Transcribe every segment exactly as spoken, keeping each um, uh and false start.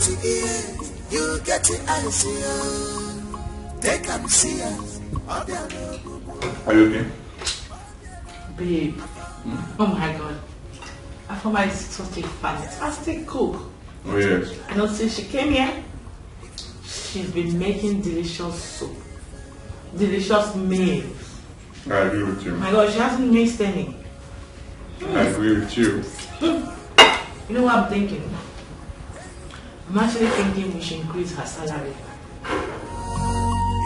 You get the answer. Take and see. Are you okay? Babe, oh my God. Afoma is such a fantastic cook. Oh, yes. You know, since she came here, she's been making delicious soup, delicious meals. I agree with you. My God, she hasn't missed any. I agree with you. You know what I'm thinking? I'm actually thinking we should increase her salary.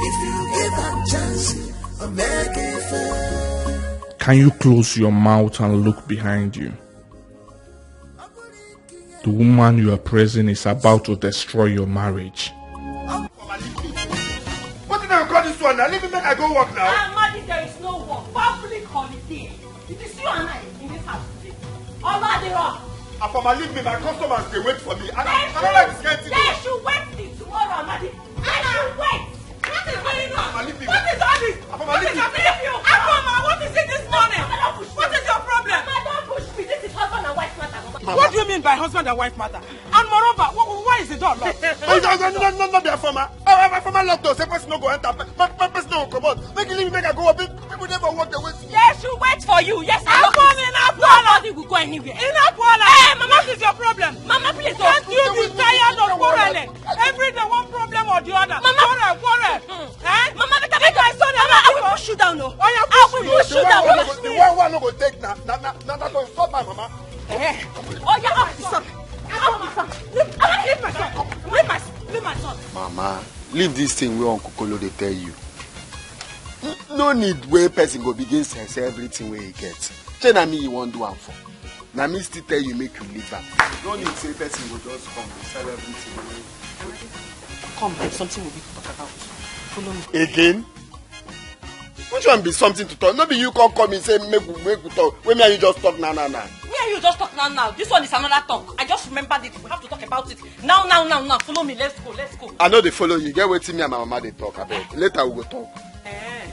If you give her chance, I'll make it fair. Can you close your mouth and look behind you? The woman you are praising is about to destroy your marriage. What did I call this one? Now leave me, make I go work now. Amadi, there is no work. Public holiday. It is you and I in this house today. Oladiro. Afoma, leave me. My customers, they wait for me. I, I don't They, like this kind of thing. They should wait till tomorrow, Amadi. They should wait. What is going on? Afoma, leave me. What is all this? Afoma, What leave is me. happening to you? Afoma, what is it this morning? What is your problem? Mama, don't push me. This is husband and wife matter, Mama. What do you mean by husband and wife matter? And moreover, wh- wh- why is the door locked? No, no, no, no, no, no, be Afoma. Ah, ah, Afoma locked door. Say person no go enter. Ma- ma- Person no go comot. Make you leave me, make I go work. People, people never work the way. They should wait for you. Yes, I know. Afoma, Nobody will go anywhere. Enough, Paula. Hey, Mama. What is your problem? Mama, please don't. Can't you be tired of quarreling? Every day one problem or the other. Mama. Quarrel, quarrel. Eh? Mama, make I make my son. Mama, I will push you down. No. Oh, yeah, I push will me. push The you one down. who no go, the one who no go take na na na na that one stop my mama. Oh, yeah, up the son. Up the son. Leave, leave my son. Leave my, leave my son. Mama, leave this thing wey Uncle Kolo dey tell you. N- No need wey person go begin sell sell everything wey he get. Shey na me you wan do am for? Na me still tell you make you leave am. No need say person go just come dey sell everything wey. Come, there's something we need to talk about. Follow me. Again? Which one be something to talk? No be you come call me say make we make we talk. Wey me and you just talk now now now. Me and you just talk now now. This one is another talk. I just remembered it. We have to talk about it now, now, now, now. Follow me. Let's go. Let's go. I no dey follow you. Get wetin me and my mama dey talk abeg. Later we go talk. Eh.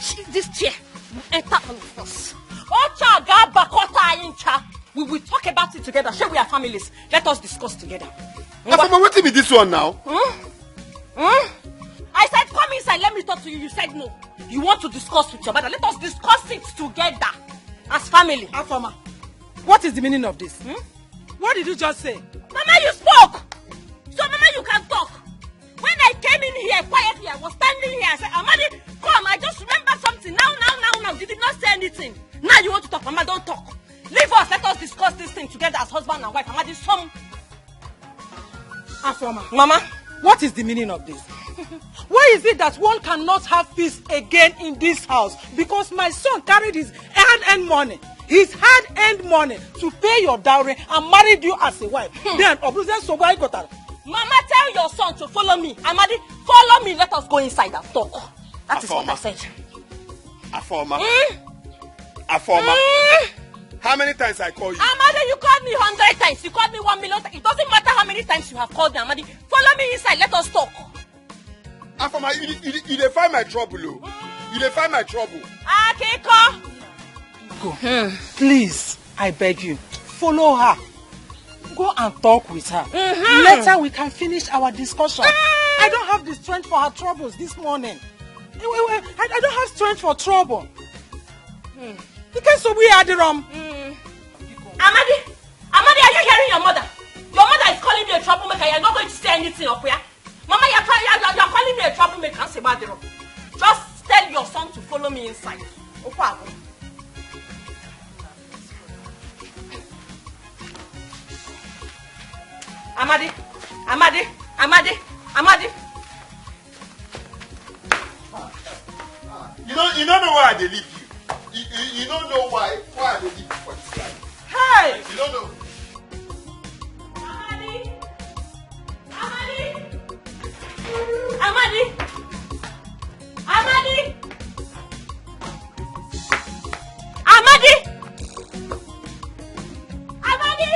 She, this chair will enter all of us. Ocha gaba kota incha. We will talk about it together. Shey we are families. Let us discuss together. Afoma, wetin be this one now? Hmm? Hmm? I said, come inside, let me talk to you. You said no. You want to discuss with your mother. Let us discuss it together as family. Afoma, what is the meaning of this? What did you just say? Mama, you spoke. So, Mama, you can talk. When I came in here quietly, I was standing here. I said, Amadi, come. I just remember something. Now, now, now, now. You did not say anything. Now you want to talk. Mama, don't talk. Leave us. Let us discuss this thing together as husband and wife. Amadi, some. Afoma, Mama. What is the meaning of this? Why is it that one cannot have peace again in this house? Because my son carried his hard-earned money, his hard-earned money to pay your dowry and married you as a wife. Then, Obuze Sogwa Igotara. Mama, tell your son to follow me. Amadi, follow me. Let us go inside and talk. That is what I Afoma. said. Afoma. Mm? Afoma. Mm? How many times I call you? Amadi, you called me hundred times. You called me one million times. It doesn't matter how many times you have called me, Amadi. Follow me inside. Let us talk. Afoma, you, you, you dey find my trouble o. You dey find my trouble. Akiko. Please, I beg you, follow her. Go and talk with her. Later we can finish our discussion. I don't have the strength for her troubles this morning. I, I, I I don't have strength for trouble. You can't so we are the wrong. Amadi, Amadi, are you hearing your mother? Your mother is calling me a troublemaker. You're not going to say anything, Okuya. Mama, you're, try- you're, you're calling me a troublemaker. Just tell your son to follow me inside. Okwago. Amadi, Amadi, Amadi, Amadi. You don't, you don't know why I dey leave you. You, you, you don't know why, why I dey leave you for this life. Hey! You don't know. Amadi! Amadi! Amadi! Amadi! Amadi! Amadi!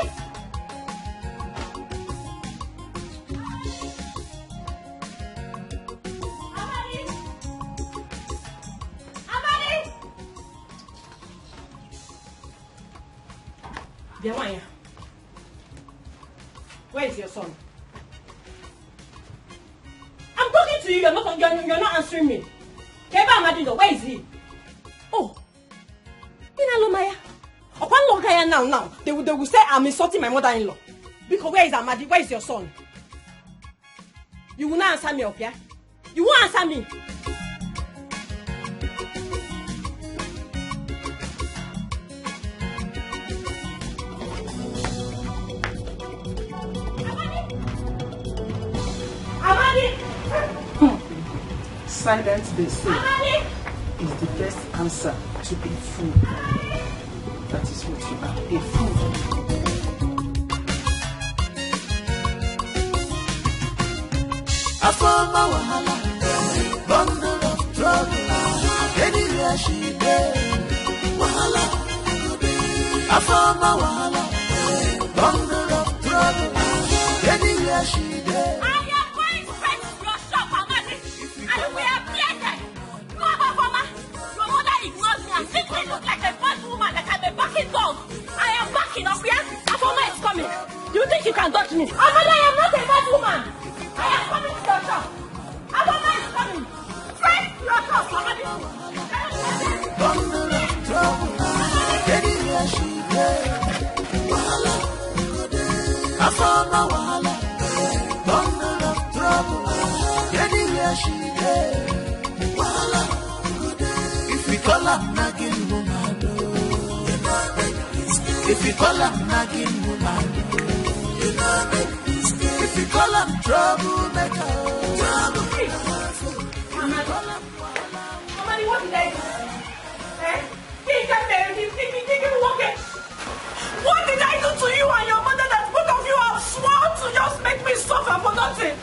Amadi! Bịa nwaanyị a. Where is your son? I'm talking to you, you're not, you're, you're not answering me. Keba Amadi, where is he? Oh, Ina Lomaya. Upon Logaya now, now, they will, they will say I'm insulting my mother-in-law. Because where is Amadi? Where is your son? You will not answer me, okay? You won't answer me. Amadi! Silence, they say, is the best answer to a fool. That is what you are, a fool. Afama wahala, bundle of trouble. Anywhere she dey, wahala. Afama wahala, bundle of trouble. Anywhere she dey. I am going straight to your shop, Amadi, and we are blended. No, Afama, your mother ignored me and simply looked like a bad woman, like I'm a barking dog. I am backing up, yeah? Afama is coming. You think you can dodge me? Amadi, I am not a bad woman. I am coming to your shop. Afama is coming. Straight to your shop, Amadi. Bundle of trouble. Anywhere she dey, wahala. Afama wahala. Bundle of trouble. Anywhere she dey, wahala. If we call am nagging woman, oh. If we call am nagging woman, oh. If we call am troublemaker, oh. If we call am Amadi, what did I do? Eh? He got there, he, he, he, he, he, what did I do to you and your mother that both of you have sworn to just make me suffer for nothing?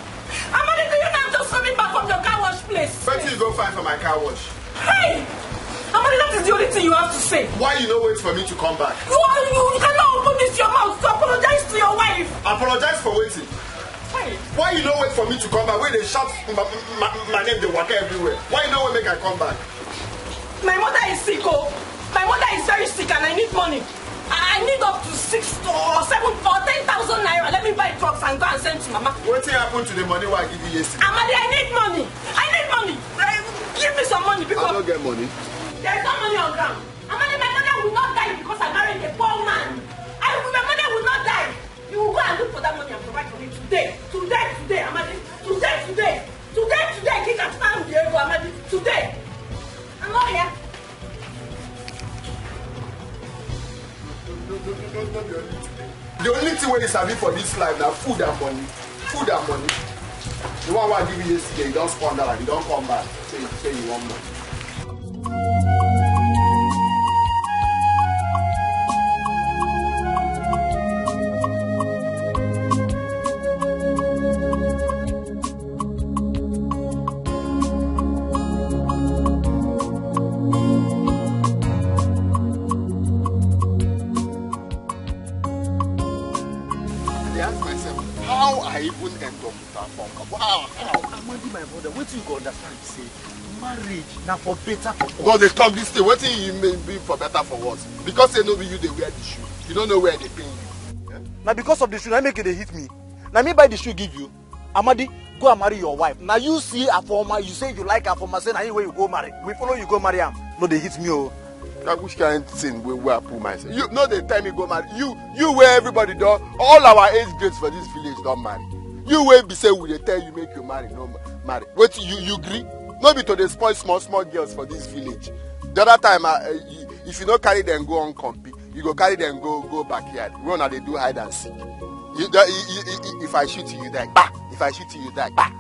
Amadi, do you know I'm just coming back from your car wash place? Wetin you go find for my car wash? Hey! Amadi, that is the only thing you have to say. Why you no wait for me to come back? You, are, you cannot open this your mouth to apologize to your wife. Apologize for wetin? Hey! Why you no wait for me to come back? When they shout my, my, my name, they walk everywhere. Why you no wait make I come back? My mother is sick, oh. My mother is very sick and I need money. I I need up to six or seven or ten thousand naira. Let me buy drugs and go and send to mama. Wetin happen to the money wey I give you yesterday? Amadi, I need money. I need money. Eh, give me some money because I no get money. There is no money on ground. Amadi, my mother will not die because I married a poor man. I, my mother will not die. You will go and look for that money and provide for me today. Today, today, Amadi. Today, today. Today, today, Kika, stand there, Amadi. Today. I'm not here. The only thing wey you sabi for this life na food and money. Food and money. The one wey I give you yesterday, you don squander am, you don come back. Say, say you want money. I dey ask myself how I even end up with her phone call. How? How? Amadi, my brother, wetin you go understand be say marriage na for better for worse. God dey talk this thing. Wetin you mean be for better for worse? Because say no be you dey wear the shoe, you no know where e dey pain you. Eh? Na because of the shoe na make you dey hit me. Na me buy the shoe give you. Amadi, go and marry your wife. Now you see Afoma, you say you like Afoma, say na him wey you go marry. We follow you go marry am. No dey hit me, oh. Na which kind thing wey wey I put myself? You no dey tell me go marry. You you wey everybody don, all our age grades for this village don marry. You wey be say we dey tell you make you marry, no ma- marry. Wetin you you gree? No be to dey spoil small small girls for this village. The other time, I, I, you- if you no carry them go on compete, you go carry them go go backyard. Wey una dey do hide and seek. You, don- you, you, you, you- if I shoot you, you die. Bah! If I shoot you, you die. Bah!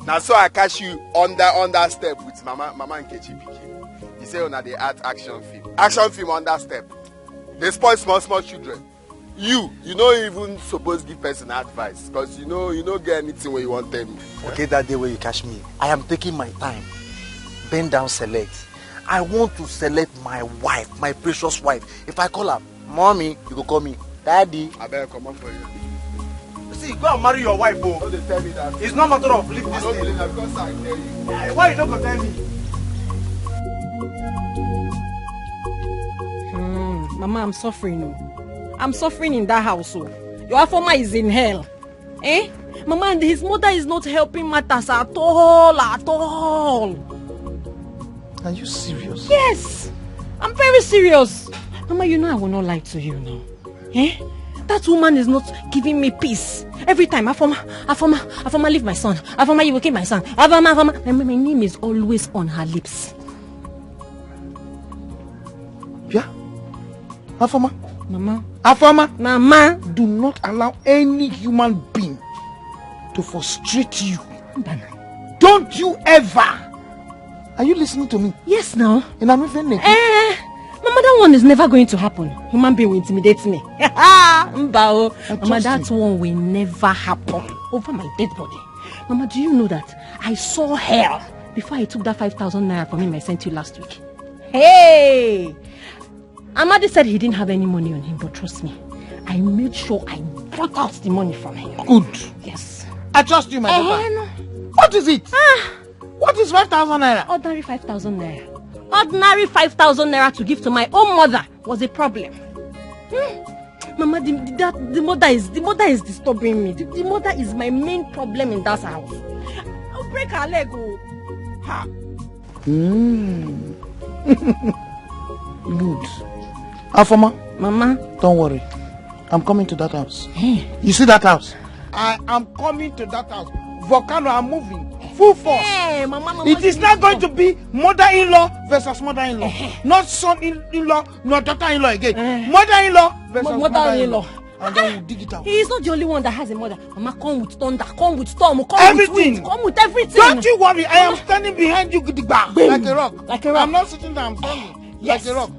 Na so I catch you under under step with mama mama Nkechi pikin. He say una dey act action film. Action film under step. Dey spoil small small children. You, you no even suppose give person advice because you know you no get anything wey you wan tell me. Forget that day wey you catch me. I am taking my time. Bend down, select. I want to select my wife, my precious wife. If I call her, "Mommy," you go call me, "Daddy." Abeg, comot for here. See, go and marry your wife, oh. No dey tell me that. It's not matter of leave I this don't thing. Believe that because I tell you. Eh, why you no go tell me? Hmm, Mama, I'm suffering, oh. I'm suffering in that house, oh. Your Afoma is in hell. Eh? Mama, and his mother is not helping matters at all, at all. Are you serious? Yes, I'm very serious. Mama, you know I will not lie to you now. Eh? That woman is not giving me peace. Every time, Afoma, Afoma, Afoma, leave my son. Afoma, you will kill my son. Afoma, Afoma. My, my name is always on her lips. Yeah? Afoma? Mama. Afoma? Mama. Do not allow any human being to frustrate you. Don't you ever. Are you listening to me? Yes, now. And I'm even Eh, Mama, that one is never going to happen. Human being will intimidate me. Mba o. I Mama, trust that you. One will never happen. Over my dead body. Mama, do you know that I saw hell before I took that five thousand naira from him I sent you last week? Hey! Amadi said he didn't have any money on him, but trust me, I made sure I brought out the money from him. Good. Yes. I trust you, my Eh, daughter. No. What is it? What is five thousand naira? Ordinary five thousand naira. Ordinary five thousand naira to give to my own mother was a problem. Hmm. Mama, the, the, that, the mother is the mother is disturbing me. The, the mother is my main problem in that house. I'll break her leg. Oh. Ha. Mm. Good. Afoma, Mama. Don't worry. I'm coming to that house. You see that house? I am coming to that house. Volcano, I'm moving. Full force. Hey, Mama, Mama, It is not going to be mother-in-law versus mother-in-law. Not son-in-law, not daughter-in-law again. Mother-in-law versus Mo- mother-in-law. And then we'll dig it out. He is not the only one that has a mother. Mama, come with thunder, come with storm, come Everything. With wind, come with everything. Don't you worry. I am standing behind you, gidigba, like a rock. Like a rock. I'm not sitting there. I'm standing Yes. like a rock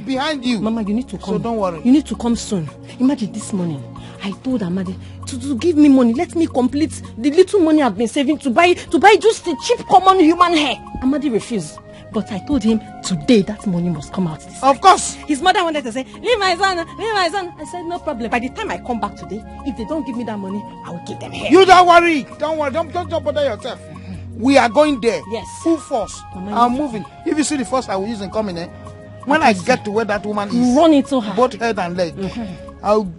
behind you. Mama, you need to come. So don't worry. You need to come soon. Imagine this morning. I told Amadi to, to give me money. Let me complete the little money I've been saving to buy to buy just the cheap common human hair. Amadi refused. But I told him today that money must come out this Of course. His mother wanted to say, "Leave my son, leave my son." I said, "No problem. By the time I come back today, if they don't give me that money, I will give them hair." You don't worry. Don't worry. Don't, don't, don't bother yourself. We are going there. Yes. Full force. Mama, I'm you- moving. If you see the force I will use in coming, eh? When I get to where that woman is, Run into her. Both head and leg. I'll.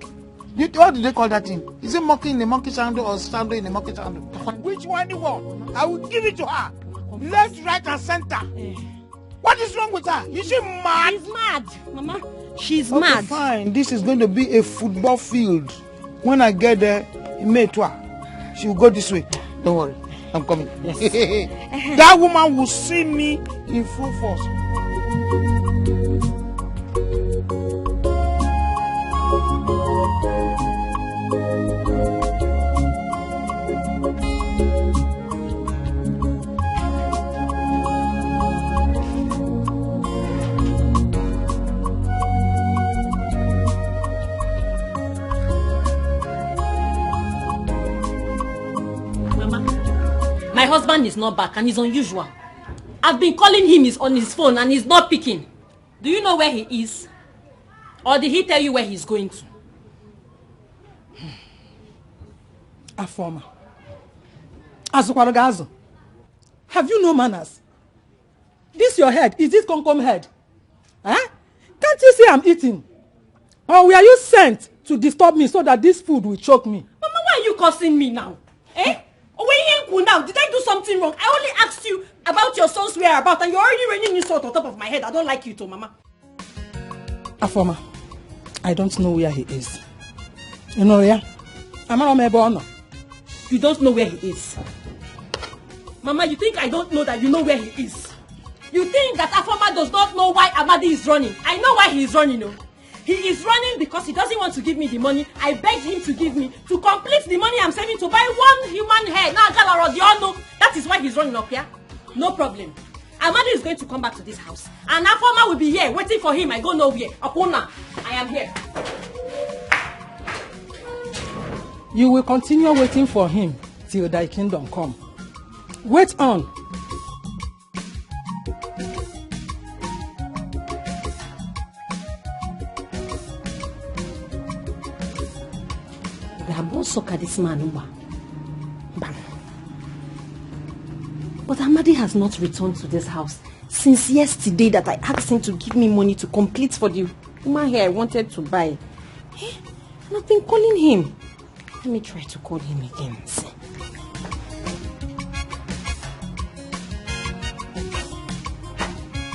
You, what do they call that thing? Is it monkey in a monkey sandal or sandal in a monkey sandal? Which one you want? I will give it to her. Left, right, and center. What is wrong with her? Is she mad? She's mad, Mama. She's Okay, mad. Fine. This is going to be a football field. When I get there, in May twa, she will go this way. Don't worry. I'm coming. That woman will see me in full force. Mama, my husband is not back and it's unusual. I've been calling him, he's on his phone and he's not picking. Do you know where he is? Or did he tell you where he's going to? Afoma. Azụkwara gị azụ. Have you no manners? This your head, is this Komkom head? Eh? Can't you see I'm eating? Or were you sent to disturb me so that this food will choke me? Mama, why are you cursing me now? Eh? Owe ihe nkwu now, did I do something wrong? I only asked you about your son's whereabouts and you're already raining insult on top of my head. I don't like you too, Mama. Afoma, I don't know where he is. You know, yeah? Amara m ebe ọ nọ. You don't know where he is. Mama, you think I don't know that you know where he is? You think that Afoma does not know why Amadi is running? I know why he is running, oh. He is running because he doesn't want to give me the money I begged him to give me to complete the money I'm saving to buy one human hair. Now, Galarodi, you all know that is why he's running up here. No problem. Amadi is going to come back to this house. And Afoma will be here waiting for him. I go nowhere. Okuna, I am here. You will continue waiting for him till thy kingdom come. Wait on. They have gone sucker this man. Mba. Mba. But Amadi has not returned to this house since yesterday that I asked him to give me money to complete for the woman hair I wanted to buy. Eh? And I've been calling him. Let me try to call him again. See.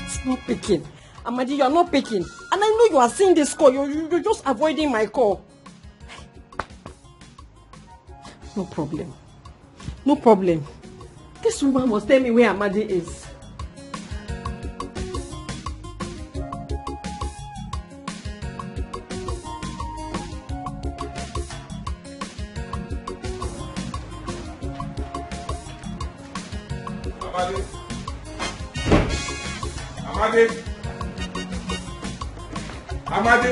It's not picking. Amadi, you are not picking. And I know you are seeing this call. You, you, you're just avoiding my call. No problem. No problem. This woman must tell me where Amadi is. Amadi. Amadi. Amadi.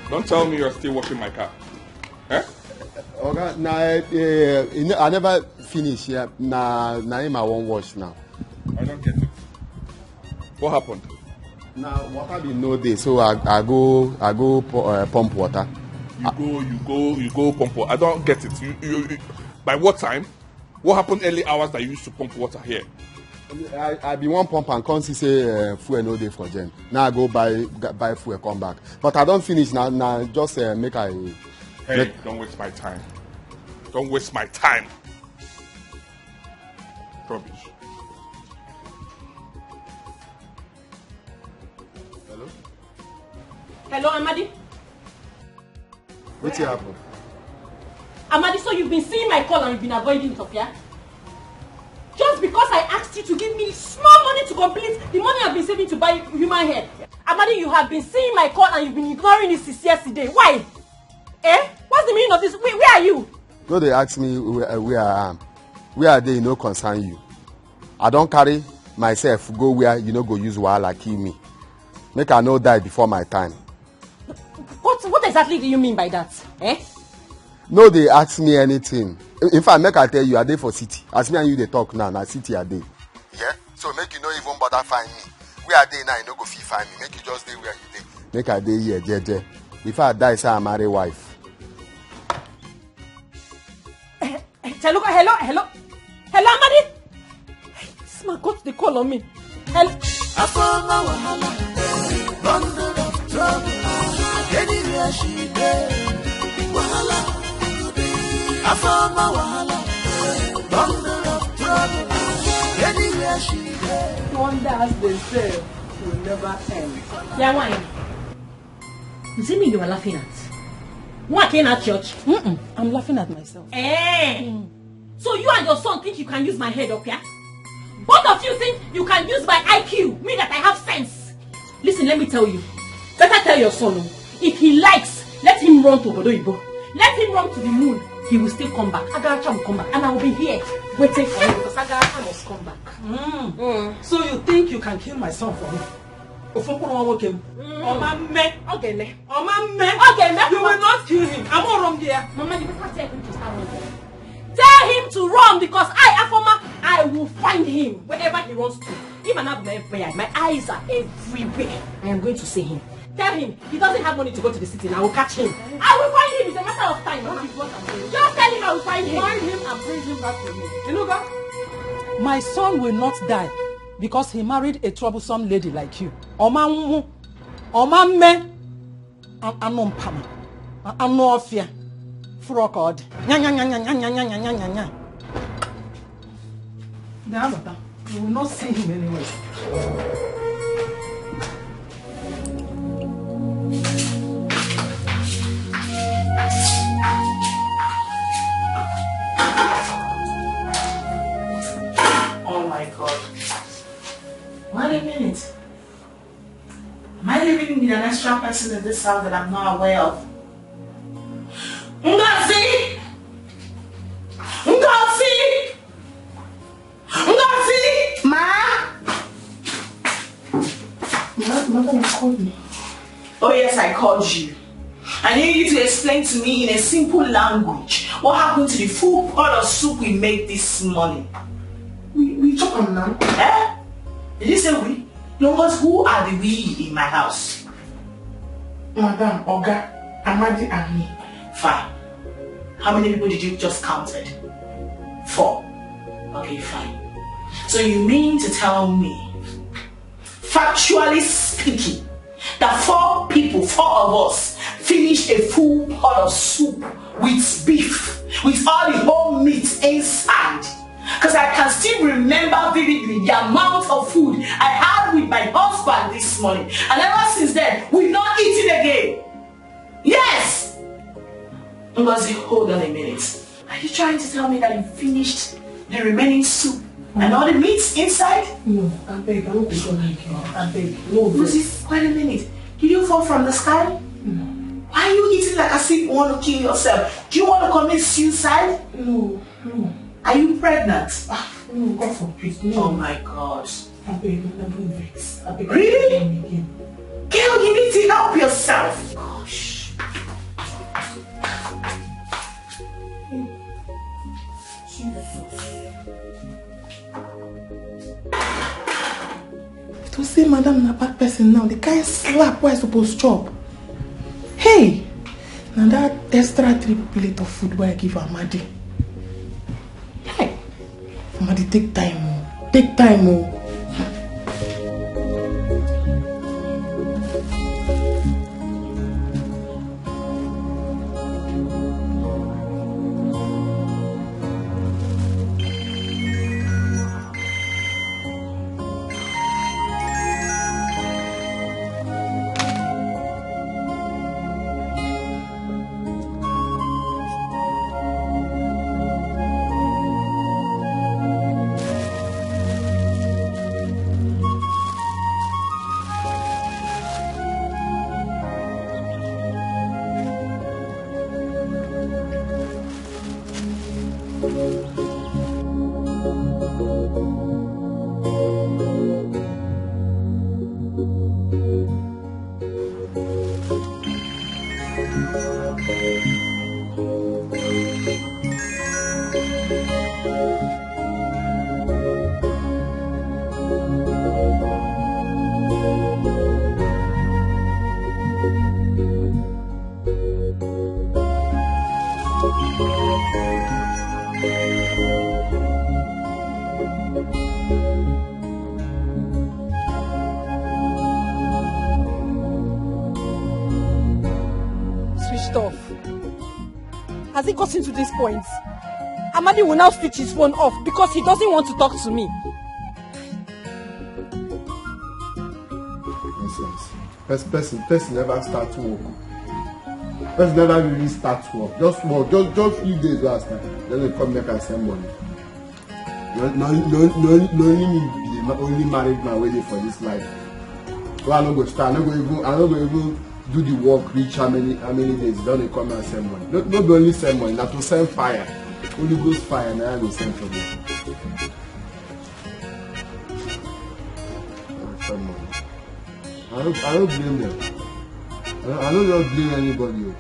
Don't tell me you're still washing my car. Eh? Oga, na, eh, eh, I never finish. Yeah. Na, na him I wan wash now. I don't get it. What happened? Na water bin no dey, so I, I go, I go pu- uh, pump water. You go, you go, you go pump water. I don't get it. You, you, you, by what time? What happened early hours that you used to pump water here? I, I bin wan pump and come see say uh, fuel no dey for gen. Now I go buy, g- buy fuel, come back. But I don finish now. Now just uh, make I. Hey, don't waste my time. Don't waste my time. Rubbish. Hello? Hello, Amadi. Wetin happen? Amadi, so you've been seeing my call and you've been avoiding it, okay? Just because I asked you to give me small money to complete the money I've been saving to buy human hair. Amadi, you have been seeing my call and you've been ignoring it since yesterday. Why? Eh? What's the meaning of this? Where, where are you? No dey ask me where, where I am. Where I dey, e no concern you. I don carry myself go where you no go use wahala kill me. Make I no die before my time. What, what exactly do you mean by that? Eh? No dey ask me anything. In fact, make I tell you, I dey for city. As me and you dey talk now, na city I dey. Yeah? So make you no even bother find me. Where I dey now, you no go fit find me. Make you just dey where you dey. Make I dey here, jeje. Before I die, say I marry wife. Hello, hello, hello. Hello, Amadi. This man got the call on me. Hello. Afama wahala, bundle of trouble. Anywhere she dey, wahala. Afama wahala, bundle of trouble. Anywhere she dey. Wonders they say will never end. Yeah, why? You see me you are laughing at? Why can't at church? Mm-mm. I'm laughing at myself. Eh? So you and your son think you can use my head up here? Both of you think you can use my I Q, me that I have sense. Listen, let me tell you. Better tell your son, oh, if he likes, let him run to Obodo Igbo. Let him run to the moon. He will still come back. Agaracha will come back, and I will be here waiting for him because Agaracha must come back. Mm. So you think you can kill my son for me? Ofokuru nwoke m. Ọma mme. Ọ ga-eme. Ọma mme. Ọ ga-eme. You will not kill him. Amụrụ m gị ya. Mama, you better tell him to start running. Tell him to run because I, Afoma, I will find him wherever he wants to. Even now, my, my eyes are everywhere. I am going to see him. Tell him he doesn't have money to go to the city, and I will catch him. I will find him. It's a matter of time, Mama. Just tell him I will find him. Find him and bring him back to me. You know, God? My son will not die because he married a troublesome lady like you. Ọma nwụ, ọma mme, a- anụ mpama, a- anụ ọfịa, fụrụ ka ọ dị. Nya, nya, nya, nya. They have a You will not see him anywhere. Oh my God. Wait a minute. Am I living with an extra person in this house that I'm not aware of? Ngozi! Ngozi! Ngozi! Ma! Mother, you called me. Oh yes, I called you. I need you to explain to me in a simple language what happened to the full pot of soup we made this morning. We, we chop am now. Eh? Did you say we? No, but who are the we in my house? Madam, Oga, Amadi, and me. Fine. How many people did you just counted? Four. Okay, fine. So you mean to tell me Factually speaking, the four people, four of us, finished a full pot of soup with beef, with all the whole meat inside. Because I can still remember vividly the amount of food I had with my husband this morning. And ever since then, we've not eaten again. Yes! Ngozi, hold on a minute. Are you trying to tell me that you finished the remaining soup and all the meats inside? No, I beg, I don't go like you. I beg, no, Ngozi, wait a minute. Did you fall from the sky? No. Why are you eating like as if you want to kill yourself? Do you want to commit suicide? No, no. Are you pregnant? Ah, no, God forbid, no. Oh my God. I beg, I don't vex. I beg, really? Again. Girl, you need to help yourself. Gosh. Jesus. If to say madam na bad person now, the kind slap wey I suppose chop. Hey! Na that extra three plate of food wey I give Amadi. Hey! Amadi, take time o. Take time o. Switched off. Has it gotten to this point? Amadi will now switch his phone off because he doesn't want to talk to me. Nonsense. Person, person, person never start work. Person never really start work. Just work, just just few days last time. Then they come make and send money. No, no, no, no, no, only me be the ma- only married man waiting for this life. So I no go start. I no go even. I no go even do the work. Reach how many how many days? Then they come and send money. No, no be only send money. Na to send fire. Holy Ghost fire. Now I go send for them. Send money. I don't, I don't blame them. I don't, I don't just blame anybody. Oh.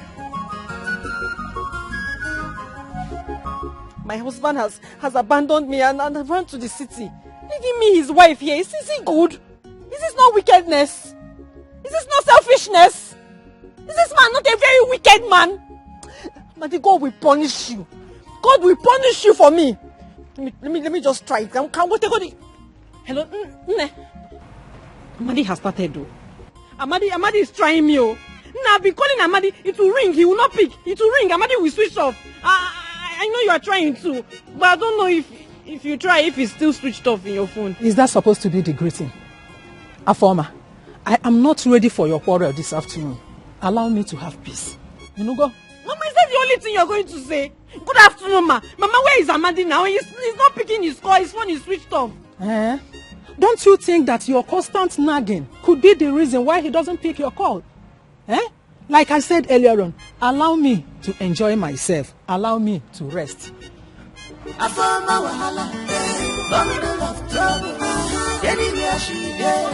My husband has, has abandoned me and, and run to the city, leaving me his wife here. Is, is he good? Is this not wickedness? Is this not selfishness? Is this man not a very wicked man? Madi, God will punish you. God will punish you for me. Let me, let me, let me just try it. Can, can we take all the... Hello, N- Nne. Amadi has started though. Amadi, Amadi is trying me. Oh, Nne, I've been calling Amadi. It will ring. He will not pick. It will ring. Amadi will switch off. I, I, I know you are trying to, but I don't know if if you try, if it's still switched off in your phone. Is that supposed to be the greeting? Afoma, I am not ready for your quarrel this afternoon. Allow me to have peace. You know, go. Mama, is that the only thing you're going to say? Good afternoon, ma. Mama, where is Amadi now? He's, he's not picking his call. His phone is switched off. Eh? Don't you think that your constant nagging could be the reason why he doesn't pick your call? Eh? Like I said earlier on, allow me to enjoy myself. Allow me to rest. Afama wahala, bundle of trouble. Anywhere she dey,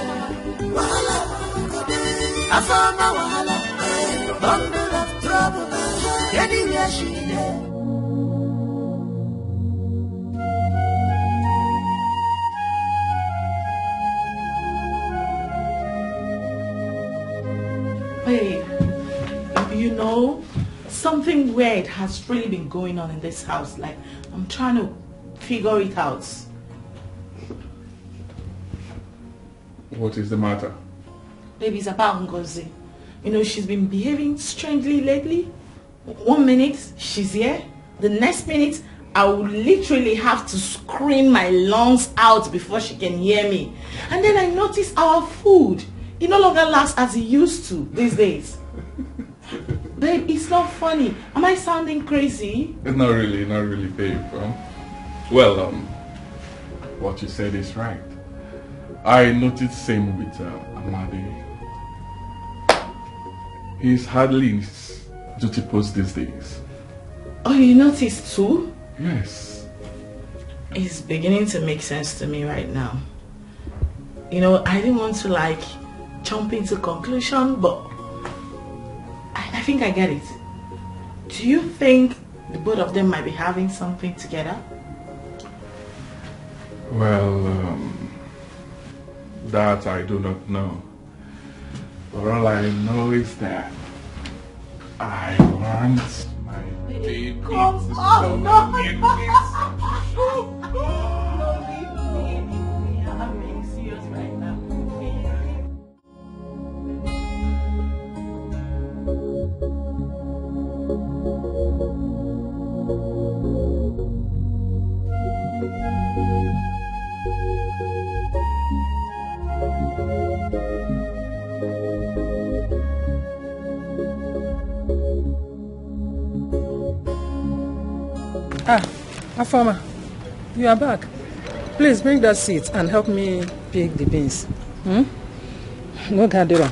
wahala. Afama wahala, bundle of trouble. Anywhere she dey. Babe, you know, something weird has really been going on in this house. Like, I'm trying to figure it out. What is the matter? Baby, it's about Ngozi. You know, she's been behaving strangely lately. One minute, she's here. The next minute, I will literally have to scream my lungs out before she can hear me. And then I notice our food. It no longer lasts as it used to these days. Babe, it's not funny. Am I sounding crazy? Not really, not really, babe. Um, well, um, what you said is right. I noticed same with uh, Amadi. He's hardly in his duty post these days. Oh, you noticed too? Yes. It's beginning to make sense to me right now. You know, I didn't want to like jump into conclusion, but I, I think I get it. Do you think the both of them might be having something together? Well, um, that I do not know. But all I know is that I want my baby. Come on, no. No, leave me, leave me. I'm being serious right now. Ah, Afoma, you are back. Please bring that seat and help me pick the beans. Hmm? No gathering.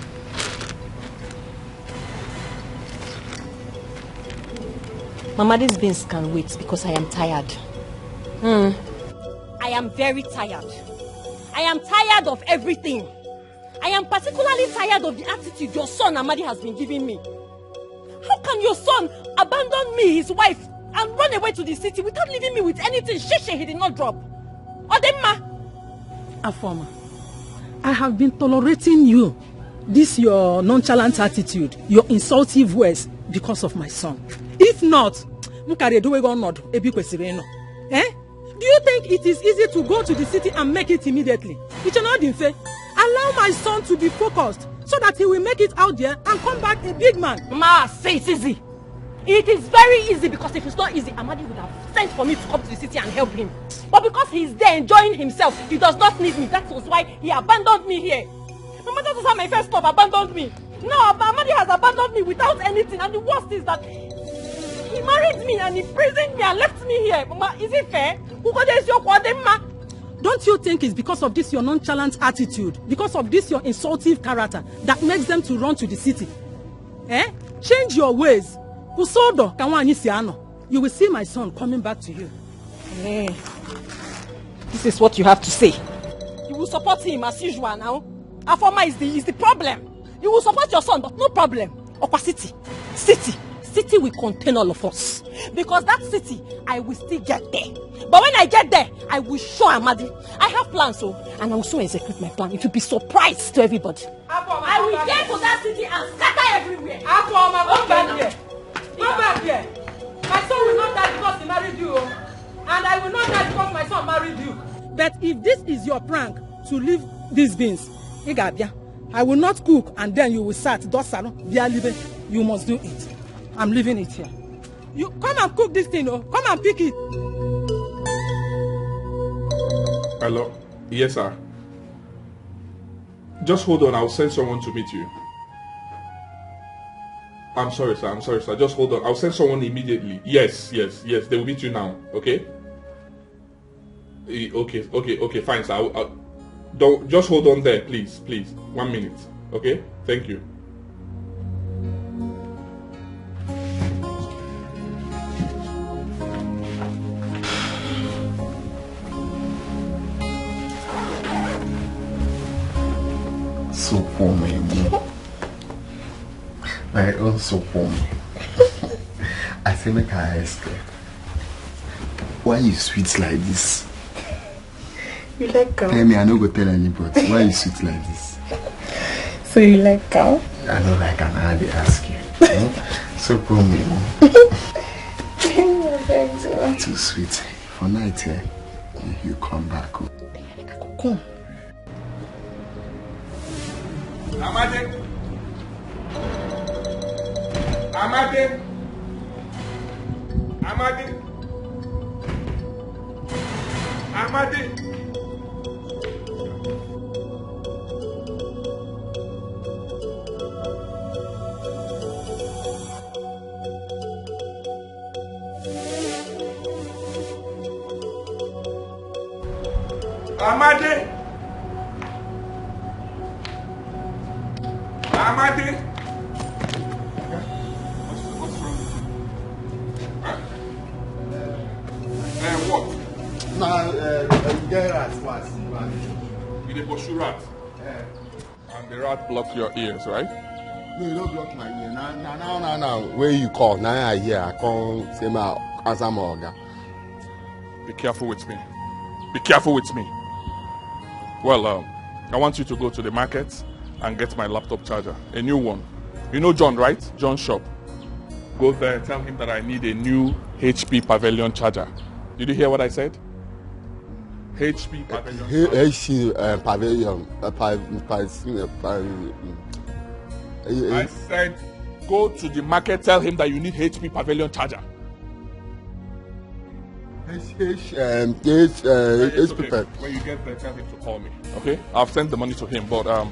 Mama, these beans can wait because I am tired. Hmm. I am very tired. I am tired of everything. I am particularly tired of the attitude your son Amadi has been giving me. How can your son abandon me, his wife, and run away to the city without leaving me with anything? Shishi, he did not drop. Odemma! Afoma, I have been tolerating you. This your nonchalant attitude, your insultive words because of my son. If not, m kara edowe gị ọnọdụ ebe ị kwesịrị ịnọ. Eh? Do you think it is easy to go to the city and make it immediately? Iche na ọ dị mfe. Allow my son to be focused so that he will make it out there and come back a big man. Ma, say it's easy. It is very easy, because if it's not easy, Amadi would have sent for me to come to the city and help him. But because he's there enjoying himself, he does not need me. That was why he abandoned me here. Mama, that was how my first love abandoned me. Now Ab- Amadi has abandoned me without anything, and the worst is that he married me and imprisoned me and left me here. Mama, is it fair? Ugodeziokwu, Odemma. Don't you think it's because of this your nonchalant attitude, because of this your insultive character that makes them to run to the city? Eh? Change your ways. Kwụsị ọdọ ka nwaanyị si anọ. You will see my son coming back to you. Eh, this is what you have to say. You will support him as usual now. Afoma is the, is the problem. You will support your son, but no problem. Okwa city. City. City will contain all of us. Because that city, I will still get there. But when I get there, I will show Amadi. I have plans, so, and I will soon execute my plan. If you be surprised to everybody. I will get to that city and scatter everywhere. Afoma, come back here. Come back here. My son will not die because he married you, oh. And I will not die because my son married you. But if this is your prank to leave these beans, ị ga-abịa. I will not cook and then you will start dosara bịa libe. You must do it. I'm leaving it here. You come and cook this thing, oh. Come and pick it. Hello? Yes, sir. Just hold on. I'll send someone to meet you. I'm sorry, sir. I'm sorry, sir. Just hold on. I'll send someone immediately. Yes, yes, yes. They will meet you now. Okay? Eh, okay, okay, okay. Fine, sir. I'll, I'll, don't, just hold on there, please, please. One minute. Okay? Thank you. Sopomi. My own Sopomi. I say make I ask you. Why you sweet like this? You like cow? Tell me, I no go tell anybody. Why you sweet like this? So you like cow? I don't like am, I dey ask you. Hmm? Sopomi. I beg you. Too sweet. For night, eh? You come back. Oh. Come. Amade. Amade. Amade. Amade. Amade. Amade. What's, what's wrong with you? Huh? Eh, what? Na, eh, eh, get rat pass. You dey pursue rat? Eh. And the rat block your ears, right? No, you don't block my ear. Now, now, now, now, now, where you call? Now I hear. I come say my answer my oga. Be careful with me. Be careful with me. Well, um, I want you to go to the market and get my laptop charger, a new one. You know John, right? John shop. Go there, tell him that I need a new H P Pavilion charger. Did you hear what I said? H P Pavilion charger. H P, uh, Pavilion, uh, pa-, pa-, uh, pa-, uh, I said, go to the market, tell him that you need H P Pavilion charger. H, H, um, H, uh, Eh, it's H P okay. Pep. When you get there, tell him to call me. Okay? I've sent the money to him, but, um,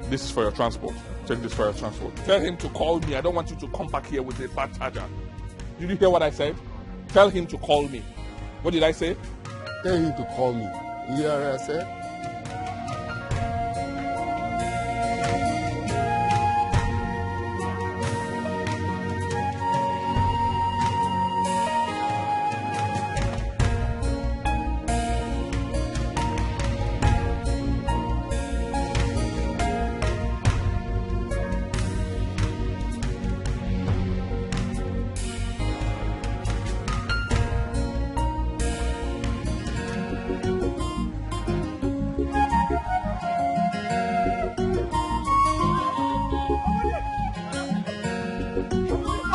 this is for your transport. Take this for your transport. Tell him to call me. I don't want you to come back here with a bad charger. Did you hear what I said? Tell him to call me. What did I say? Tell him to call me. You hear what I said?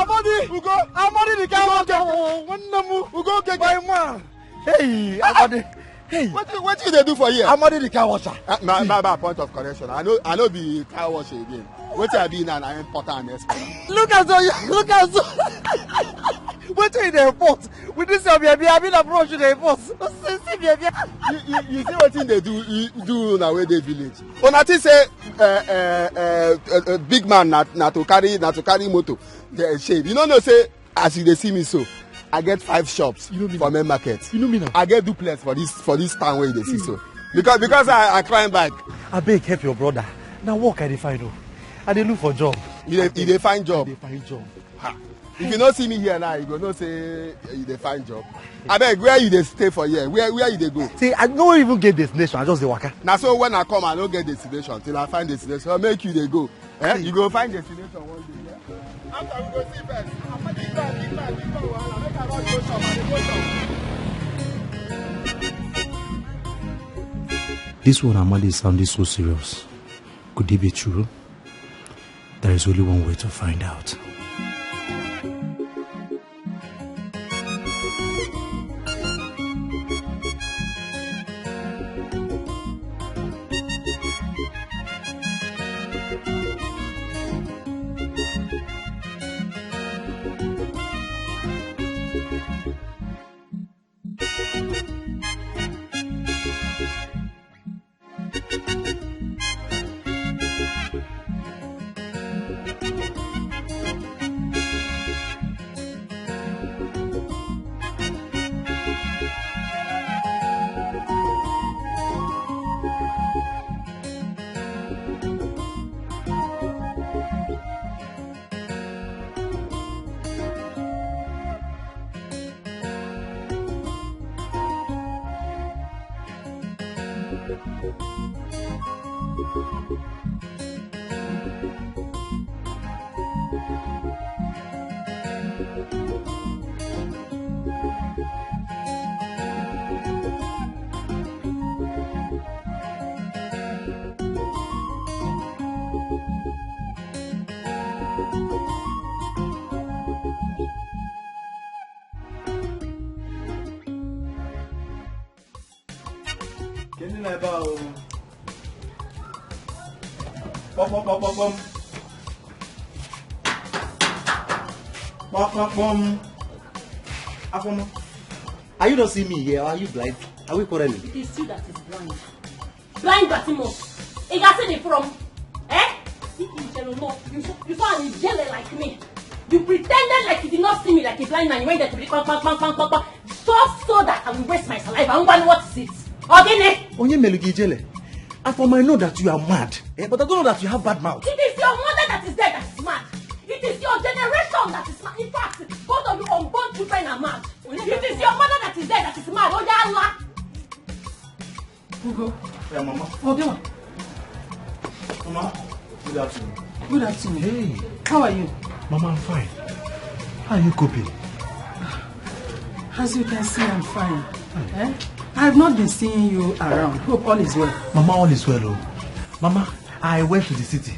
Amadi, Ugo, Amadi the guy. Ugo, okay. Nwanne m, Ugo, okay, my man. Hey, Amadi. Hey. Wetin, wetin you dey do for here? Amadi the car washer. Uh, my, my, my point of correction. I no, I no be car washer again. Wetin I be now, na importer and exporter. Look at you, look at you. Wetin you dey import? With this your baby, I mean, approach you dey import. See, see, baby. You, you, you see wetin dey do, you do na wey dey village. Una think say, uh, uh, uh, uh, uh, big man na, na to carry, na to carry motor. Dey shame. You no know say as you dey see me so, I get five shops. You know me for now. Main market. You know me now. I get duplex for this, for this town where you dey see so. Because, because I, I climb bike. Abeg, help your brother. Na work I dey find o. I dey look for job. You dey, you dey find job? I dey find job. Ha. If you no see me here now, you go know say you dey find job. Abeg, where you dey stay for here? Where, where you dey go? See, I no even get destination. I just dey waka. Na so when I come, I no get destination till I find destination. So make you dey go. Eh? You go find destination one day, yeah? After we go see first. Big man, big man, big man, wahala. Make I run go shop, I dey go shop. This one Amadi is sounding so serious. Could it be true? There is only one way to find out. Gịnị na-ebe ahụ? Pom, pom, pom, pom, pom. Pom, pom, pom. Afoma, are you not seeing me here? Are you blind? Are we quarreling? It is you that is blind. Blind Batimo. You got the from. Eh? You, you, you, you saw an angel like me. You pretended like you did not see me like a blind man. You went there to be bang, bang, bang, bang, bang, bang. Just so that I will waste my saliva. And what is it? Ogene? Onye Melugijele. Afoma, I know that you are mad, eh? But I don't know that you have bad mouth. It is your mother that is there that is mad. It is your generation that is mad. In fact, both of you unborn children are mad. It is your mother that is there that is mad. Oh, yeah, Allah. Ugo. Yeah, Mama. Oh, there. Mama, good afternoon. Good afternoon. Hey. How are you? Mama, I'm fine. How are you coping? As you can see, I'm fine. Eh? I've not been seeing you around. Hope all is well. Mama, all is well, oh. Mama, I went to the city.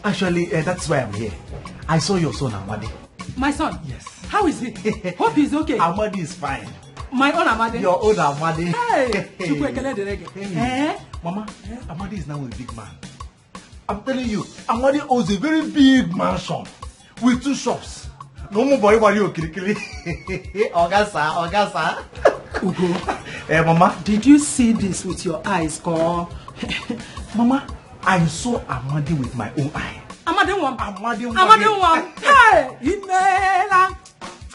Actually, uh, that's why I'm here. I saw your son, Amadi. My son? Yes. How is he? Hope he's okay. Amadi is fine. My own Amadi? Your own Amadi. Hey! Chukwu ekele dịrị gị. Hey. Eh? Mama, Amadi is now a big man. I'm telling you, Amadi owns a very big mansion with two shops. No more boy, boy, you, kili, kili. Ogasa, Ogasa. Ugo. Eh, Mama. Did you see this with your eyes, ko? Mama, I saw Amadi with my own eye. Amadi nwa m. Amadi nwa m. Amadi nwa m. Hey! Imela.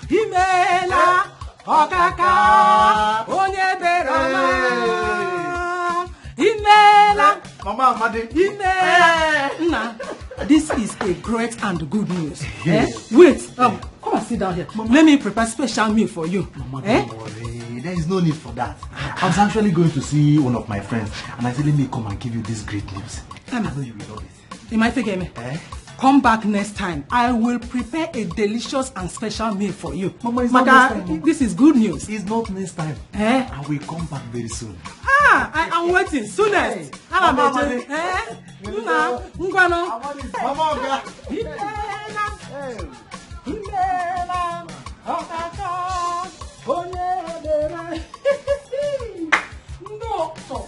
Imela. Okaka. Onye bere ọma. Imela. Mama Amadi. Imela. Nna, this is a great and good news. Eh? Wait, um, come and sit down here. Let me prepare special meal for you. Mama, don't worry. There is no need for that. I was actually going to see one of my friends, and I said, let me come and give you this great news. I know you will love it. You might forget me. Eh? Come back next time. I will prepare a delicious and special meal for you. Mama, it's not next time, Mama. This is good news. It's not next time. Eh? I will come back very soon. Ah, I am waiting. Soonest. Hey, Mama Amadi. Eh? Nna, ngwanụ. Mama Oga. Imela. Hey. Imela. Okaka. Onye ebere. Ndị ụtọ.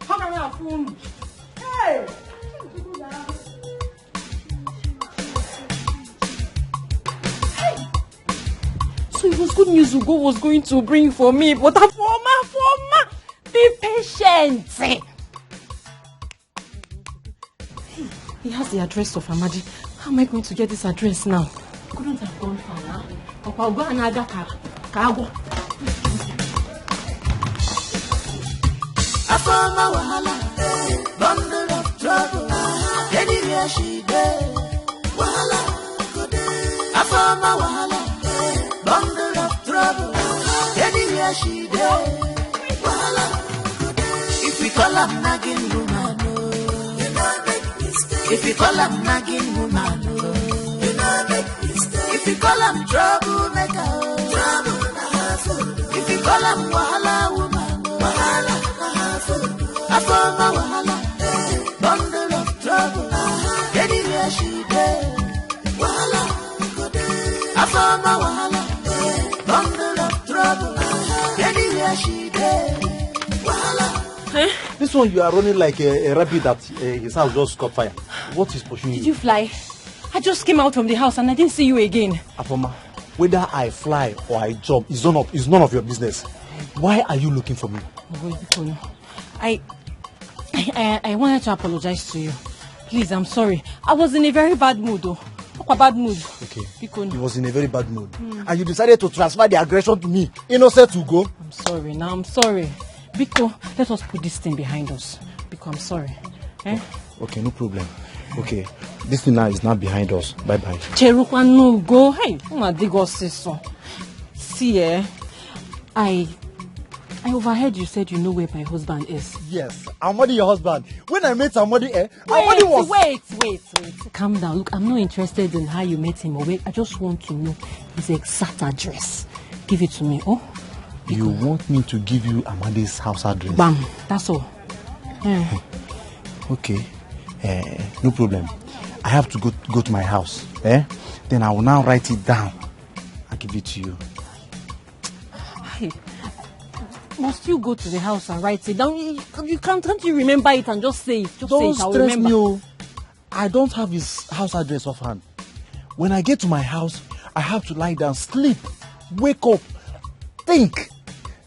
Ha ga na-afụ unu. Hey! So it was good news Ugo was going to bring for me, but Afoma, Afoma, be patient. He has the address of Amadi. How am I going to get this address now? Couldn't have gone far now. Ọkwa Ugo a na-aga ka, ka agwọ. Afoma wahala, bundle of trouble. Anywhere she dey, wahala go dey. Afoma wahala, bundle of trouble. Anywhere she dey, wahala go dey. If we call am nagging woman, oh. If you call am nagging woman, oh. If you call am troublemaker, oh. If you call am wahala woman, oh. Afoma wahala, bundle of trouble. Anywhere she dey, wahala go dey. Afoma wahala, bundle of trouble. Anywhere she dey, wahala. This one, you are running like a, a rabbit that, uh, his house just caught fire. What is pursuing you? Did you fly? I just came out from the house and I didn't see you again. Afoma, whether I fly or I jump is none of, is none of your business. Why are you looking for me? Ogo, biko, no. I, I, I, I wanted to apologize to you. Please, I'm sorry. I was in a very bad mood, though. What a bad mood. Okay. Biko, no. He was in a very bad mood. And you decided to transfer the aggression to me. Innocent Ugo. I'm sorry. Now I'm sorry. Biko, let us put this thing behind us. Biko, I'm sorry. Eh? Okay, no problem. Okay, this thing now is now behind us. Bye bye. Cherukwa no go. Hey, una dig us this one. See, eh? I, I overheard you said you know where my husband is. Yes, Amadi, your husband. When I met Amadi, eh? Amadi was. Wait, wait, wait, wait. Calm down. Look, I'm not interested in how you met him or where. I just want to know his exact address. Give it to me, oh? You want me to give you Amadi's house address? Bam. That's all. Eh. Okay. Eh, no problem. I have to go, go to my house. Eh? Then I will now write it down. I'll give it to you. Hey, must you go to the house and write it down? You, you can't, can't you remember it and just say it? Just say it, I'll remember. Don't stress me, oh. I don't have his house address offhand. When I get to my house, I have to lie down, sleep, wake up, think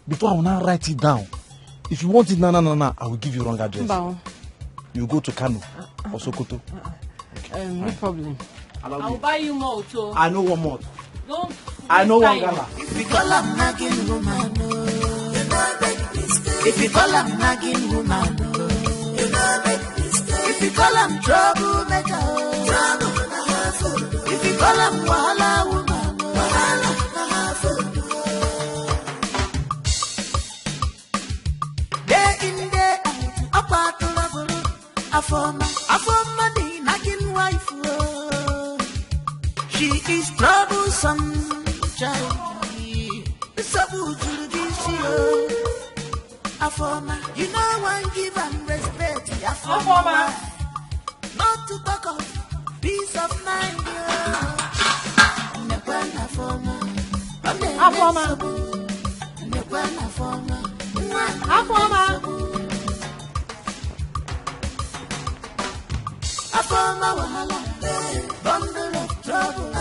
before I will now write it down. If you want it, na na na na, I will give you wrong address. Mba o. You go to Kano or Sokoto. Um, no problem. Allow I will me. Buy you more too. I know one more. Don't I know waste one time. Gala. If you call am nagging woman, oh, you no make mistake. If you call am nagging woman, oh, you no make mistake. If you call am troublemaker, oh, trouble na her fault. If you call am wahala woman, oh, wahala na her fault. Day in, day out, akwa trouble. Afoma, Afoma the nagging wife, oh. She is troublesome, child. Nsogbu juru gị isi, oh. Afoma, you no wan give am respect, Afoma. Afoma. Not to talk of peace of mind, oh. Nnekwa na Afoma. Ọ na-eme Afoma. Nsogbu. Nnekwa na Afoma. Nwa Afoma. Nsogbu. Afoma wahala, bundle of trouble.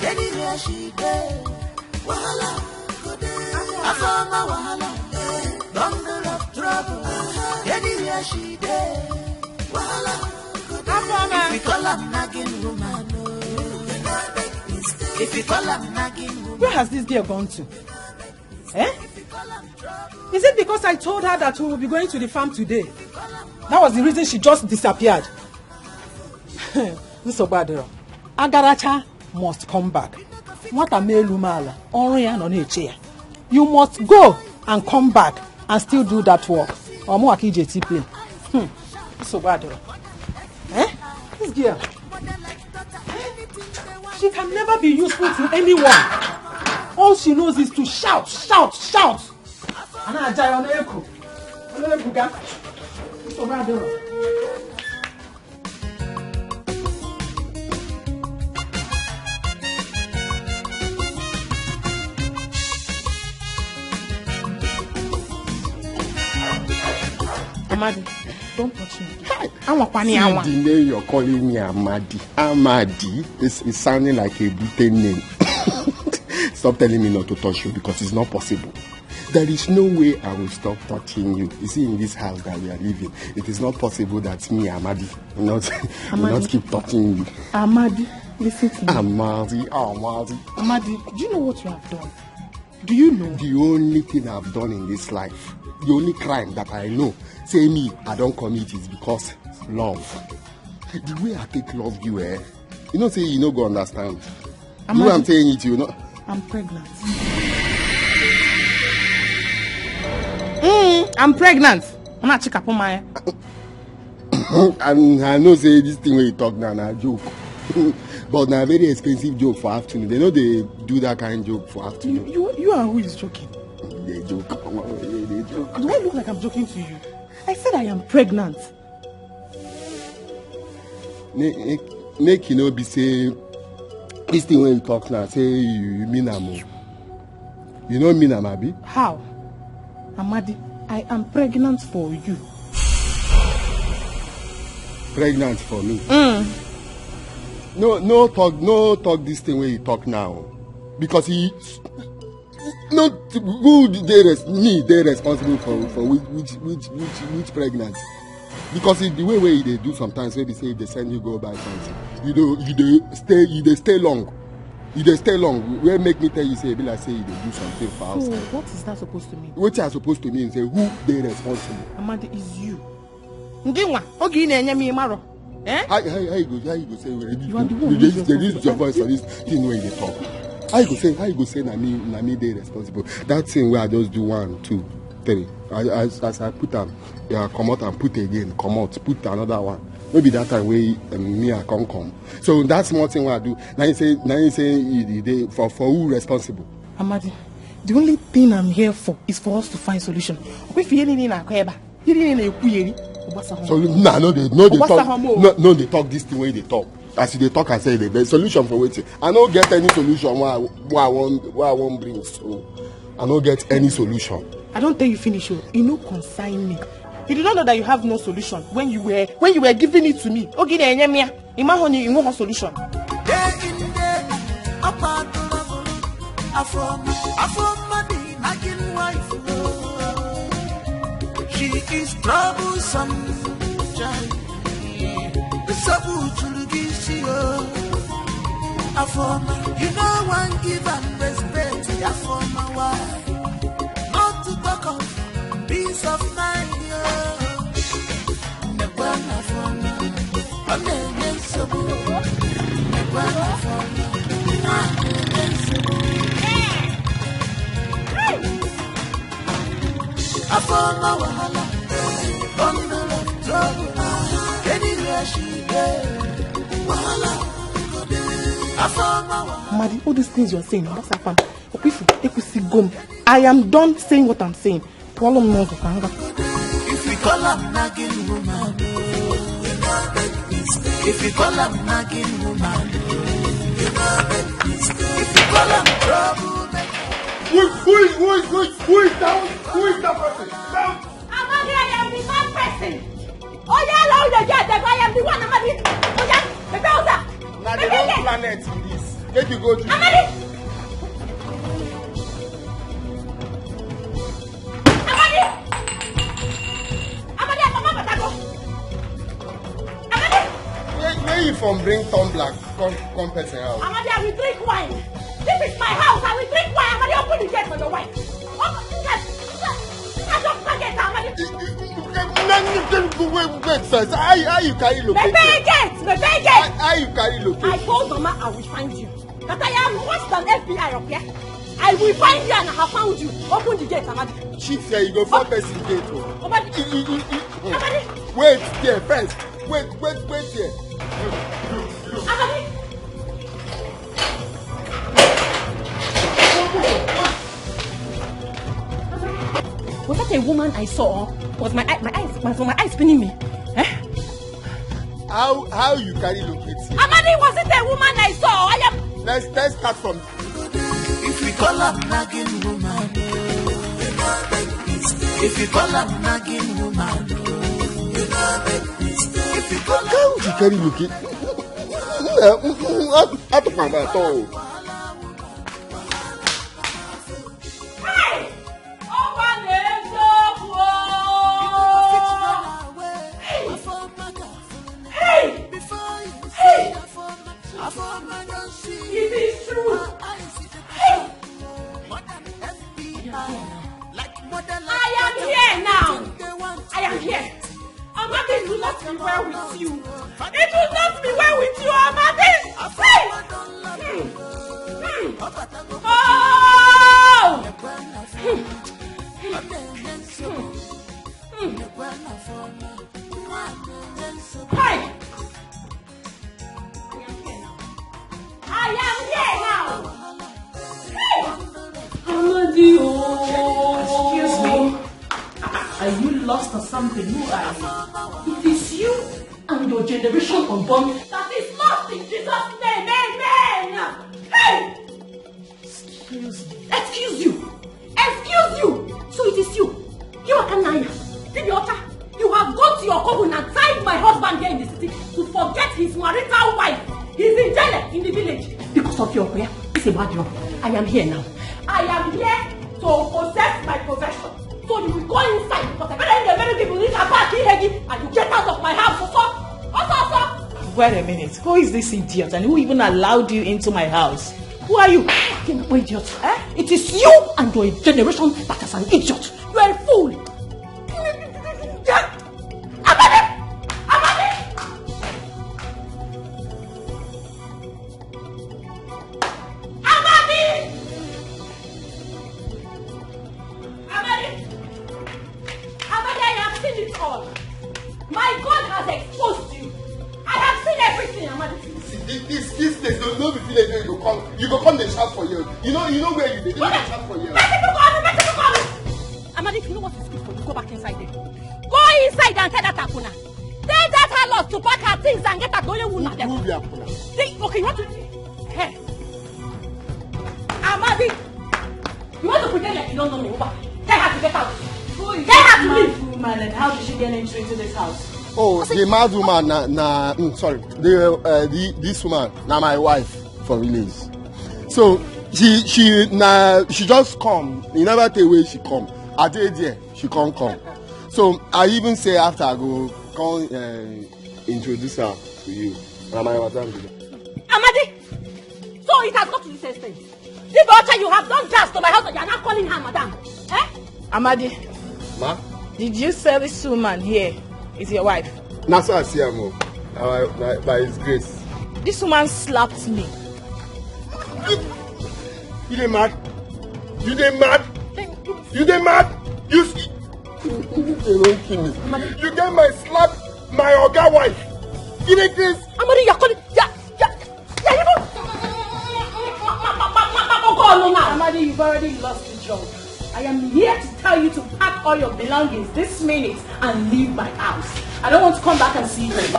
Anywhere she dey, wahala go dey. Afoma wahala, bundle of trouble. Anywhere she dey, wahala go dey. Afoma. If you call am nagging woman, oh. If you call am nagging woman. Where has this girl gone to? Eh? Is it because I told her that we will be going to the farm today? That was the reason she just disappeared. Nsogbu adịrọ. Agaracha must come back. Nwata mee elu m ala, ọrụ ya nọ na-eche ya. You must go and come back and still do that work. Ọ mụwa ka ije ti play. Hmm. Nsogbu adịrọ. Eh? This girl. She can never be useful to anyone. All she knows is to shout, shout, shout. A na-aja ya, ọ na-eku. Ọ na-ebuga. Nsogbu adịrọ. Amadi, don't touch me. Hi. Anwakwana ya anwa. See the name you're calling me, Amadi. Amadi is, is sounding like a British name. Stop telling me not to touch you because it's not possible. There is no way I will stop touching you. You see, in this house that we are living, it is not possible that me, Amadi, will not, will Amadi. Not keep touching you. Amadi, listen to me. Amadi, Amadi. Amadi, do you know what you have done? Do you know? The only thing I've done in this life, the only crime that I know, say me, I don't commit is because love. The way I take love you, eh? You know, say you no go understand. You know I'm saying it, you know. I'm pregnant. Mm, I'm pregnant. I'm not chick up on my. And I know say this thing wey you talk now na joke. But na very expensive joke for afternoon. They know they do that kind of joke for afternoon. You, you, you are who is joking? They joke. They joke. Do I look like I'm joking to you? I said I am pregnant. Make, make you no be say this thing wey you talk now, say you, you mean am o. You no mean am, abi? How? Amadi, I am pregnant for you. Pregnant for me? Mm. No, no talk, no talk this thing wey you talk now. Because he, no, who dey res-, me dey responsible for, for which, which, which, which, which pregnancy? Because if the way wey you dey do sometimes, wey be say if they send you go buy something, you dey, you dey stay, you dey stay long. You dey stay long. Wey make me tell you say e be like say you dey do something for outside. So what is that supposed to mean? Wetin I supposed to mean say who dey responsible? Amadi, is you. Ngị nwa, oge ị na-enye m ịmarọ. Eh? How, how, how you go, how you go say, well, you, you are the one who is responsible. They use your voice for this thing wey you dey talk. How you go say, how you go say na me, na me dey responsible? That thing wey I just do one, two, three. I, as, as I put am, yeah, comot and put again, comot, put another one. No be that time wey, um, me I come come. So that small thing wey I do, na you say, na you say you, you dey for, for who responsible? Amadi, the only thing I'm here for is for us to find solution. Okay, if you need na kweba. So na no dey, no dey talk, no, no dey talk this thing wey you dey talk. As you dey talk, I say the best solution for wetin? I no get any solution wey I, wey I wan, wey I wan bring. So I no get any solution. I don tell you finish o. E no concern me. You did not know that you have no solution when you were, when you were giving it to me. Oge na-enye m ya. Ima honey, you want solution. Day in, day out, up and trouble. Afoma, Afoma, the nagging wife. She is troublesome. Child. The sabu to the G C O. Afoma, you know one give and respect. Afoma, why? Not to talk of peace of mind. Yo. Nekwa Afoma, ọ na-enye nsogbu. Nekwa Afoma, ọ na-enye nsogbu. Afoma wahala, bundle of trouble. Anywhere she dey, wahala go dey. Afoma wahala. Madi, all these things you're saying, what's happened? Okwifu, ekwusigo m. I am done saying what I'm saying. Pụọlụ m n'ụzọ ka m gaa. If we call am nagging woman, if we call am nagging woman, if we call am trouble. Who, who, is, who, is, who, is, who is that? Who is that person? That Amadi, I am the bad person. Oya, allow the girl, the I am the one, Amadi. Oya, the girl, sir. Now they don't planet in this. Make you go to. Amadi. Amadi. Amadi, I come up, I go. Amadi. Where, where you from? Bring tumbler, come, come person house. Amadi, I will drink wine. This is my house. I will drink wine. Amadi, open the gate for your wife. Open the gate. I just target Amadi. Wait, wait, wait, first. How, how you carry Mepee located? Gate. Mepee How, Gate. how you carry I located? Told Mama I will find you. That I am worse than F B I up here. I will find you and I have found you. Open the gate, Amadi. Chief here, you go four person gate. Oh. Amadi. You, you, you, you. Amadi. Wait there first. Wait, wait, wait there. Amadi. Was that a woman I saw? Was my eye, my eyes, was my eyes spinning me? Eh? How, how you carry located? Amadi, was it a woman I saw? I am. Let's, let's start from. If we call am nagging woman, if we call am nagging woman, if we call am How you carry located? Atụkwa m atọ. Hey! Ọkwa na-eziokwu o! Hey! Hey! Hey! It is true! Hey! I am here now! I am here! Amadi, it will not be well with you. It will not be well with you, Amadi. Hey! Hmm. Hmm. Oh! Hmm. Hmm. Hey! I am here now. Hey! Amadi, oh. Excuse me. Are you lost or something? Who are you? It is you and your generation unborn. That is lost in Jesus' name. Amen. Hey! Excuse me. Excuse you. Excuse you. So it is you. You are Kanaya. Dibiocha. You have gone to your couple and tied my husband here in the city to forget his marital wife. He's in jail in the village. Because of your prayer, it's a bad job. I am here now. I am here to possess my possession. So you will go inside because I better in the very people this attack Ihegi and you get out of my house. So, so, so, so. Wait a minute. Who is this idiot and who even allowed you into my house? Who are you? Fucking idiot. Eh? It is you and your generation that is an idiot. You are a fool. Amadi! Amadi! Amadi! Amadi! Amadi, I have seen it all. My God has exposed you. I have seen everything, Amadi. See, this, this, this place, no, no be village wey you go come. You go come dey shout for here. You know, you know where you dey. You no dey shout for here. Let people go, let people go. Amadi, if you know what is good for you, go back inside there. Go inside and tell that Akuna. Tell that harlot to pack her things and get her going. Who na them? Who be Akuna? They, okay, you want to? Hey. Amadi, you want to pretend like you don't know me? Over. Tell her to get out. Tell her to leave. Woman, and how did she get entry into this house? Oh, the mad woman na, na mm, sorry. The, uh, the this woman na my wife for village. So she she na she just come. You never tell where she come. I dey there, she come come. So I even say after I go come uh, introduce her to you. Na my madam be that. Amadi! So it has got to this extent. This daughter you have done gas to my husband, you are not calling her madam. Eh? Amadi, Ma? Did you say this woman here is your wife? Na so I see am o. Na by na by his grace. This woman slapped me. You dey mad? You dey mad? You dey mad? You see? You don kill me. You get my slap my oga wife. You dey craze? Amadi, you are calling. You are, you are, you are even. Amadi, you've already lost the job. I am here to tell you to pack all your belongings this minute and leave my house. I don't want to come back and see you. Madam,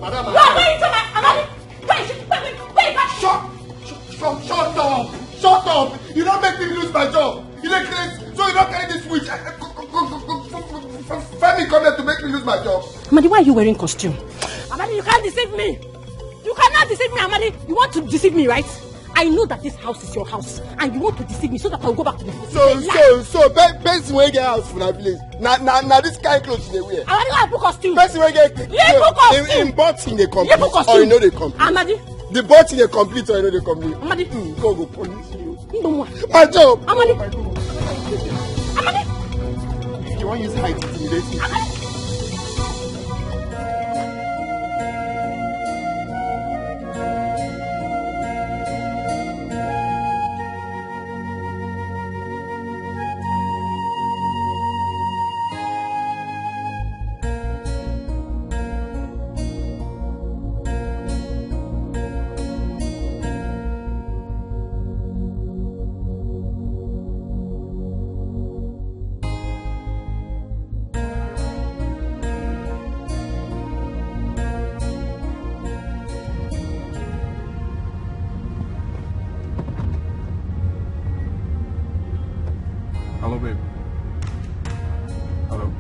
madam, madam. You are going to my Amadi. Wait, wait, wait, wait. Shut, shut, shut, shut up, shut up. You don't make me lose my job. You dey craze, so you don't carry this switch. Femi come here to make me lose my job. Amadi, why are you wearing costume? Amadi, you can't deceive me. You cannot deceive me, Amadi. You want to deceive me, right? I know that this house is your house, and you want to deceive me so that I'll go back to the village. So, so, so, person wey get house for that village, na na na this kind clothes you dey wear. Amadi, why put costume? Person wey get Leave put costume. Im button dey complete or e no dey complete. Amadi. The button dey complete or e no dey complete. Amadi. Mm, God go punish you. Ndonwa. My job. Amadi. Amadi. You wan use height intimidate me? Amadi. Hello, babe. Hello.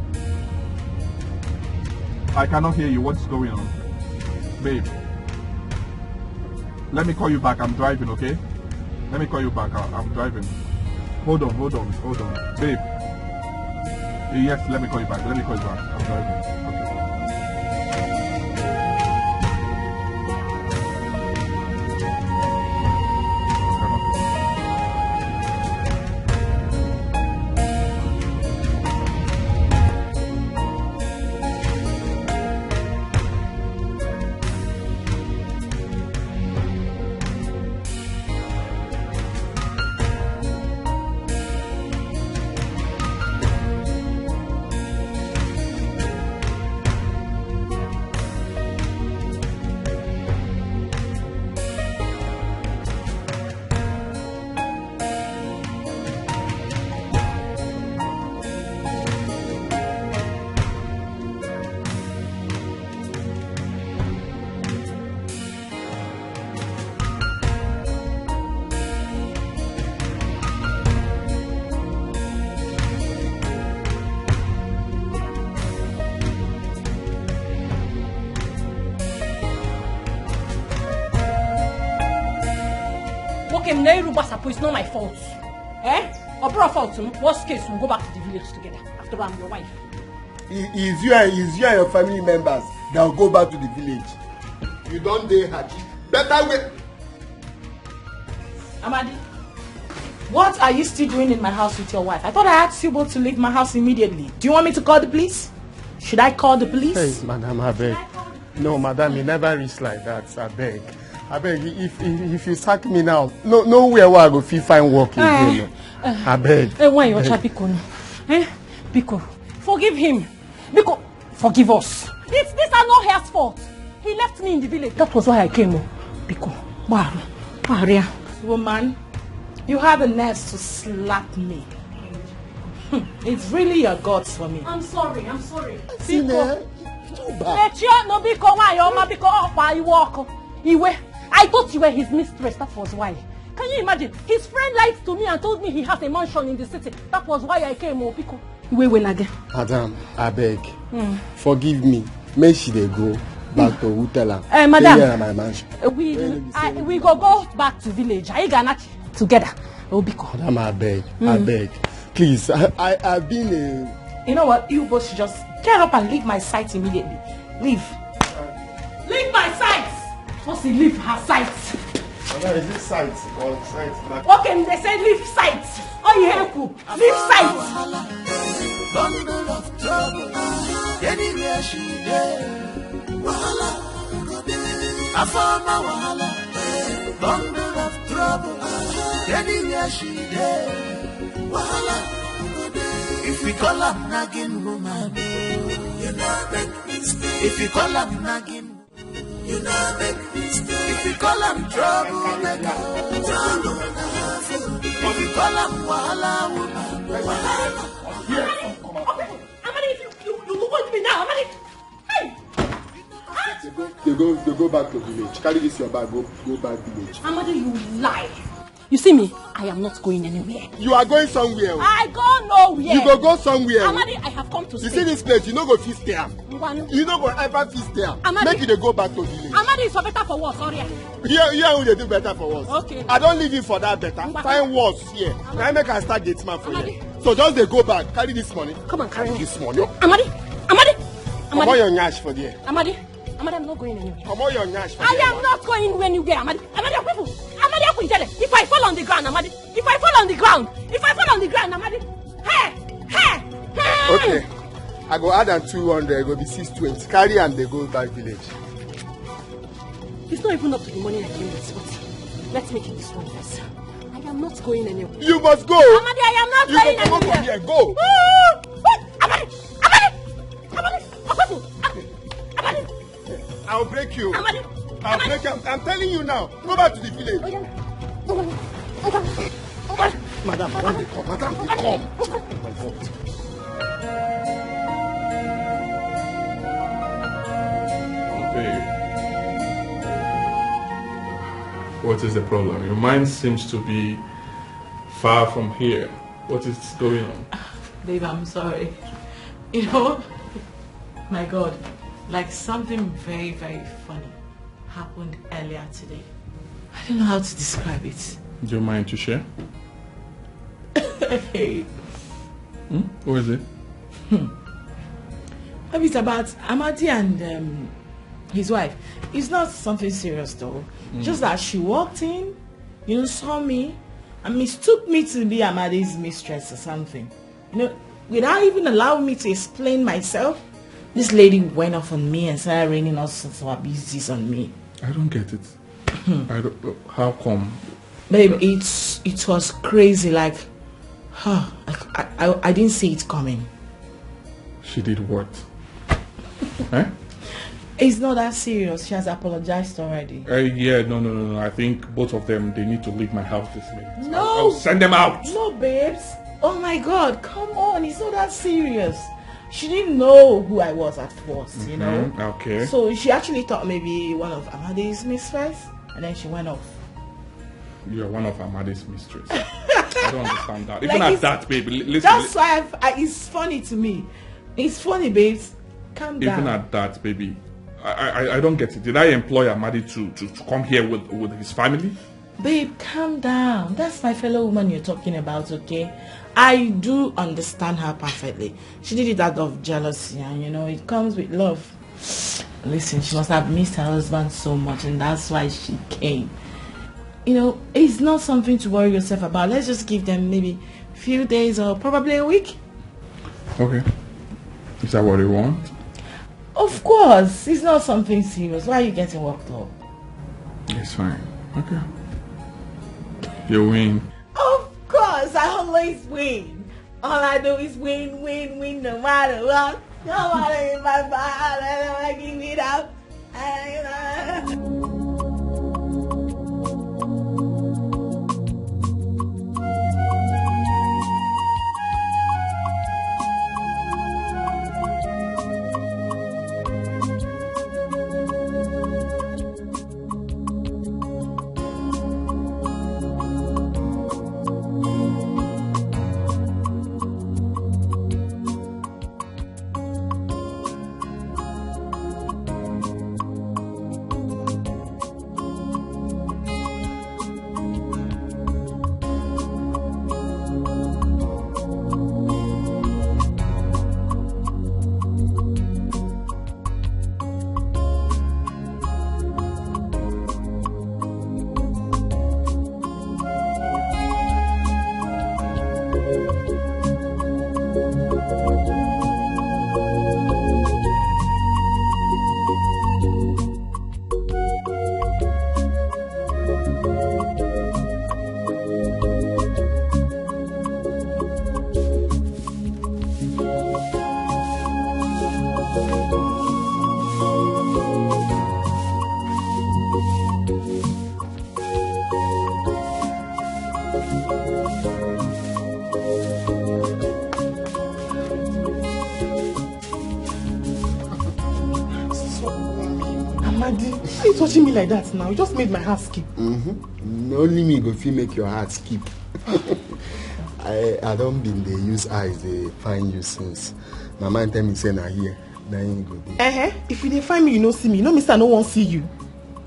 I cannot hear you. What's going on? Babe. Let me call you back. I'm driving, okay? Let me call you back. I- I'm driving. Hold on, hold on, hold on. Babe. Yes, let me call you back. Let me call you back. I'm driving. Okay. Okay, m na iru gbasapụ, it's not my fault. Eh? Ọ bụrụ fault m, worst case, we'll go back to the village together. After all, I'm your wife. Is you and is you and your family members that will go back to the village. You don dey happy. Better way. Amadi, what are you still doing in my house with your wife? I thought I asked you both to leave my house immediately. Do you want me to call the police? Should I call the police? Hey, madam, I beg. No, madam, e never reach like that. I beg. I beg. If if, if you sack me now, no nowhere where I go fit find work again. I beg. Hey, why you beg. Biko? Eh? Biko, forgive him. Biko, forgive us. It's this Anohia's fault. He left me in the village. That was why I came. Oh. Biko, Maria. Woman, you have the nerves to slap me. Hmm, it's really your gods for me. I'm sorry, I'm sorry. Biko. Mechie ọnụ biko, nwanyị ọma biko, ọkwa iwe ọkụ. Iwe. I thought you were his mistress, that was why. Can you imagine? His friend lied to me and told me he has a mansion in the city. That was why I came, oh, biko. Wait, wait again. Madam, abeg, forgive me. Make she dey go back to who tell am. Eh, madam. Say here na my mansion. Eh, we, Where you I, say we go go back to village. Are you gonna together? Obiko. Madam, abeg, abeg. Please, I, I, I've been a You know what? You both should just get up and leave my sight immediately. Leave. Leave my sight. Once you leave her sight. Madam, is it sight or sight? Okay, they say leave sight. Oh, you help you. Leave sight. Bundle of trouble. Anywhere she dey. Wahala. Afama wahala. Bundle of trouble. Anywhere she dey. Wahala. If we call her nagging woman. You know make mistake. If we call her nagging You know make mistake. If you call am trouble maker, trouble maker. If you call am wahala woman, wahala. Amadi, if you, you, you go with me now, Amadi. Hey! They go, they go, they go back to village. Carry this your bag, go, go back village. Amadi, you lie. You see me? I am not going anywhere. You are going somewhere. I go nowhere. You go go somewhere. Amadi, I have come to You see this place, you no go fit stay am. You no go ever fit stay am. Amadi. Make you dey go back to village. Amadi is for better for worse. Sorry. Here, here we dey do better for worse. Okay. I don leave you for that better. Ngwa. Find worse here. Amadi. Now make I start gate man for Amadi. Here. So just dey go back, carry this money. Come and carry this money. Amadi, Amadi, Amadi. Comot your nyash for there. Amadi. Amadi, I'm not going anywhere. Comot your nyash. I am not going anywhere, Amadi. Amadi, people. Amadi, Akwinjele. If I fall on the ground, Amadi. If I fall on the ground. If I fall on the ground, Amadi. Hey, hey, hey. Okay. I go add am two hundred, go be six twenty. Carry am, dey go back village. It's not even up to the money I came with, but let's make it this one first. I am not going anywhere. You must go. Amadi, I am not you going anywhere. You go from here. Go. Amadi, Amadi, Amadi, Amadi. I'll break you. Amadi! I'll break you. I'm, I'm telling you now. Go back to the village. Oh, yeah. Oh, yeah. Oh, yeah. Oh, yeah. Madam, madam, they come. Madam, they come. Oh my God. Babe, what is the problem? Your mind seems to be far from here. What is going on? Babe, I'm sorry. You know, my God, like something very, very funny happened earlier today. I don't know how to describe it. Do you mind to share? Hey. Hmm? What is it? Hmm. It's about Amadi and um, his wife. It's not something serious though. Mm. Just that she walked in, you know, saw me, and mistook me to be Amadi's mistress or something. You know, without even allowing me to explain myself, this lady went off on me and started raining all sorts of abuses on me. I don't get it. I don't, how come? Babe, it's it was crazy. Like, huh, I, I, I didn't see it coming. She did what? Eh? It's not that serious. She has apologized already. Uh, yeah, no, no, no, no. I think both of them, they need to leave my house this minute. No. I'll, I'll send them out. No, babes. Oh my God, come on. It's not that serious. She didn't know who I was at first, you know? Mm-hmm, okay. So she actually thought maybe one of Amadi's mistress, and then she went off. You're one of Amadi's mistress. I don't understand that. Even like at that, baby. Listen. That's why I've, I, it's funny to me. It's funny, babes. Calm down. Even at that, baby, I, I, I don't get it. Did I employ Amadi to, to, to come here with, with his family? Babe, calm down. That's my fellow woman you're talking about, okay? I do understand her perfectly. She did it out of jealousy, and you know, it comes with love. Listen, she must have missed her husband so much, and that's why she came. You know, it's not something to worry yourself about. Let's just give them maybe few days or probably a week. Okay. Is that what you want? Of course. It's not something serious. Why are you getting worked up? It's fine. Okay. You win. Of course. I always win. All I do is win, win, win, no matter what. No matter if I fall, I never give it up. Why you touching me like that now? You just made my heart skip. Mm-hmm. Only me go fit make your heart skip. I I don been dey use eyes dey find you since. My mind tell me say na here na him go dey. Uh-huh. If you dey find me, you no see me. You know me say I no wan see you.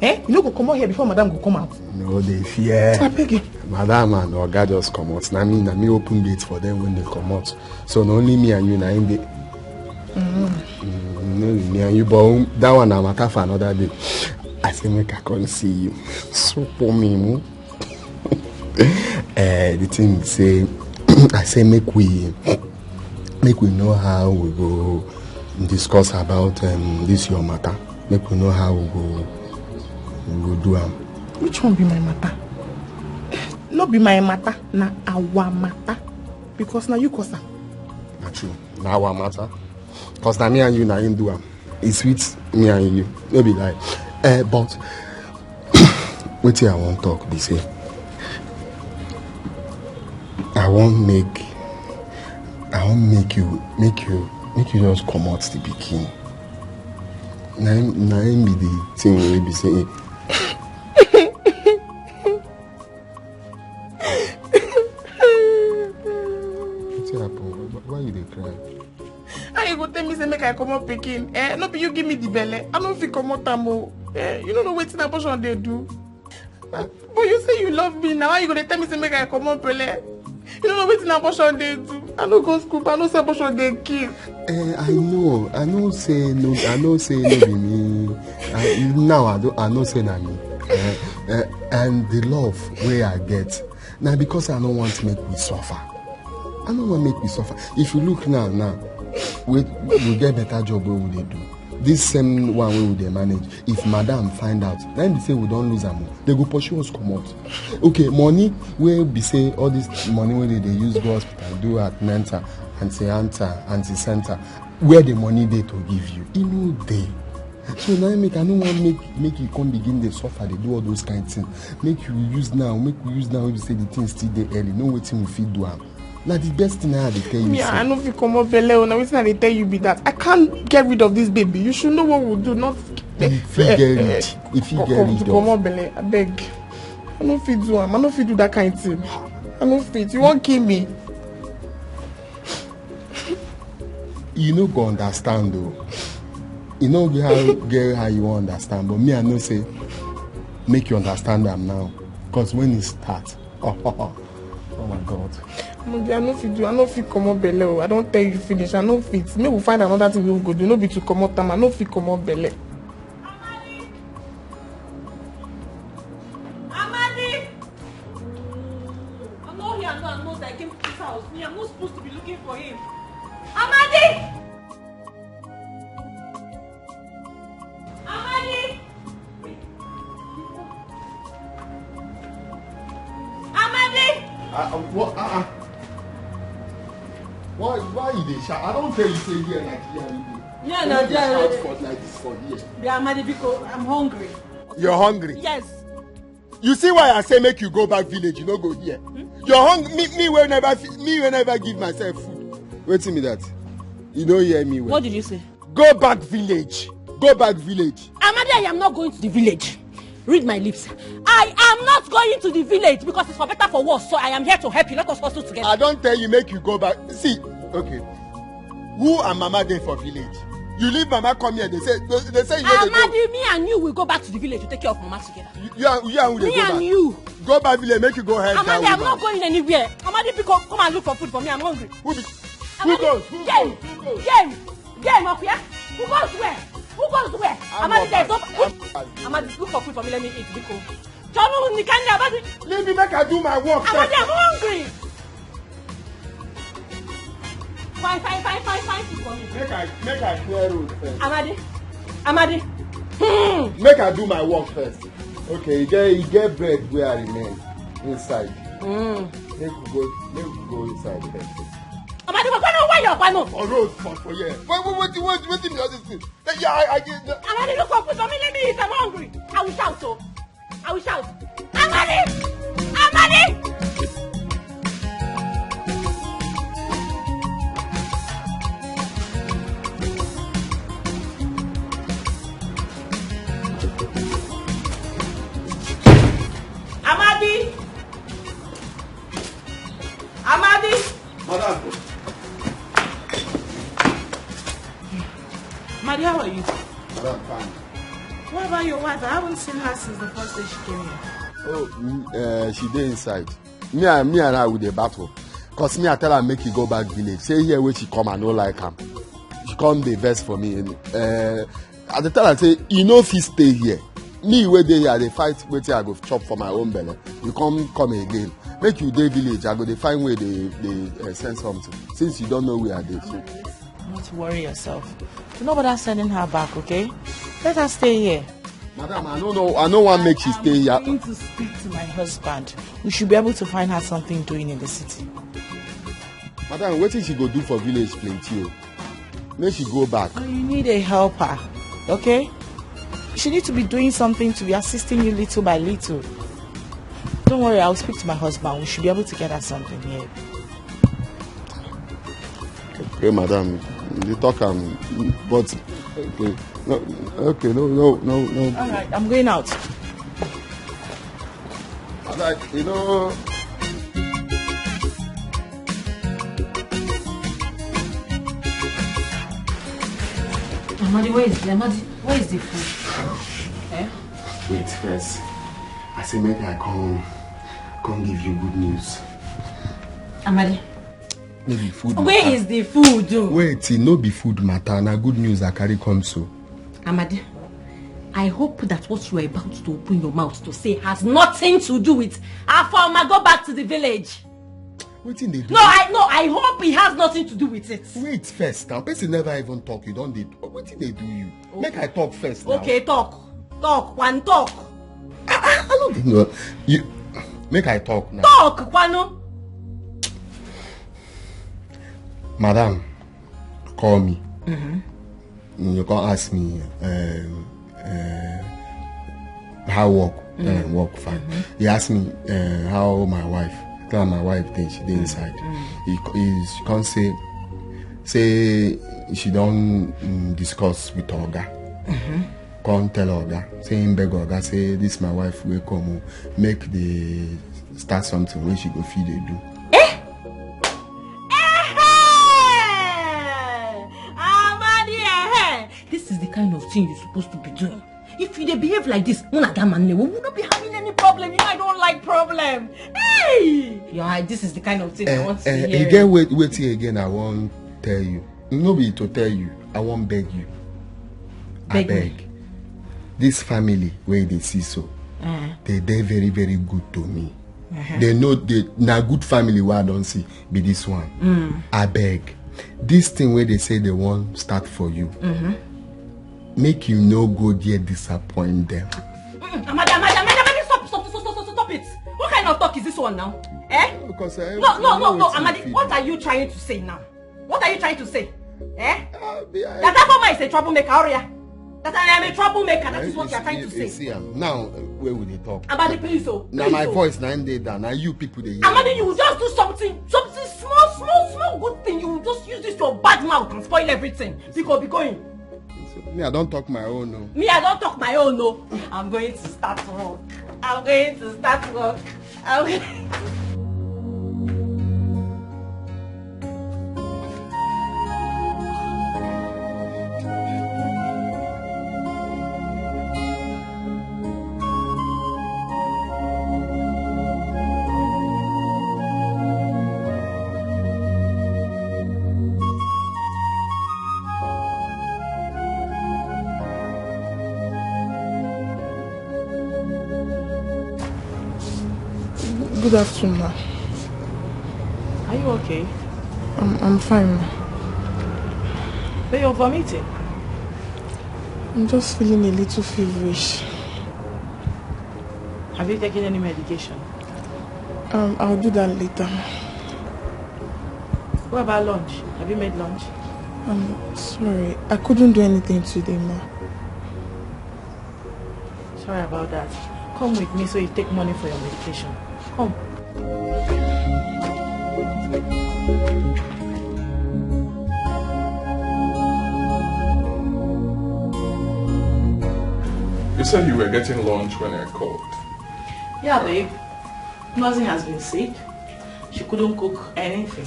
Eh? You no go comot here before madam go come out. No dey fear. I beg you. Madam and oga just comot. Na me na me open gate for them when they comot. So na only me and you na him dey. Mm, no be me and you, but um, that one na matter for another day. I say make I come see you. So for me, hmm? Eh, the thing be say, I say make we make we know how we go discuss about um, this your matter. Make we know how we go we go do am. Which one be my matter? No be my matter, na our matter. Because na you cause am. Na true. Na our matter. Cause na me and you na him do am. E sweet me and you. No be lie. Eh, but wetin I wan talk be say I wan make I wan make you make you make you just comot the pikin. Na him na him be the thing wey be say wetin happen? Why- Why you dey cry? How you go tell me say make I comot pikin? Eh, no be you give me the belle. I no fit comot am o. Eh, you no know wetin abortion dey do. But you say you love me now. How you go dey tell me say make I comot belle? You no know wetin abortion dey do. I no go school, but I know say abortion dey kill. Eh, I know. I know say no. I know say no be me. I, now I do. I know say na me. Eh, eh, and the love wey I get na because I no want make we suffer. I no want make we suffer. If you look now, now we we get better job wey we dey do. This same one wey we dey manage, if madam find out, na im be say we don lose am o. They go pursue us comot. Okay, money wey be say all this money wey they dey use go hospital do at mental, anti antal, anti center, where the money dey to give you? E no dey. So na im make I no wan make make you come begin dey suffer dey do all those kind things. Make you use now, make we use now wey be say the thing still dey early, know wetin we fit do am. Na the best thing I dey tell you. Me, I no fit comot belle o. Na wetin I dey tell you be that. I can't get rid of this baby. You should know what we do. Not. You fit get rid. You fit get rid of. Comot belle. I beg. I no fit do am. I no fit do that kind thing. I no fit. You wan kill me? You no go understand o. You no get how get how you wan understand, but me I know say make you understand am now. Cause when e start, oh my God. Modi, I no fit do, I no fit comot belle o. I don tell you finish, I no fit. Make we find another thing wey we go do. No be to comot am, I no fit comot belle. Amadi! I'm not here, I'm not, I'm not, I came to this house. Me, I'm not supposed to be looking for him. Amadi! Amadi! Amadi! Uh, uh, what? Uh, uh. Why, why you dey shout? I don't tell you say here like here you dey. Yeah, na there. Shout for like this for here. Yeah, Amadi, because I'm hungry. You're hungry? Yes. You see why I say make you go back village, you no go here. Hmm? You're hungry. Me, me will never, me will never give myself food. Wait till me that. You don't hear me well. What did you say? Go back village. Go back village. Amadi, I am not going to the village. Read my lips. I am not going to the village because it's for better for worse. So I am here to help you. Let us hustle together. I don't tell you, make you go back. See, okay. Who and mama dey for village? You leave mama come here. They say they, they say you no dey go. Amadi, me and you will go back to the village to take care of mama together. You, you and you and who dey Me go and back? You. Go back village, make you go help Amadi, that I'm woman. Not going anywhere. Amadi, pick up, come and look for food for me. I'm hungry. Who be, who Amadi, goes? Who game, goes? Who goes? Game, game, okay? Who goes where? Who goes where? I'm Amadi, there's no. I'm, I'm, Amadi, look for food for me. Let me eat, biko. Jonu, Nikanya, Amadi. Leave me make I do my work Amadi, first. I'm hungry. Fine, fine, fine, fine, fine food for me. Make I make I clear road first. Amadi, Amadi. Hmm. Make I do my work first. Okay, you get you get bread where I remain inside. Mm. Make we go make we go inside first. Amadi, go no where your pano. For road for for here. Wait wait wait wait wait wait all this thing. Yeah, I, I, I, Amadi, look for food for me. Let me eat. I'm hungry. I will shout. Oh. I will shout, Amadi! Amadi! Amadi! Amadi! Madam, Amadi, how are you? madam, fine. What about your wife? I haven't seen her since the first day she came here. Oh, mm, uh, she dey inside. Me and me and her we dey battle. Cause me I tell her make e go back village. Say here wey she come I no like am. She come dey vex for me. Uh, I dey tell her say e no fit stay here. Me wey dey here I dey fight wetin I go chop for my own belle. You come come again. Make you dey village I go dey find way dey dey uh, send something. Since you don know where I dey. So. Not to worry yourself. Do not bother sending her back, okay? Let her stay here. Madam, I no know. I no wan make she stay here. I'm going to speak to my husband. We should be able to find her something doing in the city. Madam, wetin she go do for village plenty o. Make she go back. So you need a helper, okay? She needs to be doing something to be assisting you little by little. Don't worry, I'll speak to my husband. We should be able to get her something here. Okay, madam, you talk am, but okay, no, okay, no, no, no, no. All right, I'm going out. Madam, you know. Amadi, where is the Amadi? Where is the food? Eh? Wait first. I say make I come, come give you good news. Amadi, No be food where matter. Is the food? Oh? Wait, e no be food matter. Na good news I carry come so. Amadi, I hope that what you are about to open your mouth to say has nothing to do with Afoma. Go back to the village. Wetin dey do? No, I no, I hope it has nothing to do with it. Wait first now. Person never even talk. You don dey. Wetin dey do you? Make I talk first now. Okay, talk, talk, one talk. I no dey know. You make I talk now. Talk, Kwano. Madam, call me. You come ask me um, uh, how work uh, work fine. He ask me uh, how my wife. Tell am my wife dey she dey inside. He, he she come say say she don mm, discuss with her oga. Come tell her oga say him beg her oga say this my wife wey come o make dey start something wey she go fit dey do. Amadi, eh, this is the kind of thing you're supposed to be doing. If you dey behave like this, una that man we will not be having any problem. You know, I don't like problem. Hey, yeah, this is the kind of thing I want to Eh, hear. e get wait, wetin again I wan tell you. No be to tell you, I wan beg you. Beg me. Abeg, this family wey you dey see so, Eh. they dey very very good to me. They know they na good family wey I don see be this one. Abeg, this thing wey they say they wan start for you, make you no go there disappoint them. Mm, Amadi, Amadi, Amadi, Amadi, stop, stop, stop, stop, stop, stop it. What kind of talk is this one now? Eh? Because I No, no, no, no, wetin Amadi, you what feel. Are you trying to say now? What are you trying to say? Eh? Ah, be- I- That Afoma is a troublemaker, Oria. That I am a troublemaker, that is what you you are trying see- to you say. See am now uh, wey we dey talk. Amadi, please, oh. Na Please, my oh. Voice na im dey down. Na you people dey hear. Amadi, you will just do something, something small, small, small good thing. You will just use this your bad mouth and spoil everything. Because be going. Me, I don talk my own o. Me, I don't talk my own, no. I'm going to start work. I'm going to start work. I'm going... Good afternoon, ma. Are you okay? I'm, I'm fine, ma. But you're vomiting. I'm just feeling a little feverish. Have you taken any medication? Um, I'll do that later, ma. What about lunch? Have you made lunch? I'm sorry. I couldn't do anything today, ma. Sorry about that. Come with me so you take money for your medication. Come. You said you were getting lunch when I called. Yeah, babe. Ngozi has been sick. She couldn't cook anything.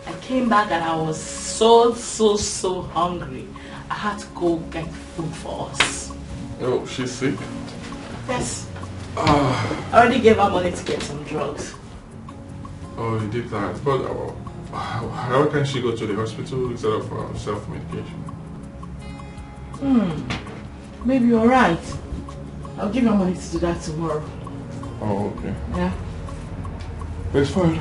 I came back and I was so, so, so hungry. I had to go get food for us. Oh, she's sick? Yes. I already gave her money to get some drugs. Oh, you did that. But uh, how, how can she go to the hospital instead of uh, self-medication? Hmm. Maybe you're right. I'll give her money to do that tomorrow. Oh, okay. Yeah. It's fine.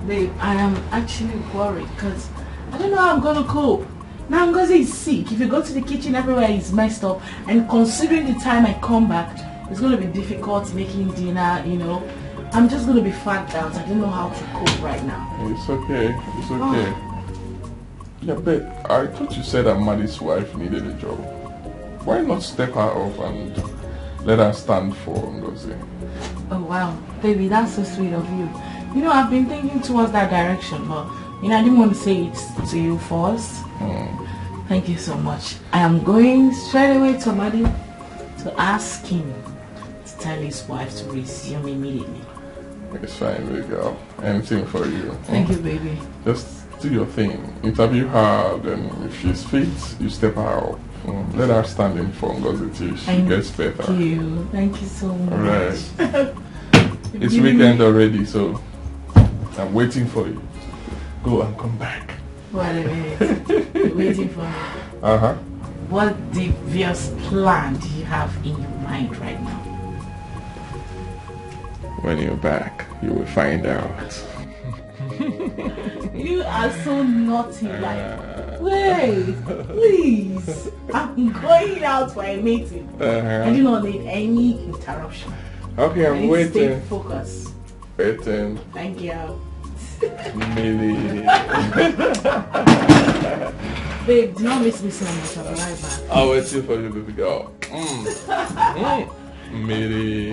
Babe, I am actually worried because I don't know how I'm gonna cope. Now Ngozi is sick. If you go to the kitchen, everywhere is messed up. And considering the time I come back, it's gonna be difficult making dinner, you know. I'm just gonna be fagged out. I don't know how to cope right now. It's okay. It's okay. Yeah, but I thought you said Amadi's wife needed a job. Why not step her up and let her stand for Ngozi? Oh wow, baby, that's so sweet of you. You know, I've been thinking towards that direction, but you know, I didn't want to say it to you first. Thank you so much. I am going straight away to Amadi to ask him to tell his wife to resume immediately. It's fine, baby girl. Anything for you. Thank you, baby. Just do your thing. Interview her, then if she's fit, you step her up. Mm, let her stand in for Ngozi till she Thank gets better. you. Thank you so much. Alright. It's Giving me- weekend already, so I'm waiting for you. Go and come back. Wait a minute. Waiting for me. Uh huh. What devious plan do you have in your mind right now? When you're back, you will find out. You are so naughty. Like, wait, please. I'm going out for a meeting. I Uh-huh. do not need any interruption. Okay, I'm Please stay waiting. Focused. Waiting. Thank you. Mini. Babe, do not miss me so much. I'll be right back. I'll wait you for you, baby girl. Mm. Mm. Mini.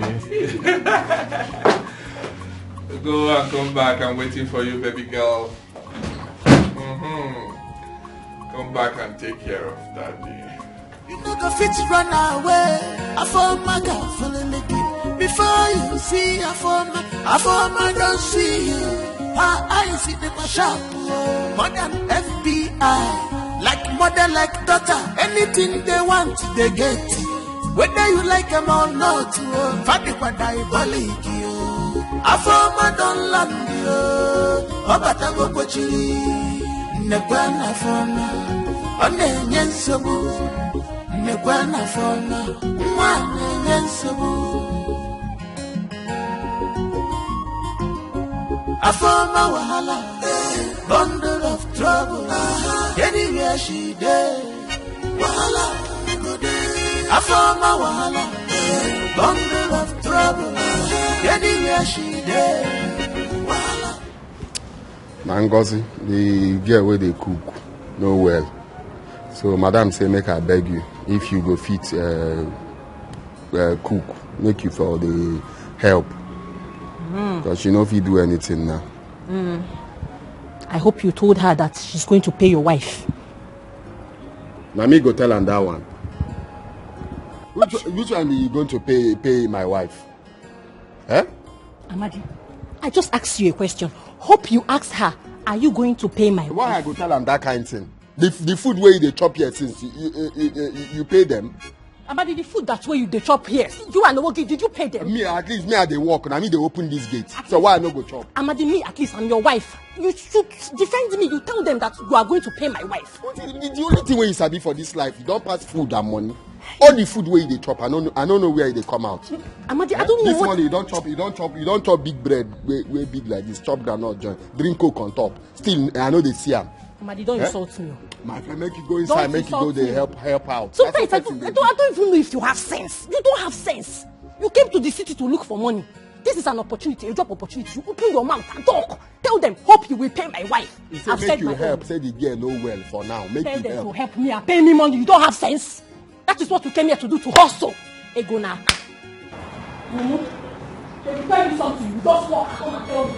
Go and come back. I'm waiting for you, baby girl. Mm-hmm. Come back and take care of daddy. You no go fit run away. Afoma ga follow me keep. Before you see Afoma, Afoma don't see you. Her eyes in the sharp. More than F B I. Like mother, like daughter. Anything they want, they get. Whether you like them or not, Fadi kwa diabolic you. Afoma don't land you. Obata go kochiri. Nekwa na Afoma. Ọ na-enye nsogbu. Nekwa na Afoma. Nwa na-enye nsogbu. Afoma wahala. Bundle of trouble. Anywhere she dey. Wahala. Afoma wahala. Bundle of trouble. Anywhere she dey. Wahala. Na Ngozi, the girl wey dey cook, no well. So madam say make I beg you, if you go fit uh, uh, cook, make you for the help. Because she no fit do anything now. I hope you told her that she's going to pay your wife. Na me go tell am that one. Which, which one be you going to pay pay my wife? Eh? Amadi, I just asked you a question. Hope you asked her, are you going to pay my Why I wife? Go tell am that kind thing? The, the food wey you dey chop here since, you, you, you, you, you pay them? Amadi, the food that way you dey chop here, you and Owogi, did you pay them? Me, at least me, I dey work. Na me dey open this gate. So why I no go chop? Amadi, me at least, I'm your wife. You should defend me. You tell them that you are going to pay my wife. The, the, the only thing wey you sabi for this life, you don pass food and money. All the food wey you dey chop, I no know, I no know where e dey come out. Amadi, I don't know This what. Morning you don chop, you don chop, you don chop big bread wey wey big like this, chop groundnut join, drink coke on top. Still, I no dey see am. Amadi, don't Eh? Insult me. My friend, make you go inside, Don't make you go insult dey me. help help out. Na so Sometimes I person don't, dey I do. don't, I don't even know if you have sense. You don't have sense. You came to the city to look for money. This is an opportunity, a job opportunity. You open your mouth and talk. Tell them, hope you will pay my wife. He say I've make said you my help. Own. Say the girl no well for now. Make Tell you them to help. Help me and pay me money. You don't have sense. That is what you came here to do, to hustle. Ego na. Mumu, they will tell you something. You just walk, come and tell me.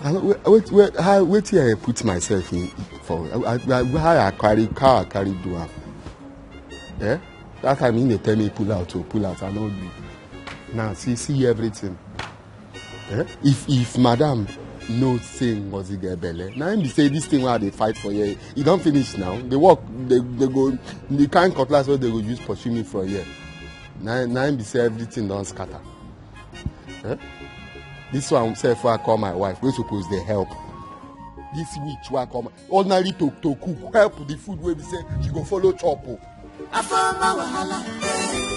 I no, wait, wait, wait, how, wetin I put myself in for? I, I, I, how I carry, how I carry do am? Eh? That time he dey tell me pull out, oh, pull out. I no gree. Now, see, see everything. Eh? If, if madam know say Ngozi get belle, now him be say this thing wey I dey fight for here, e don finish now. The work, they, they go, the kind cutlass wey they go use pursue me from here. Now, now him be say everything don scatter. Eh? This one sef wey I call my wife, wey suppose dey help. This witch wey I call my, ordinary to, to cook, help the food wey be say she go follow chop o. Afama wahala,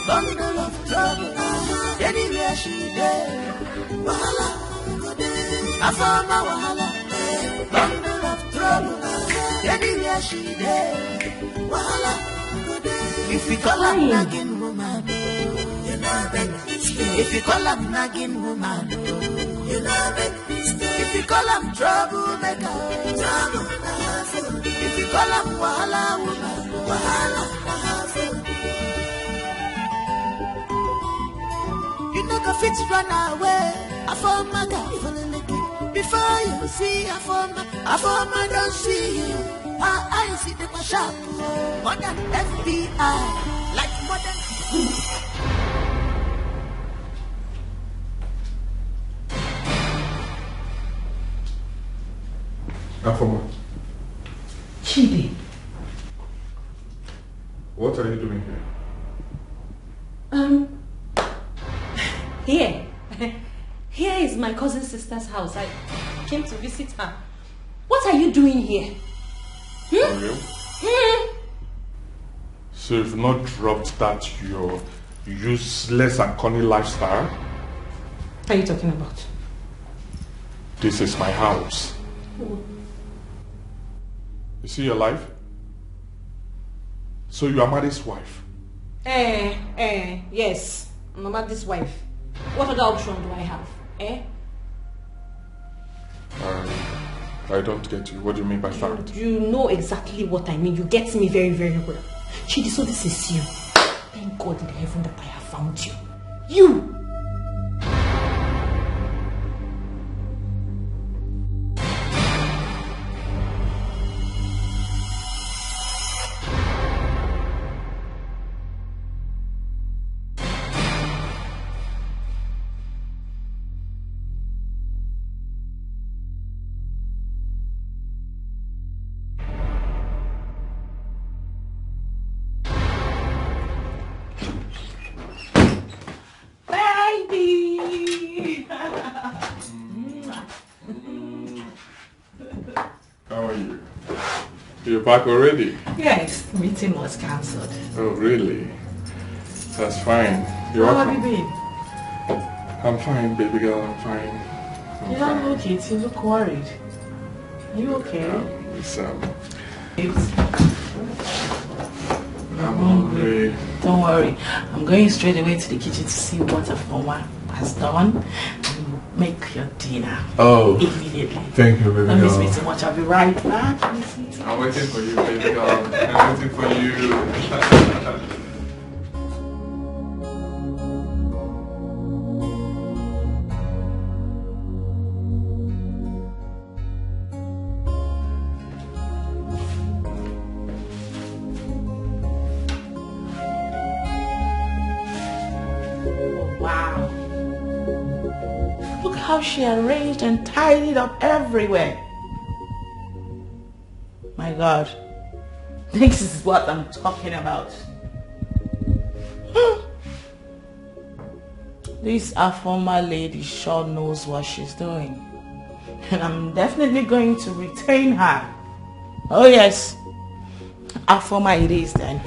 bundle of trouble. Anywhere she dey, wahala go dey. Afama wahala, bundle of trouble. Anywhere she dey, wahala go dey. If you call am nagging woman, you know that. If you call am nagging woman, you know that. If you call am troublemaker, trouble na her fault. If you call am wahala woman, wahala na her fault. You no go fit run away. Afoma got for the licky. Before you see Afoma, Afoma don't see you. Her eyes see the sharp. Modern F B I, like modern. Afoma. Chidi. What are you doing here? Um, here. Here is my cousin sister's house. I came to visit her. What are you doing here? Hmm? Mario? Hmm? So you've not dropped that your useless and corny lifestyle? What are you talking about? This is my house. Oh. You see your life? So you are Amadi's wife? Eh, eh, yes. I'm Amadi's wife. What other option do I have? Eh? Um, I don't get you. What do you mean by that? You know exactly what I mean. You get me very, very well. Chidi, so this is you. Thank God in heaven that I have found you. You! Baby! How are you? You're back already? Yes, meeting was cancelled. Oh, really? That's fine. You're How have you welcome. Been? I'm fine, baby girl. I'm fine. I'm You don't fine. Look it. You look worried. Are you okay? Um, it's, um, Babes, I'm hungry. Don't worry. I'm going straight away to the kitchen to see what Afoma has done and make your dinner. Oh. Immediately. Thank you, baby girl. Don't miss me too much. I'll be right back. I'm waiting for you, baby girl. I'm waiting for you. Wow. Look how she arranged and tidied up everywhere. My God. This is what I'm talking about. Hmm. This Afoma lady sure knows what she's doing. And I'm definitely going to retain her. Oh, yes. Afoma it is then.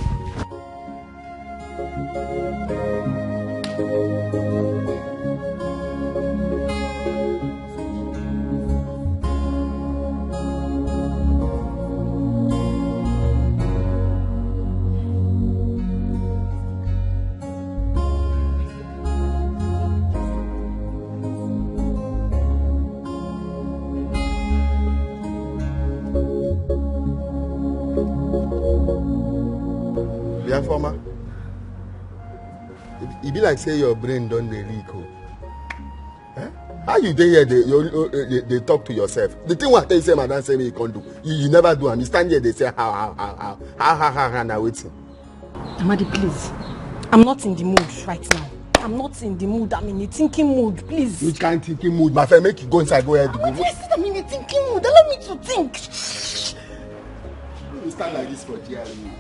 Bia former. E be like say your brain don dey leak o. Eh? How you dey here dey you, you, you, dey talk to yourself? The thing wey I tell you say madam say make you come do, you, you never do am. You stand here dey say how how how how how how how how na wetin? Amadi, please. I'm not in the mood right now. I'm not in the mood. I'm in a thinking mood, please. Which kind thinking mood? My friend, make you go inside, go ahead. But I said I'm in a thinking mood. Allow me to think. You stand like this for G R E.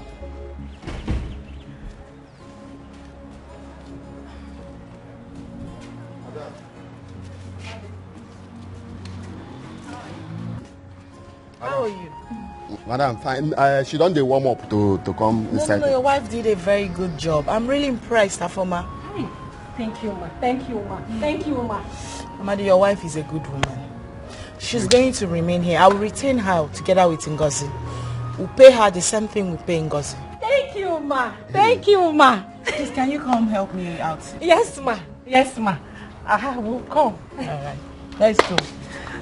How are you? Madam, fine. Uh, she don dey warm up to, to come No, inside. no, no, your wife did a very good job. I'm really impressed, Afoma. Thank you, ma. Thank you, ma. Thank you, ma. Amadi, your wife is a good woman. She's going to remain here. I will retain her together with Ngozi. We'll pay her the same thing we pay Ngozi. Thank you, ma. Thank you, ma. Please, can you come help me out? Yes, ma. Yes, ma. I will come. All right. Let's go.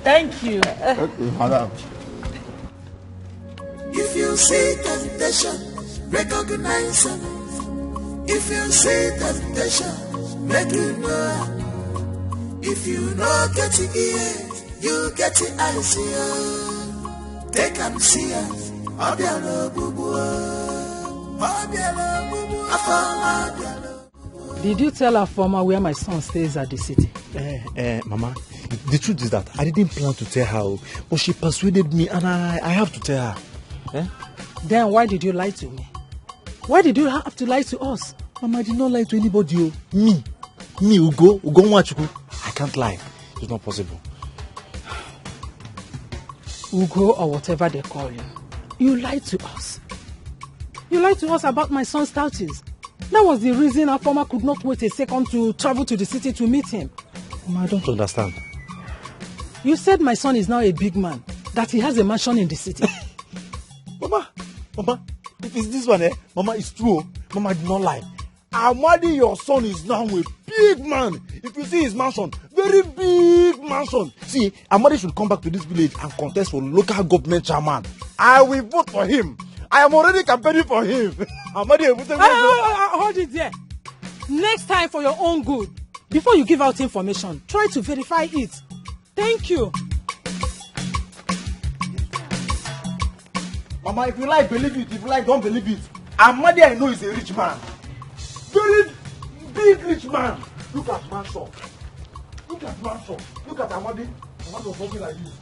Thank you. Okay, madam. If you see temptation, recognize it. If you see temptation, make you know. If you no get it ear, you get it eyes here. Take and see it. Obiara ogbugbu. Obiara ogbugbu. Afọma obiara. Did you tell Afoma where my son stays at the city? Eh, eh, Mama, the truth is that I didn't plan to tell her, oh, but she persuaded me and I, I have to tell her. Eh? Then why did you lie to me? Why did you have to lie to us? Mama, I did not lie to anybody. Oh. Me, me, Ugo, Ugo Nwachukwu. I can't lie. It's not possible. Ugo or whatever they call you. You lied to us. You lied to us about my son's status. That was the reason Afoma could not wait a second to travel to the city to meet him. Mama, I don't understand. You said my son is now a big man, that he has a mansion in the city. Mama, Mama, if it's this one, eh? Mama, it's true. Oh. Mama, I did not lie. Amadi, your son is now a big man. If you see his mansion, very big mansion. See, Amadi should come back to this village and contest for local government chairman. I will vote for him. I am already campaigning for him. Amadi, ah, ah, ah, hold it there. Next time, for your own good, before you give out information, try to verify it. Thank you. Mama, if you like, believe it. If you like, don't believe it. Amadi, I know, is a rich man. Very big rich man. Look at mansion. Look at mansion. Look at Amadi. Amadi was walking like this.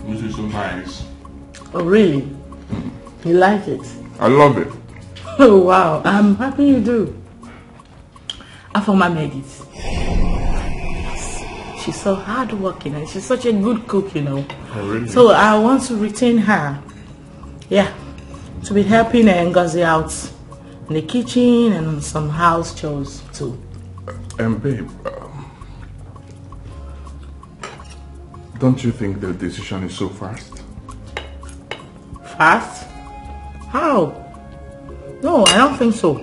This is so nice. Oh, really? You like it? I love it. Oh, wow. I'm happy you do. Afoma made it. She's so hardworking and she's such a good cook, you know. Oh, really? So I want to retain her. Yeah. To be helping Ngozi out in the kitchen and some house chores too. And babe, um, don't you think the decision is so fast? Fast? How? No, I don't think so.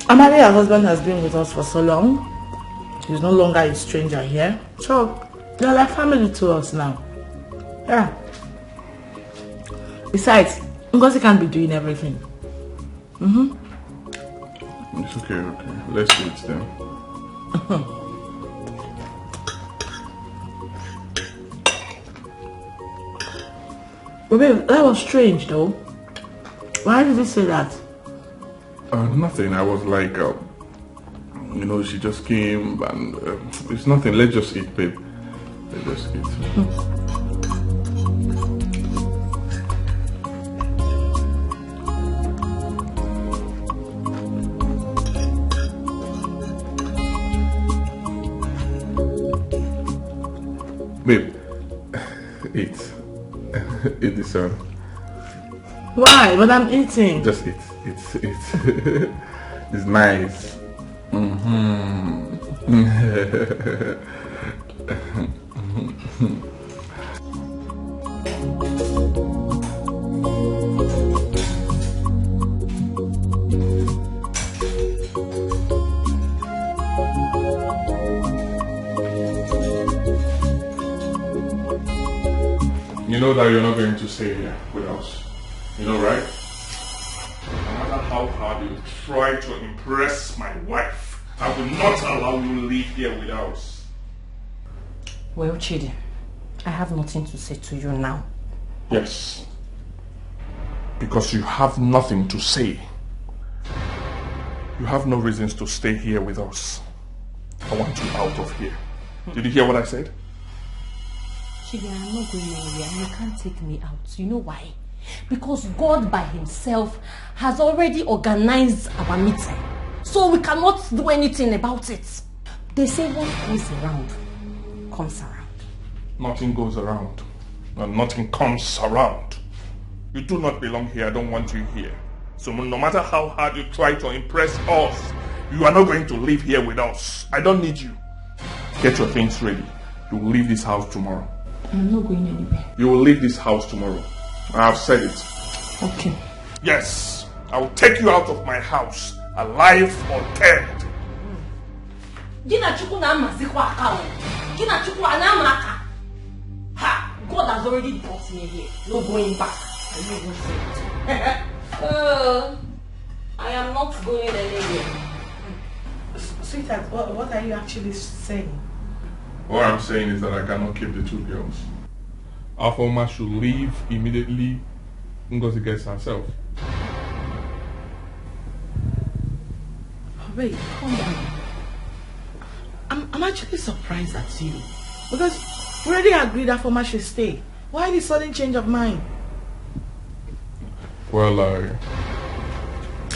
Amadi, her husband, has been with us for so long. He's no longer a stranger here. So, they're like family to us now. Yeah. Besides, Ngozi can't be doing everything. Mm-hmm. It's okay, okay. Let's eat then. But babe, that was strange though. Why did you say that? Uh, nothing. I was like, uh, you know, she just came and uh, it's nothing. Let's just eat, babe. Let's just eat. Babe, eat. Eat this one. Why? But I'm eating. Just eat. It's it's. It's nice. Mm-hmm. You know that you're not going to stay here with us. You know, right? No matter how hard you try to impress my wife, I will not allow you live here with us. Well, Chidi, I have nothing to say to you now. Yes. Because you have nothing to say. You have no reasons to stay here with us. I want you out of here. Did you hear what I said? Chidi, I'm not going anywhere. You can't take me out. You know why? Because God by himself has already organized our meeting. So we cannot do anything about it. They say what goes around comes around. Nothing goes around, and nothing comes around. You do not belong here. I don't want you here. So no matter how hard you try to impress us, you are not going to live here with us. I don't need you. Get your things ready. You will leave this house tomorrow. I'm not going anywhere. You will leave this house tomorrow. I have said it. Okay. Yes, I will take you out of my house, alive or dead. Gị na Chukwu na-amazikwa aka o. Gị na Chukwu a na-ama aka. Ha! God has already brought me here. No going back. I even said it. Oh, I am not going anywhere. S- Sweetheart, what, what are you actually saying? All I'm saying is that I cannot keep the two girls. Afoma should leave immediately. Ngozi gets herself. Babe, calm down. I'm, I'm actually surprised at you. Because we already agreed that Afoma should stay. Why the sudden change of mind? Well, I,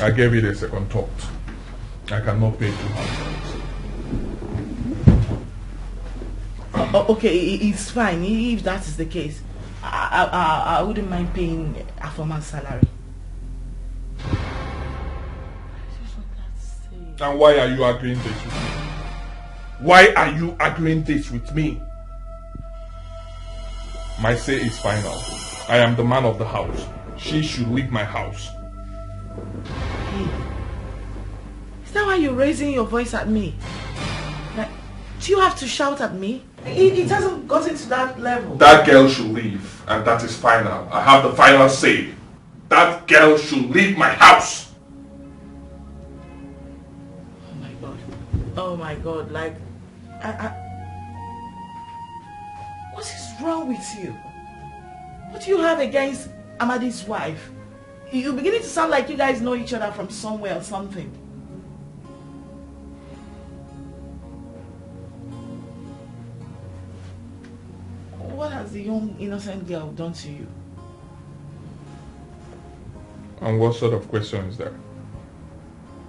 I gave it a second thought. I cannot pay two hundred. Oh, okay, i- it's fine i- if that is the case. I, I, I, I wouldn't mind paying Afoma's salary. And why are you arguing this with me? Why are you arguing this with me? My say is final. I am the man of the house. She should leave my house. Hey, is that why you're raising your voice at me? Like, do you have to shout at me? It, it hasn't gotten to that level. That girl should leave, and that is final. I have the final say. That girl should leave my house. Oh my god. Oh my god. Like, I, I, what is wrong with you? What do you have against Amadi's wife? You're beginning to sound like you guys know each other from somewhere or something. What has the young innocent girl done to you? And what sort of question is that?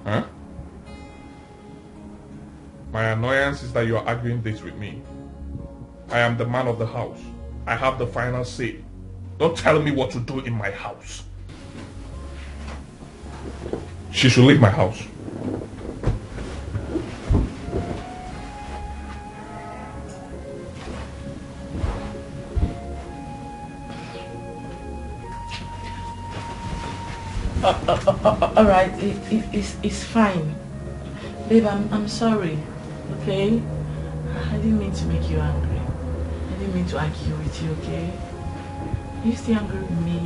Huh? My annoyance is that you are arguing this with me. I am the man of the house. I have the final say. Don't tell me what to do in my house. She should leave my house. Uh, uh, uh, uh, all right, it, it, it's, it's fine. Babe, I'm, I'm sorry, okay? I didn't mean to make you angry. I didn't mean to argue with you, okay? Are you still angry with me?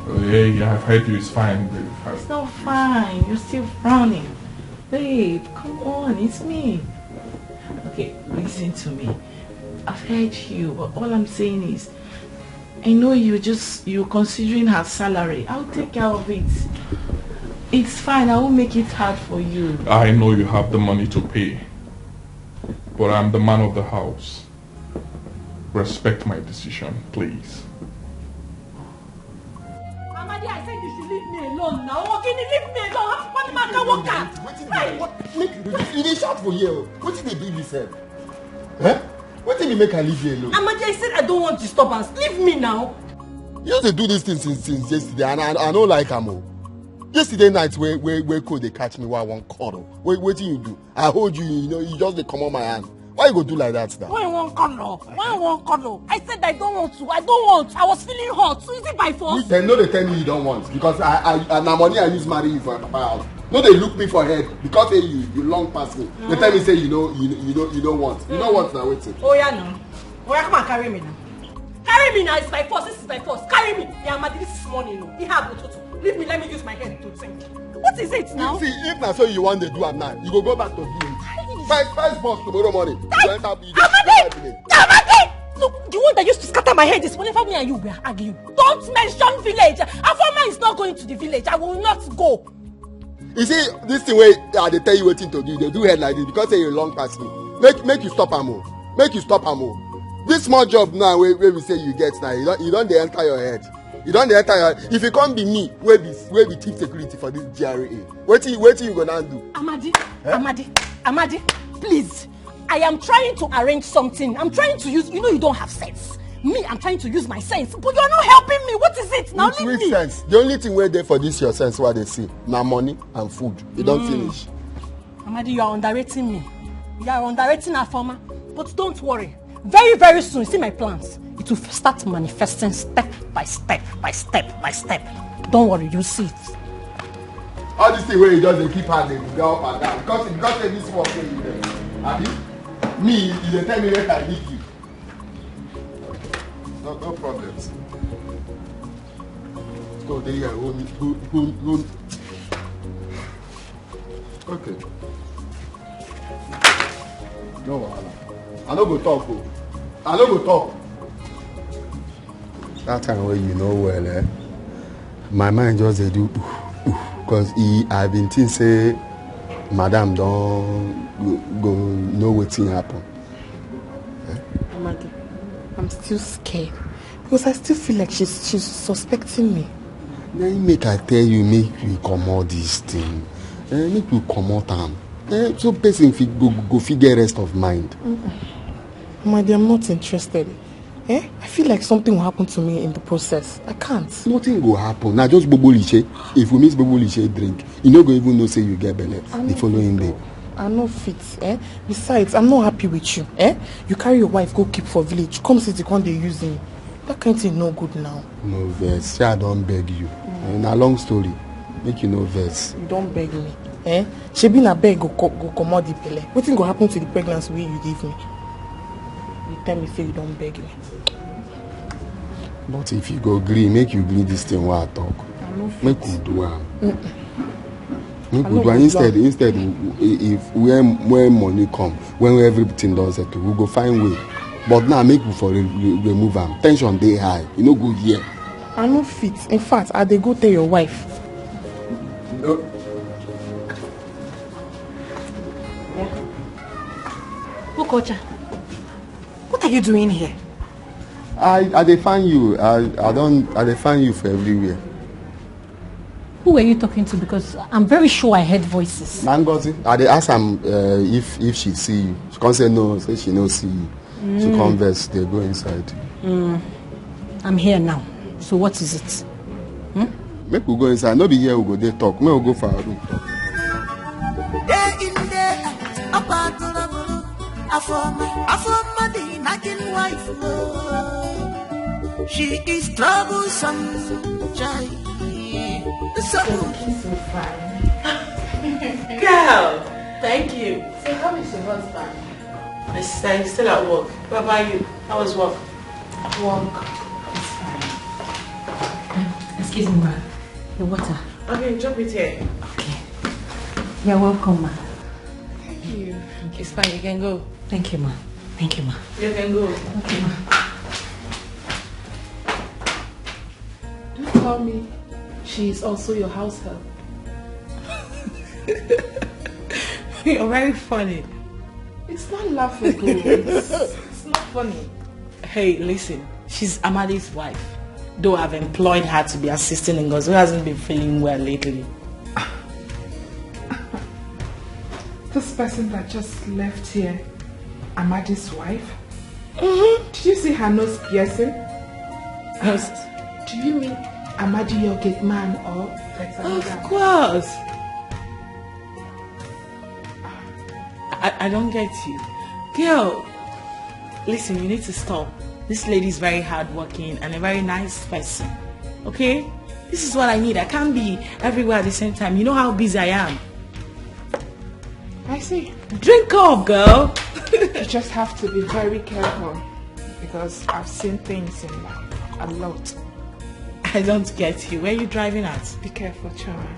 Oh, yeah, yeah, I've heard you. It's fine, babe. It's not fine. You're still frowning. Babe, come on, it's me. Okay, listen to me. I've heard you, but all I'm saying is, I know you just you're considering her salary. I'll take care of it. It's fine. I won't make it hard for you. I know you have the money to pay, but I'm the man of the house. Respect my decision, please. Amadi, I said you should leave me alone now. Okini, leave me alone. What man can work at? Wetin dey what make you dey you dey shout for here o? Wetin dey do you sef? Eh? Wetin dey make I leave you alone? Amadi, I said I don't want disturbance. Leave me now. You just dey do this thing since since yesterday and I I no like am o. Yesterday night, where where where cold they catch me, where I won't cuddle. Wait, wait till you do. I hold you, you know, you just they come on my hand. Why you go do like that now? Why you won't cuddle? Why you won't cuddle? I said I don't want to. I don't want. I was feeling hot. So is it by force? Then no, they tell me you don't want because I I and na money I use marry you for my papa house. No, they look me for head because say you you long pass me. They tell me say you know you you don't you don't want. You don't want now waiting. Oh yeah, no. Oh yeah, come and carry me now. Carry me now. It's by force. This is by force. Carry me. Yeah, Amadi, this is money. No, he have to. Leave me, let me use my head to think. What is it now? See, if na so you wan dey do am now, you go go back to village. First, first boss tomorrow morning. You go enter, you go enter village. Amadi! Look, the one that used to scatter my head is whenever me and you were arguing. Don't mention village. Afoma is not going to the village. I will not go. You see, this thing wey I dey tell you wetin to do, you dey do head like this because say you long pass me. Make make you stop am o. Make you stop am o. This small job now wey wey be say you get now, you don you don dey enter your head. You don dey enter your head. If you come be me wey be wey be chief security for this G R A, wetin wetin you go now do? Amadi, Amadi, Amadi, please. I am trying to arrange something. I'm trying to use, you know, you don't have sense. Me, I'm trying to use my sense, but you're not helping me. What is it now? Which Leave which me. Sense? The only thing wey dey for this your sense wey I dey see na money and food. E don finish. Amadi, you are underrating me. You are underrating Afoma. But don't worry. Very, very soon, see my plans. It will start manifesting step by step by step by step. Don't worry, you see it. All this thing wey you just dey keep hand dey go up and down because because say this work wey you dey abi me you dey tell me make I leave you. No no problems. Go dey here hold me hold hold hold. Okay. No wahala. I no go talk o. I no go talk. That time wey you know well, eh? My mind just dey do because he I been think say madam don go, go know wetin happen. Amadi, I'm still scared because I still feel like she's she's suspecting me. Na him make I tell you make we comot this thing. Eh, make we comot am. Eh, so person fit go go fit get rest of mind. Amadi, I'm not interested. Eh? I feel like something will happen to me in the process. I can't. Nothing go happen. Now just bobo liche. If we miss bobo liche drink, you no go even know say you get belle the following day. I no fit. Eh? Besides, I'm not happy with you. Eh? You carry your wife go keep for village. Come city, come dey use me. That kind thing no good now. No vex. Say I don beg you. Eh, na long story. Make you no vex. You don beg me. Eh? Shebi na beg go co- go comot the belle. Wetin go happen to the pregnancy wey you give me? You tell me say you don beg me. But if you go gree, make you gree this thing wey I talk. I no fit. Make we do am. Make we do am instead instead if when when money come when everything don settle we go find way but now make we for re re remove am tension dey high e no good here. I no fit in fact I dey go tell your wife. No. Ukocha, what are you doing here? I I dey find you I I don I dey find you for everywhere. Who were you talking to? Because I'm very sure I heard voices. Na Ngozi, I dey ask am uh, if if she see you. She come say no, say she no see you. Mm. She come vex, dey go inside. Mm. I'm here now. So what is it? Hmm? Make we go inside. No be here we go dey talk. Make we go for our room talk. Day in, day out, up and down, Afoma, Afoma, the nagging wife. Oh. She is troublesome, child. So Thank you so fine. Girl, thank you. So how is your husband? My sister, he's still at work. What about you? How was work? Work is fine. Excuse me, ma. The water. Okay, drop it here. Okay. You're welcome, ma. Thank you. It's fine, you can go. Thank you, ma. Thank you, ma. You can go. Okay, ma. Don't tell me she is also your house help. You're very funny. It's not laughable. It's, it's not funny. Hey, listen. She's Amadi's wife. Though I've employed her to be assisting Ngozi, who hasn't been feeling well lately. This person that just left here, Amadi's wife? Mm-hmm. Did you see her nose piercing? Nose. Do you mean Amadi, your gate man, or there's Of another? Course. I, I don't get you. Girl, listen, you need to stop. This lady is very hardworking and a very nice person. Okay? This is what I need. I can't be everywhere at the same time. You know how busy I am. I see. Drink up, girl. You just have to be very careful because I've seen things in life a lot. I don't get you. Where are you driving at? Be careful, Choma.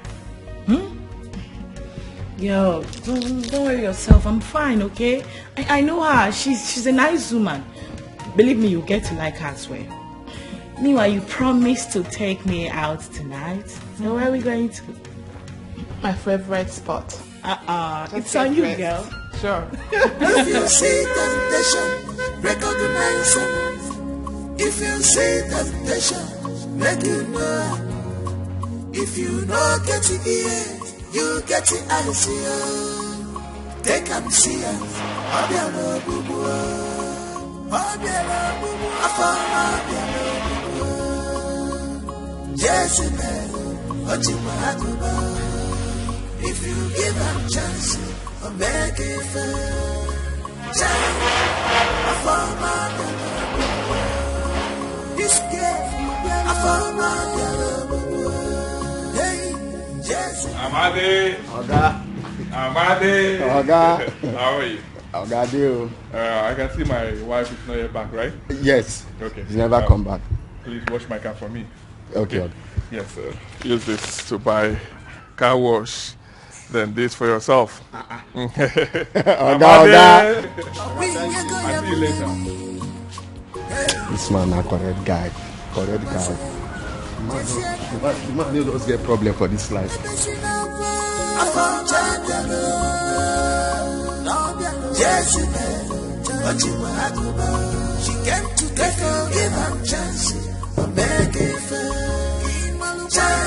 Yo, don't, don't worry yourself. I'm fine, okay? I, I know her. She's she's a nice woman. Believe me, you get to like her as well. Meanwhile, you promised to take me out tonight. So where are we going to? My favorite spot. Uh-uh. It's Your on you, best. Girl. Sure. If you see temptation, recognize it. If you see temptation, make you know. If you know get it here, you get it eyes here. Take and see it. Obiara ogbugbu. Obiara ogbugbu. Afọ ọma obiara ogbugbu. Jesu mere, o jikwa agụba. If you give am chance, o mee gị ife. Chai, afọ ọma obiara ogbugbu. This girl, afọ ọma obiara ogbugbu. Hey, Jesu. Amade. Oga. Amade. Oga. How are you? Oga dey o. Uh, I can see my wife is not yet back, right? Yes. Okay. He's never Uh, come back. Please wash my car for me. Okay. Yes, sir. Use this to buy car wash. Then this for yourself. Oga, oga. I'll see you later. This man na correct guy. Correct guy. The man, the man, the man no just get problem for this life. Jesu, o jikwa agụba. She came to take give am chance. O mee gị ife. Chai,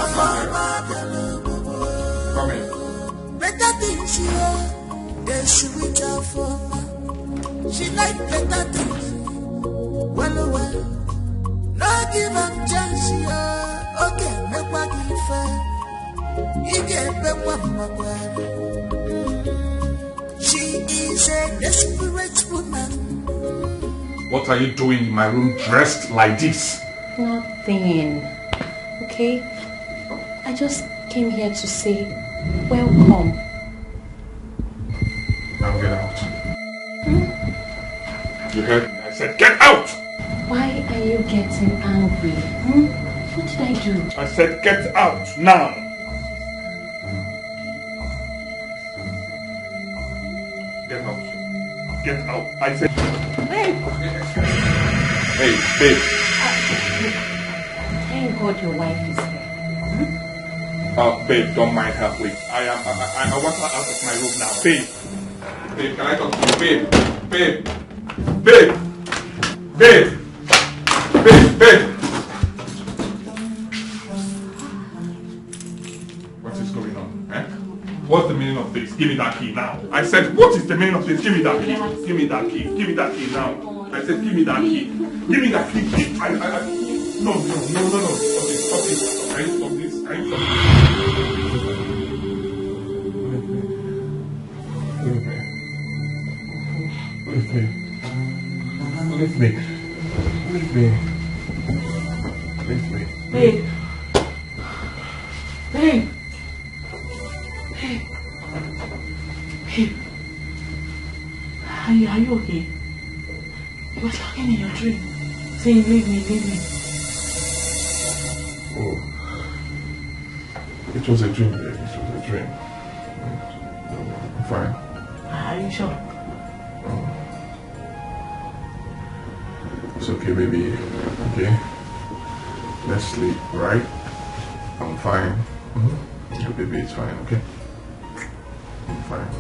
afọ ọma obiara ogbugbu. Come in. Better things, yo. They sweet her for. She like better things. Well, well. No give am chance, yo. Okay, make what give her. He get back what my. She is a desperate woman. What are you doing in my room dressed like this? Nothing. Okay? I just came here to say welcome. Now get out. You heard me? I said get out! Why are you getting angry? Hmm? What did I do? I said get out now! Get out. Get out. I said. Babe, Hey, babe. Thank God your wife is here. Uh, babe, don't mind her, please. I am. I, I, I want her out of my room now. Babe. Babe, can I talk to you? Babe. Babe. Babe. Babe. Babe. Babe. What is going on? Eh? What's the meaning of this? Give me that key now. I said, what is the meaning of this? Give me that key. Give me that key. Give me that key now. I said, give me that key. Give me that key. Key. I, I, I, no, no, no, no, no. Stop it. Stop it. Can you stop this? Can you stop this? Leave me. Leave me. Leave me. Leave me. Leave me. Babe. Babe. Babe. Babe. Are you, are you okay? You were talking in your dream, saying, leave me, leave me. Oh. It was a dream, babe. It was a dream. I'm fine. Are you sure? It's okay, baby. Okay? Let's sleep, right? I'm fine. Mm-hmm. Yeah, baby, it's fine, okay? I'm fine.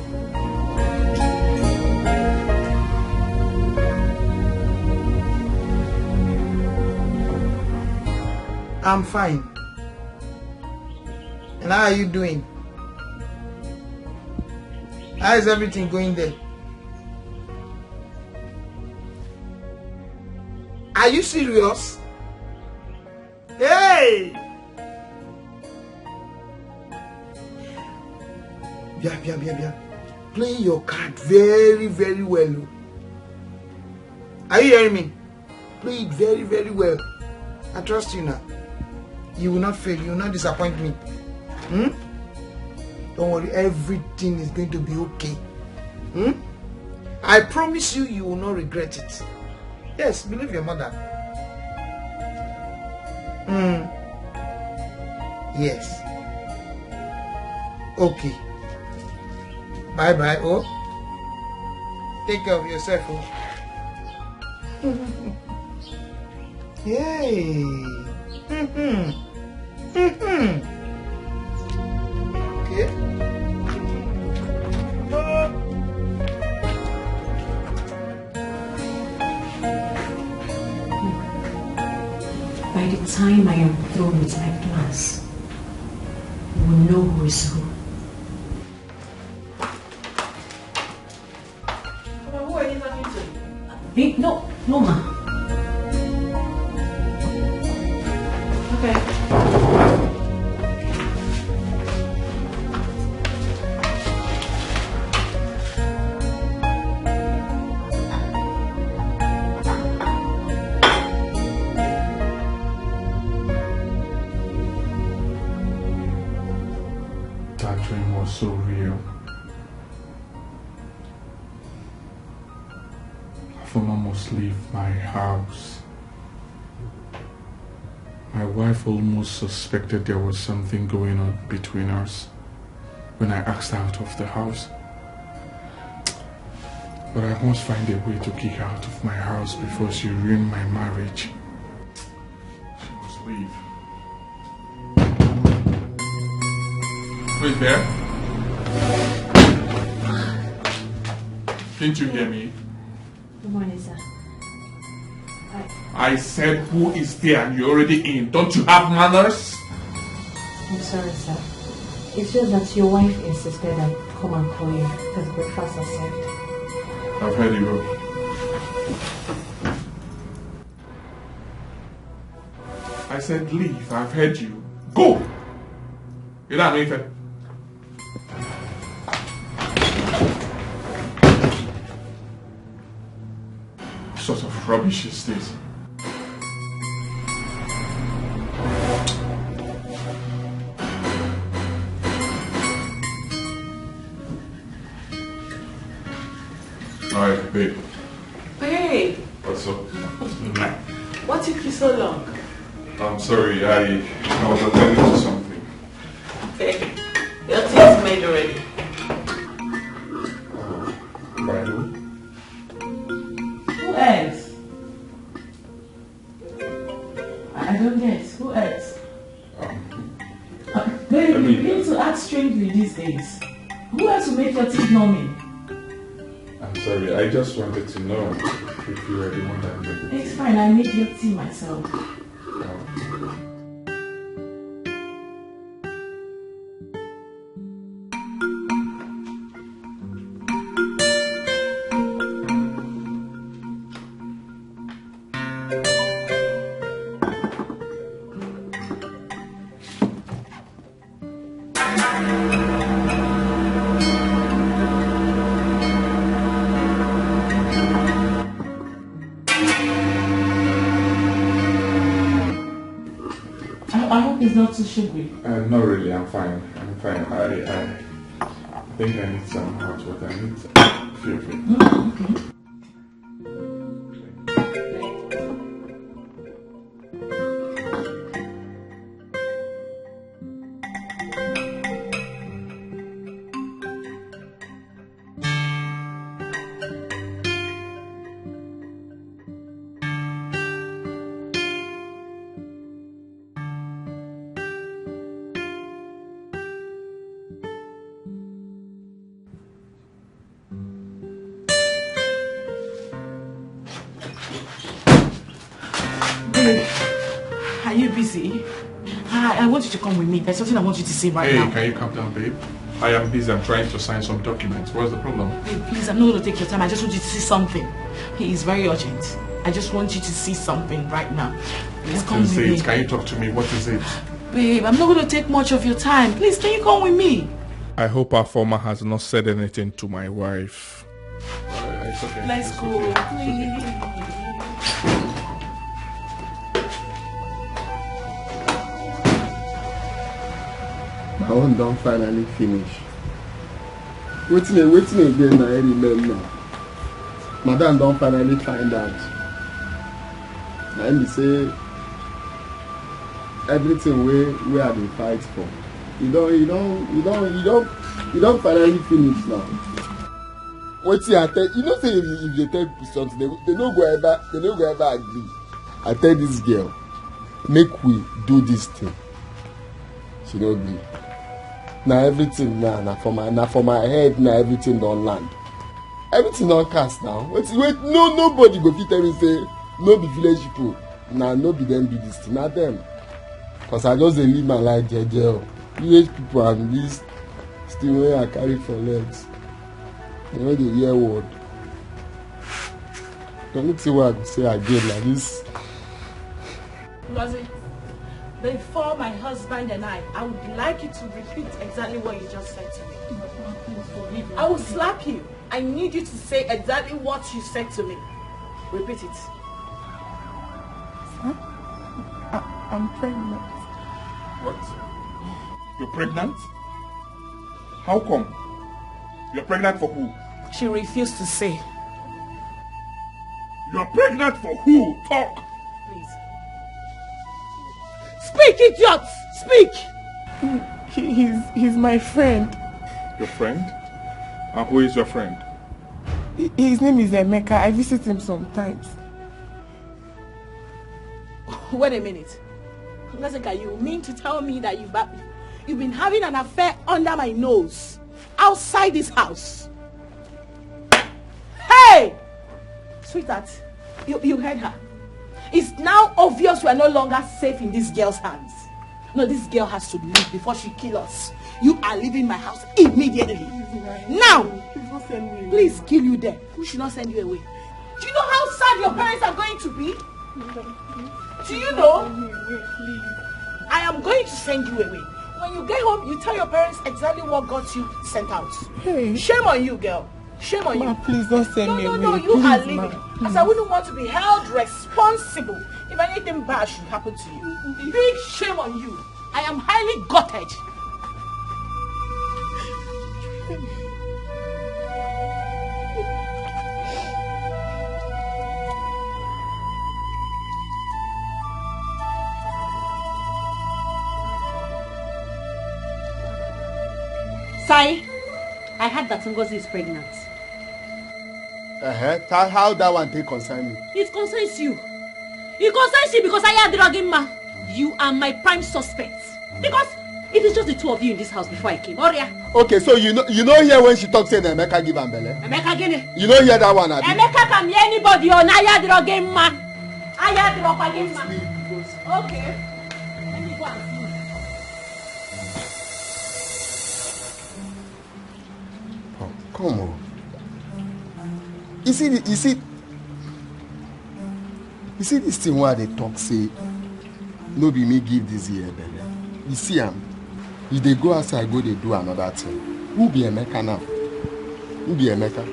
I'm fine. And how are you doing? How is everything going there? Are you serious? Hey! Bia, bia, bia, bia. Play your card very, very well. O. Are you hearing me? Play it very, very well. I trust you now. You will not fail. You will not disappoint me. Hmm? Don't worry. Everything is going to be okay. Hmm? I promise you, you will not regret it. Yes, believe your mother. Hmm. Yes. Okay. Bye bye, oh. Take care of yourself, oh. Yay. Mm-hmm. Mm-hmm. Okay. By the time I am through with my plans, you will know who is who. Who are you talking to? Eh, no, no, ma. Okay. That dream was so real. Afoma must leave my house. My wife almost suspected there was something going on between us when I asked her out of the house. But I must find a way to kick her out of my house before she ruined my marriage. She must leave. Who is there? Didn't you hear me? Good morning, sir. I said, who is there and you're already in? Don't you have manners? I'm sorry, sir. It's just that your wife insisted I come and call you because breakfast has served. I've heard you. I said, leave. I've heard you. Go! You don't have anything. What sort of rubbish is this? Alright, babe. Hey, What's up? What took you so long? I'm sorry, I, I was attending to something. Okay. Your tea is made already. By who? Who else? I I don't get. Who else? Uh, Babe, you begin to act strangely these days. Who else will make your teeth numbing? I'm sorry, I just wanted to know if you were the one that made the It's fine, I made your tea myself. I, I hope it's not too sugary. Uh, not really, I'm fine. I'm fine. I, I think I need some hot water. I need some. Feel free. Mm, okay. Babe, are you busy? I, I want you to come with me. There's something I want you to see right Hey, now. Can you calm down, babe? I am busy. I'm trying to sign some documents. What's the problem? Babe, please, I'm not going to take your time. I just want you to see something. It is very urgent. I just want you to see something right now. Please come with me. Can you talk to me? What is it? Babe, I'm not going to take much of your time. Please, can you come with me? I hope Afoma has not said anything to my wife. Uh, it's okay. Let's go, please. My own don finally finish. Wetin wetin again na I remember? Madam don finally find out. Na im be say everything wey wey I dey fight for, e don e don e don e don e don finally finish now. Wetin I tell you know say if you if you dey tell people something, they, they no go ever they no go ever agree. I tell this girl, make we do this thing. She no gree. Na everything na na for my na for my head na everything don land. Everything don cast now. Wait wait no nobody go fit tell me say no be village people na no be them do this thing na them. Cause I just dey live my life jeje o. Village people and this thing wey I carry for legs. They no dey hear word. The only thing wey I go say again na this. Ngozi, before my husband and I, I would like you to repeat exactly what you just said to me. I will slap you. I need you to say exactly what you said to me. Repeat it. I, I'm pregnant. What? You're pregnant? How come? You're pregnant for who? She refused to say. You're pregnant for who? Talk! Please. Speak, idiot! Speak! He, he, he's, he's my friend. Your friend? And who is your friend? Hi- His name is Emeka. I visit him sometimes. Wait a minute. Jessica, you mean to tell me that you've, you've been having an affair under my nose, outside this house? Hey! Sweetheart, you, you heard her. It's now obvious we are no longer safe in this girl's hands. No, this girl has to leave before she kills us. You are leaving my house immediately. Now! Please kill you there. Who should not send you away? Do you know how sad your parents are going to be? Do you know? I am going to send you away. When you get home, you tell your parents exactly what got you sent out. Hey. Shame on you, girl. Shame on you. Ma, please don't send me away. No, no, no, you are leaving. As I wouldn't want to be held responsible if anything bad should happen to you. Big shame on you. I am highly gutted. Sai, I heard that Ngozi is pregnant. Uh-huh. How, how that one take concern me? It concerns you. It concerns you because I had drugging ma. You are my prime suspect. Because it is just the two of you in this house before I came. Oria. Okay, so you know you know here when she talks say na Emeka give am belle. Emeka gini? You know hear that one, abi? Emeka can be anybody on Aya Drogema. Aya Drogema. Okay. Let me go and see. Oh, come on. You see, the, you see, you see this thing where they talk say, no be me give this year belle. You see am, you dey go outside go dey do another thing. Who be Emeka now? Who be Emeka?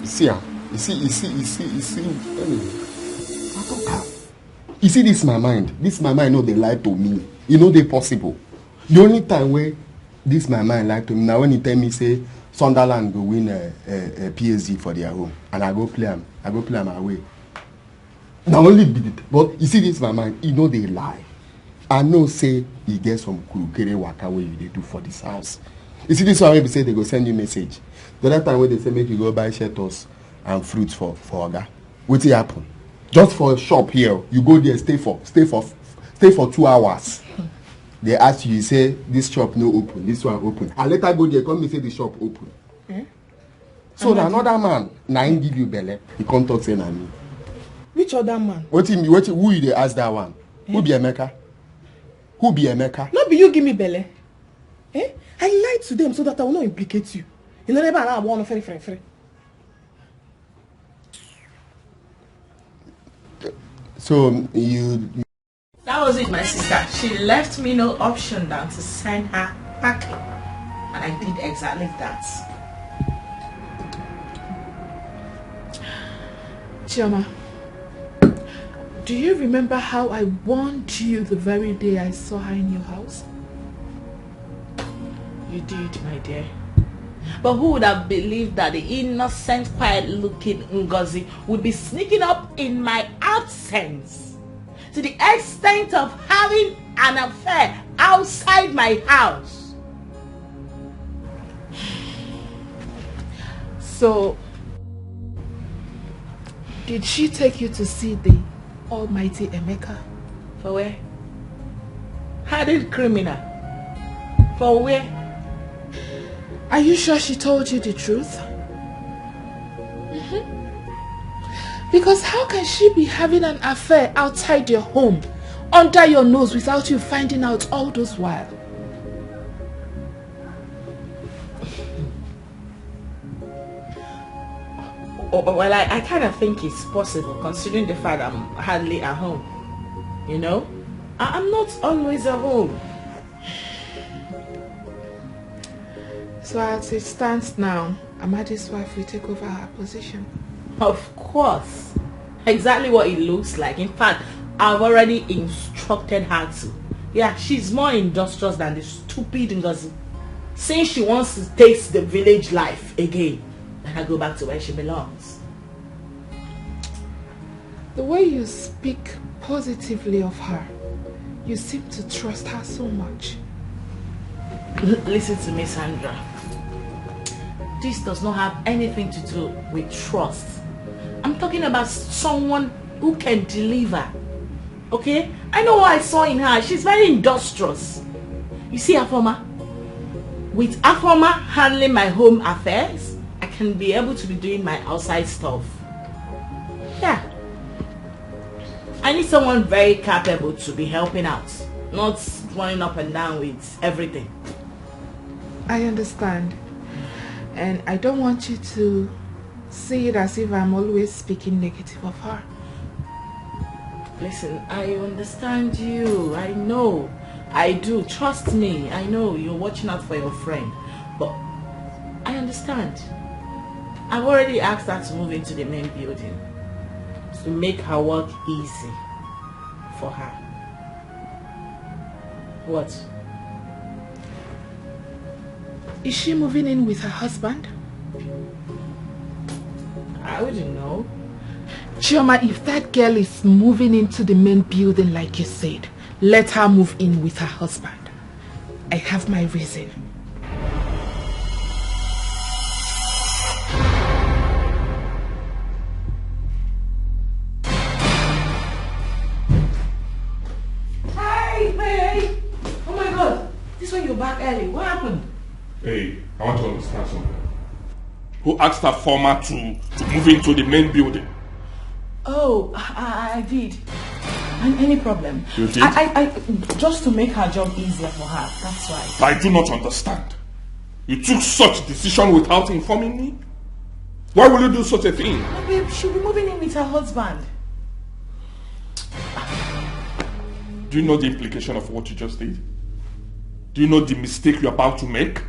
You see am, you see, you see, you see, you see. Anyway, I talk am. You see this my mind, this my mind no dey lie to me. E no dey possible. The only time wey this my mind lie to me na when he tell me say Sunderland go win uh, uh, uh, P S G for their home and I go play am, I go play am away. Na only be the but you see this my mind, e no dey lie. I know say e get some kurukere waka wey you dey do for this house. You see this one wey be say they go send you message. The other time wey they say make you go buy shelters and fruits for for oga, wetin happen? Just for shop here, you go there, stay for stay for stay for two hours. They ask you, you say this shop no open, this one open. I later go there, come me say the shop open. Eh? So na another man, na him give you belle. He come talk say na me. Which other man? Wetin me? Wetin? Who you dey ask that one? Who be Emeka? Who be Emeka? No be you give me belle. Eh? I lied to them so that I will not implicate you. You know never allow one very friend friend. So you That was it, my sister. She left me no option than to send her packing. And I did exactly that. Chioma, do you remember how I warned you the very day I saw her in your house? You did, my dear. But who would have believed that the innocent, quiet looking Ngozi would be sneaking up in my absence to the extent of having an affair outside my house? So, did she take you to see the almighty Emeka? For where? Hardened criminal. For where? Are you sure she told you the truth? Because how can she be having an affair outside your home, under your nose, without you finding out all those while? Oh, well, I, I kind of think it's possible, considering the fact I'm hardly at home. You know, I, I'm not always at home. So as it stands now, Amadi's wife will take over her position. Of course. Exactly what it looks like. In fact, I've already instructed her to. Yeah, she's more industrious than the stupid Ngozi. Since she wants to taste the village life again, let her go back to where she belongs. The way you speak positively of her, you seem to trust her so much. L- listen to me, Sandra. This does not have anything to do with trust. I'm talking about someone who can deliver. Okay? I know what I saw in her. She's very industrious. You see, Afoma? With Afoma handling my home affairs, I can be able to be doing my outside stuff. Yeah. I need someone very capable to be helping out, not running up and down with everything. I understand. And I don't want you to see it as if I'm always speaking negative of her. Listen, I understand you. I know. I do. Trust me. I know you're watching out for your friend. But I understand. I've already asked her to move into the main building to make her work easy for her. What? Is she moving in with her husband? I wouldn't know. Chioma, if that girl is moving into the main building like you said, let her move in with her husband. I have my reason. Hey, hey, hey. Oh my God. This one you're back early. What happened? Hey, I want to understand something. Who asked her former to, to move into the main building? Oh, I, I did. And any problem? You did? I, I, I, just to make her job easier for her. That's why. I do not understand. You took such decision without informing me? Why will you do such a thing? No, babe, she'll be moving in with her husband. Do you know the implication of what you just did? Do you know the mistake you're about to make?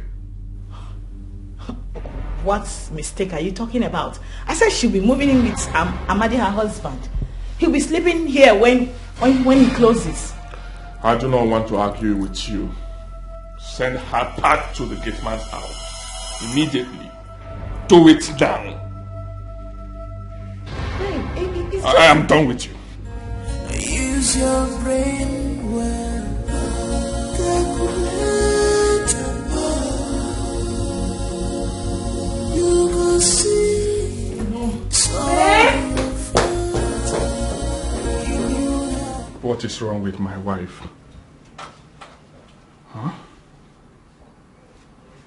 What mistake are you talking about? I said she'll be moving in with um, Amadi, her husband. He'll be sleeping here when when when he closes. I do not want to argue with you. Send her back to the gate man's house immediately. Do it now. Babe, it, it, it's I, I am done with you. Use your brain well. Calculate. You go see. What is wrong with my wife? Huh?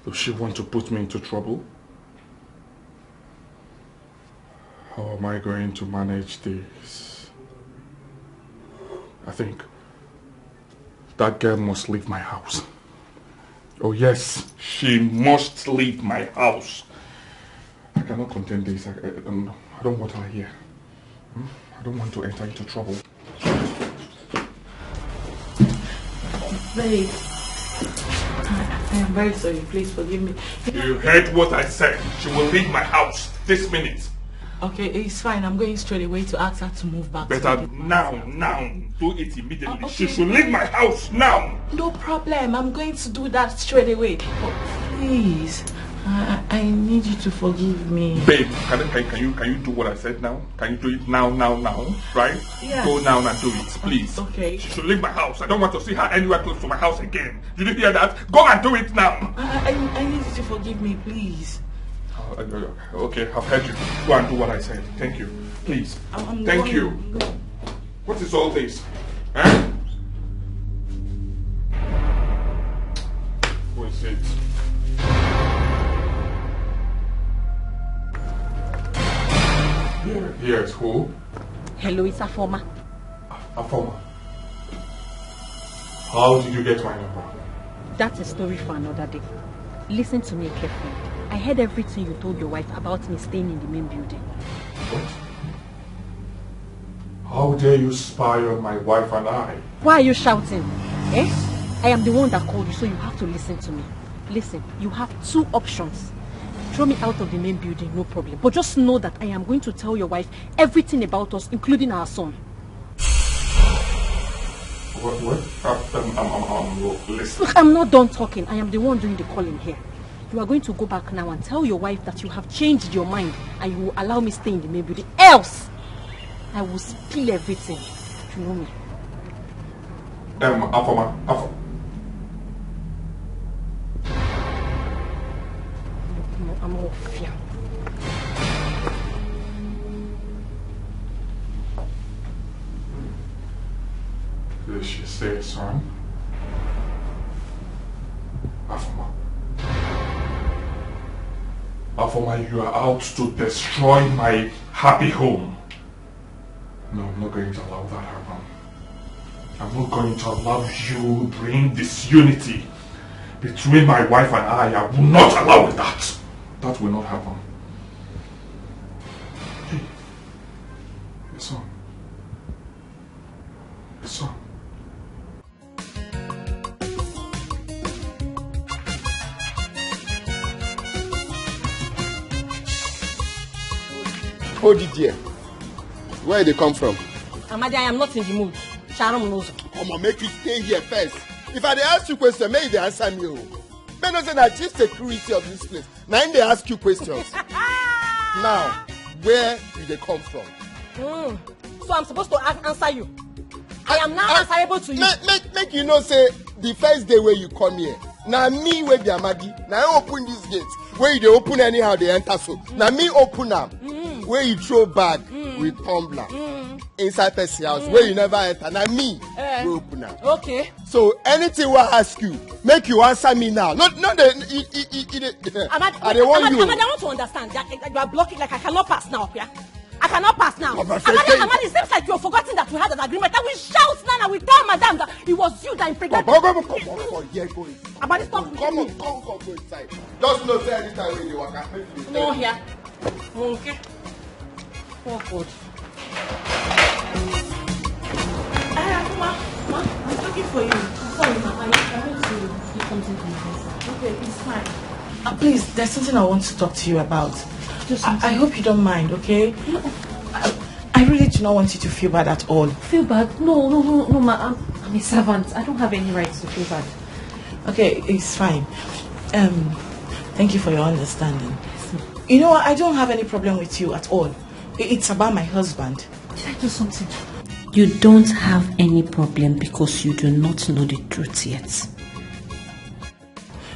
Does she want to put me into trouble? How am I going to manage this? I think that girl must leave my house. Oh yes, she must leave my house. I cannot contain this. I, I, um, I don't want her here. Hmm? I don't want to enter into trouble. Babe, I, I am very sorry. Please forgive me. You heard what I said. She will leave my house this minute. Okay, it's fine. I'm going straight away to ask her to move back. Better now, now. Do it immediately. Uh, okay. She should leave my house now. No problem. I'm going to do that straight away. But please, I, I need you to forgive me. Babe, can, can, can you can you do what I said now? Can you do it now, now, now? Right? Yeah. Go now and do it, please. Okay. She should leave my house. I don't want to see her anywhere close to my house again. Did you hear that? Go and do it now. I, I, I need you to forgive me, please. Uh, uh, uh, okay, I've heard you. Go and do what I said. Thank you. Please. I'm, I'm Thank going. You. What is all this? Huh? Who is it? Here, here's who? Hello, it's Afoma. Afoma. How did you get my number? That's a story for another day. Listen to me carefully. I heard everything you told your wife about me staying in the main building. What? How dare you spy on my wife and I? Why are you shouting? Eh? I am the one that called you, so you have to listen to me. Listen, you have two options. Throw me out of the main building, no problem. But just know that I am going to tell your wife everything about us, including our son. What? What? Uh, um, um, um, um, look, listen. Look, I'm not done talking. I am the one doing the calling here. You are going to go back now and tell your wife that you have changed your mind and you will allow me stay in the main building. Else, I will spill everything. You know me. Um, Afoma, Afoma. I'm, I'm off here. Did she say, son? Afoma. Afoma, you are out to destroy my happy home. No, I'm not going to allow that happen. I'm not going to allow you bring disunity between my wife and I. I will not allow that. That will not happen. Hey, your son. Your son. Hold it there. Where they come from? Amadi, I am not in the mood. Sharon knows. Come on, make you stay here first. If I dey ask you question, make you dey answer me o. Make you know say na chief security of this place. Na him dey ask you questions. Now, where you dey come from? Mm. So I'm supposed to a- answer you. I am now answerable to you. Make, make, make you know say the first day wey you come here, na me wey be Amadi, na I open this gate. Wey you dey open anyhow, dey enter so. Na me open am. Wey you throw bag with tumbler inside person house. Wey you never enter, na me wey open am. Okay. So anything wey I ask you, make you answer me now. No, no, dey, e, e, e, e dey. Amadi, I dey warn you. Amadi, I want to understand. You are blocking, like, I cannot pass now, yeah? I cannot pass now. Amadi, Amadi, it seems like you have forgotten that we had an agreement. That we shout now and we tell madam that it was you that impregnated. Come on, come on, come on, come on, yeah, go in. Amadi, stop. Come on, come, come, go inside. Just know say anytime wey you dey waka, make you dey. No, here. Okay. Oh God. Ah, ma, ma, I'm looking for you. I'm sorry, ma. I, I want to do something for my husband. Okay, it's fine. Uh, please, there's something I want to talk to you about. Just I, I hope you don't mind, okay? I, I really do not want you to feel bad at all. Feel bad? No, no, no, no, ma. I'm, I'm a servant. I don't have any right to feel bad. Okay, it's fine. Um, thank you for your understanding. You know, I don't have any problem with you at all. I- It's about my husband. Did I do something? You don't have any problem because you do not know the truth yet.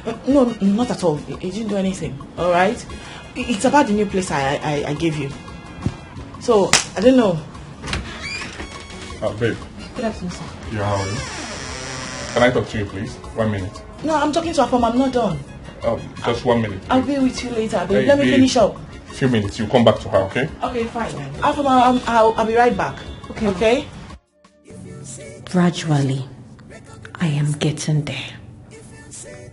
Uh, No, not at all. He didn't do anything. All right. I- It's about the new place I I, I gave you. So I don't know. Uh, babe. Good afternoon, sir. Yeah, how are you? Can I talk to you, please? One minute. No, I'm talking to Afoma. I'm not done. Um, just one minute. I'll be with you later, babe. Hey, Let me babe. Finish up. Few minutes. You come back to her, okay? Okay, fine. Afoma, um, I'll, I'll be right back. Okay. Okay. Gradually, I am getting there.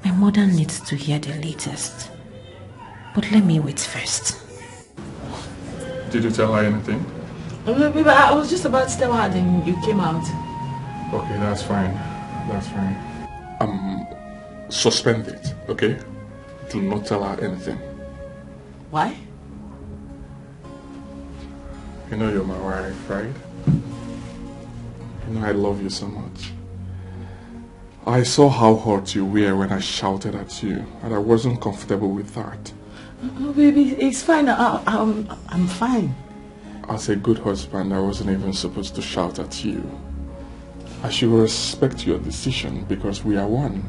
My mother needs to hear the latest. But let me wait first. Did you tell her anything? No, babe, I was just about to tell her, then you came out. Okay, that's fine. That's fine. Um, suspend it, okay? Do not tell her anything. Why? You know you're my wife, right? You know I love you so much. I saw how hurt you were when I shouted at you, and I wasn't comfortable with that. Oh, baby, it's fine. I, I'm, I'm fine. As a good husband, I wasn't even supposed to shout at you. I should respect your decision because we are one.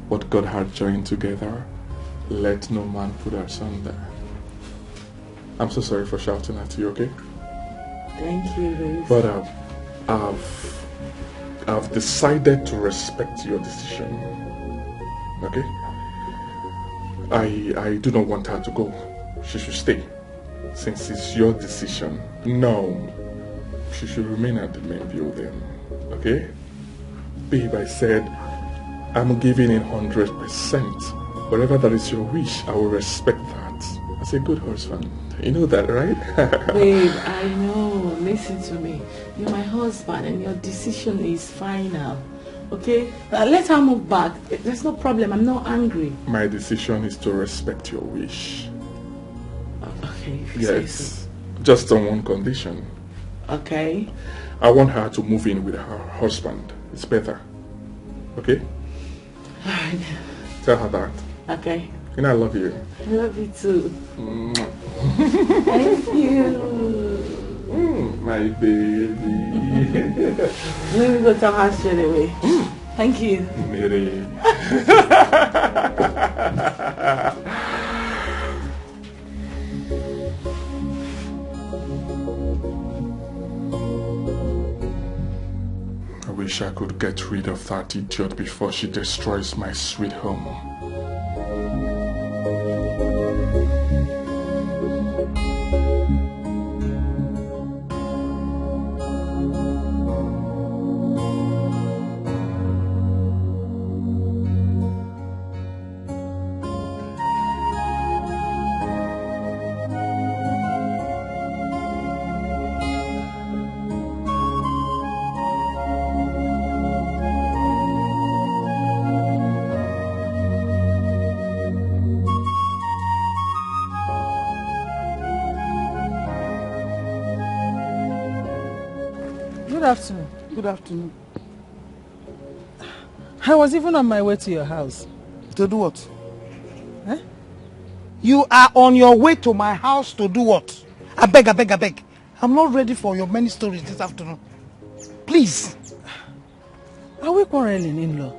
What God had joined together, let no man put asunder. I'm so sorry for shouting at you, okay? Thank you, babe. But uh, I've I've decided to respect your decision. Okay? I I do not want her to go. She should stay. Since it's your decision. No. She should remain at the main building. Okay? Babe, I said I'm giving in hundred percent. Whatever that is your wish, I will respect that. As a good husband. You know that, right? Babe, I know. Listen to me. You're my husband and your decision is final. Okay? Uh, let her move back. There's no problem. I'm not angry. My decision is to respect your wish. Okay, if you say so. Yes. Just on one condition. Okay. I want her to move in with her husband. It's better. Okay? All right. Tell her that. Okay. And I love you. I love you too. Mwah. Thank you. Mm, my baby. Let me go tell her straight away. Thank you. Mary. I wish I could get rid of that idiot before she destroys my sweet home. Good afternoon. Good afternoon. I was even on my way to your house. To do what? Eh? You are on your way to my house to do what? I beg, I beg, I beg. I'm not ready for your many stories this afternoon. Please. Are we quarreling, in-law?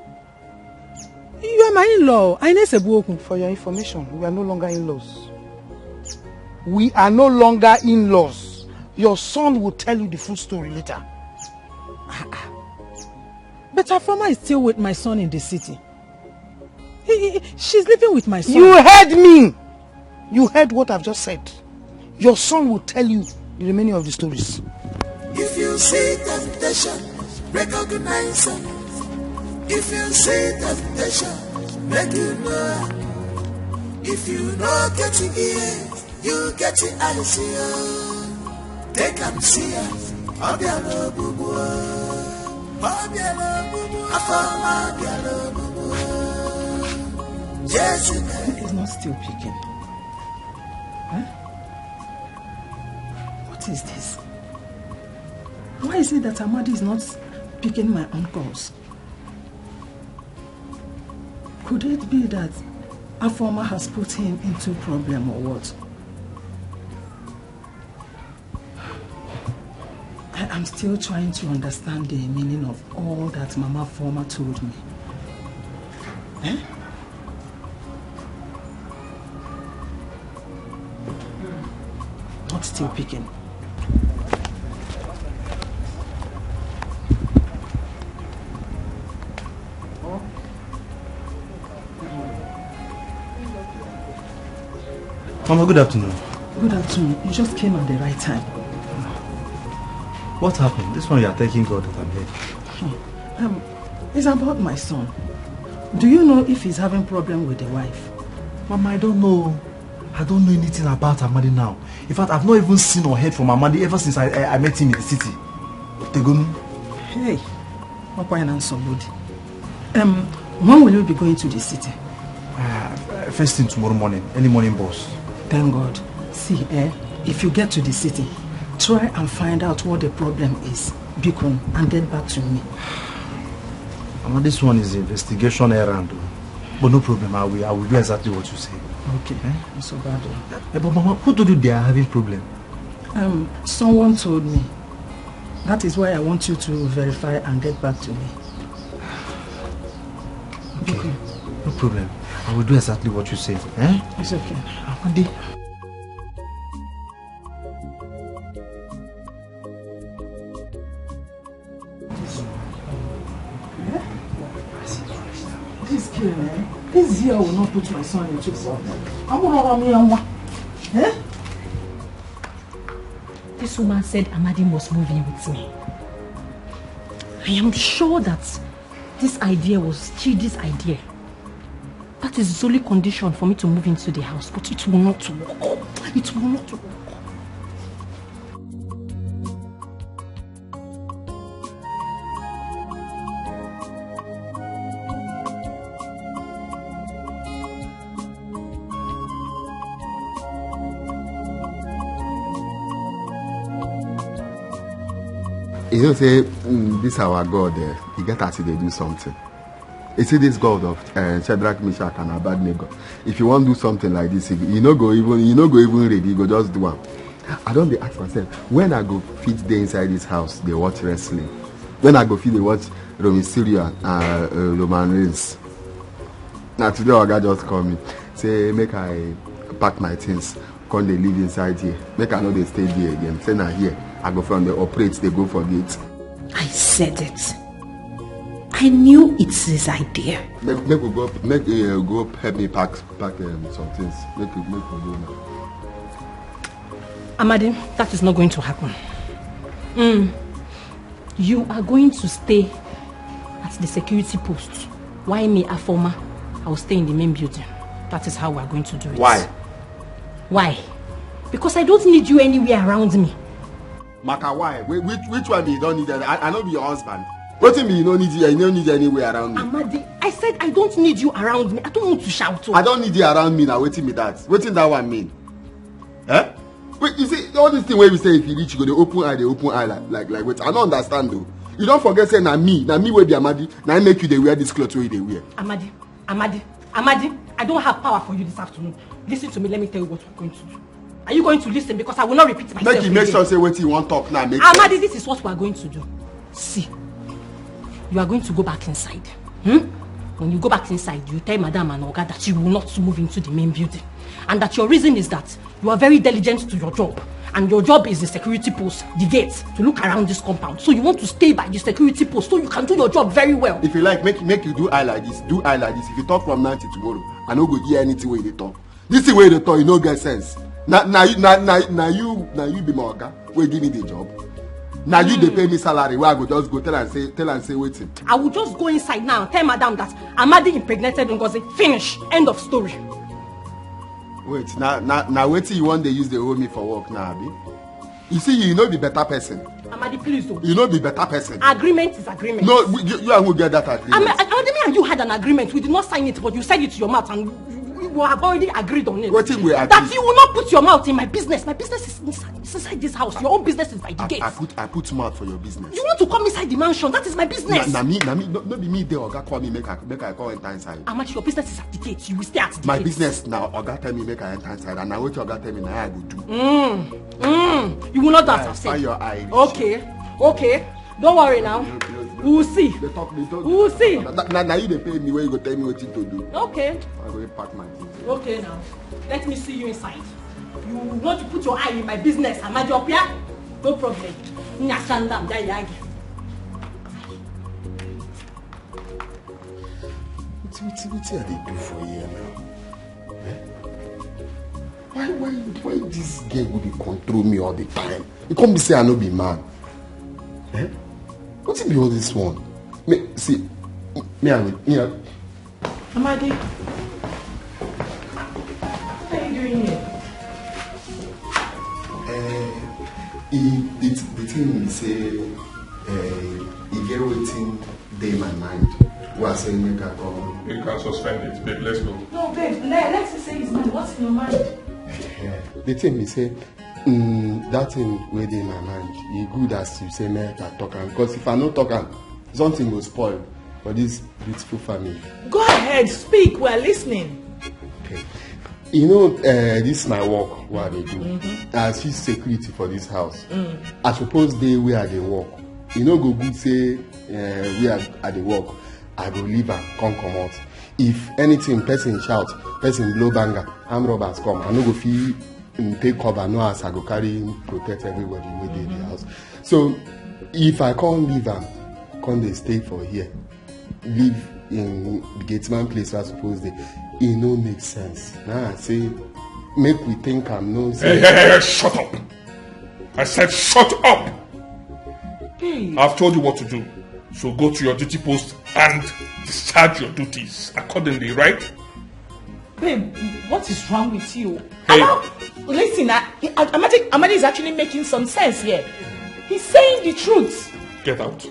You are my in-law. I know Sebuoku. For your information, we are no longer in-laws. We are no longer in-laws. Your son will tell you the full story later. But Afoma is still with my son in the city. He, he, she's living with my son. You heard me. You heard what I've just said. Your son will tell you the remaining of the stories. If you see temptation, recognize it. If you see temptation, make you know. If you know get it, you get it, I see you. Take and see it. Obiara ogbugbu. Obiara ogbugbu. Afoma obiara ogbugbu. Yes, it's not still picking. Huh? What is this? Why is it that Amadi is not picking my own calls? Could it be that Afoma has put him into problem or what? I am still trying to understand the meaning of all that Mama Afoma told me. Eh? Not still picking. Mama, good afternoon. Good afternoon. You just came at the right time. What happened? This one you are thanking God that I'm here. Hmm. Um, it's about my son. Do you know if he's having problem with the wife? Mama, I don't know. I don't know anything about Amadi now. In fact, I've not even seen or heard from Amadi ever since I, I, I met him in the city. Tegonu. Hey, Makwai na somebody. Um, when will you be going to the city? Uh, first thing tomorrow morning, early morning bus. Thank God. See, eh, if you get to the city, try and find out what the problem is, Bikon, and get back to me. Mama, this one is investigation errand, o. But no problem, I will, I will do exactly what you say. Okay, eh? Not so bad, o. Eh, but Mama, who told you they are having problem? Um, someone told me. That is why I want you to verify and get back to me. Okay, no problem. I will do exactly what you say. Eh? It's okay. Amadi. This girl, eh? This girl will not put my son into problem. I won't run me and one. Eh? This woman said Amadi must move in with me. I am sure that this idea was Chidi's idea. That is the only condition for me to move into the house, but it will not work. It will not work. You know say, mm, this our God, eh, he get as he dey do something. You see this God of, eh, Shadrach, Meshach, and Abednego. If you wan do something like this, you no go even, you no go even ready, you go just do am. I don dey ask myself, when I go fit dey inside this house dey watch wrestling? When I go fit dey watch Rey Mysterio and, uh, uh, Roman Reigns? Na today oga just call me say make I pack my things, come dey live inside here. Make I no dey stay there again. Say na here I go from dey operate, dey go for gate. I said it. I knew it's his idea. Make, make we go, make, uh, go help me pack, pack, um, some things. Make we, make we go now. Amadi, that is not going to happen. Mm. You are going to stay at the security post. Why me, Afoma? I will stay in the main building. That is how we are going to do it. Why? Why? Because I don't need you anywhere around me. Maka, why? Whi-, which, which one be you don't need? I, I no be your husband. Wetin be you no need, you no need anywhere around me? Amadi, I said I don't need you around me. I don't want to shout. I don't need you around me now. Wetin be that? Wetin that one mean? Eh? Wait, you see, all this thing wey we say, if you reach, you go dey open eye, dey open eye like, like, like, wait, I don't understand though. You don't forget say na me, na me wey be Amadi, na I make you dey wear this cloth wey you dey wear. Amadi, Amadi, Amadi, I don't have power for you this afternoon. Listen to me, let me tell you what we're going to do. Are you going to listen? Because I will not repeat myself. Make you make again. Sure say wetin you wan talk now make Amadi, sense. This is what we are going to do. See, you are going to go back inside. Hmm? When you go back inside, you tell Madam and Oga that you will not move into the main building, and that your reason is that you are very diligent to your job, and your job is the security post, the gate, to look around this compound. So you want to stay by the security post so you can do your job very well. If you like, make, make you do eye like this, do eye like this. If you talk from now till tomorrow, I no go hear anything wey you dey talk. This thing wey you dey talk, e no get sense. Na, na you, na, na, na you, na you be my oga wey give me the job. Na you dey pay me salary wey I go just go tell am say, tell am say wetin. I will just go inside now, tell Madam that Amadi impregnated Ngozi. Finish. End of story. Wait, na, na, na wetin you wan dey use dey hold me for work now, abi? You see, you no be better person. Amadi, please don't. You no be better person. Agreement is agreement. No, we, you, you and who get that agreement? Amadi, me and you had an agreement. We did not sign it, but you said it to your mouth, and we, we have already agreed on it. Wetin we agree? That you will not put your mouth in my business. My business is inside, is inside this house. Your own business is by the I, gate. I put, I put mouth for your business. You want to come inside the mansion? That is my business. Na, na me, na me, no, no be me dey oga call me make I, make I come enter inside. Amadi, your business is at the gate. You will stay at the My gate. Business na oga tell me make I enter inside, and na wetin oga tell me na I go do. Mm, you will not do as I've said. Find your eye. Okay, okay. Don't worry now. We will see. They talk, they talk. We will see. Na, na, na you dey pay me when you go tell me wetin to do. Okay. I go pack my things. Okay now. Let me see you inside. You want to put your eye in my business, Amadi Opia? No problem. Nyashandam, Jayagi. Wetin, wetin, wetin I dey do for here now? Eh? Why, why, why this girl go dey control me all the time? E come be say I no be man. Eh? Wetin be all this one? Me, see, me, I, me, I, Amadi, what are you doing here? Eh, e, the, the thing be say, eh, e get wetin dey my mind. Who are saying make I come? You can suspend it, babe. Let's go. No, babe, let, let's say his mind. What's in your mind? The thing be say, mm, that thing wey dey my mind, e good as you say make I talk am, because if I no talk am, something go spoil for this beautiful family. Go ahead, speak. We're listening. Okay. You know, uh, this is my work, what I dey do. As chief security for this house, I suppose dey where I dey work. E no go good say uh, where I, I dey work, I go leave am, come comot. If anything, person shout, person blow banger, armed robbers come, I no go fit mm, take cover, no as I go carry protect everybody wey dey the house. So if I come leave am, come dey stay for here, leave in the gate man place wey I suppose dey, e no make sense. Na I say make we think am, no Hey, say hey, hey, hey, shut up! I said shut up! I've told you what to do. So go to your duty post and discharge your duties accordingly, right? Babe, what is wrong with you? Hey. How about, listen, I, I, Amadi, Amadi is actually making some sense here. He's saying the truth. Get out.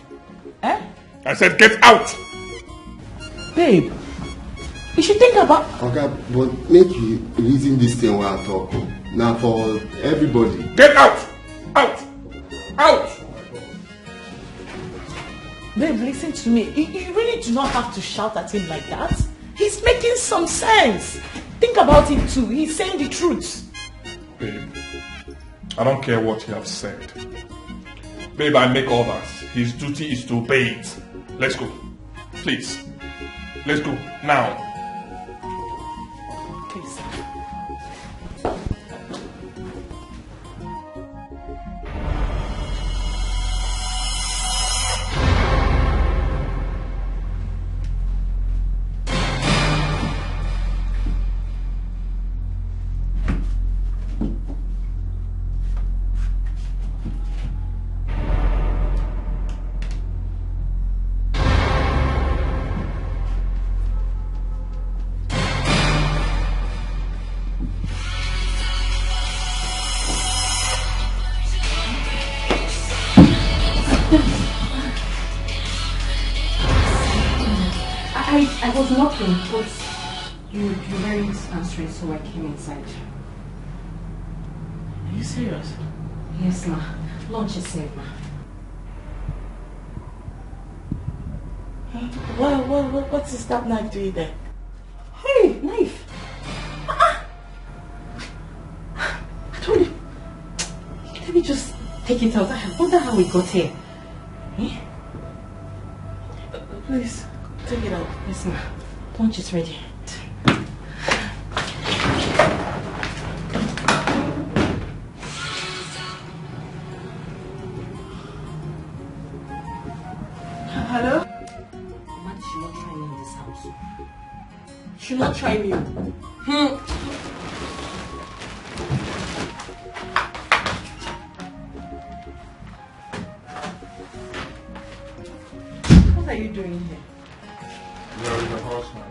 Eh? I said get out! Babe, you should think about. Oga, but make you reason this thing wey I talk o. Na for everybody. Get out! Out! Out! Babe, listen to me. You, you really do not have to shout at him like that. He's making some sense. Think about it too. He's saying the truth. Babe, I don't care what you have said. Babe, I make orders. His duty is to obey it. Let's go. Please. Let's go. Now. Please. I, I was knocking, but you, you weren't answering, so I came inside. Are you serious? Yes, ma. Lunch is served, ma. What, what, what, what is that knife doing there? Hey, knife! Ah, ah. I told you. Let me just take it out. I wonder how we got here. Eh? Please, take it out. Yes, ma. Lunch is ready. Hello? Mama, she not try me in this house. She not try me. Hmm. What are you doing here? You're the husband.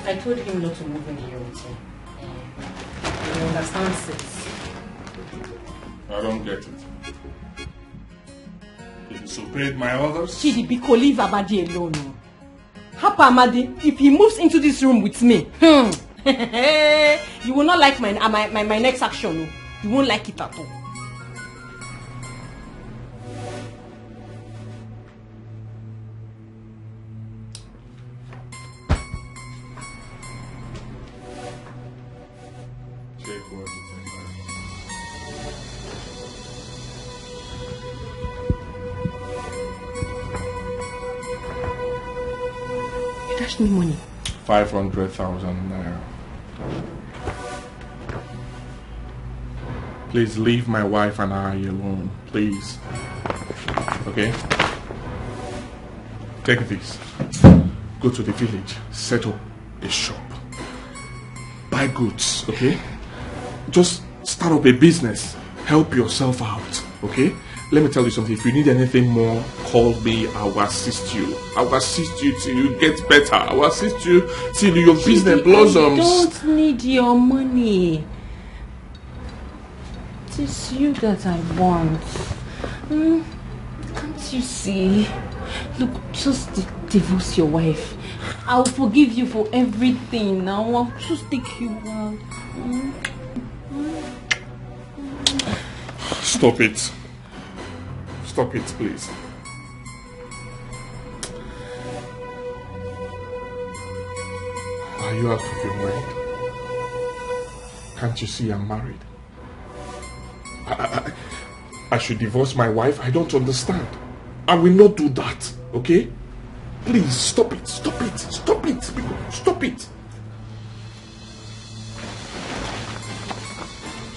I told him not to move in here with you. You understand, sis? I don't get it. You disobeyed my orders? Chidi, biko, leave Amadi alone. Oh. Hapa Amadi, if he moves into this room with me, hmm, you will not like my, uh, my, my, my next action. Oh. You won't like it at all. Check what you think. You dash me money. Five hundred thousand naira. Please leave my wife and I alone, please. Okay? Take this. Go to the village, set up a shop. Buy goods, okay? Just start up a business. Help yourself out, okay? Let me tell you something. If you need anything more, call me. I will assist you. I will assist you till you get better. I will assist you till your business blossoms. I don't need your money. It is you that I want. Hmm? Can't you see? Look, just di- divorce your wife. I'll forgive you for everything now. I'll just take you out. Mm. Stop it. Stop it, please. Are you out of your mind? Can't you see I'm married? I, I, I I should divorce my wife? I don't understand. I will not do that, okay? Please, stop it, stop it, stop it, people, stop it.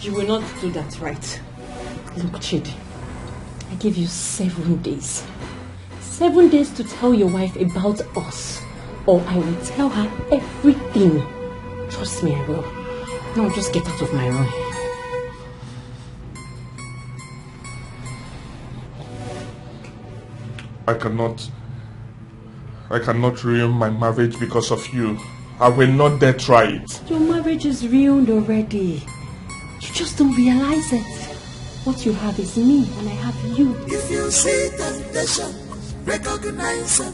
You will not do that, right? Look, Chidi, I give you seven days. Seven days to tell your wife about us, or I will tell her everything. Trust me, I will. Now just get out of my room. I cannot. I cannot ruin my marriage because of you. I will not dare try it. Your marriage is ruined already. You just don't realize it. What you have is me, and I have you. If you see temptation, recognize it.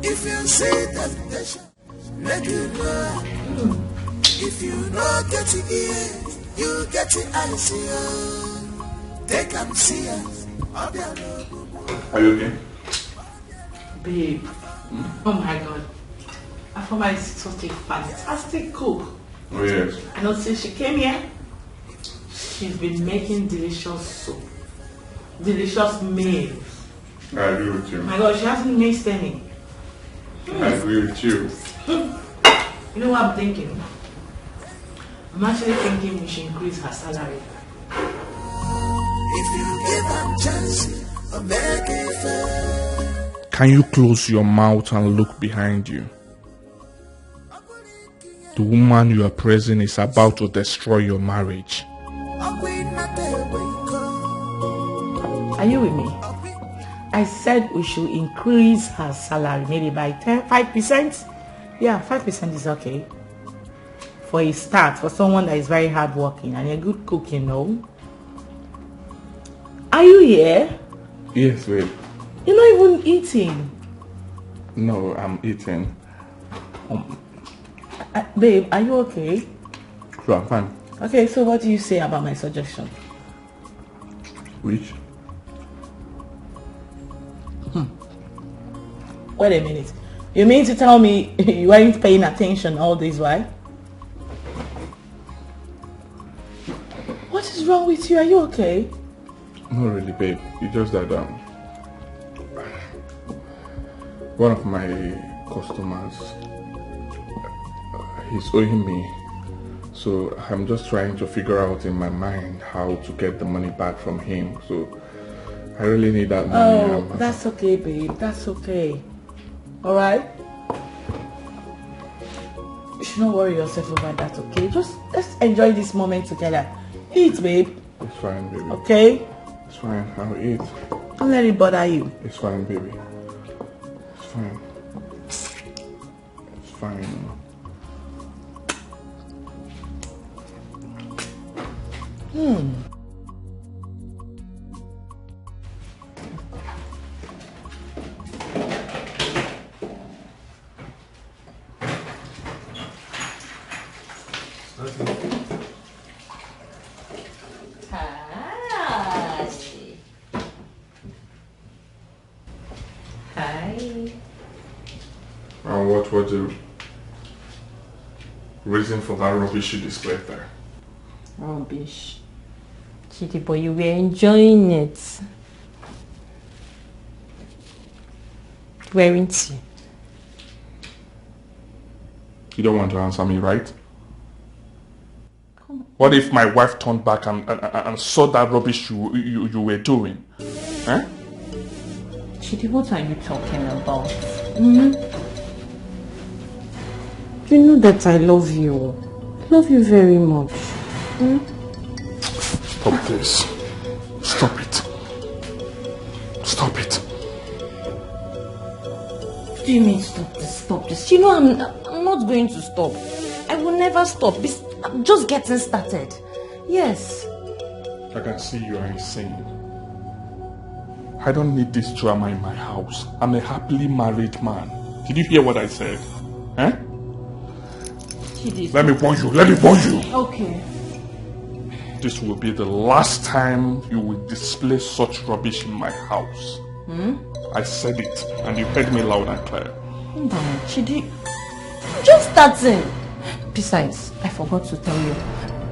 If you see temptation, make you know. If you no get it here, you get it I see. Take am serious. Obiano. Are you okay? Babe, oh my God. I found my such a fantastic cook. Oh, yes. I know since she came here, she's been making delicious soup, delicious meals. I agree with you. My God, she hasn't missed any. I agree with you. You know what I'm thinking? I'm actually thinking we should increase her salary. If you give am chance, or make it fair. Can you close your mouth and look behind you? The woman you are praising is about to destroy your marriage. Are you with me? I said we should increase her salary maybe by ten, five percent. Yeah, five percent is okay. For a start, for someone that is very hardworking and a good cook, you know. Are you here? Yes, babe. You're not even eating. No, I'm eating. Um, uh, babe, are you okay? So I'm fine. Okay, so what do you say about my suggestion? Which? Wait a minute. You mean to tell me you weren't paying attention all this while? What is wrong with you? Are you okay? Not really, babe. It's just that um, one of my customers, he's owing me. So I'm just trying to figure out in my mind how to get the money back from him. So I really need that money. Oh, um, that's okay, babe. That's okay. All right? You should not worry yourself over that, okay? Just let's enjoy this moment together. Eat, babe. It's fine, baby. Okay? It's fine. I'll eat. Don't let it bother you. It's fine, baby. It's fine. It's fine. Hmm. Hi. Hi. And what was the reason for that rubbish you displayed there? Rubbish. Chidi, but you were enjoying it. Weren't you? You don't want to answer me, right? What if my wife turned back and, and, and saw that rubbish you, you, you were doing? Huh? Chidi, what are you talking about? Hmm? You know that I love you. I love you very much. Hmm? Stop this. Stop it. Stop it. What do you mean stop this? Stop this? You know I'm, I'm not going to stop. I will never stop. This, I'm just getting started. Yes. I can see you are insane. I don't need this drama in my house. I'm a happily married man. Did you hear what I said? Eh? Chidi. Let me warn you. Let me warn you. Okay. This will be the last time you will display such rubbish in my house. I said it, and you heard me loud and clear. Chidi, I'm just starting. Besides, I forgot to tell you,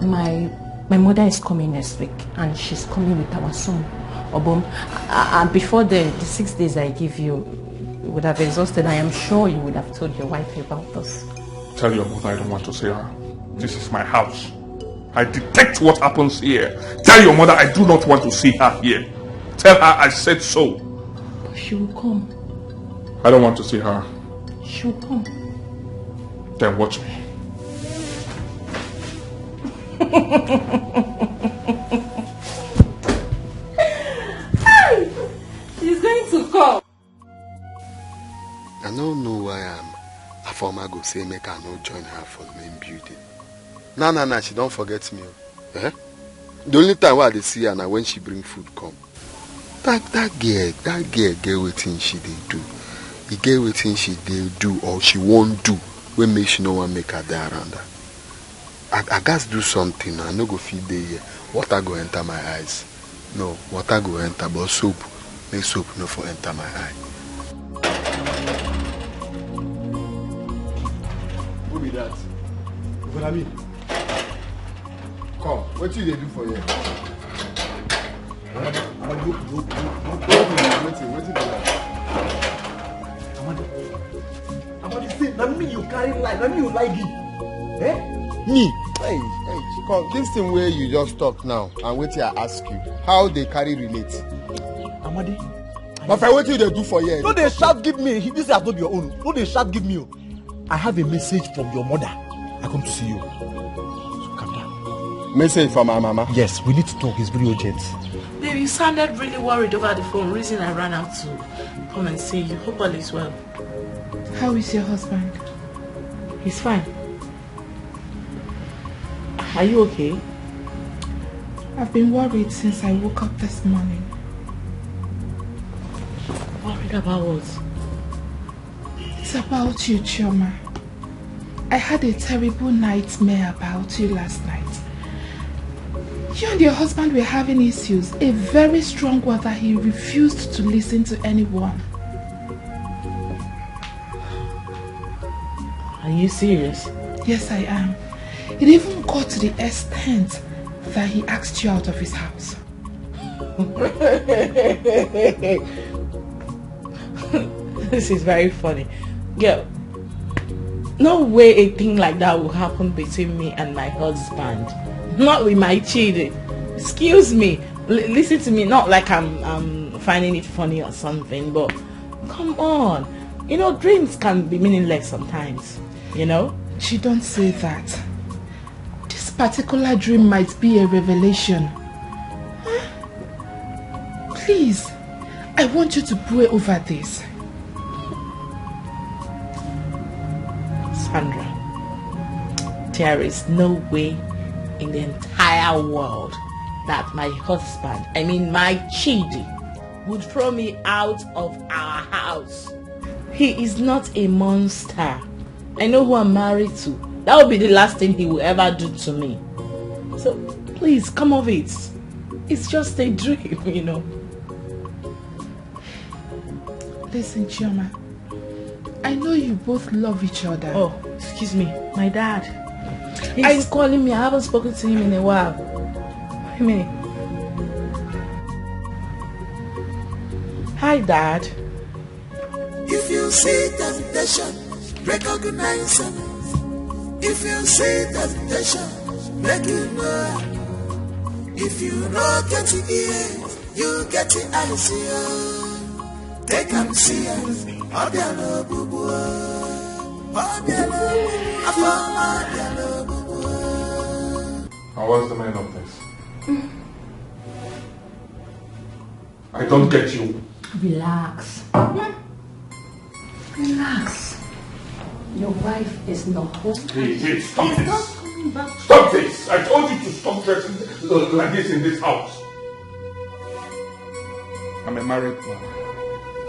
my my mother is coming next week, and she's coming with our son, Obom. A- And before the, the six days I give you would have exhausted, I am sure you would have told your wife about this. Tell your mother I don't want to see her. This is my house. I detect what happens here. Tell your mother I do not want to see her here. Tell her I said so. But she will come. I don't want to see her. She will come. Then watch me. She's going to come. I no know why am Afoma go say make I no join her for the main building. Na na na, she don forget me o. Eh? The only time wey I dey see her na when she bring food come. That that girl, that girl get wetin she dey do. E get wetin she dey do or she wan do wey make she no wan make I dey around her. I, I gats do something. I no go fit dey here. Water go enter my eyes. No, water go enter, but soap, make soap no for enter my eye. Who be that? Brother me. Come, wetin you dey do for here? Amadi, Amadi, look, look, look, look, wetin, wetin be that? Amadi, Amadi, see, na me you carry like, na me you like give. Eh? Me? Hey, hey, come, this thing wey you just talk now and wetin I ask you, how dey carry relate? Amadi, but for wetin you dey do for here? No dey shout give me. This house no be your own. No dey shout give me o. I have a message from your mother. I come to see you. So calm down. Message from my mama. Yes, we need to talk. It's very urgent. Babe, you sounded really worried over the phone. Reason I ran out to come and see you. Hope all is well. How is your husband? He's fine. Are you okay? I've been worried since I woke up this morning. Worried about what? It's about you, Chioma. I had a terrible nightmare about you last night. You and your husband were having issues, a very strong one that he refused to listen to anyone. Are you serious? Yes, I am. It even got to the extent that he asked you out of his house. This is very funny. Girl, no way a thing like that will happen between me and my husband. Not with my children. Excuse me. L- listen to me. Not like I'm, I'm finding it funny or something, but come on. You know, dreams can be meaningless sometimes, you know? She don't say that. This particular dream might be a revelation. Huh? Please, I want you to pray over this. Sandra, there is no way in the entire world that my husband, I mean my Chidi, would throw me out of our house. He is not a monster. I know who I'm married to. That would be the last thing he will ever do to me. So please, come off it. It's just a dream, you know. Listen, Chioma. I know you both love each other. Oh, excuse me, my dad. He's calling me. I haven't spoken to him in a while. Wait a minute. Hi, Dad. If you see temptation, recognize it. If you see temptation, make you know. If you no get ear, you get eyes. Take am serious. Obiano bubu. Obiano bubu. Afọ Obiano bubu. And what's the meaning of this? I don't get you. Relax. Relax. Your wife is not home. Hey, hey, stop She's this. Not coming back. Stop this! I told you to stop dressing uh, like this in this house. I'm a married man.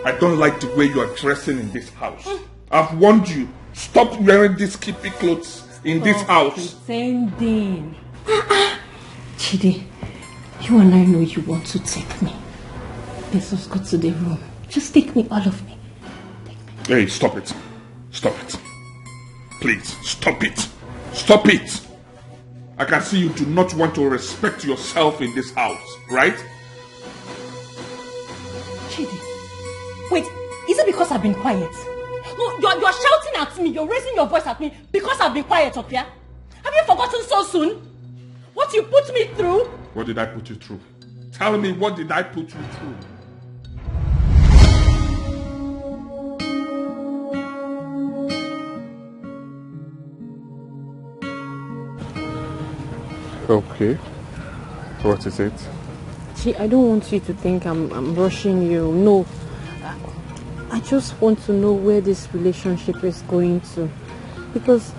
I don't like the way you are dressing in this house. I've warned you, stop wearing these skimpy clothes in this house. Pretending. Chidi, you and I know you want to take me. Let's just go to the room. Just take me, all of me. Hey, stop it. Stop it. Please, stop it. Stop it. I can see you do not want to respect yourself in this house, right? Chidi, wait, is it because I've been quiet? No, you're, you're shouting at me, you're raising your voice at me because I've been quiet up here. Have you forgotten so soon? What you put me through? What did I put you through? Tell me, what did I put you through? Okay. What is it? See, I don't want you to think I'm, I'm rushing you. No. I, I just want to know where this relationship is going to. Because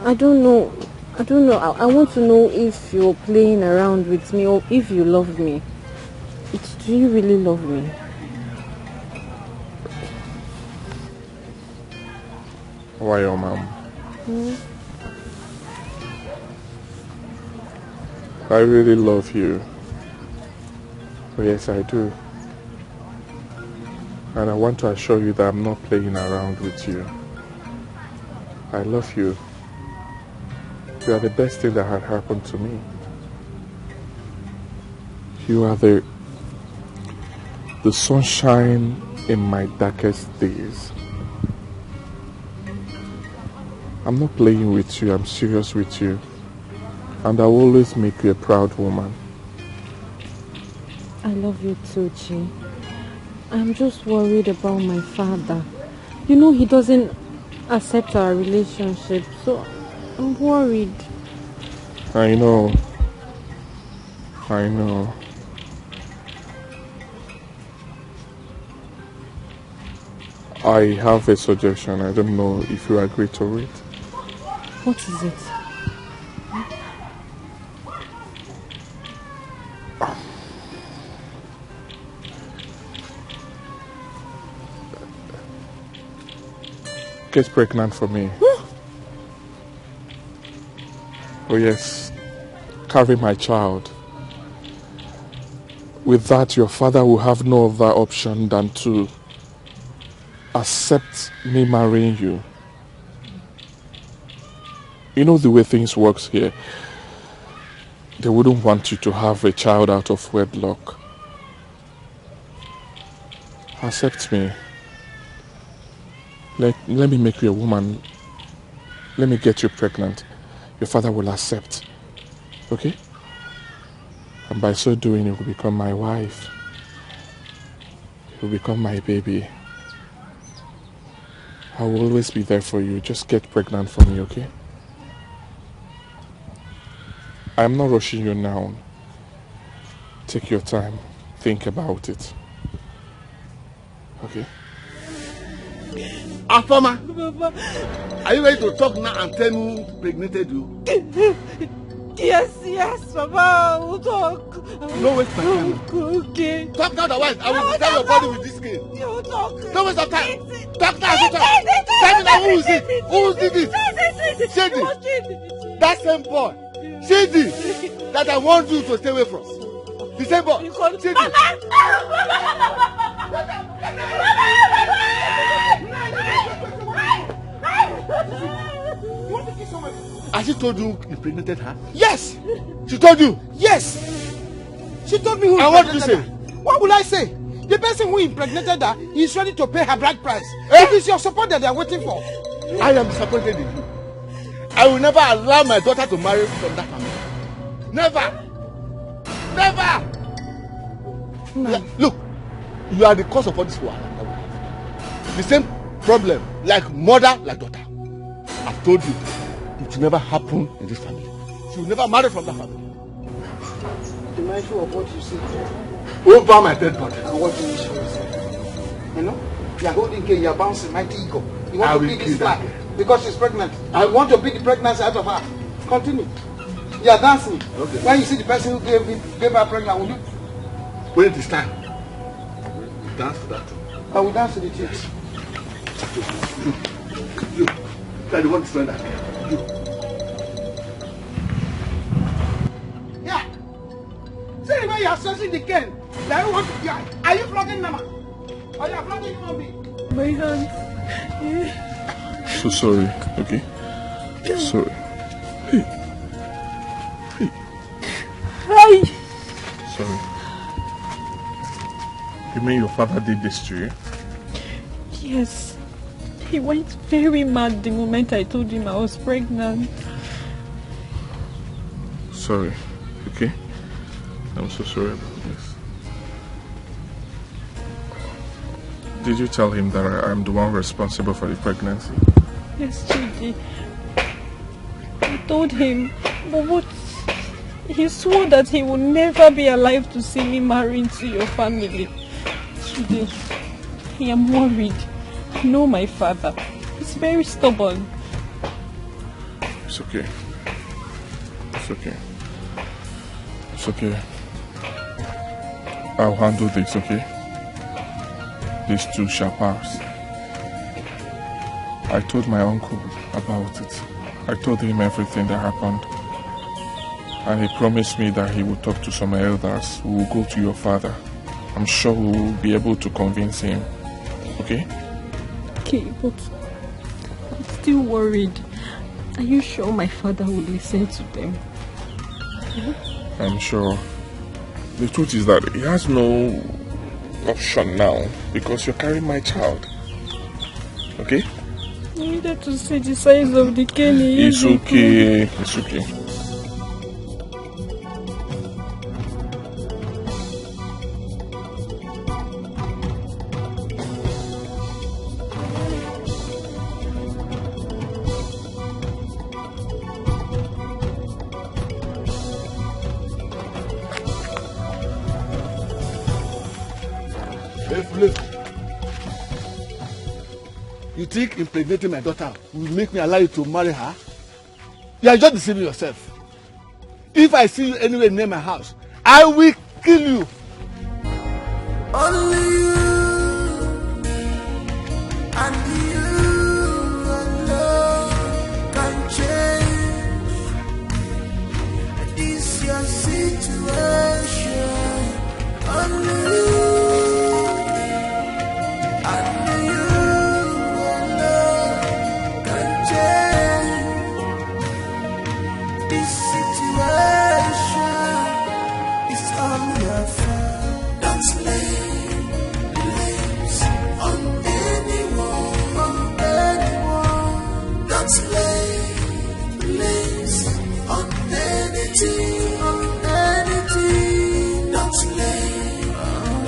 I don't know. I don't know. I, I want to know if you're playing around with me or if you love me. It's, do you really love me? Why, your mom? I really love you. Oh, yes, I do. And I want to assure you that I'm not playing around with you. I love you. You are the best thing that had happened to me. You are the the sunshine in my darkest days. I'm not playing with you, I'm serious with you. And I will always make you a proud woman. I love you too, Chi. I'm just worried about my father. You know he doesn't accept our relationship, so I'm worried. I know. I know. I have a suggestion. I don't know if you agree to it. What is it? Get pregnant for me. Oh yes, carry my child. With that, your father will have no other option than to accept me marrying you. You know the way things works here. They wouldn't want you to have a child out of wedlock. Accept me. Let, let me make you a woman. Let me get you pregnant. Your father will accept. Okay? And by so doing, you will become my wife. You will become my baby. I will always be there for you. Just get pregnant for me, okay? I'm not rushing you now. Take your time. Think about it. Okay? Afoma, are you ready to talk now and tell me who impregnated you? Yes, yes, Papa, we'll talk. No waste my time. Okay. Talk now, otherwise I will tear your body with this cane. You talk. No waste of time. Talk now, I say talk. Tell me now, who is it? Who did it? Shady. That same boy. Shady. That I want you to stay away from. The same boy. Shady. Has she told you you impregnated her? Yes! She told you? Yes! She told me who. And what did you say? What will I say? The person who impregnated her is ready to pay her bride price. Eh? It is your support that they are waiting for. I am disappointed in you. I will never allow my daughter to marry from that family. Never! Never! No. Look, you are the cause of all this wahala. The same problem, like mother, like daughter. I've told you, it will never happen in this family. She will never marry from that family. Be mindful of what you say. Over my dead body. And what you say. You know, you are holding cane, you are bouncing, mighty ego. You want I to be this man because she's pregnant. I want to be the pregnancy out of her. Continue. You are dancing. Okay. When you see the person who gave, me, gave her pregnant, will you? When it is time, Dance to that thing. I will dance to the thing. You, you, you are the one destroying that. You. Yeah. See the way you are stretching the cane. Like you want to die. Are you flogging Nama? Are you flogging human being? My hand. So sorry, okay? Sorry. Hey. Hey. Hi. Sorry. You mean your father did this to you? Yes. He went very mad the moment I told him I was pregnant. Sorry, okay? I'm so sorry about this. Did you tell him that I am the one responsible for the pregnancy? Yes, Chidi. I told him, but what? He swore that he will never be alive to see me marry into your family. Chidi, I am worried. I know my father. He's very stubborn. It's okay. It's okay. It's okay. I'll handle this, okay? This too shall pass. I told my uncle about it. I told him everything that happened. And he promised me that he would talk to some elders who will go to your father. I'm sure we will be able to convince him. Okay? Okay, but I'm still worried. Are you sure my father will listen to them? I'm sure. The truth is that he has no option now because you're carrying my child. Okay? You needed to see the size of the cane. It's okay. It's okay. You think impregnating my daughter will make me allow you to marry her? You are just deceiving yourself. If I see you anywhere near my house, I will kill you. Only you and you alone can change this your situation. Only you and you alone can change this situation. It's all your fault. Don't lay blames on anyone, on anyone. Don't lay blames on anything, on anything. Don't lay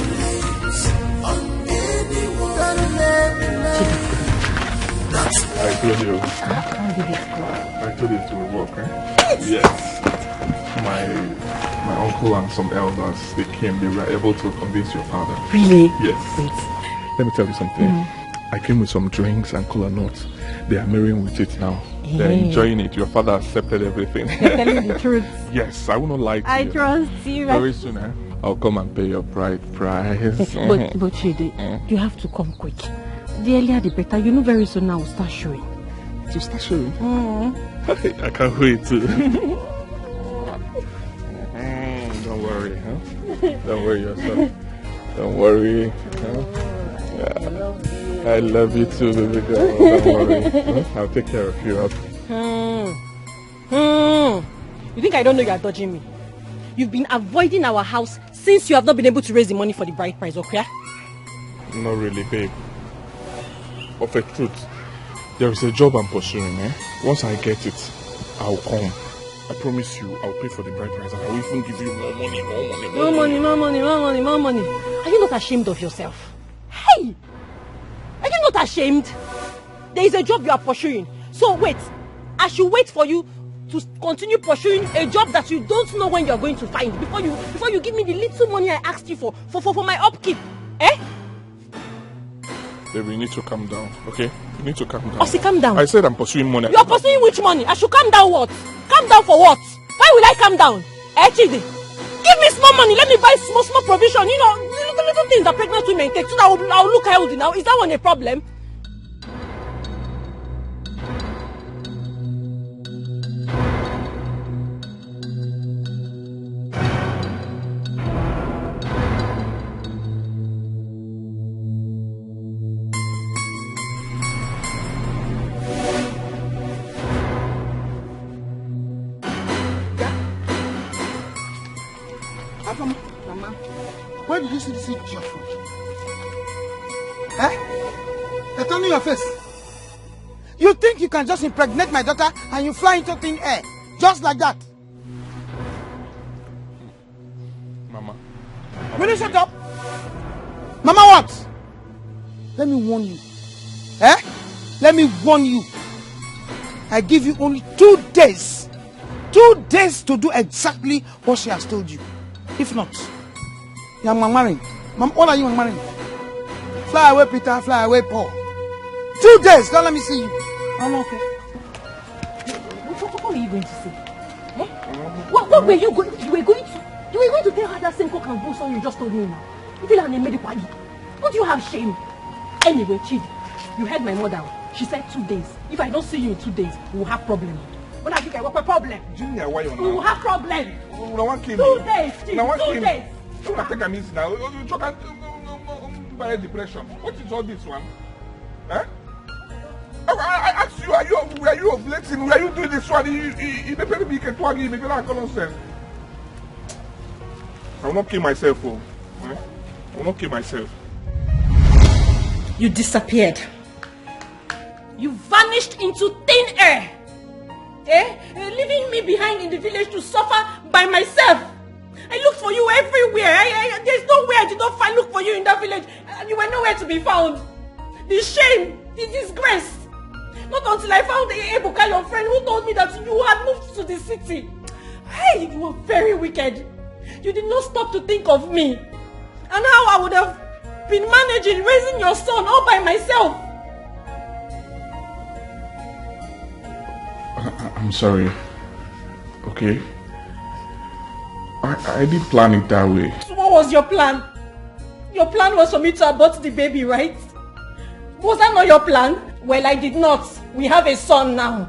blames on anyone. Don't lay blames. Don't lay blames. I told you. How did it go? I told you it will work, eh? Yes. My my uncle and some elders, they came. They were able to convince your father. Really? Yes. Wait. Let me tell you something. I came with some drinks and cola nuts. They are marrying with it now. They're enjoying it. Your father accepted everything. You're telling the truth. Yes, I will not lie to I you. Trust you. Very soon, eh? I'll come and pay your bride price. But, but Chidi, you have to come quick. The earlier the better. You know very soon now we'll start showing. You start showing? I can't wait to. Don't worry, huh? Don't worry yourself. Don't worry. Huh? Yeah. I love you too, baby girl. Don't worry. Huh? I'll take care of you. Hmm. Hmm. You think I don't know you are dodging me? You've been avoiding our house since you have not been able to raise the money for the bride price, okay? Not really, babe. Of a truth, there is a job I'm pursuing, eh? Once I get it, I'll come. I promise you, I'll pay for the bride price and I'll even give you more money, more money, more money, more money, more money, more money. Are you not ashamed of yourself? Hey! Are you not ashamed? There is a job you are pursuing. So wait, I should wait for you to continue pursuing a job that you don't know when you are going to find before you before you give me the little money I asked you for for for, for my upkeep. Eh? Baby, you need to calm down, okay? You need to calm down. Osi, calm down. I said I'm pursuing money. You are pursuing which money? I should calm down what? Calm down for what? Why will I calm down? Eh, Chidi? Give me small money. Let me buy small, small provision. You know, little, Two things that pregnant women take, so that I'll, I'll look healthy now. Is that one a problem? Afam, Mama, where did you see this idiot from? Eh? They're turning your face. You think you can just impregnate my daughter and you fly into thin air just like that? Mama. Will you shut up? Mama, what? Let me warn you. Eh? Let me warn you. I give you only two days. Two days to do exactly what she has told you. If not, you are marrying. Mom, what are you marrying? Fly away, Peter. Fly away, Paul. Two days. Don't let me see you. I'm okay. What, what, what are you going to say? Eh? What, what were you going? You were going to, you were going to tell her that same cock and bull story you just told me now. You feel like a made party. Don't you have shame? Anyway, Chidi, you heard my mother. She said two days. If I don't see you in two days, we will have problem. When I think I work a problem. Junior, why you We will now? Have problem. Una wan kill Two me. days, Chidi. Una wan Two kill me. Days. Una take am easy now. You you talk am buy depression. What is all this one? Eh? I, I, I ask you, are you were you ovulating? Were you doing this one? You you you dey pay me can twag you, make that nonsense. I will not kill myself, oh. Eh? I will not kill myself. You disappeared. You vanished into thin air. Eh? Eh, leaving me behind in the village to suffer by myself. I looked for you everywhere. I, I, there's no way I did not find look for you in that village. And you were nowhere to be found. The shame, the disgrace. Not until I found Ebuka, your friend, who told me that you had moved to the city. Hey, you were very wicked. You did not stop to think of me and how I would have been managing raising your son all by myself. I, I, I'm sorry. Okay. I, I did plan it that way. So what was your plan? Your plan was for me to abort the baby, right? Was that not your plan? Well, I did not. We have a son now.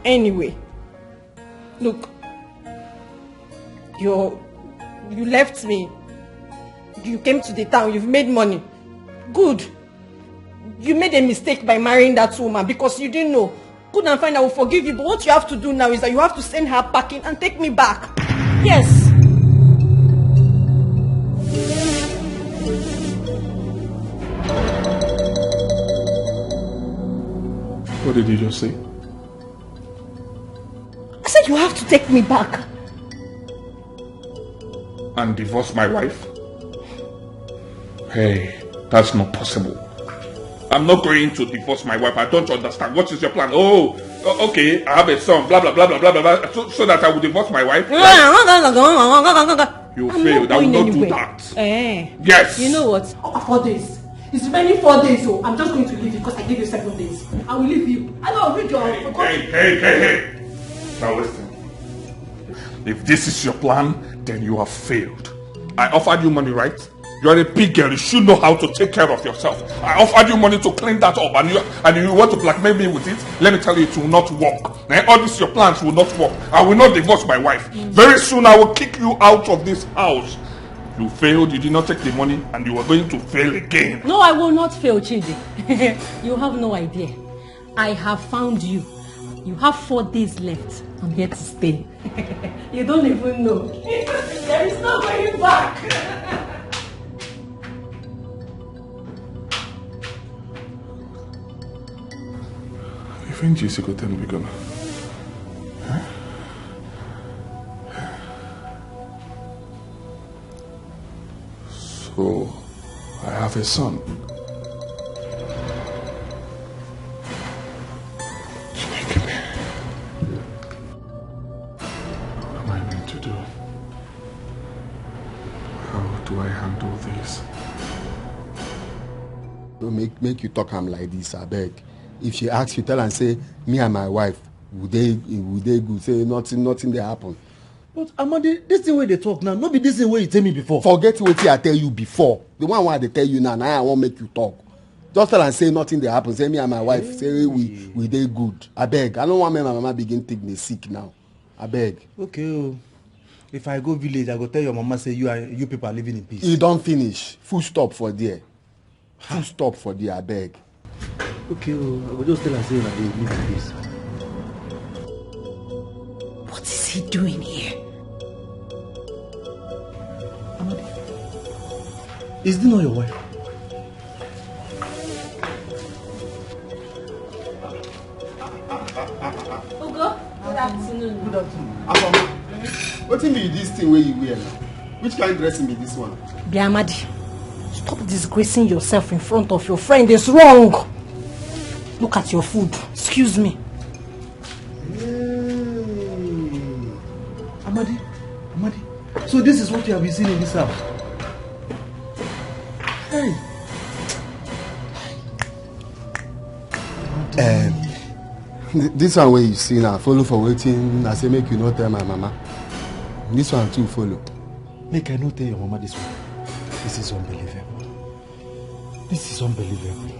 Anyway, look, you you left me. You came to the town. You've made money. Good. You made a mistake by marrying that woman because you didn't know. Good and fine, I will forgive you. But what you have to do now is that you have to send her packing and take me back. Yes. What did you just say? I said you have to take me back. And divorce my wife? Hey, that's not possible. I'm not going to divorce my wife. I don't understand. What is your plan? Oh, o- okay. I have a son. Blah blah blah blah blah blah. So, so that I will divorce my wife. Right? You I'm failed. Not I will going not do anywhere. That. Eh. Yes. You know what? Oh, four days. It's remaining four days, so I'm just going to leave you because I gave you seven days. I will leave you. I don't read your. Hey, hey, hey, hey, hey. Now listen. If this is your plan, then you have failed. I offered you money, right? You are a big girl. You should know how to take care of yourself. I offered you money to clean that up, and you and you want to blackmail me with it. Let me tell you, it will not work. Eh, all these your plans will not work. I will not divorce my wife. Very soon, I will kick you out of this house. You failed. You did not take the money, and you are going to fail again. No, I will not fail, Chidi. You have no idea. I have found you. You have four days left. I'm here to stay. You don't even know. There is no going back. Even Jesse go tell me gonna. So, I have a son. What am I going to do? How do I handle this? No make make you talk am like this, abeg. If she ask you, tell am say me and my wife, we dey we dey good, say nothing nothing dey happen. But Amadi, this thing wey dey talk now, no be this thing wey you tell me before. Forget wetin I tell you before. The one wey I dey tell you now, na I wan make you talk. Just tell am say nothing dey happen. Say me and my wife, say we we dey good. Abeg, I no wan make my mama begin take me sick now. Abeg. Okay o. If I go village, I go tell your mama say you and you people are living in peace. E don finish. Full stop for there. Full stop for there, abeg. Okay o, I go just tell am say una dey live in peace. What is he doing here? Amadi, is this not your wife? Ugo, good afternoon. Good afternoon. Afoma, wetin be this thing wey you wear now? Which kind dressing be this one? Biamadi, stop disgracing yourself in front of your friend. It's wrong. Look at your food. Excuse me. Hey. Amadi, Amadi. So this is what you have been seeing in this house? Hey. Um, th- this one wey you see now, follow for wetin I say make you no tell my mama. This one too follow. Make I no tell your mama this one. This is unbelievable. This is unbelievable.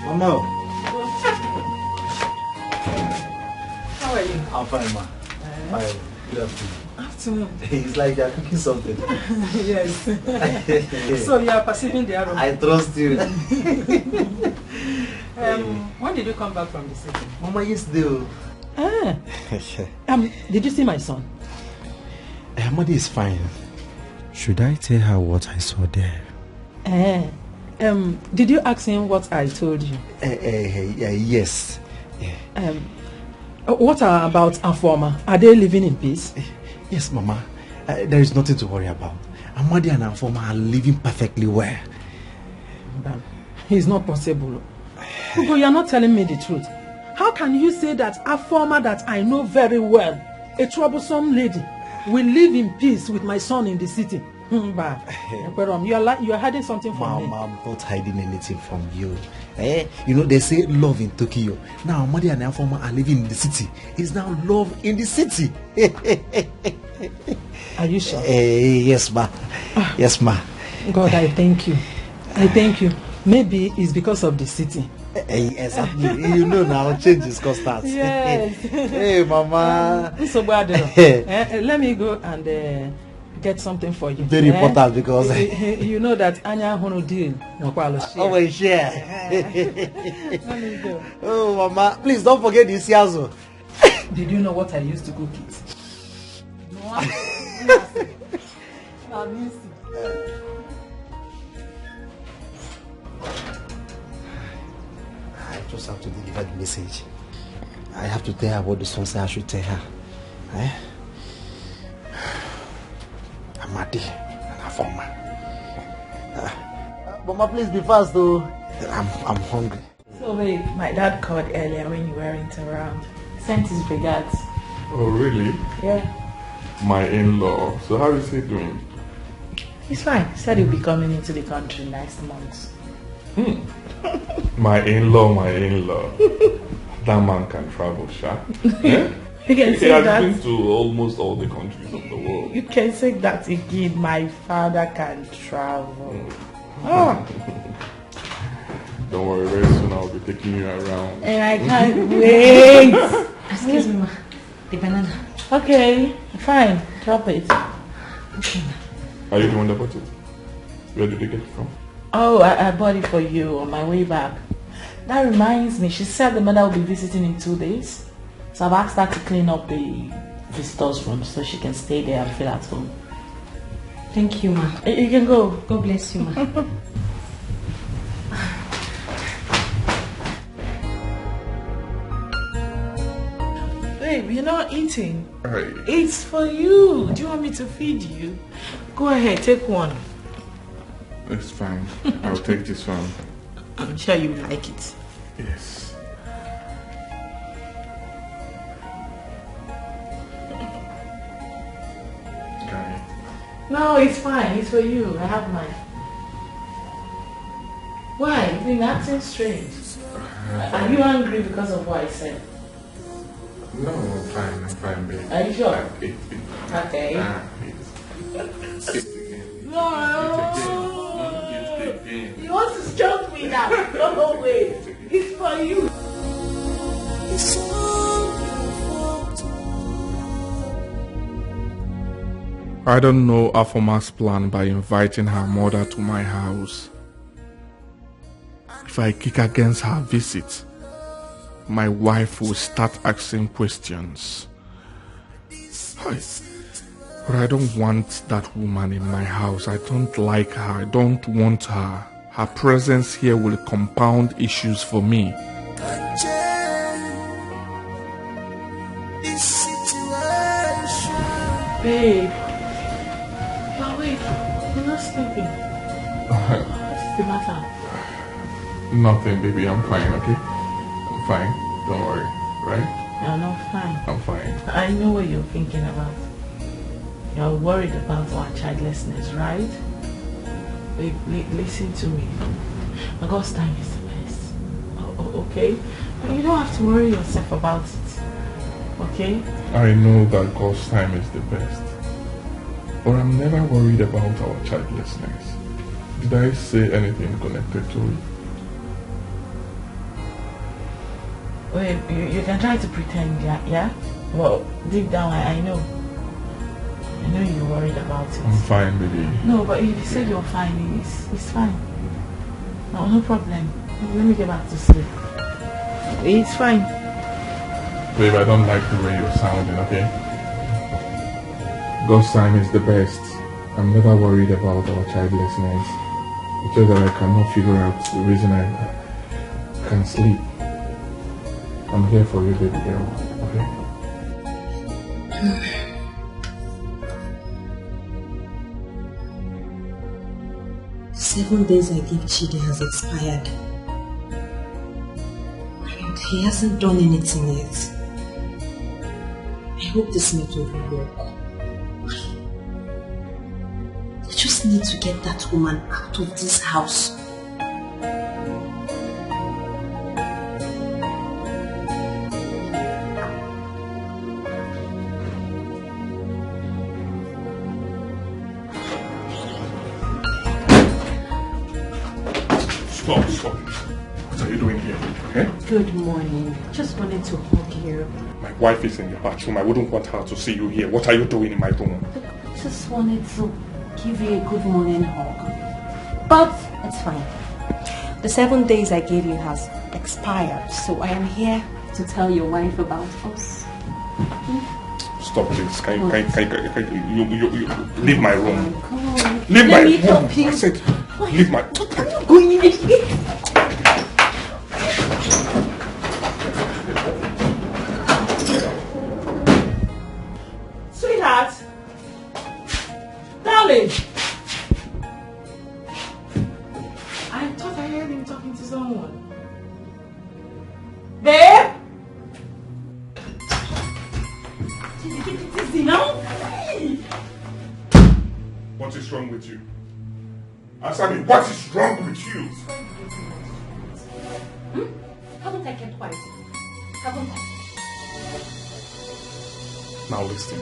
Mama. How are you? I'm fine, ma. Fine. Good afternoon. Afternoon. It's like you're cooking something. Yes. So you are perceiving the aroma. I trust you. Um, when did you come back from the city? Mama, yesterday. Oh. Ah. Um, did you see my son? Amadi is fine. Should I tell her what I saw there? Eh, um, did you ask him what I told you? Eh, eh, eh, eh, yes. Eh. Um, uh, what about Afoma? Are they living in peace? Eh, yes, Mama. Uh, there is nothing to worry about. Amadi and Afoma are living perfectly well. Madam, it's not possible. Ugo, you're not telling me the truth. How can you say that Afoma that I know very well, a troublesome lady, will live in peace with my son in the city? Mba, Ekwerom, you are li- you are hiding something from me. Mama, I'm not hiding anything from you. Eh? You know, they say love in Tokyo. Now, Amadi and Afoma are living in the city. It's now love in the city. Are you sure? Eh, yes, ma. Yes, ma. God, I thank you. I thank you. Maybe it's because of the city. Eh, eh, exactly. You know now, change is constant. Yes. Hey, Mama. Nsogbu adịrọ. Eh, eh, let me go and uh, get something for you. Very important because you know that anya hụrụ deal nwekwalụ share. Always share. Let me go. Oh, Mama, please don't forget the isi azụ. Did you know what I used to cook it? No. I just have to deliver the message. I have to tell her what the son said I should tell her. Eh? Amadi and Afoma. Ah. Mama, please be fast, though. I'm, I'm hungry. So, babe, my dad called earlier when you weren't around. Sent his regards. Oh, really? Yeah. My in-law. So how is he doing? He's fine. He said he'll be coming into the country next month. Hmm. My in-law, my in-law. That man can travel, sha. Eh? You can He say has that. been to almost all the countries of the world. You can say that again. My father can travel. Ah. Don't worry, very soon I'll be taking you around. And I can't wait. Excuse me, ma. The banana. Okay, fine. Drop it. Are you the one that bought it? Where did you get it from? Oh, I, I bought it for you on my way back. That reminds me, she said the mother will be visiting in two days. So I've asked her to clean up the visitor's room so she can stay there and feel at home. Thank you, ma. You can go. God bless you, ma. Babe, you're not eating. Hey. It's for you. Do you want me to feed you? Go ahead, take one. It's fine. I'll take this one. I'm sure you like it. Yes. Guy. No, it's fine. It's for you. I have mine. Why? You've been acting strange. Are you angry because of what I said? No, I'm fine, I'm fine, babe. Are you sure? Ah, it, it, Okay. ah, it's, it's again. No. It's again. You want to choke me now? No, no way. It's for you. I don't know Afoma's plan by inviting her mother to my house. If I kick against her visit, my wife will start asking questions. Hi. But I don't want that woman in my house. I don't like her. I don't want her. Her presence here will compound issues for me. Babe, you're awake. You're not sleeping. What's the matter? Nothing, baby. I'm fine, okay? I'm fine. Don't worry, right? You're not fine. I'm fine. I know what you're thinking about. You're worried about our childlessness, right? Babe, li- listen to me. God's time is the best. O- o- okay? You don't have to worry yourself about it. Okay? I know that God's time is the best. But I'm never worried about our childlessness. Did I say anything connected to it? Wait, you, you can try to pretend, yeah? Yeah? Well, deep down, I, I know. I know you're worried about it. I'm fine, baby. No, but if you say you're fine, it's, it's fine. No, no problem. Let me get back to sleep. It's fine. Babe, I don't like the way you're sounding, okay? God's time is the best. I'm never worried about our childlessness. It's just that I cannot figure out the reason I can sleep. I'm here for you, baby girl, okay? Seven days I gave Chidi has expired. And he hasn't done anything yet. I hope this method will work. I just need to get that woman out of this house. Stop, stop. What are you doing here? Eh? Good morning. Just wanted to hug you. My wife is in the bathroom. I wouldn't want her to see you here. What are you doing in my room? Just wanted to give you a good morning hug. But it's fine. The seven days I gave you has expired, so I am here to tell your wife about us. Stop this. Can you, can, can, can, can you, you, you, you leave my room? Come on. Leave Let my me room. help you. I said, leave my. Going in here. Sweetheart, darling, I thought I heard him talking to someone. Babe? Take it easy now. What is wrong with you? Answer me, what is wrong with you? Hmm? Haven't I kept quiet? Haven't I? Now listen.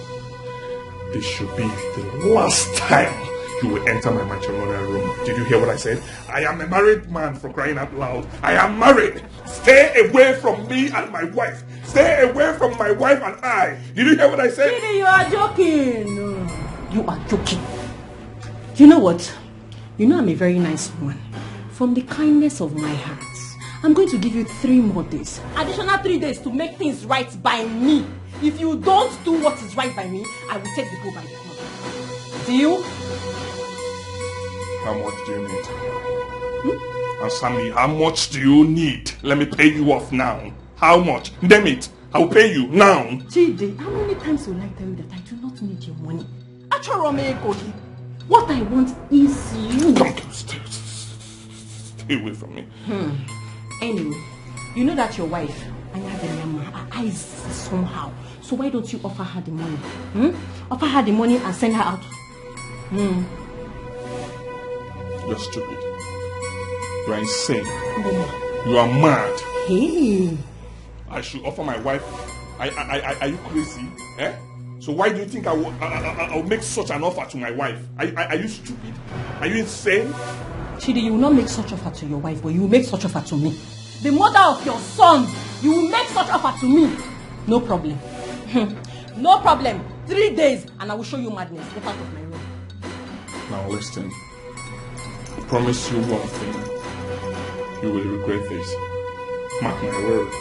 This should be the last time you will enter my matrimonial room. Did you hear what I said? I am a married man, for crying out loud. I am married. Stay away from me and my wife. Stay away from my wife and I. Did you hear what I said? Chidi, you are joking. You are joking. You know what? You know I'm a very nice woman. From the kindness of my heart, I'm going to give you three more days. Additional three days to make things right by me. If you don't do what is right by me, I will take the go by the horn. Deal? How much do you need? Answer me, how much do you need? Let me pay you off now. How much? Name it. I'll pay you now. Chidi, how many times will I tell you that I do not need your money? Achọrọ m ego gị. What I want is you. Come, come, stay, stay away from me. Anyway, you know that your wife, Anyadema, her eyes is somehow. So why don't you offer her the money? Hmm? Offer her the money and send her out. Hmm. You're stupid. You are insane. You are mad. Hey. I should offer my wife. I, I, I, are you crazy? Eh? So why do you think I will, I, I, I, I will make such an offer to my wife? Are, are, are you stupid? Are you insane? Chidi, you will not make such offer to your wife, but you will make such offer to me. The mother of your son, you will make such offer to me. No problem. Hmm. No problem. Three days, and I will show you madness. Get out of my room. Now listen. I promise you one thing. You will regret this. Mark my words.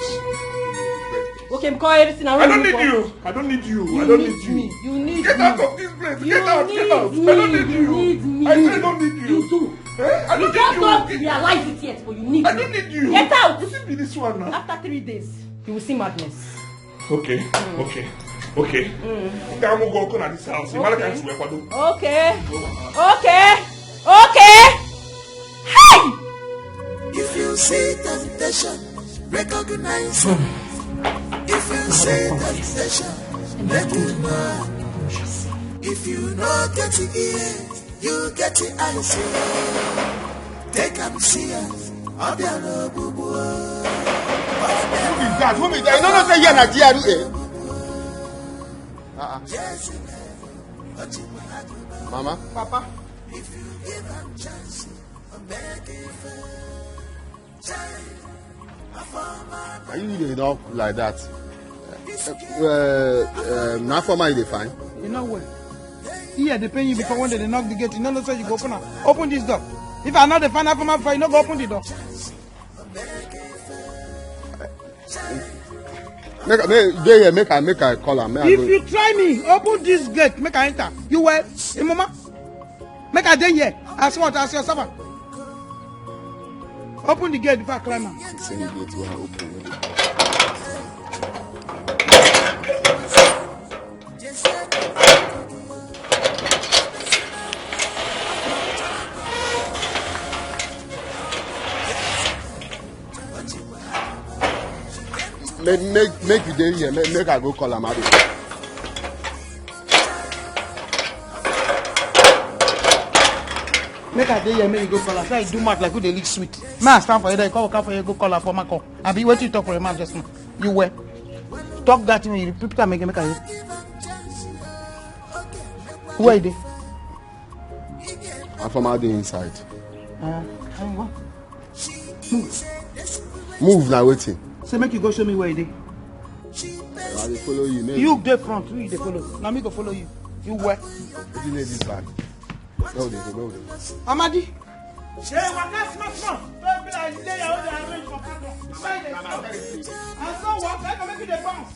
Okay, I'm calling everything. I don't need you. I don't need you. I don't need you. You need me. You need me. Get out of this place. Get out. Get out. I don't need you. You need me. I, I don't need you. You too. Eh? I don't need you. You just don't realize it yet, but you need me. I don't need you. Get out. You see me this one now. After three days, you will see madness. Okay, okay, okay. Nke a mụ gị ọkụ na this house. Ị mara ka m si wee kwado. Okay. Okay. Okay. Hey! If you see temptation, recognize it. If you see temptation, let it know. If you no get it, you get it, I see. Take am serious. Obiara ogbugbu. Who be that? Who be that? You no know say here na G R A. Uh-uh. Mama. Papa. Are you dey knock like that? Uh, uh, na former you dey find? You know what? Here dey pain you before when they dey knock the gate. You no know say you go open am. Open this door. If I no dey find am for my, you no go open the door. Make I, make, dey here, make I, make I call am. Make I go. If you try me, open this gate, make I enter. You well? Eh, mama? Make I dey here. As what? As your servant. Open the gate before I climb am. Same gate wey I open. Make, make, make you dey here. Make, make I go call am. Abi. Make I dey here, make you go call am. Say I do mouth like who dey lick sweet. Make I stand for here, then you come waka for here, go call am for my call. Abi wetin you talk for your mouth just now? You were. Talk that thing, you repeat am again, make I hear. Where you dey? Afoma dey inside. Uh, move. Move na wetin? Say make you go show me where you dey. I dey follow you. You dey front, who you dey follow? Na me go follow you. You where? Wetin dey this bag? No, dey go, no, dey. Amadi. Hey, waka small, small. Don't be like you dey your own, dey arrange for corner. Why you dey stop? I saw what, I go make you dey bounce.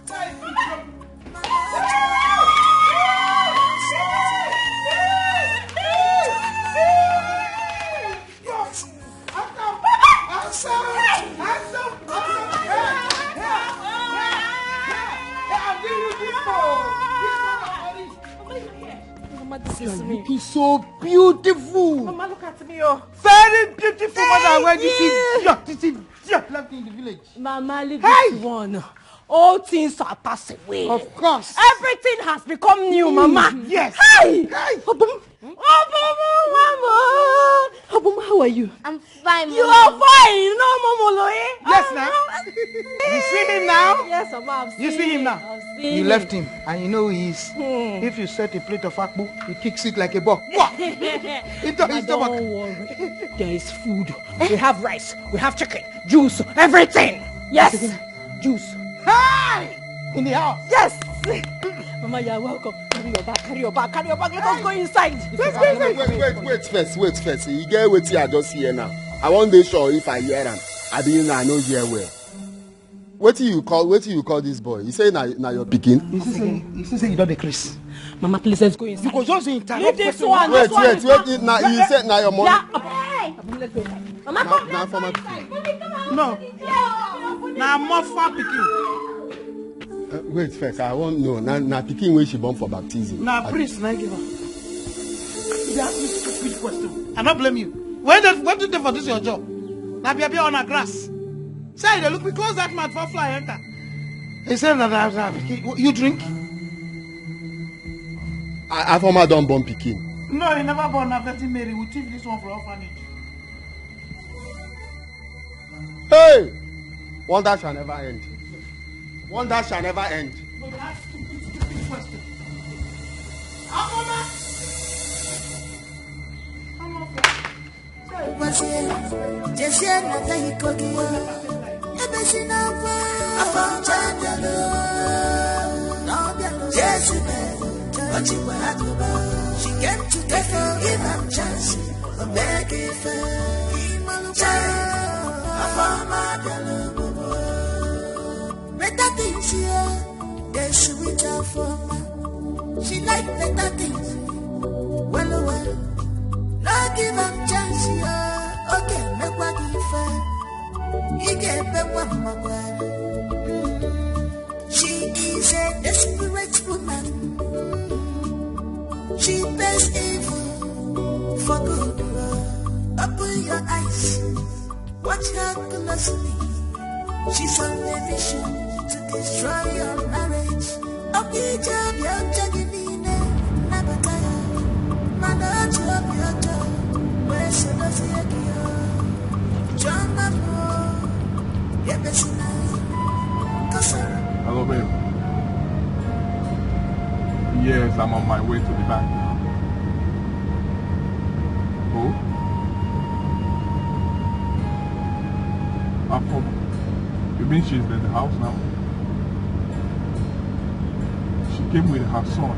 Why you dey drop? Mama, this is me. Looking so beautiful. Mama, look at me, oh. Very beautiful mother. Where this is, yeah, this is, yeah, left in the village. Mama, leave this one. All things are passed away. Of course. Everything has become new, Mama. Yes. Hey! Hey! Obum. Obum, Mama. Obum, how are you? I'm fine, Mama. You are fine. No, Mama, lo, eh? Yes, now. You see him now? Yes, Mama, I've seen him. You see him now? I've seen him. You left him, and you know who he is. Hmm. If you set a plate of akpu, he kicks it like a ball. Into his stomach. Don't worry. There is food. We have rice. We have chicken. Juice, everything. Yes. Juice. Hey! In the house. Yes. Mama, you are welcome. Carry your bag, carry your bag, carry your bag. Let us go inside. Wait, wait, wait, wait, wait first, wait first. You get wetin I just hear now. I wan dey sure if I hear am. Abi na I no hear well. Wetin you call, wetin you call this boy? You say na, na your pikin? You see say, you see say you don dey craze. Mama, please, let's go inside. You go just dey interrupt person. Leave this one. Wait, wait, wait. Na, you say na your money? Yeah. Hey! Mama, come down. Na former pikin. No. Na Mofa pikin. Uh, wait first, I wan know. Na, na pikin wey she born for baptism. Na priest na give am. You dey ask me stupid question. I no blame you. Wetin dey, wetin dey for this your job? Na bia bia on a grass. Say you dey look me, close that mouth before fly enter. He say na, na, na pikin. You drink? I, Afoma don born pikin. No, he never born. Na Virgin Mary. We thief this one for orphanage. Hey! Wonder shall never end. Wonder shall never end. But that stupid, stupid question. How come I? How come I? Jesie na ta iko gị ya. Ebe si n'akwa afọ ncha abịala. Na ọ bịala. Jesu mere, ọ chịkwa agụba. She came to take you, give am chance. O mee gị ife. Chai, afọ ọma abịala obodo. Better things here, they sweet her for. She like better things. Well, well, no give am chance, yeah. Okay, make what give her. He can make what my. She is a desperate woman. She pays evil for good. Open your eyes. Watch her closely. She's on a mission to destroy your marriage. Ọ bụ ije obi ọjọọ gị niile, nabata ya. Mana otu obi ọjọọ wee solozie gị ya. Chioma m o, ebesina. Kasa. Hello, babe. Yes, I'm on my way to the bank now. Oh? Afoma. You mean she's in the house now? She came with her son.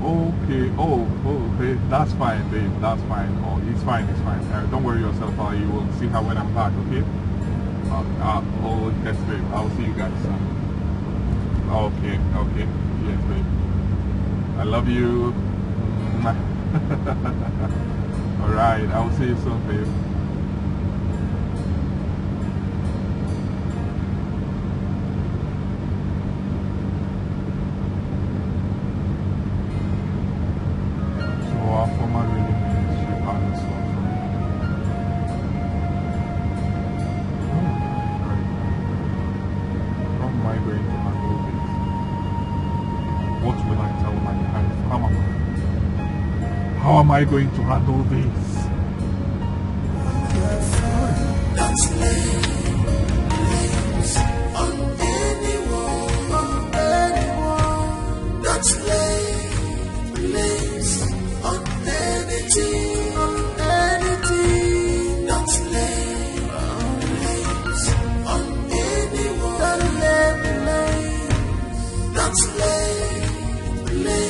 Okay. Oh, oh, okay. That's fine, babe. That's fine. Oh, it's fine. It's fine. Uh, don't worry yourself. Uh, you will see her when I'm back. Okay. Uh, uh, oh, yes, babe. I'll see you guys soon. Okay. Okay. Yes, babe. I love you. Mwah. All right. I'll see you soon, babe. So our former reading ministry palace was. How am I going to handle this? What will I tell my wife? How am I? How am I going to handle this? Don't lay hands on anyone, on anyone. Don't lay hands on anything, on anything. Don't lay hands on anyone. Don't lay hands. Don't lay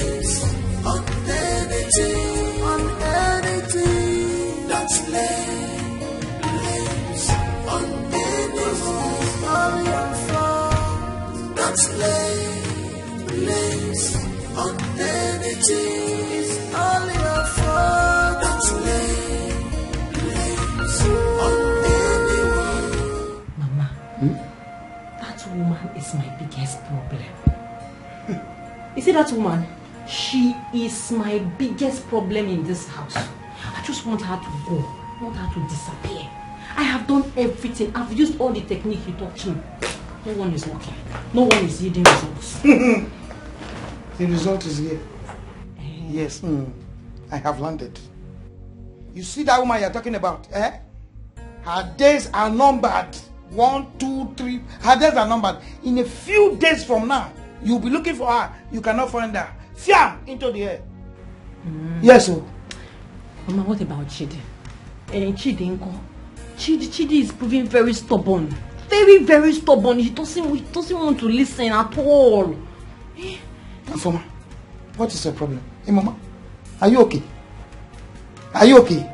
hands on anything, on anything. Don't lay hands on anyone. Don't lay hands on anything. It's all your fault. Don't lay hands on anyone. Mama, that woman is my biggest problem. You see that woman? She is my biggest problem in this house. I just want her to go. I want her to disappear. I have done everything. I've used all the technique you taught me. No one is working. No one is yielding results. The result is here. Yes, mm, I have landed. You see that woman you're talking about, eh? Her days are numbered. One, two, three. Her days are numbered. In a few days from now, you'll be looking for her. You cannot find her. Fiam into the air. Yes, oh. Mama, what about Chidi? Eh, Chidi nko? Chidi, Chidi is proving very stubborn. Very, very stubborn. He doesn't, he doesn't want to listen at all. Afoma, what is your problem? Hey, Mama, are you okay? Are you okay?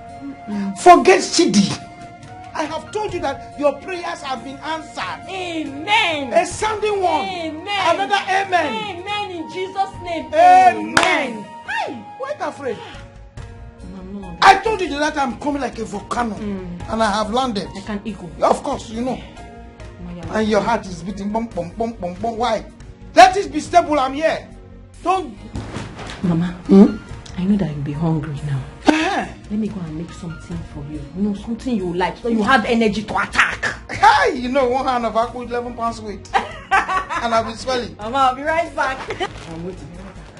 Forget Chidi. I have told you that your prayers have been answered. Amen. A sounding one. Amen. Another amen. Amen in Jesus' name. Amen. Amen. Hey, why you afraid? Mama, no. I told you that I'm coming like a volcano, and I have landed. Like an eagle. Of course, you know. Mama, you're And your heart is beating bum, bum, bum, bum, bum. Why? Let it be stable. I'm here. Don't. Mama, I know that you'll be hungry now. Eh. Let me go and make something for you. You know, something you like, so you have energy to attack. Hey, you know, one hand of apple, eleven pounds weight. And I'll be swelling. Mama, I'll be right back. I'm waiting.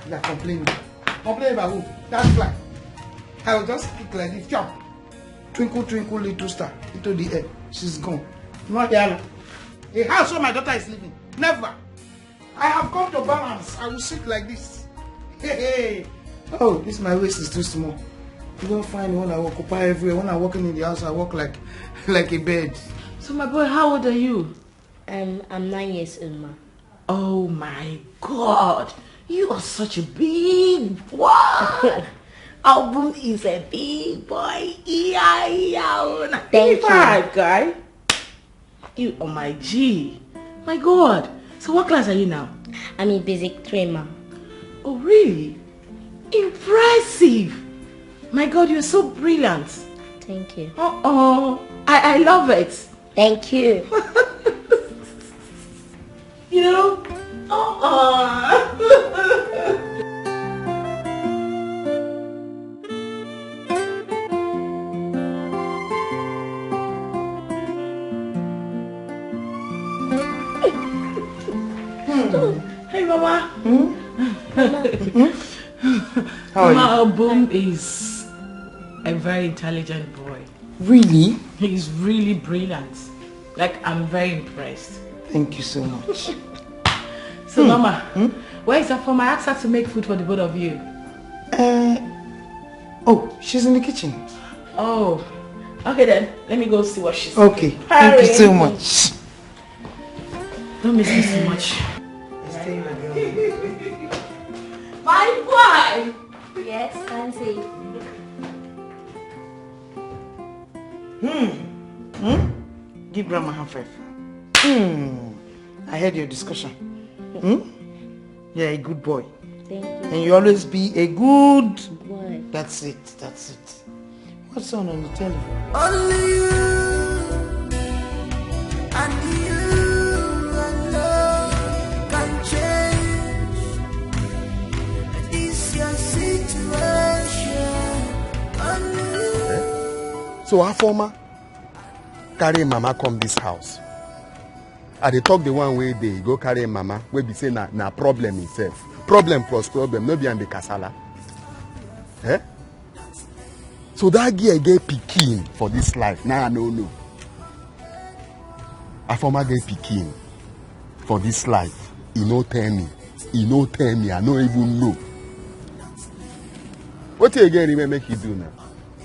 You're complaining. Complaining about who? That fly. I will just kick like this, jump. Twinkle, twinkle, little star, into the air. She's gone. No, Diana. A house where my daughter is living. Never. I have come to balance. I will sit like this. Hey, hey. Oh, this my waist is too small. You don't find when I occupy everywhere. When I walk in the house, I walk like, like a bird. So, my boy, how old are you? Um, I'm nine years old, ma. Oh my God, you are such a big boy. Album is a big boy. Yeah, yeah. Thank you. Five, guy. You are my G. My God. So what class are you now? I'm in basic three, ma. Oh, really? Impressive. My God, you're so brilliant. Thank you. Uh-oh. I, I love it. Thank you. You know? Uh-uh. Hey, Mama. Hmm? How are you? Mama, Obum is a very intelligent boy. Really? He's really brilliant. Like, I'm very impressed. Thank you so much. So, Mama, where is Afoma? I asked her to make food for the both of you. Uh, oh, she's in the kitchen. Oh, okay then. Let me go see what she's cooking. Okay, thank you so much. Don't miss me so much. My boy! Yes, Auntie. Hmm. Hmm? Give grandma hand five. Hmm. I heard your discussion. Hmm? You're a good boy. Thank you. And you always be a good boy. That's it. That's it. What's on on the television? Only you and you alone can change this your situation. Only you. So Afoma carry mama come this house. I dey talk the one wey dey go carry mama wey be say na na problem himself. Problem plus problem, no be am be kasala. Eh? So that girl get pikin for this life. Now I no know. Afoma get pikin for this life. He no tell me. He no tell me. I no even know. What again remain make you do now?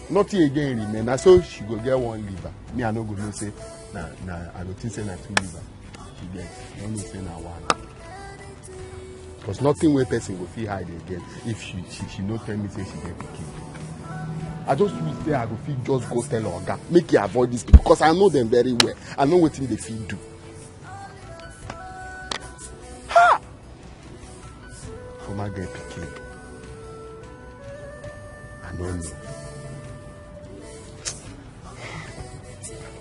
Nothing again remain. Na so she go get one liver. Me, I no go know say na na I go think say na two liver she get. I no know say na one. Because nothing wey person go fit hide again if she she, she no tell me say she get pikin. I just wish say I go fit just go tell oga make he avoid this people because I know them very well. I know wetin they fit do. Ha! Afoma get pikin. I no know.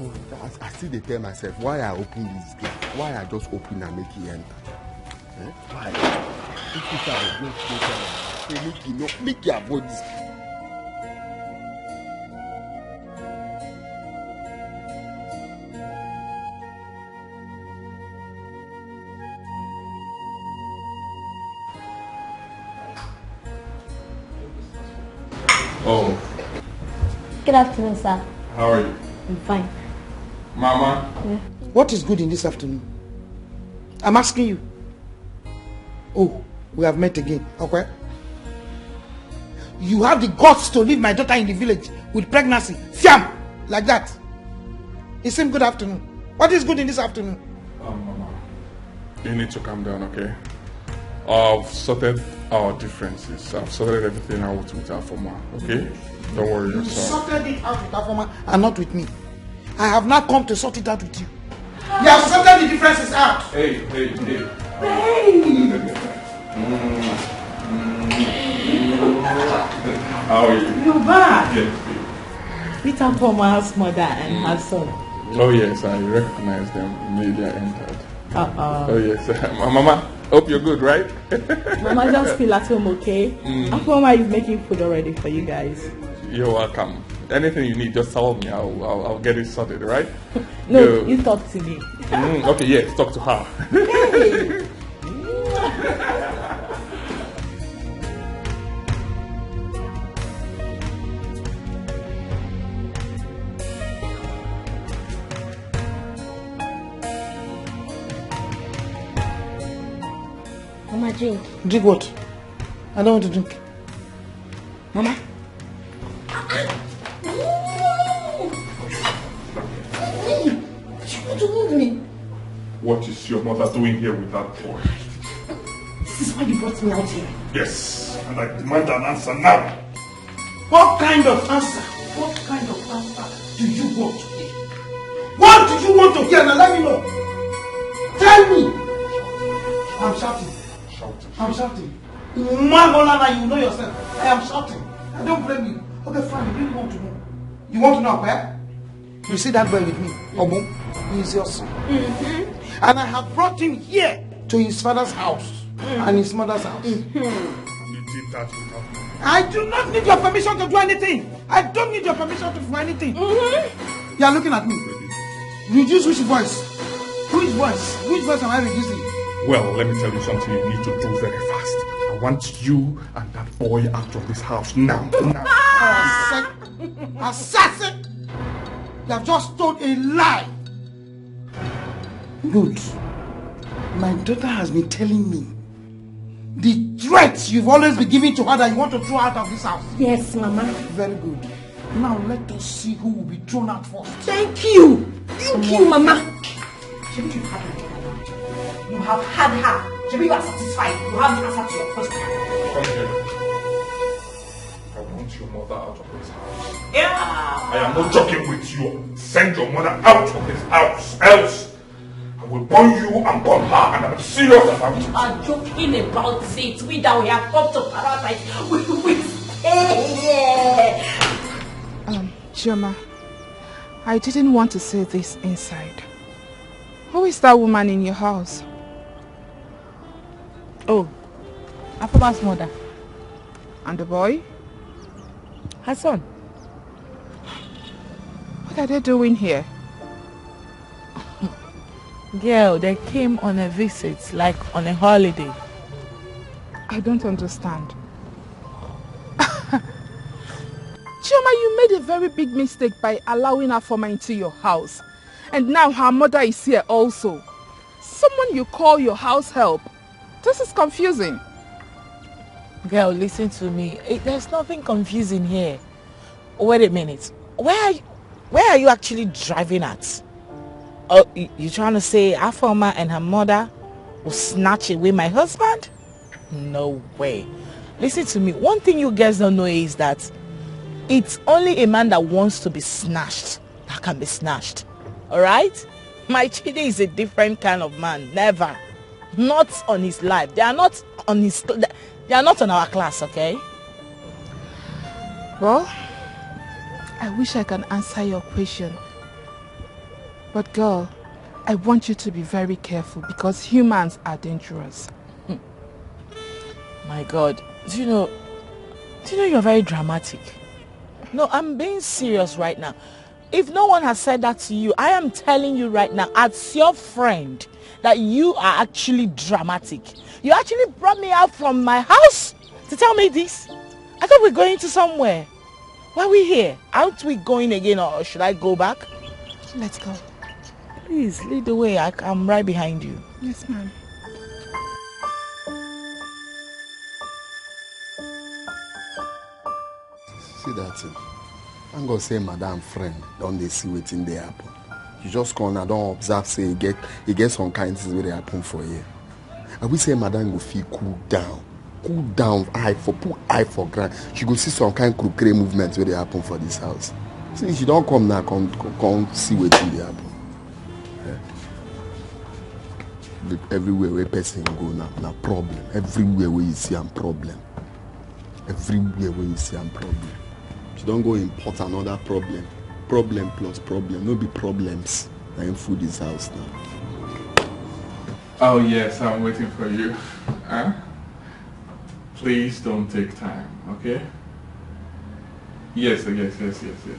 I, I still dey tell myself why I open this gate, why I just open and make e enter. Eh? Why? If you say I go go tell am, say make e no, make e avoid this gate. Oh. Good afternoon, sir. How are you? I'm fine. Mama. Yeah. What is good in this afternoon? I'm asking you. Oh, we have met again. Okay. You have the guts to leave my daughter in the village with pregnancy. Fiam! Like that. It seems good afternoon. What is good in this afternoon? Um, Mama, you need to calm down, okay? I've sorted our differences. I've sorted everything out with Afoma, okay? Don't worry yourself. You sorted it out with Afoma and not with me. I have not come to sort it out with you. You have sorted the differences out. Hey, hey, hey. Hey! Mm, mm. How are you? You're back. Yes, babe. Meet Afoma's mother and her son. Oh yes, I recognize them immediately I entered. Uh-uh. Oh yes, Mama. Hope you're good, right? Mama, just feel at home, okay? Mm. Afoma is making food already for you guys. You're welcome. Anything you need, just tell me. I'll, I'll, I'll get it sorted, right? No, you talk to me. Mm, okay, yes, talk to her. Hey. Drink what? I don't want to drink. Mama. What is your mother doing here with that boy? This is why you brought me out here. Yes, and I demand an answer now. What kind of answer? What kind of answer do you want to hear? What do you want to hear? Now let me know. Tell me. I'm shouting. Shouting. I'm shouting. Magola, you know yourself. I am shouting. I don't blame you. Okay, fine. You really want to know. You want to know where? You see that boy with me, Obum? He is your son. Mm-hmm. And I have brought him here to his father's house and his mother's house. Mm-hmm. You did that without me. I do not need your permission to do anything. I don't need your permission to do anything. Mm-hmm. You are looking at me. Reduce which voice? Which voice? Which voice am I reducing? Well, let me tell you something you need to do very fast. I want you and that boy out of this house now. Now. Assassin! Assassin! You have just told a lie. Good. My daughter has been telling me the threats you've always been giving to her that you want to throw out of this house. Yes, Mama. Very good. Now let us see who will be thrown out first. Thank you. Thank you, Mama. Shebi you had her. You have had her. Shebi you are satisfied. You have the answer to your question. Come here. I want your mother out of this house. Yeah. I am not joking with you. Send your mother out of this house. Else, I will burn you and burn her. And I'm serious about it. You are joking about it. We that we have come to paradise. We will stay here. Um, Chioma, I didn't want to say this inside. Who is that woman in your house? Oh, Afoma's mother. And the boy? Her son. What are they doing here? Girl, they came on a visit, like on a holiday. I don't understand. Chioma, you made a very big mistake by allowing Afoma into your house. And now her mother is here also. Someone you call your house help. This is confusing. Girl, listen to me. It, there's nothing confusing here. Wait a minute. Where are you, where are you actually driving at? Oh, you, you trying to say Afoma and her mother will snatch away my husband? No way. Listen to me. One thing you girls don't know is that it's only a man that wants to be snatched that can be snatched. All right? My Chidi is a different kind of man. Never. Not on his life. They are not on his. They are not on our class, okay? Well, I wish I can answer your question. But girl, I want you to be very careful because humans are dangerous. My God, do you know, do you know you're very dramatic? No, I'm being serious right now. If no one has said that to you, I am telling you right now, as your friend, that you are actually dramatic. You actually brought me out from my house to tell me this. I thought we're going to somewhere. Why are we here? Aren't we going again, or should I go back? Let's go. Please, lead the way. I, I'm right behind you. Yes, ma'am. See that thing? Thank God say madam friend don dey see wetin dey happen. You just come and don observe say e get e get some kind things wey dey happen for here. I wish say madam go fit cool down, cool down, eye for put eye for ground. She go see some kind crocodile movement wey dey happen for this house. See, she don come now, come come, come see wetin dey happen. Eh. Everywhere where person go now, na problem. Everywhere where you see am problem. Everywhere where you see am problem. She don go import another problem. Problem plus problem, no be problems. Na im full this house now. Oh yes, I'm waiting for you. Huh? Please don't take time, okay? Yes, yes, yes, yes, yes.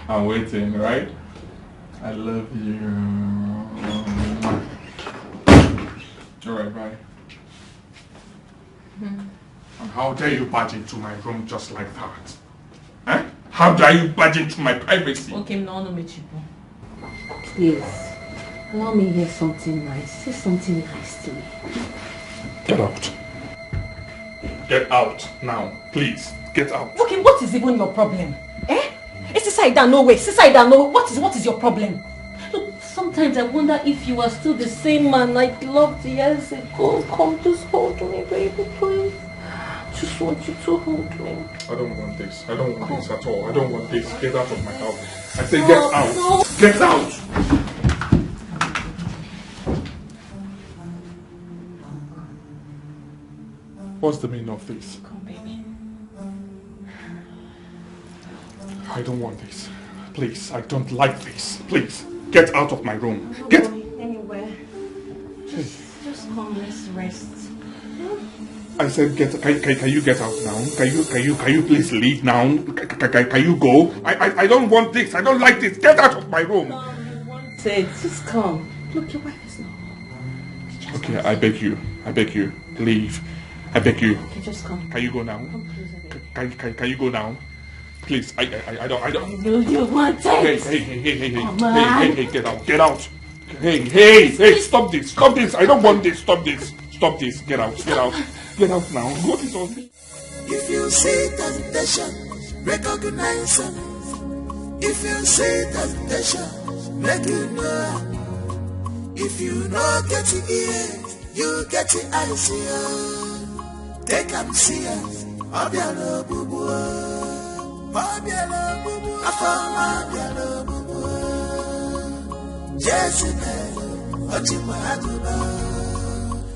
I'm waiting, right? I love you. All right, bye. And how dare you barge into my room just like that? Eh? How dare you barge into my privacy? Okay, no, no, me cheapo. Please. Allow me hear something nice. Say something nice to me. Get out. Get out now, please. Get out. Okay, what is even your problem? Eh? It's inside that no way. It's inside that no. What is what is your problem? Look, sometimes I wonder if you are still the same man I loved years ago. Come, just hold me, baby, please. Just want you to hold me. I don't want this. I don't want this at all. I don't want this. Get out of my house. I say get out. Get out. What's the meaning of this? Come, baby. I don't want this. Please, I don't like this. Please, get out of my room. Get anywhere. Just, just come, let's rest. I said, get. Can, can, can you get out now? Can you, can you, can you please leave now? Can, can, can, can you go? I, I, I don't want this. I don't like this. Get out of my room. Say, just come. Look, your wife is not home. Just Okay, come. I beg you. I beg you. Leave. I beg you. Okay, just come. Can you go now? Come closer, baby. Can, can, can you go now? Please, I, I, I don't, I don't. Do you want Hey, it? Hey, hey, hey, hey, hey, Come hey, on. Hey, hey, get out, get out. Hey, hey, hey, stop this, stop this. I don't want this, stop this, stop this. Get out, get out, get out now. What is all this? If you see temptation, recognize am. If you see temptation, make you know am. If you no get ear, you get eyes, yeah. Take am serious. Obiara ogbugbu. Obiara ogbugbu. Afọma obiara ogbugbu. Jezebel, Ochimwa Aduba.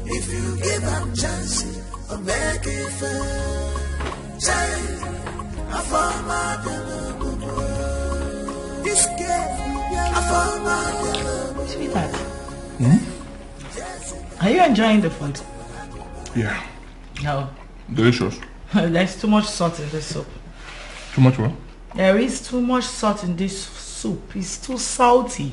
If you give am chance, o make it fair. Child, Afọma obiara ogbugbu. This girl, Afọma obiara ogbugbu. Sweetheart, are you enjoying the food? Yeah, No. Delicious. There's too much salt in this soup. Too much what? There is too much salt in this soup. It's too salty.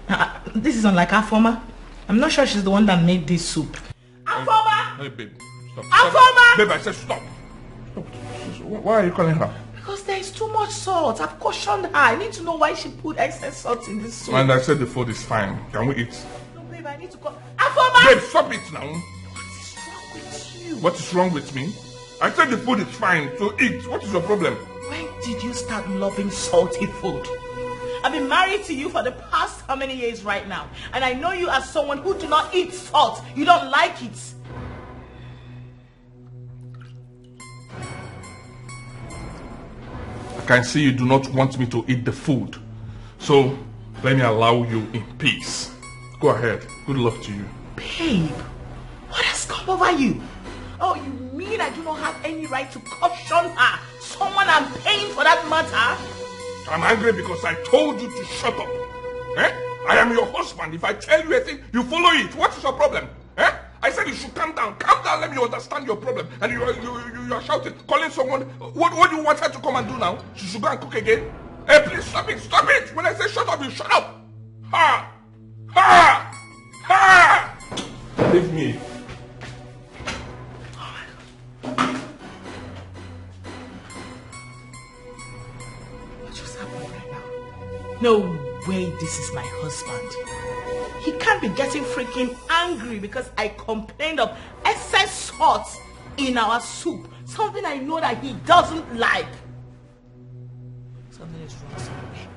Uh, this is unlike Afoma. I'm not sure she's the one that made this soup. Afoma! Hey, babe. Stop. Afoma! Babe, I said stop. Stop. Why are you calling her? Because there is too much salt. I've cautioned her. I need to know why she put excess salt in this soup. And I said the food is fine. Can we eat? No, babe, I need to call. Afoma! Babe, stop it now. What is wrong with you? What is wrong with me? I said the food is fine, so eat. What is your problem? When did you start loving salty food? I've been married to you for the past how many years right now? And I know you as someone who do not eat salt. You don't like it. I can see you do not want me to eat the food. So, let me allow you in peace. Go ahead. Good luck to you. Babe, what has come over you? Oh, you mean I do not have any right to caution her? Someone I'm paying for that matter? I'm angry because I told you to shut up. Eh? I am your husband. If I tell you a thing, you follow it. What is your problem? Eh? I said you should calm down. Calm down. Let me understand your problem. And you are, you, you, you are shouting, calling someone. What, what do you want her to come and do now? She should go and cook again? Hey, please stop it. Stop it. When I say shut up, you shut up. Ha! Ha! Ha! Leave me. What just happened right now? No way this is my husband. He can't be getting freaking angry because I complained of excess salt in our soup. Something I know that he doesn't like. Something is wrong somewhere.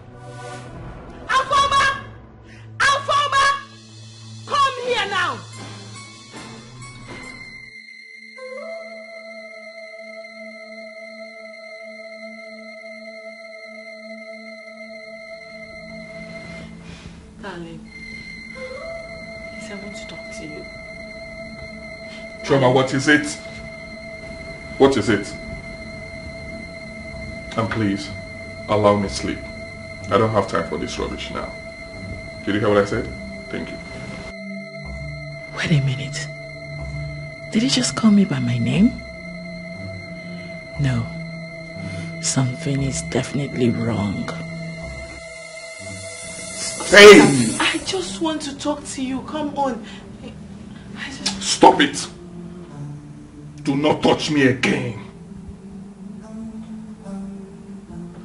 Afoma! Afoma! Come here now! Darling, please, I want to talk to you. Chioma, what is it? What is it? And please, allow me sleep. I don't have time for this rubbish now. Did you hear what I said? Thank you. Wait a minute. Did he just call me by my name? No. Something is definitely wrong. Hey! I just want to talk to you. Come on. I just... Stop it! Do not touch me again.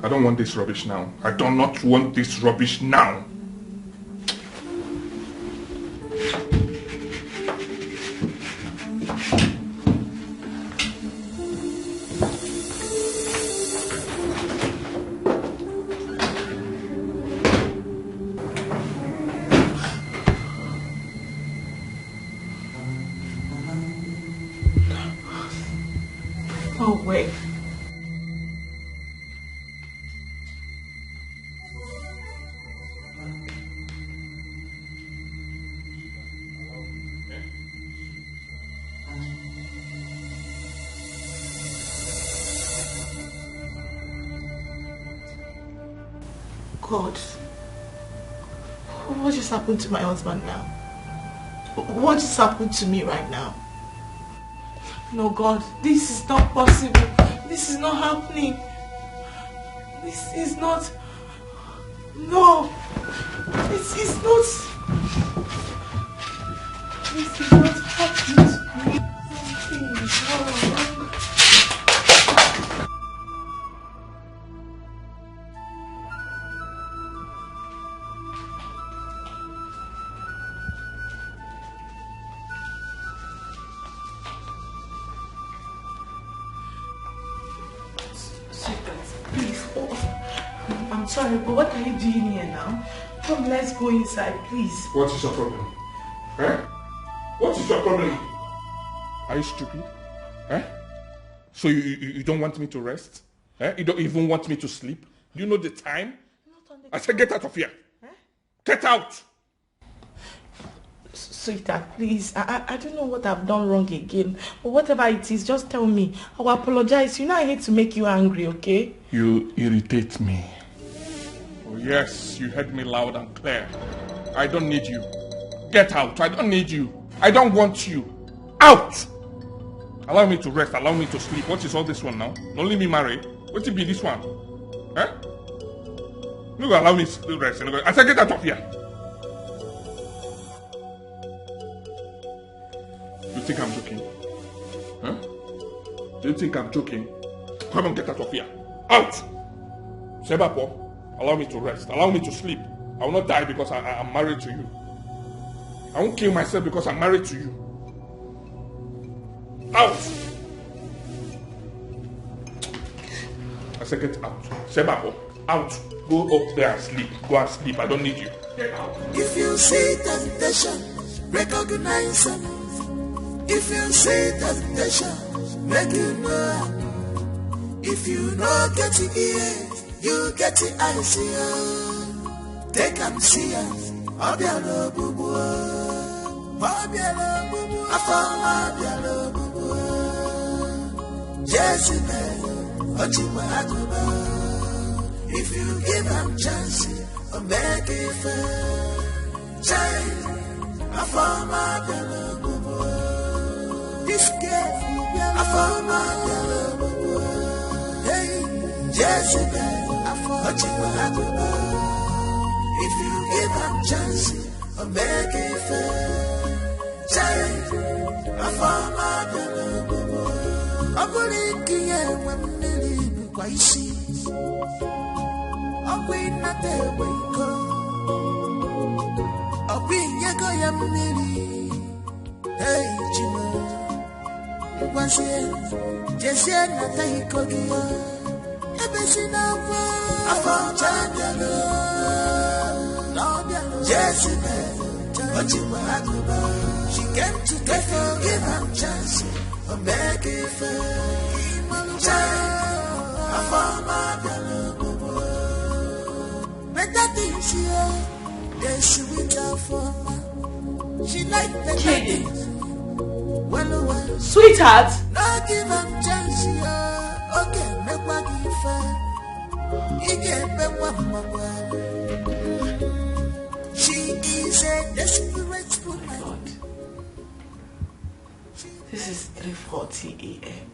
I don't want this rubbish now. I do not want this rubbish now. No way. God, what just happened to my husband now? What just happened to me right now? No, God, this is not possible. This is not happening. This is not. No, this is not. This is not happening to me. Something is wrong. Sweetheart, please. Oh, I'm sorry, but what are you doing here now? Come, let's go inside, please. What is your problem? Eh? What is your problem? Are you stupid? Eh? So you, you, you don't want me to rest? Eh? You don't even want me to sleep? Do you know the time? Not on the I said, "Get out of here." Eh? Get out! Sweetheart, please. I, I, I don't know what I've done wrong again. But whatever it is, just tell me. I will apologize. You know I hate to make you angry, okay? You irritate me. Oh, yes, you heard me loud and clear. I don't need you. Get out. I don't need you. I don't want you. Out! Allow me to rest. Allow me to sleep. What is all this one now? Only me marry. What it be this one? Eh? No go allow me to rest. No go, I said, "Get out of here." You think I'm joking? Huh? Do you think I'm joking? Come on, get out of here. Out! Sebapo, allow me to rest. Allow me to sleep. I will not die because I, I am married to you. I won't kill myself because I'm married to you. Out! I said, "Get out." Sebapo, out. Go up there and sleep. Go and sleep. I don't need you. Get out. If you see temptation, recognize it. If you see temptation, make you know. If you no get ear, you get the eyes. Take am serious. Obiara ogbugbu. Obiara ogbugbu. Afọ ọma obiara ogbugbu. Jezebel, o jikwa agụba. If you give am chance, o mee gị ife. Chai, afọ ọma obiara ogbugbu. This girl, afọ ọma obiara ogbugbu. Hey, Jezebel, afọ o jikwa agụba. If you give am chance, o mee gị ife. Chai, afọ ọma obiara ogbugbu. Ọ bụrụ ike ya enwe mmiri bụkwa isi. Ọ bụ ịnata egbe iko. Ọ bụ inyego ya mmiri. Hey, Chimo. Ngwazie, jezie nata iko gị. Ebezi n'akwa. Afọ ọcha abịala. Jezebel, o jikwa agụba. She came to take you, give am chance. O mee gị ife. Chai, afọ ọma abịala ogbugbu. Better things here, they sweet her for. She like better Kenny. Things. Well, well. Sweetheart. No give am chance here. Okay, make what give her. He can make what mama. She is a desperate woman. God. This is three forty a m.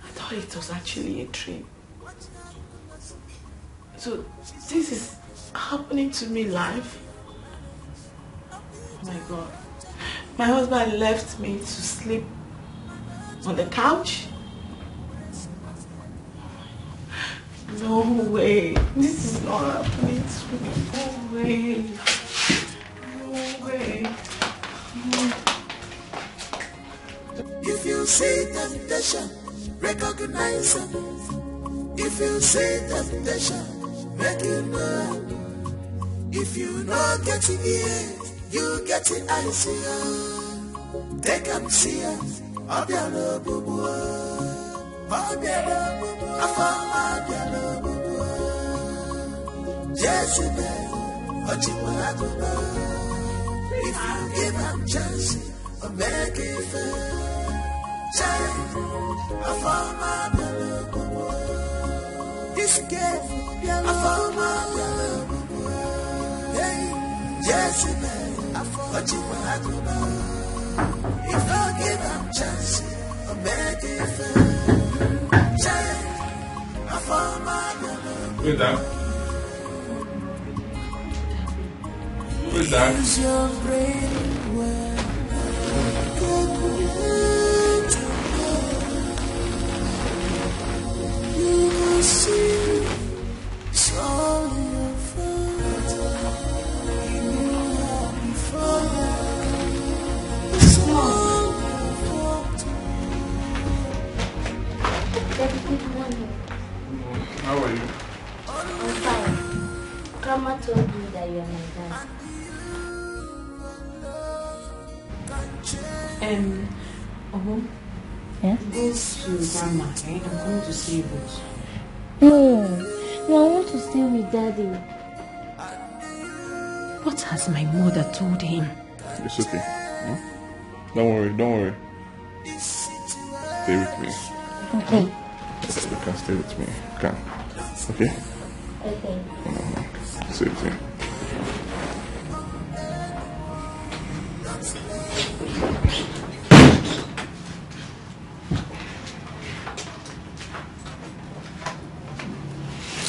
I thought it was actually a dream. So this is happening to me live. Oh my God. My husband left me to sleep on the couch. No way. This is not happening to me. No way. No way. If you see temptation, recognize it. If you see temptation, make you know. If you no get ear, you get the eyes. Take am serious. Ọ bịara ogbugbu, ọ bịara ogbugbu, afọ ọma bịara ogbugbu. Jezebel, ọ chịkwara agụba. If you give am chance, o mee gị ife. Chai, afọ ọma bịara ogbugbu. This girl, afọ ọma bịara ogbugbu. Hey, Jezebel, ọ chịkwara agụba. If you give am chance, o mee gị ife. Chai, afọ ọma bịara ogbugbu. Wait, that. Wait, that. Use your brain well. Calculate well. You will see it's all your fault. You have before you. It's all your fault. Daddy, good morning. How are you? I'm fine. Grandma told me that you are my dad. Um, oh, yeah? Go to grandma, eh? I'm going to see you. No, no, I want to stay with Daddy. What has my mother told him? It's okay. Hmm? Don't worry, don't worry. Stay with me. Okay. You can stay with me. You can. Okay? Okay. Mm-hmm. Stay with me.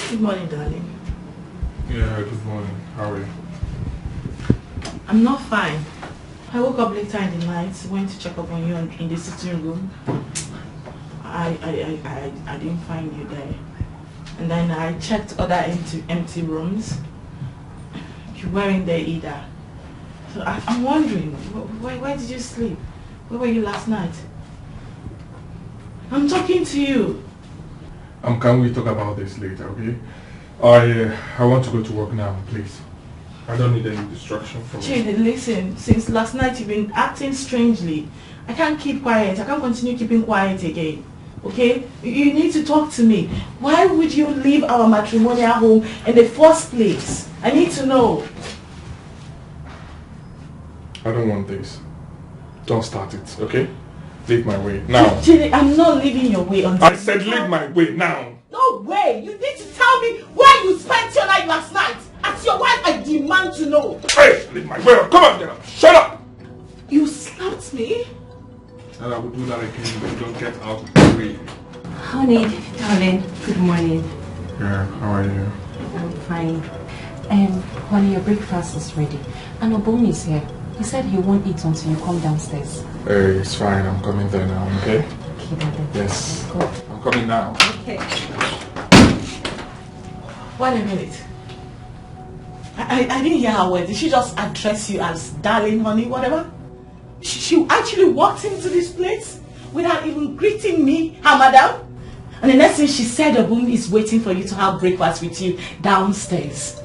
Good morning, darling. Yeah, good morning. How are you? I'm not fine. I woke up later in the night, went to check up on you on, in the sitting room. I, I, I, I, I didn't find you there. And then I checked other empty, empty rooms. You weren't there either. So I, I'm wondering, wh- where, where did you sleep? Where were you last night? I'm talking to you. Um, can we talk about this later, okay? I, uh, I want to go to work now, please. I don't need any distraction from you. Chidi, listen. Since last night, you've been acting strangely. I can't keep quiet. I can't continue keeping quiet again. Okay? You, you need to talk to me. Why would you leave our matrimonial home in the first place? I need to know. I don't want this. Don't start it, okay? Leave my way now. Chidi, I'm not leaving your way until I said leave my way now. No way! You need to tell me where you spent your night last night. As your wife, I demand to know. Hey, leave my way. Come on, get up. Shut up. You slapped me? And I will do that again if you don't get out of the way. Honey, darling, good morning. Yeah, how are you? I'm fine. Um, honey, your breakfast is ready. And Obum is here. He said he won't eat until you come downstairs. Hey, it's fine. I'm coming there now, okay? Okay, darling. Yes. Let's go. I'm coming now. Okay. Wait a minute. I, I, I didn't hear her word. Did she just address you as darling, honey, whatever? She, she actually walked into this place without even greeting me, her madam. And the next thing she said, Obum is waiting for you to have breakfast with you downstairs.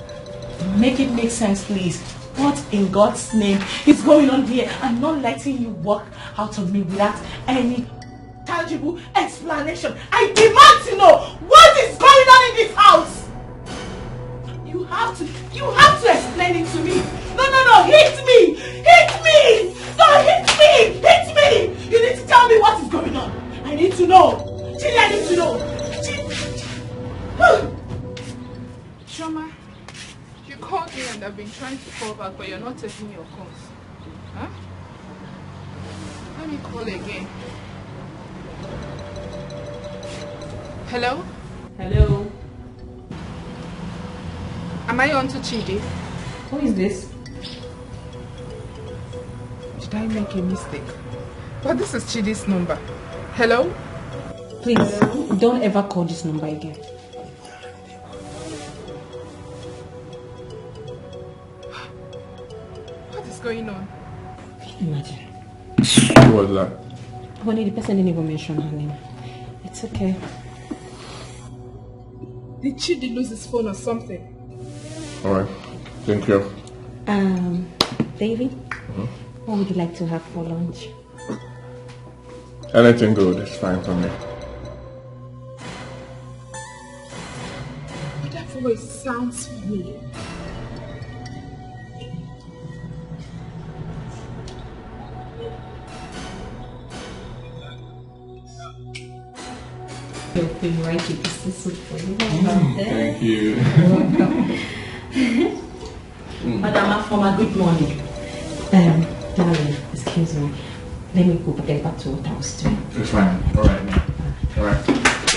Make it make sense, please. What in God's name is going on here? I'm not letting you walk out of me without any tangible explanation. I demand to know what is going on in this house. You have to, you have to explain it to me. No, no, no, hit me, hit me, no, hit me, hit me. You need to tell me what is going on. I need to know. Chidi, I need to know. Chidi. Chioma, you called me and I've been trying to call back, but you're not taking your calls. Huh? Let me call again. Hello? Hello? Am I on to Chidi? Who is this? Did I make a mistake? But this is Chidi's number. Hello? Please, don't ever call this number again. What is going on? Imagine. Who was that? Honey, the person didn't even mention her name. It's okay. Did Chidi lose his phone or something? All right. Thank you. Um, baby, what would you like to have for lunch? Anything good is fine for me. That voice sounds familiar. You've been right with the sister for you. Mm, thank you. Madam Afoma, good morning. Um, darling, excuse me. Let me go get back to what I was doing. It's fine. All right, man. All right.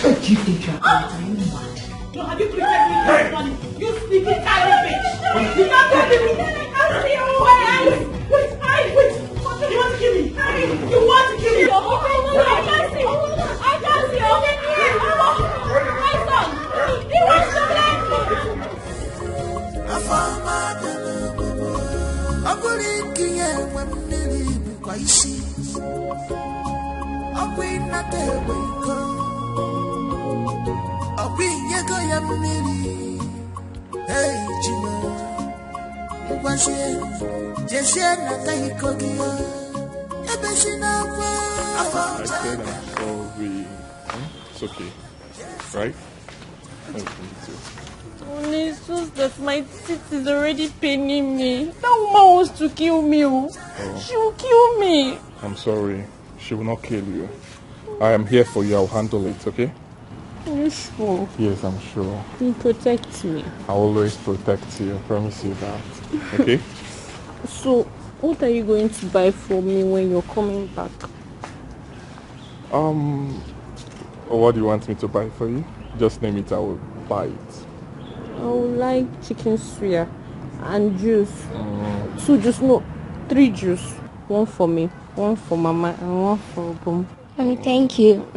What do you think you're doing? Are you mad? No, have you treated me this morning? You sneaky tiny bitch! You not tell me. I can't see you. Wait, I, wait, I, wait. You want to kill me? You want to kill me? I can't see. I can't see. Open your eyes. My son. He wants to bless me. Afama bịara obodo. Ọ bụrụ nke ya enwe mmiri bụkwa isi. Ọ bụ ịnata egbe iko. Ọ bụ inyego ya mmiri. Hey, Chimo. Ngwazie, jezie nata iko gị o. Ebezina akwa. Afọ I said I'm sorry. Hmm? It's okay. Right? Thank you, too. Honey, it's just that my teeth is already paining me. That woman wants to kill me. Oh. Oh. She will kill me. I'm sorry. She will not kill you. I am here for you. I'll handle it, okay? Are you sure? Yes, I'm sure. You protect me. I always protect you. I promise you that. Okay? So, what are you going to buy for me when you're coming back? Um, what do you want me to buy for you? Just name it, I will buy it. I would like chicken suya and juice. Mm. Two juice, no, three juice. One for me, one for Mama, and one for Obum. And thank you.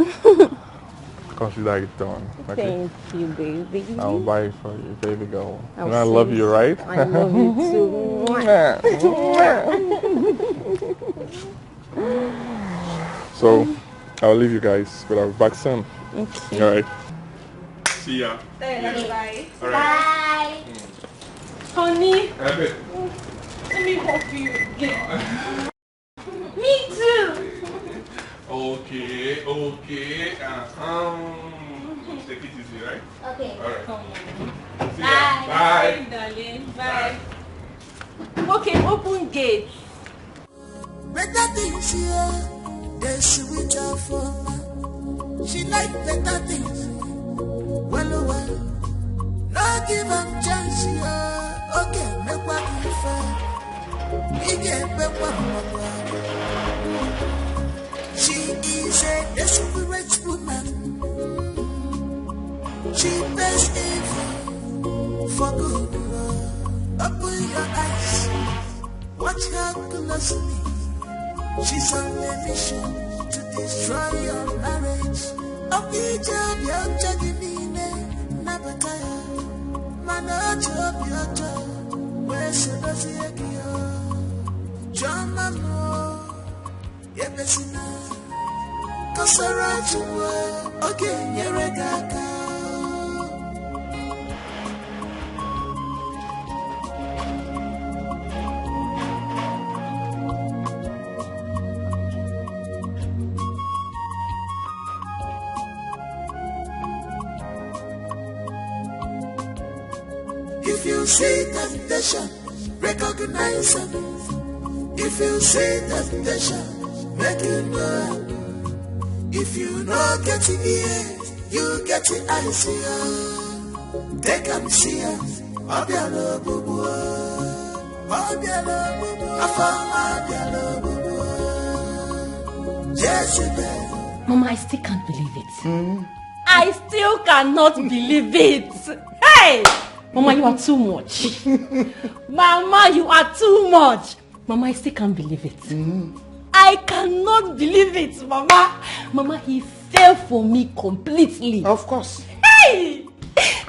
Consider it done. Okay? Thank you, baby. I'll buy it for you, baby girl. You know I love you, right? I love you too. So, I'll leave you guys, but I'll be back soon. Okay. All right. See ya. Bye. All right. Bye. Honey, let me hug you again. Me too. Okay, okay. Uh-huh. Take it easy, right? Okay. All right. See ya. Bye. Bye. Bye, darling. Bye. Okay, open gate. Better things here, they sweet her for. She like better things. Well, oh, well. No give am chance, yeah. Okay, make what you find. He get back what you want. She is a desperate woman. She pays evil for good. Open your eyes. Watch her closely. She's on a mission to destroy your marriage. Ọkwa ije obi ọjọọ gị niile nabata ya. Mana otu obi ọjọọ wee sodozie gị o. Chioma m o, ebezina. Kọsara Chukwu, ọ ga-enyere gị aka. If you see temptation, recognize am. If you see temptation, make you know am. If you no get ear, you get eyes, yeah. Take am see am. Ọ bịara ogbugbu o. Ọ bịara ogbugbu o. Afọ ọma bịara ogbugbu o. Jezebel. Mama, I still can't believe it. I still cannot believe it. Hey! Mama, you are too much. Mama, you are too much. Mama, I still can't believe it. I cannot believe it, Mama. Mama, he fell for me completely. Of course. Hey!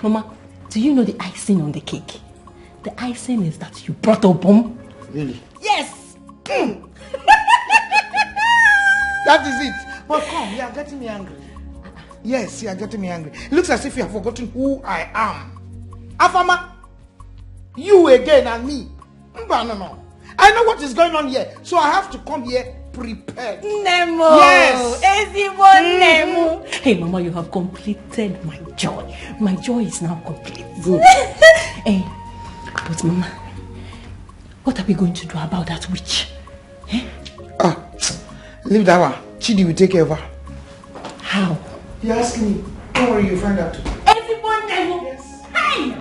Mama, do you know the icing on the cake? The icing is that you brought Obum. Really? Yes. That is it. But come, you are getting me angry. Yes, you are getting me angry. It looks as if you have forgotten who I am. Afama, you again and me. Mba, no, no. I know what is going on here, so I have to come here prepared. Nemo. Yes. Ezigbo Nemo. Hey, Mama, you have completed my joy. My joy is now complete. Good. Hey, but Mama, what are we going to do about that witch? Eh? Ah, leave that one. Chidi will take care of her. How? You ask me. Don't worry, you find out. Ezigbo Nemo. Yes. Hey!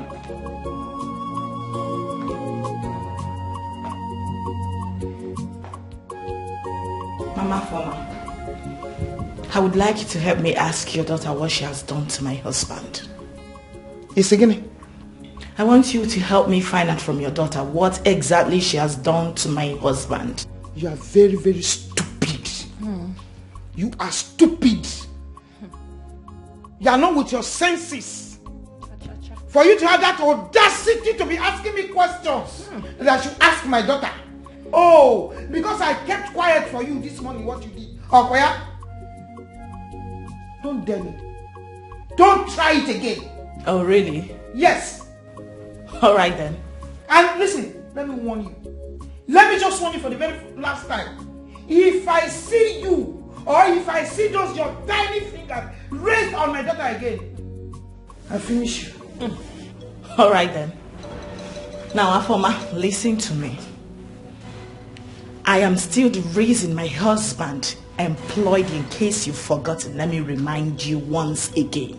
Mama Foma, I would like you to help me ask your daughter what she has done to my husband. It's again. I want you to help me find out from your daughter what exactly she has done to my husband. You are very, very stupid. You are stupid. You are not with your senses. For you to have that audacity to be asking me questions that you ask my daughter. Oh, because I kept quiet for you this morning, what you did. Okoya, don't dare me. Don't try it again. Oh, really? Yes. All right then. And listen, let me warn you. Let me just warn you for the very last time. If I see you, or if I see those your tiny fingers raised on my daughter again, I finish you. All right then. Now, Afoma, listen to me. I am still the reason my husband employed you, in case you've forgotten. Let me remind you once again.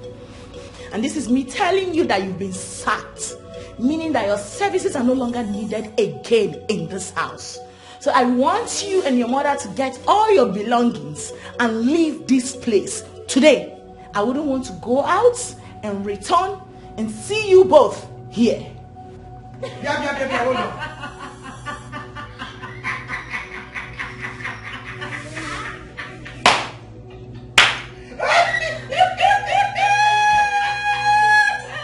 And this is me telling you that you've been sacked, meaning that your services are no longer needed again in this house. So I want you and your mother to get all your belongings and leave this place today. I wouldn't want to go out and return and see you both here. Bia, bia, bia, bia, hold on.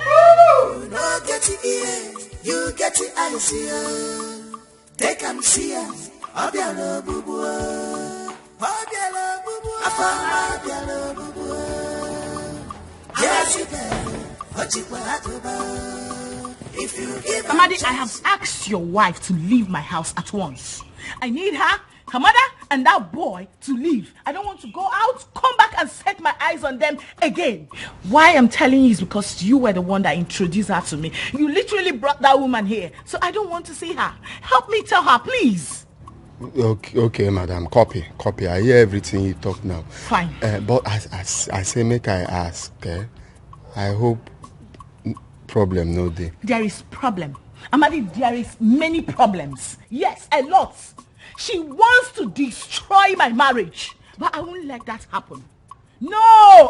You no get it here, you get it eyes here. Take am see am, Obiara Obubu. Obiara Obubu. Afama Obiara Obubu. Yes, you can. Ochikwa Atuba. If you give Amadi, I have asked your wife to leave my house at once. I need her, her mother, and that boy to leave. I don't want to go out, come back and set my eyes on them again. Why I'm telling you is because you were the one that introduced her to me. You literally brought that woman here. So I don't want to see her. Help me tell her, please. Okay, okay, madam, copy, copy. I hear everything you talk now. Fine. Uh, but I, I, I say make I ask, eh? I hope n- problem no dey. There is problem. Amadi, there is many problems. Yes, a lot. She wants to destroy my marriage. But I won't let that happen. No,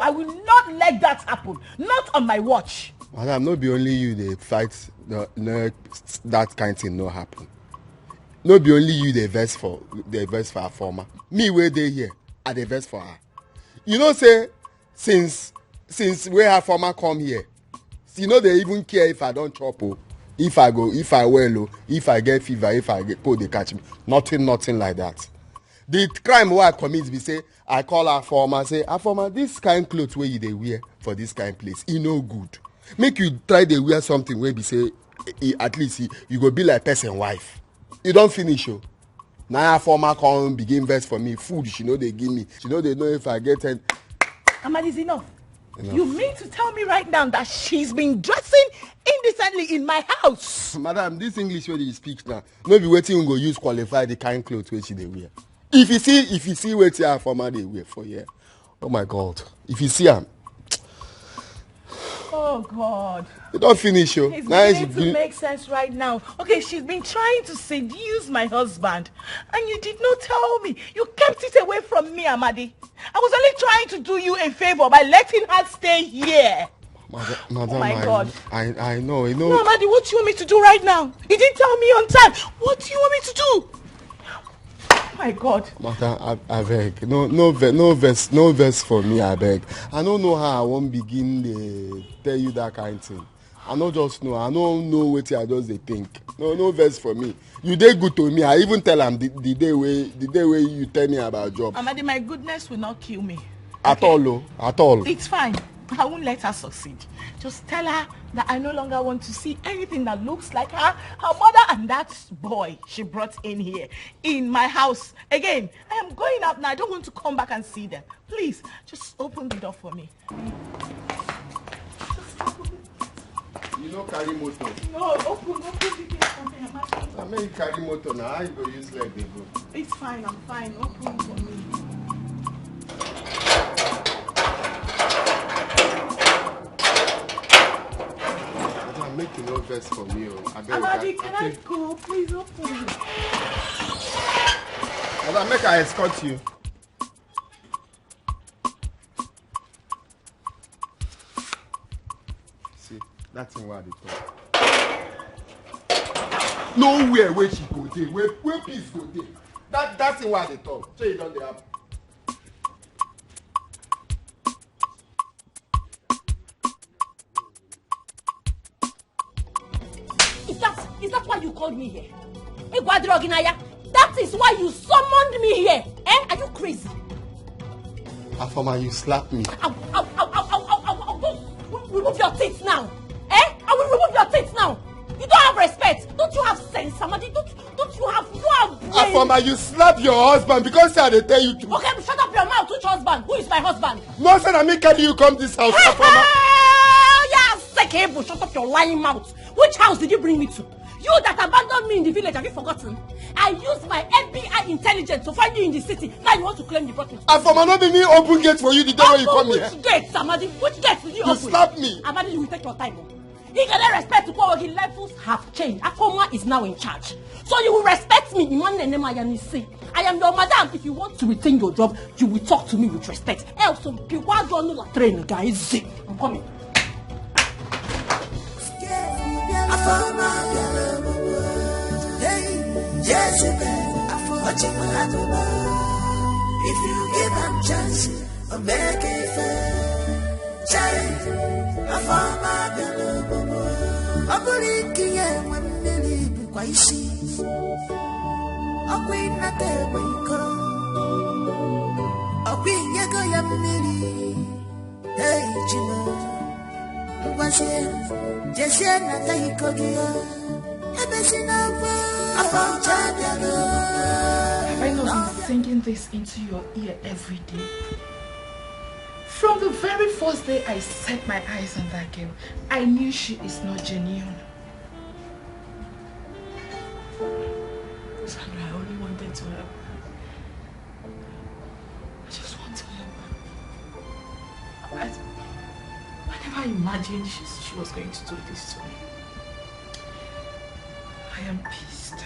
I will not let that happen. Not on my watch. Madam, no be only you dey fight the, the, that kind thing no happen. No be only you dey vex for dey vex for her former. Me wey dey here, I dey vex for her. You know say since since wey her former come here, she no dey even care if I don chop o, if I go, if I well o, if I get fever, if I get cold dey catch me. Nothing, nothing like that. The crime wey I commit be say I call her former, say, "Her former, this kind cloth wey you dey wear for this kind place, e no good. Make you try dey wear something wey be say e, at least e, you go be like person wife." You don finish o. Na her former come begin vex for me. Food she no dey give me. She no dey know if I get ten. Amadi, is enough. You mean to tell me right now that she's been dressing indecently in my house? Madam, this English wey you speak now, no be wetin you go use qualify the kind cloth wey she dey wear. If you see, if you see wetin her former dey wear for here, oh my God, if you see am, Oh God. You don finish o. It's Na beginning to make sense right now. Okay, she's been trying to seduce my husband, and you did not tell me. You kept it away from me, Amadi. I was only trying to do you a favor by letting her stay here. Madam, madam, my I, God. I, I know, you No, know. Amadi, what do you want me to do right now? You didn't tell me on time. What do you want me to do? My God. Madam, I, I beg. No, no, ve- no vex, no vex for me, I beg. I don't know how I won't begin to tell you that kind thing. I no just know. I no know wetin I just dey think. No, no vex for me. You dey good to me. I even tell am the, the day wey the day wey you tell me about job. Amadi, my goodness will not kill me. At all, o, at all. It's fine. I won't let her succeed. Just tell her that I no longer want to see anything that looks like her, her mother, and that boy she brought in here in my house again. I am going out now. I don't want to come back and see them. Please, just open the door for me. You no carry motor. No, open, open the gate for me. I'm asking. I mean, you carry motor now. How you go use leg dey go? It's fine, I'm fine. Open for me. Madam, make you no vex for me o. Abeg, Amadi, I, can I, I think go? Please open. Madam, make I escort you. See, that thing wey I dey talk. Nowhere wey she go dey, where, where peace go dey. That, that thing wey I dey talk, so e don dey happen. Is that is that why you called me here? Igwadroginaya, that is why you summoned me here. Eh? Are you crazy? Afoma, you slap me. Ow, ow, ow, ow, ow, ow, ow, ow. Go, remove your teeth now. Eh? I will remove your teeth now. You don't have respect. Don't you have sense, Amadi? Don't don't you have no brain? Afoma, you slap your husband because say I dey tell you to. Okay, shut up your mouth. Which husband? Who is my husband? No, say na me carry you come this house, Afoma. Oh, yeah, Sekebo, shut up your lying mouth. Which house did you bring me to? You that abandoned me in the village, have you forgotten? I used my F B I intelligence to find you in the city. Now you want to claim you brought me to. Afoma, no be me open gate for you the day wey you come here. Which gate, Amadi? Which gate did you open? You slap me. Amadi, you will take your time. Oh. He get respect to power. He levels have changed. Afoma is now in charge. So you will respect me. Iman Nenema Yanisi. I am your madam. If you want to retain your job, you will talk to me with respect. Else, some people are going to train guys. I'm coming. If you give am chance, o make e fair. Chai, Afoma bịara obodo. Ọ bụrụ ike ya enwe mmiri bụkwa isi. Ọkwa ịnata egbe iko. Ọkwa inyego ya mmiri. Hey, Chimo. Ngwazie, jezie nata iko gị ya. Ebe si n'akwa. Afọ ọcha bịara. Have I not been singing this into your ear every day? From the very first day I set my eyes on that girl, I knew she is not genuine. Sandra, I only wanted to help her. I just want to help her. I, I never imagined she, she was going to do this to me. I am pissed.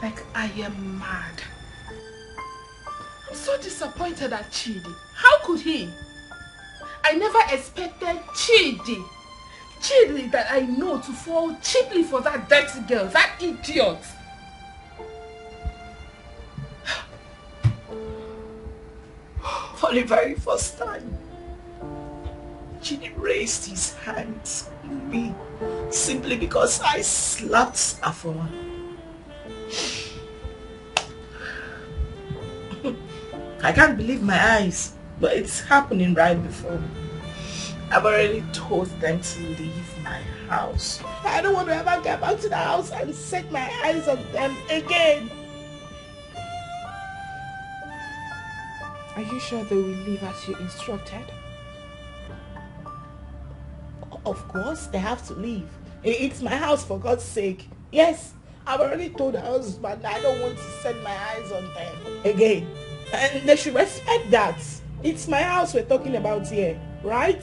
Like, I am mad. I'm so disappointed at Chidi. How could he? I never expected Chidi, Chidi that I know, to fall cheaply for that dirty girl, that idiot. For the very first time, Chidi raised his hands on me simply because I slapped Afoma. I can't believe my eyes, but it's happening right before me. I've already told them to leave my house. I don't want to ever get back to the house and set my eyes on them again. Are you sure they will leave as you instructed? Of course, they have to leave. I- It's my house, for God's sake. Yes, I've already told her husband that I don't want to set my eyes on them again. And they should respect that. It's my house we're talking about here, right?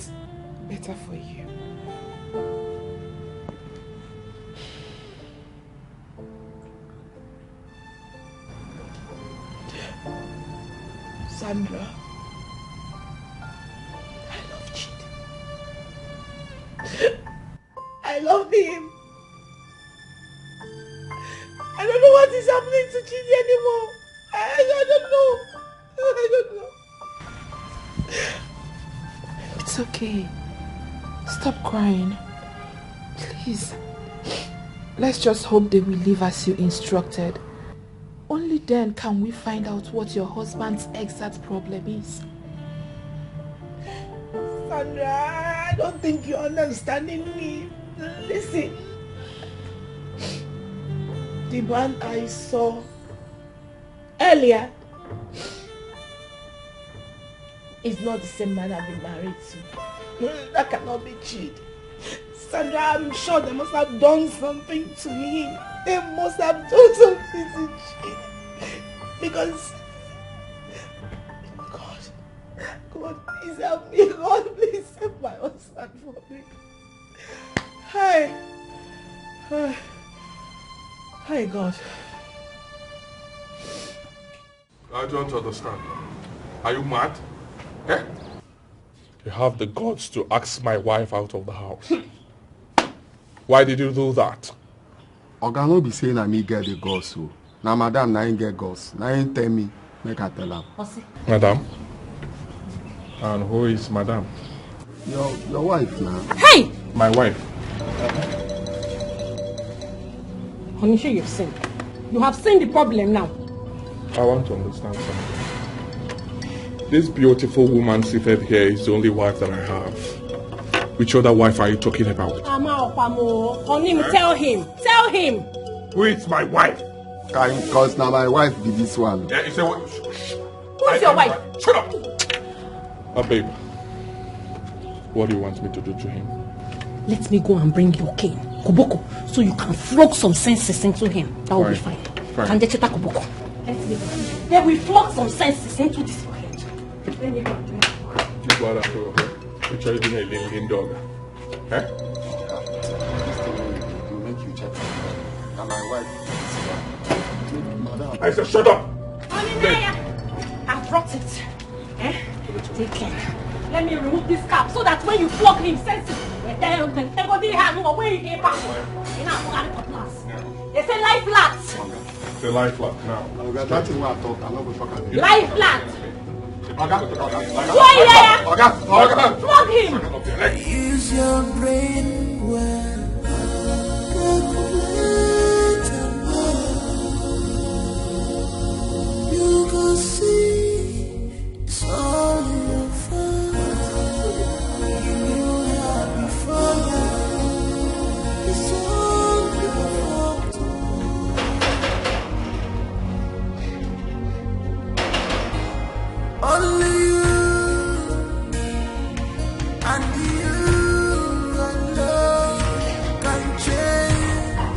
Better for you. Sandra, I love Chidi. I love him. I don't know what is happening to Chidi anymore. I, I don't know. I don't know. It's okay. Stop crying. Please. Let's just hope they will leave as you instructed. Only then can we find out what your husband's exact problem is. Sandra, I don't think you're understanding me. Listen, the man I saw earlier is not the same man I've been married to. That cannot be Chidi. Sandra, I'm sure they must have done something to him. They must have done something to Chidi. Because, God, God, please help me. God, please save my husband for me. Hi. Hi, God. I don't understand. Are you mad? Eh? You have the guts to ask my wife out of the house. Why did you do that? Oga, no be say na me get the guts o. Na madam na him get guts. Na him tell me make I tell am. Madam? And who is madam? Your your wife na. Hey! My wife. Honey, sure you've seen. You have seen the problem now. I want to understand something. This beautiful woman seated here is the only wife that I have. Which other wife are you talking about? Ama Okwamo, honey, tell him. Tell him. Who is my wife? Because na my wife be this one. Yeah, you say what? Who's your wife? Shut up! My babe, what do you want me to do to him? Let me go and bring your cane, Koboko, so you can flog some senses into him. That will be fine. Fine. Can they check Koboko? Let me go. They will flog some senses into this your head. Let me go and bring Koboko. You brought up a picture you doing a little dog. Eh? Make you check. Na my wife. Madam. I said shut up! Honey, Naya, I've brought it. Eh? Take care. Let me remove this cap so that when you flog him, sense it. They go the hand where he came back. You know, I'm going to class. They say life flat. The life flat now. Oga, that thing wey I talk, I no go talk am. Life flat. Oga, Oga, Oga, Why you there? Oga, Oga. Flog him. Use your brain well. Calculate and work. You go see it's all your fault. You know how before now. It's all your fault. Only you and you alone can change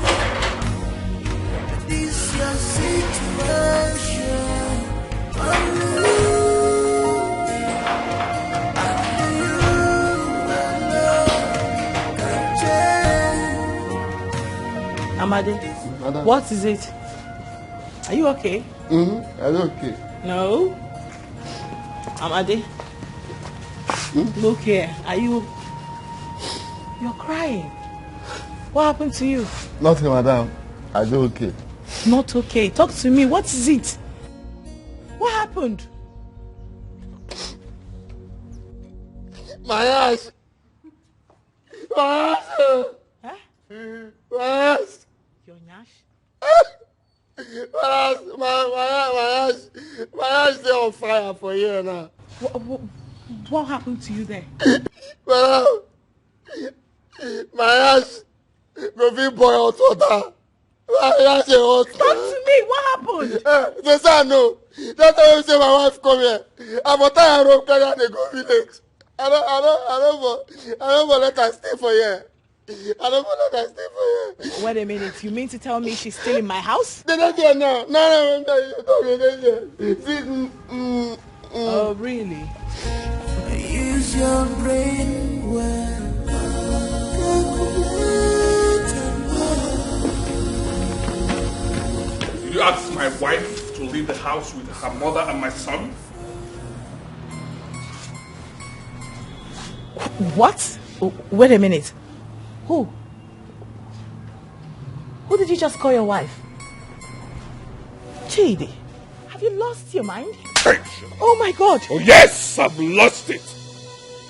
this your situation. Only you and you alone can change. Amade, Madam. What is it? Are you okay? Mm-hmm. Are you okay? No. Amade, look here. Are you? You're crying. What happened to you? Nothing, madam. I do okay. Not okay. Talk to me. What is it? What happened? My eyes. My eyes. Huh? My eyes. Your nyash? My eyes. My, my, my eyes. My eyes dey on fire for here now. What, what, what happened to you there? Madam, my eyes go fit boil hot water. My eyes dey hot. Talk to me. What happened? Eh, the son no. That time you say my wife come here. I for tie her rope, carry her dey go village. I no, I no, I no for, I no for let her stay for here. I no for let her stay for here. Wait a minute. You mean to tell me she's still in my house? They don't there now. No, no, no, no, no, no, no. See, mm, mm, mm. Oh, really? Use your brain well. Calculate and work. Did you ask my wife to leave the house with her mother and my son? What? W- Wait a minute. Who? Who did you just call your wife? Chidi, have you lost your mind? Oh my God! Oh yes, I've lost it.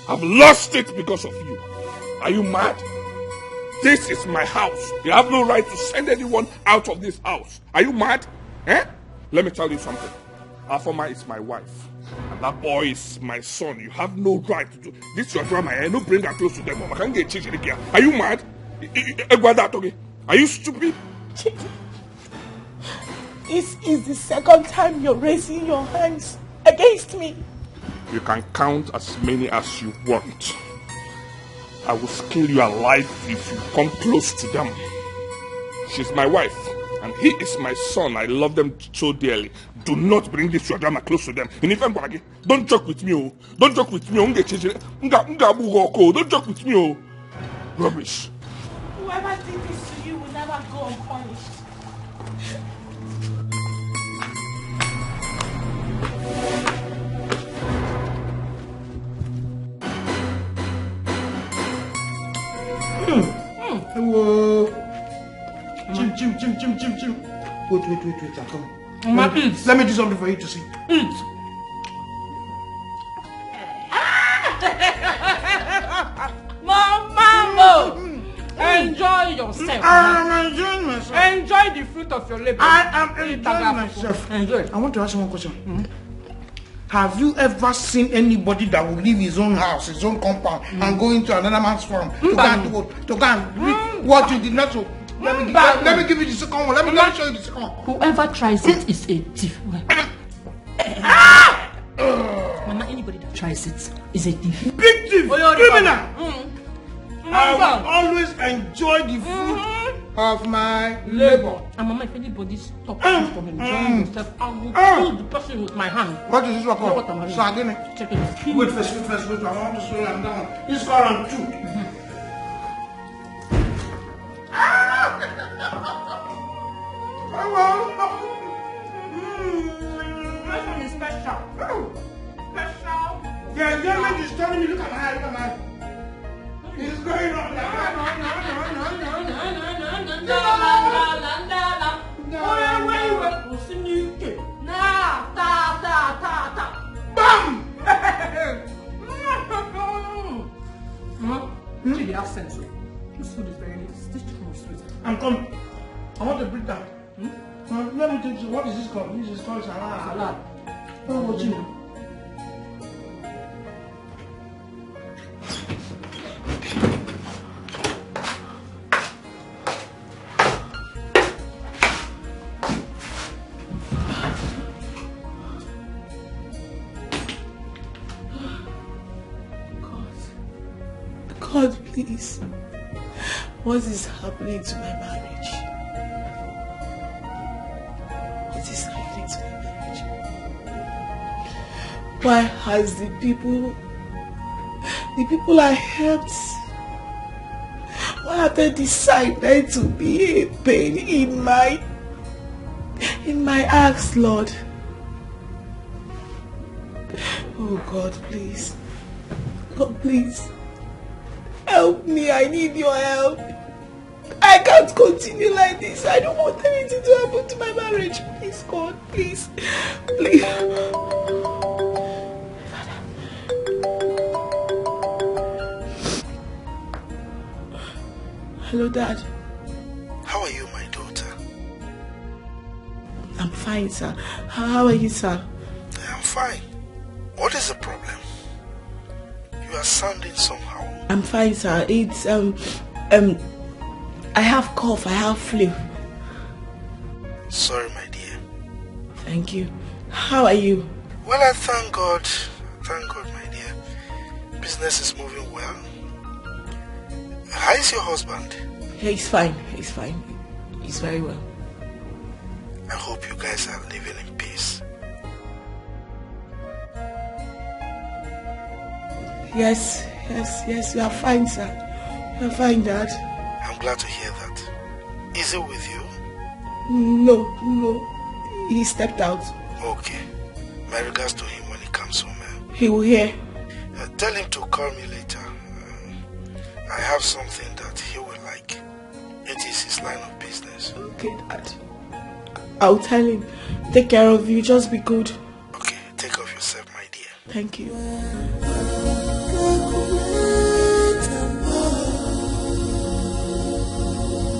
I've lost it because of you. Are you mad? This is my house. You have no right to send anyone out of this house. Are you mad? Eh? Let me tell you something. Afoma is my wife. And That boy is my son. You have no right to do this. Your drama, eh? No bring her close to them. I can't get change again. Are you mad? Egwada talking. Are you stupid? This is the second time you're raising your hands against me. You can count as many as you want. I will kill you alive if you come close to them. She's my wife, and he is my son. I love them so dearly. Do not bring this your drama close to them. In fact, don't joke with me, oh. Don't joke with me, oh. Don't joke with me, oh. Rubbish. Whoever did this to you will never go unpunished. Hello. Chim, chim, chim, chim, chim, chim. Wait, wait, wait, wait. I'm coming. Mama, let me, eat. Let me do something for you to see. Eat. Mama, mm-hmm. Enjoy yourself. I'm enjoying myself. Enjoy the fruit of your labor. I am enjoying myself. Enjoy. I want to ask you one question. Mm-hmm. Have you ever seen anybody that will leave his own house, his own compound, mm, and go into another man's farm to go and do what? To go and reap what you did not sow? Let me, let me give you the second one. Let me, let me show you the second one. Whoever tries it is a thief. Mama, anybody that tries it is a thief. Big thief, criminal. I will always enjoy the fruit of my labor. And Mama, if anybody stops you from enjoying yourself, I will kill the person with my hand. What is this one called? Sardine. Check it. Wait first, wait first, wait. I want to slow down. This one and two. This one is special. Special. Yeah, yeah, man, just telling me, look at my eye, look at my eye. It's going on. Bam! Hmm? See the accent, so this food is very nice. This chicken is sweet. I'm coming. I want to break down. Hmm? Uh, let me take you. What is this called? This is called salad. Salad. Oh, Jim. God, God, please. What is happening to my marriage? What is happening to my marriage? Why has the people, the people I helped, why have they decided to be a pain in my, in my acts, Lord? Oh God, please. God, please. Help me. I need your help. I can't continue like this. I don't want anything to happen to my marriage. Please, God, please. Please. Hello, Dad. How are you, my daughter? I'm fine, sir. How are you, sir? I'm fine. What is the problem? You are sounding somehow. I'm fine, sir. It's, um, um, I have cough, I have flu. Sorry, my dear. Thank you. How are you? Well, I thank God. Thank God, my dear. Business is moving well. How is your husband? He's fine. He's fine. He's very well. I hope you guys are living in peace. Yes, yes, yes, we are fine, sir. We are fine, Dad. I'm glad to hear that. Is he with you? No, no. He stepped out. Okay. My regards to him when he comes home. Eh? He will hear. Uh, tell him to call me later. Uh, I have something that he will like. It is his line of business. Okay, Dad. I'll tell him. Take care of you. Just be good. Okay, take care of yourself, my dear. Thank you.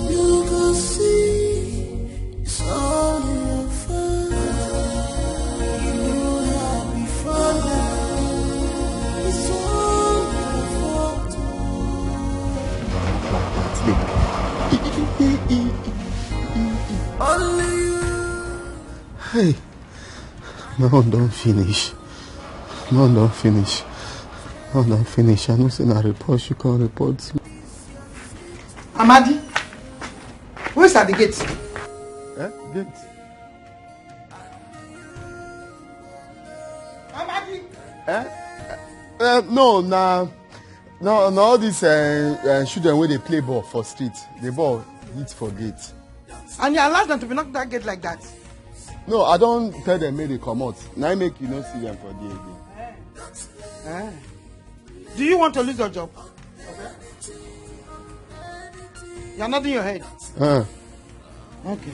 You can see it's all your fault. You have before Hey, my own don finish. My own don finish. My own don finish. I know say na report she come report. Amadi, who is at the gate? Eh? Gate? Amadi. Eh? Uh, no, na, no, na all these uh, uh, children wey dey play ball for street. The ball hit for gate. And you allow them to be knocked that gate like that? No, I don tell them make they comot. Na im make you no see them for there again. Eh. Do you want to lose your job? You're nodding your head. Uh. Okay.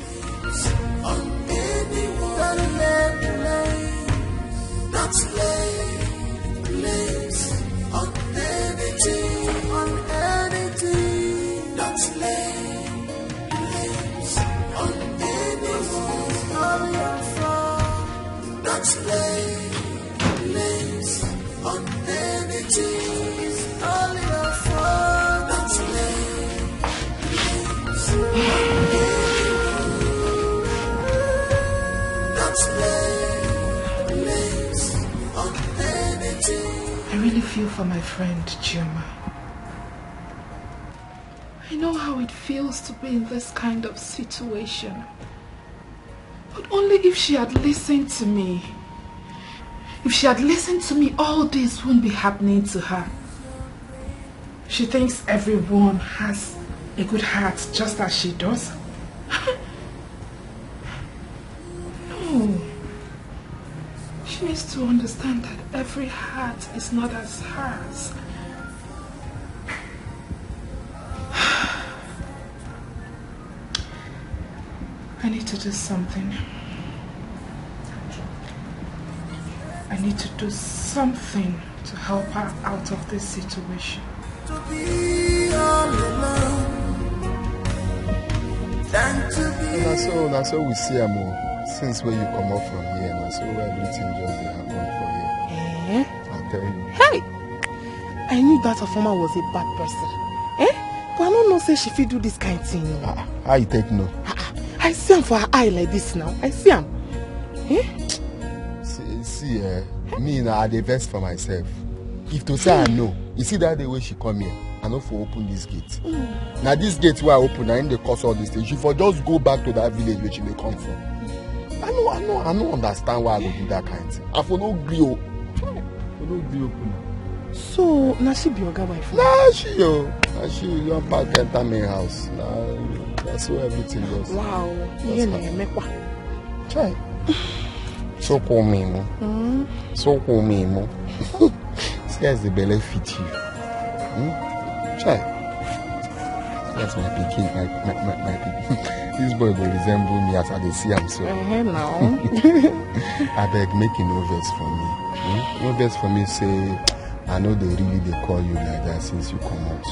I really feel for my friend Chioma. I know how it feels to be in this kind of situation. But only if she had listened to me. If she had listened to me, all this wouldn't be happening to her. She thinks everyone has a good heart just as she does. No. She needs to understand that every heart is not as hers. I need to do something. I need to do something to help her out of this situation. To be all alone than to be. Na so, na so we see am o. Since wey you comot from here, na so everything just dey happen for you. Eh? I tell you. Hey! I knew that Afoma was a bad person. Eh? But I don't know say she fit do this kind thing. Ah, how you take know? Ah, ah. I see am for her eye like this now. I see am. Eh? See, see eh, me na I dey vex for myself. If to say I know, you see that day wey she come here, I no for open this gate. Mm. Na this gate wey I open, na im dey cause all these things. She for just go back to that village wey she dey come from. I no, I no, I no understand why I go do that kind thing. I for no gree o. I for no gree open am. So, na she be oga wife? Na she o. Na she don pack enter main house. Na, na so everything just. Wow. That's how. Chai. So cool me, mo. Mm. So cool me, mo. See as the belle fit you. Hmm? Chai. That's my pikin, my, my, my, my pikin. This boy go resemble me as I dey see am so. Uh-huh, now. Abeg, make you no vex for me. Hmm? No vex for me, say I know they really dey call you like that since you come out.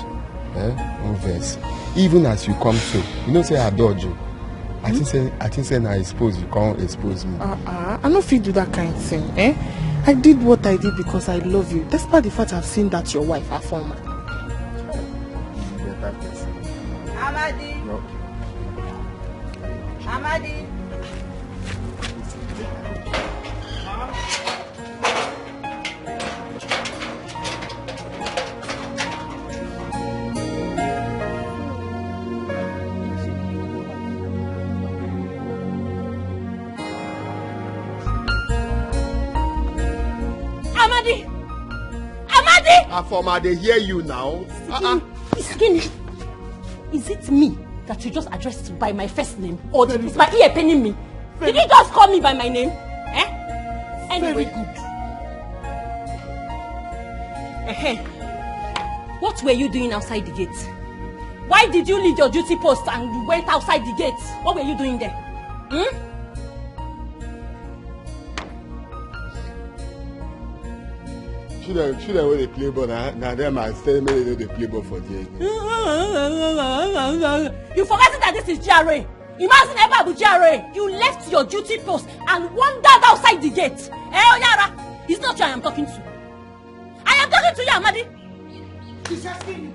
Eh? No vex. Even as you come so, you know say I dodge you. I think say, I think say na expose you come expose me. Uh-uh. I no fit do that kind thing, eh? I did what I did because I love you, despite the fact I've seen that your wife, Afoma. Better person. Amadi. No. Amadi. Amadi! Amadi! Afoma, I dey hear you now. Uh-uh. Skin, is it me that you just addressed by my first name? Or is my ear paining me? Did you just call me by my name? Eh? Anyway. Very good. Eh-heh. What were you doing outside the gate? Why did you leave your duty post and you went outside the gate? What were you doing there? Hmm? Children, children wey dey play ball, na, na dem I tell make dem no dey play ball for there again. You forget that this is G R A. Imagine ever be G R A. You left your duty post and wandered outside the gate. Eh, Oyara, it's not you I am talking to. I am talking to you, Amadi. She's asking you.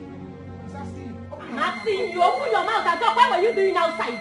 She's asking you. Open your mouth. Asking you, open your mouth and talk. What were you doing outside?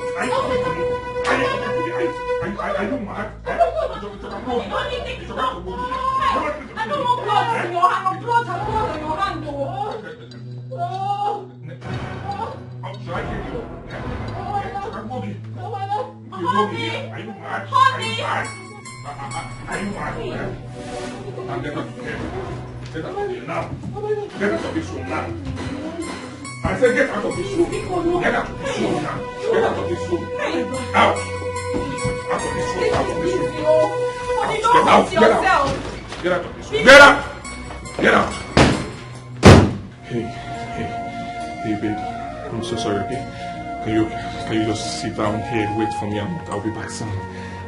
Are you, are you, are you, are you, are you, are you mad? Eh? Honey, take it back. I don't want blood in your hand. No blood, no blood on your hand, oh. Oh. Should I kill you? Eh? Eh? Take a movie. Honey! Are you mad? Are you mad? Are you mad? Eh? Now get out of here. Get out of here now. Get out of this room now. I said get out of this room. Get out of this room now. Get out of this room. Out. Out of this room. Out of this room. Get out. Get out. Get out of this room. Get out. Get out. Hey, hey, hey, babe. I'm so sorry, okay? Can you, can you just sit down here and wait for me? I'm, I'll be back soon.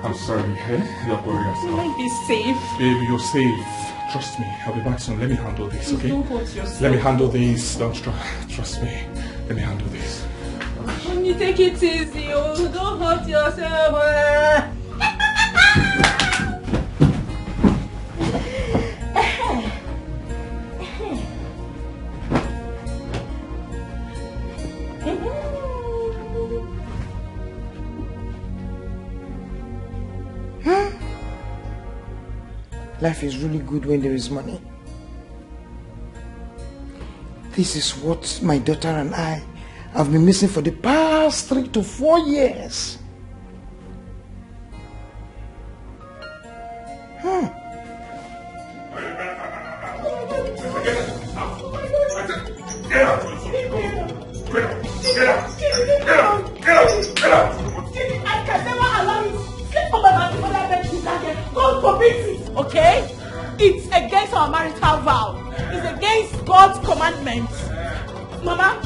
I'm sorry, eh? Don't worry yourself. Will I be safe? Babe, you're safe. Trust me. I'll be back soon. Let me handle this, okay? Don't hurt yourself. Let me handle this. Don't tr- trust me. Let me handle this. Honey, take it easy. Oh, don't hurt yourself. Eh. Life is really good when there is money. This is what my daughter and I have been missing for the past three to four years. Hmm. Get out! Get out! Get out! Get out! Get out! Get out! I can never allow you sleep on my body for that bed you can't get. God forbid it, okay? It's against our marital vow. It's against God's commandments. Mama,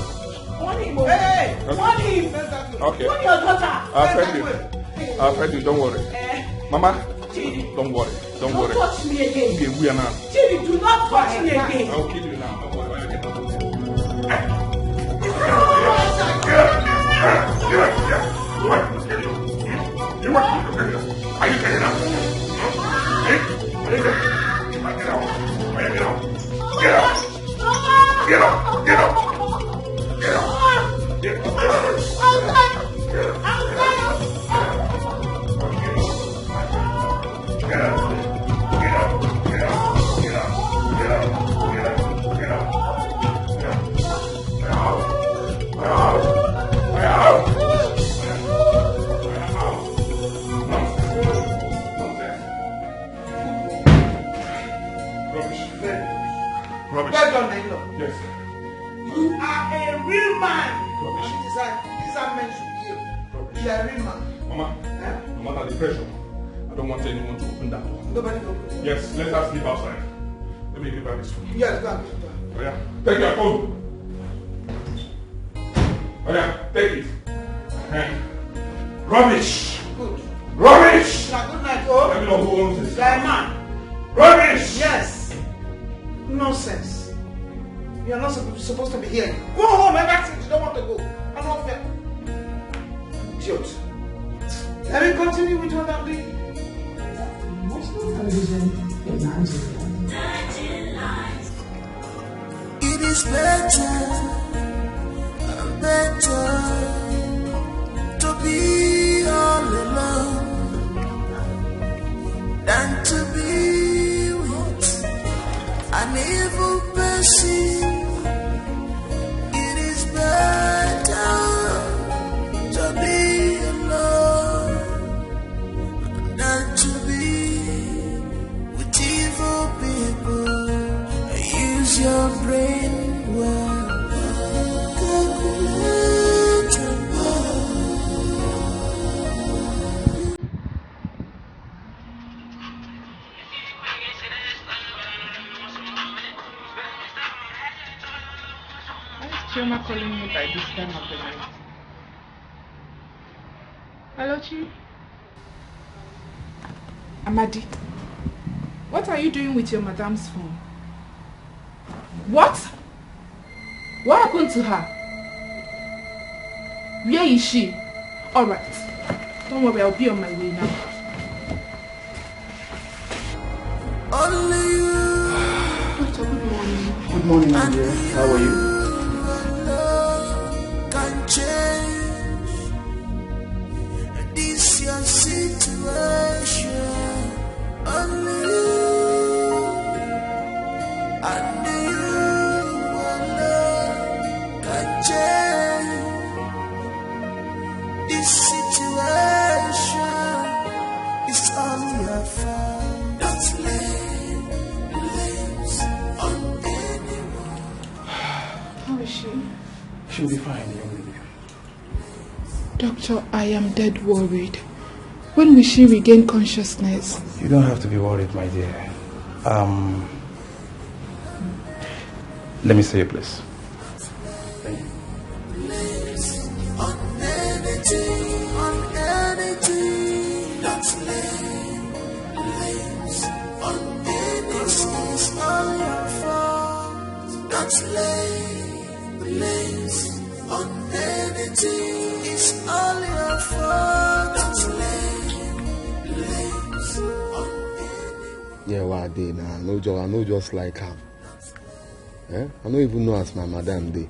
warn him, oh. Hey! Warn him. Okay. Warn your daughter. I'll tell you. I'll tell you. Don't worry. Eh. Mama, Chidi, don't worry. Don't worry. Don't touch me again. Okay, we are now. Chidi, do not touch me again. I'll kill you now. Don't worry. Get up. Get up. Get up. What? You want me to kill you? You want me to kill you? Are you kidding now? Eh? Are you kidding? Get out. Get out. Get up! Get up! Get up! Get up! Get up! Get up! Get up! Get up! Get up! Get up! Mama, no matter the pressure, I don't want anyone to open that door. Nobody open. Yes, let us sleep outside. Let me give her this phone. Yes, go and get it. Oh, yeah. Take your phone. Oh, yeah. Take it. Eh. Rubbish. Good. Rubbish. Now, good night, oh. Let me know who owns this. You're a man. Rubbish. Yes. Nonsense. You're not supposed to be here. Go home. Ever since you don't want to go. I don't fear. Idiot. Let me continue with what I'm doing. National television in Nigeria. It is better, better to be all alone than to be with an evil person. It is better to be alone than to be with evil people. Use your brain well. Calculate and Why is Chioma calling me by this time of the night? Hello, Chi. Amadi, what are you doing with your madam's phone? What? What happened to her? Where is she? Alright. Don't worry, I'll be on my way now. Only you. Doctor, good morning. Good morning, my dear. How are you? Can change this your situation. Only you. Only you alone can change this situation. It's all your fault. Don't lay blames on anyone. How is she? She'll be fine, young lady. Doctor, I am dead worried. When will she regain consciousness? You don't have to be worried, my dear. Um, let me see you, please. Thank you. Don't lay blames on anything. It's all your fault. Don't lay blames on anyone. Yeah, why I dey now? I no just, I no just like am. Eh? I no even know as my madam dey.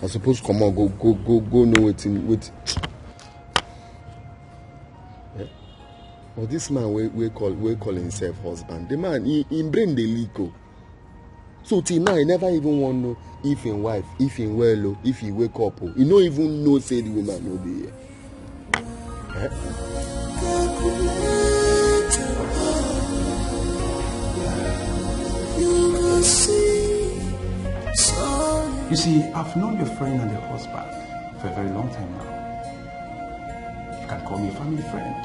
I suppose comot go go go go know wetin wetin. Eh? But this man wey wey call wey call himself husband, the man, he, him brain dey leak o. So till now, he never even wan know if him wife, if him well o, if he wake up o. He no even know say the woman no dey here. Eh? You see, I've known your friend and your husband for a very long time now. You can call me a family friend.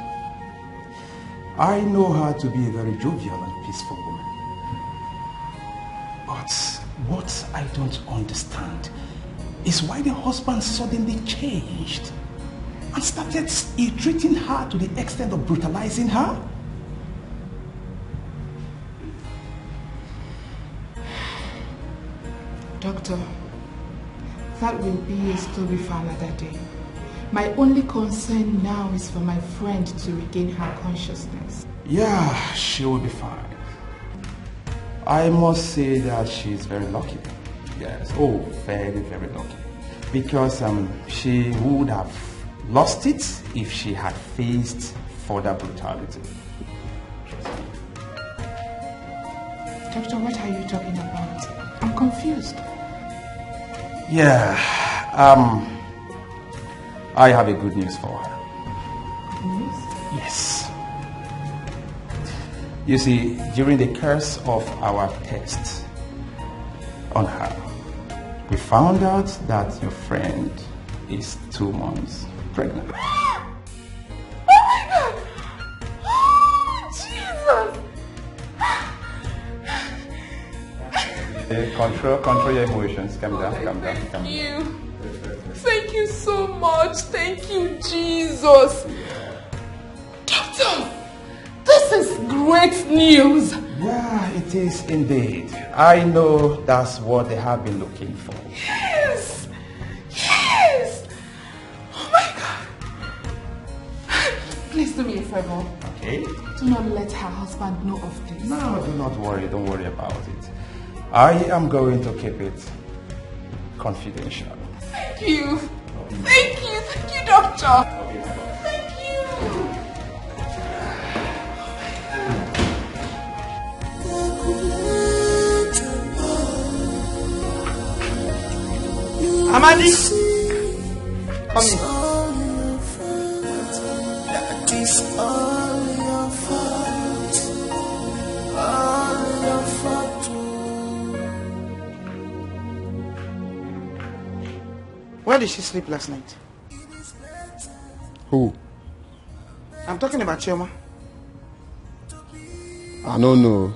I know her to be a very jovial and peaceful woman. But what I don't understand is why the husband suddenly changed and started ill-treating her to the extent of brutalizing her. Doctor, that will be a story for another day. My only concern now is for my friend to regain her consciousness. Yeah, she will be fine. I must say that she is very lucky. Yes, oh, very, very lucky. Because um, she would have lost it if she had faced further brutality. Doctor, what are you talking about? I'm confused. Yeah, um, I have a good news for her. Good news? Yes. You see, during the course of our test on her, we found out that your friend is two months pregnant. Eh, control, control your emotions. Calm down, calm down, calm down. You. Thank you so much. Thank you, Jesus. Doctor, this is great news. Yeah, it is indeed. I know that's what they have been looking for. Yes. Yes. Oh my God. Please do me a favor. Okay? Do not let her husband know of this. No, do not worry. Don't worry about it. I am going to keep it confidential. Thank you. Thank you. Thank you, doctor. Thank you. Amadi, come in. Where did she sleep last night? Who? I'm talking about Chioma. I don't know.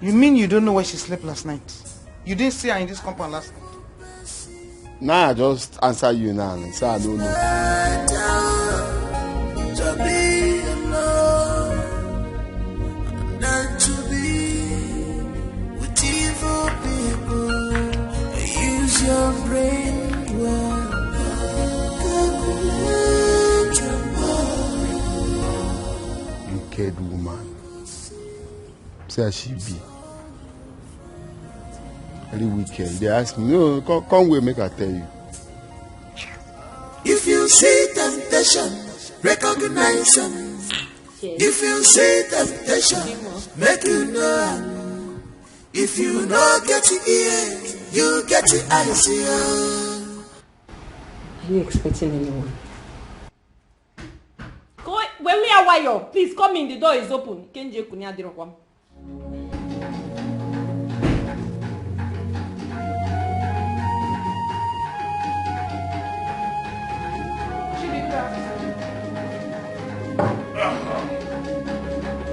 You mean you don't know where she slept last night? You didn't see her in this compound last night? Nah, I just answer you now and say I don't know. To be alone, not to be with evil people. Use your brain well. Calculate your money. Wicked woman. See as she be. Very wicked. They ask me, no, come, come where make I tell you. If you see temptation, recognize them. If you see temptation, make you know am. If you no get ear, you get eyes. Yeah. Are you expecting anyone? Go, Wemi Awayo, please come in. The door is open. Kenje Kunya Dirokwa.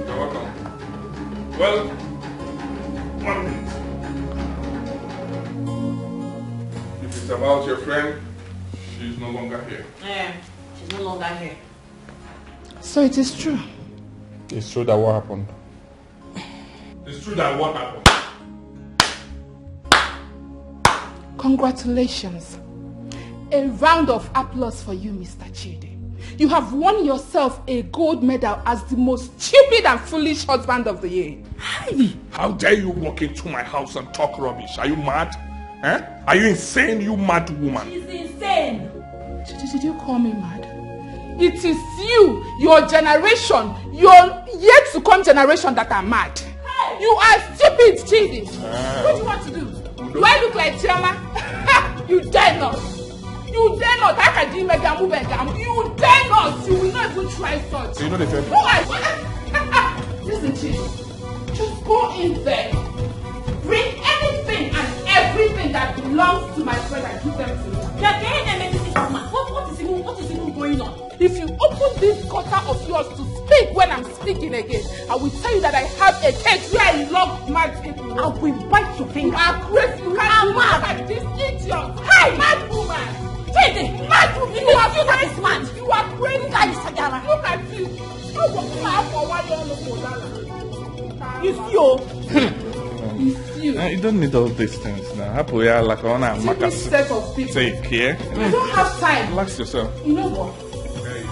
You're welcome. Well, one minute. If it's about your friend, she's no longer here. Eh, she's no longer here. So it is true. It's true that what happened? It's true that what happened? Congratulations. A round of applause for you, Mister Chidi. You have won yourself a gold medal as the most stupid and foolish husband of the year. Hi! How dare you walk into my house and talk rubbish? Are you mad? Eh? Are you insane, you mad woman? She's insane. Did, did you call me mad? It is you, your generation, your yet to come generation that are mad. You are stupid, Chidi. What do you want to do? Do I look like Chioma? You dare not. You dare not. I can do mega move and down. You dare not. You will not even try such. You know the thing. Who are you? Listen, Chidi. Just go in there. Bring anything and everything that belongs to my friend and give them to me. You're getting anything this woman. What, what is even, what is even going on? If you open this gutter of yours to speak when I'm speaking again, I will tell you that I have a cage where I lock mad people. I will bite your finger. You are crazy. You can't do that. This idiot. Hey, mad woman. Chidi, mad woman. You are crazy. You are crazy. Look at you. Look at you. Look at you. It's you. It's you. Eh, you don't need all these things now. Happy we are like on a This set of people. Take care. I don't have time. Relax yourself. You know what?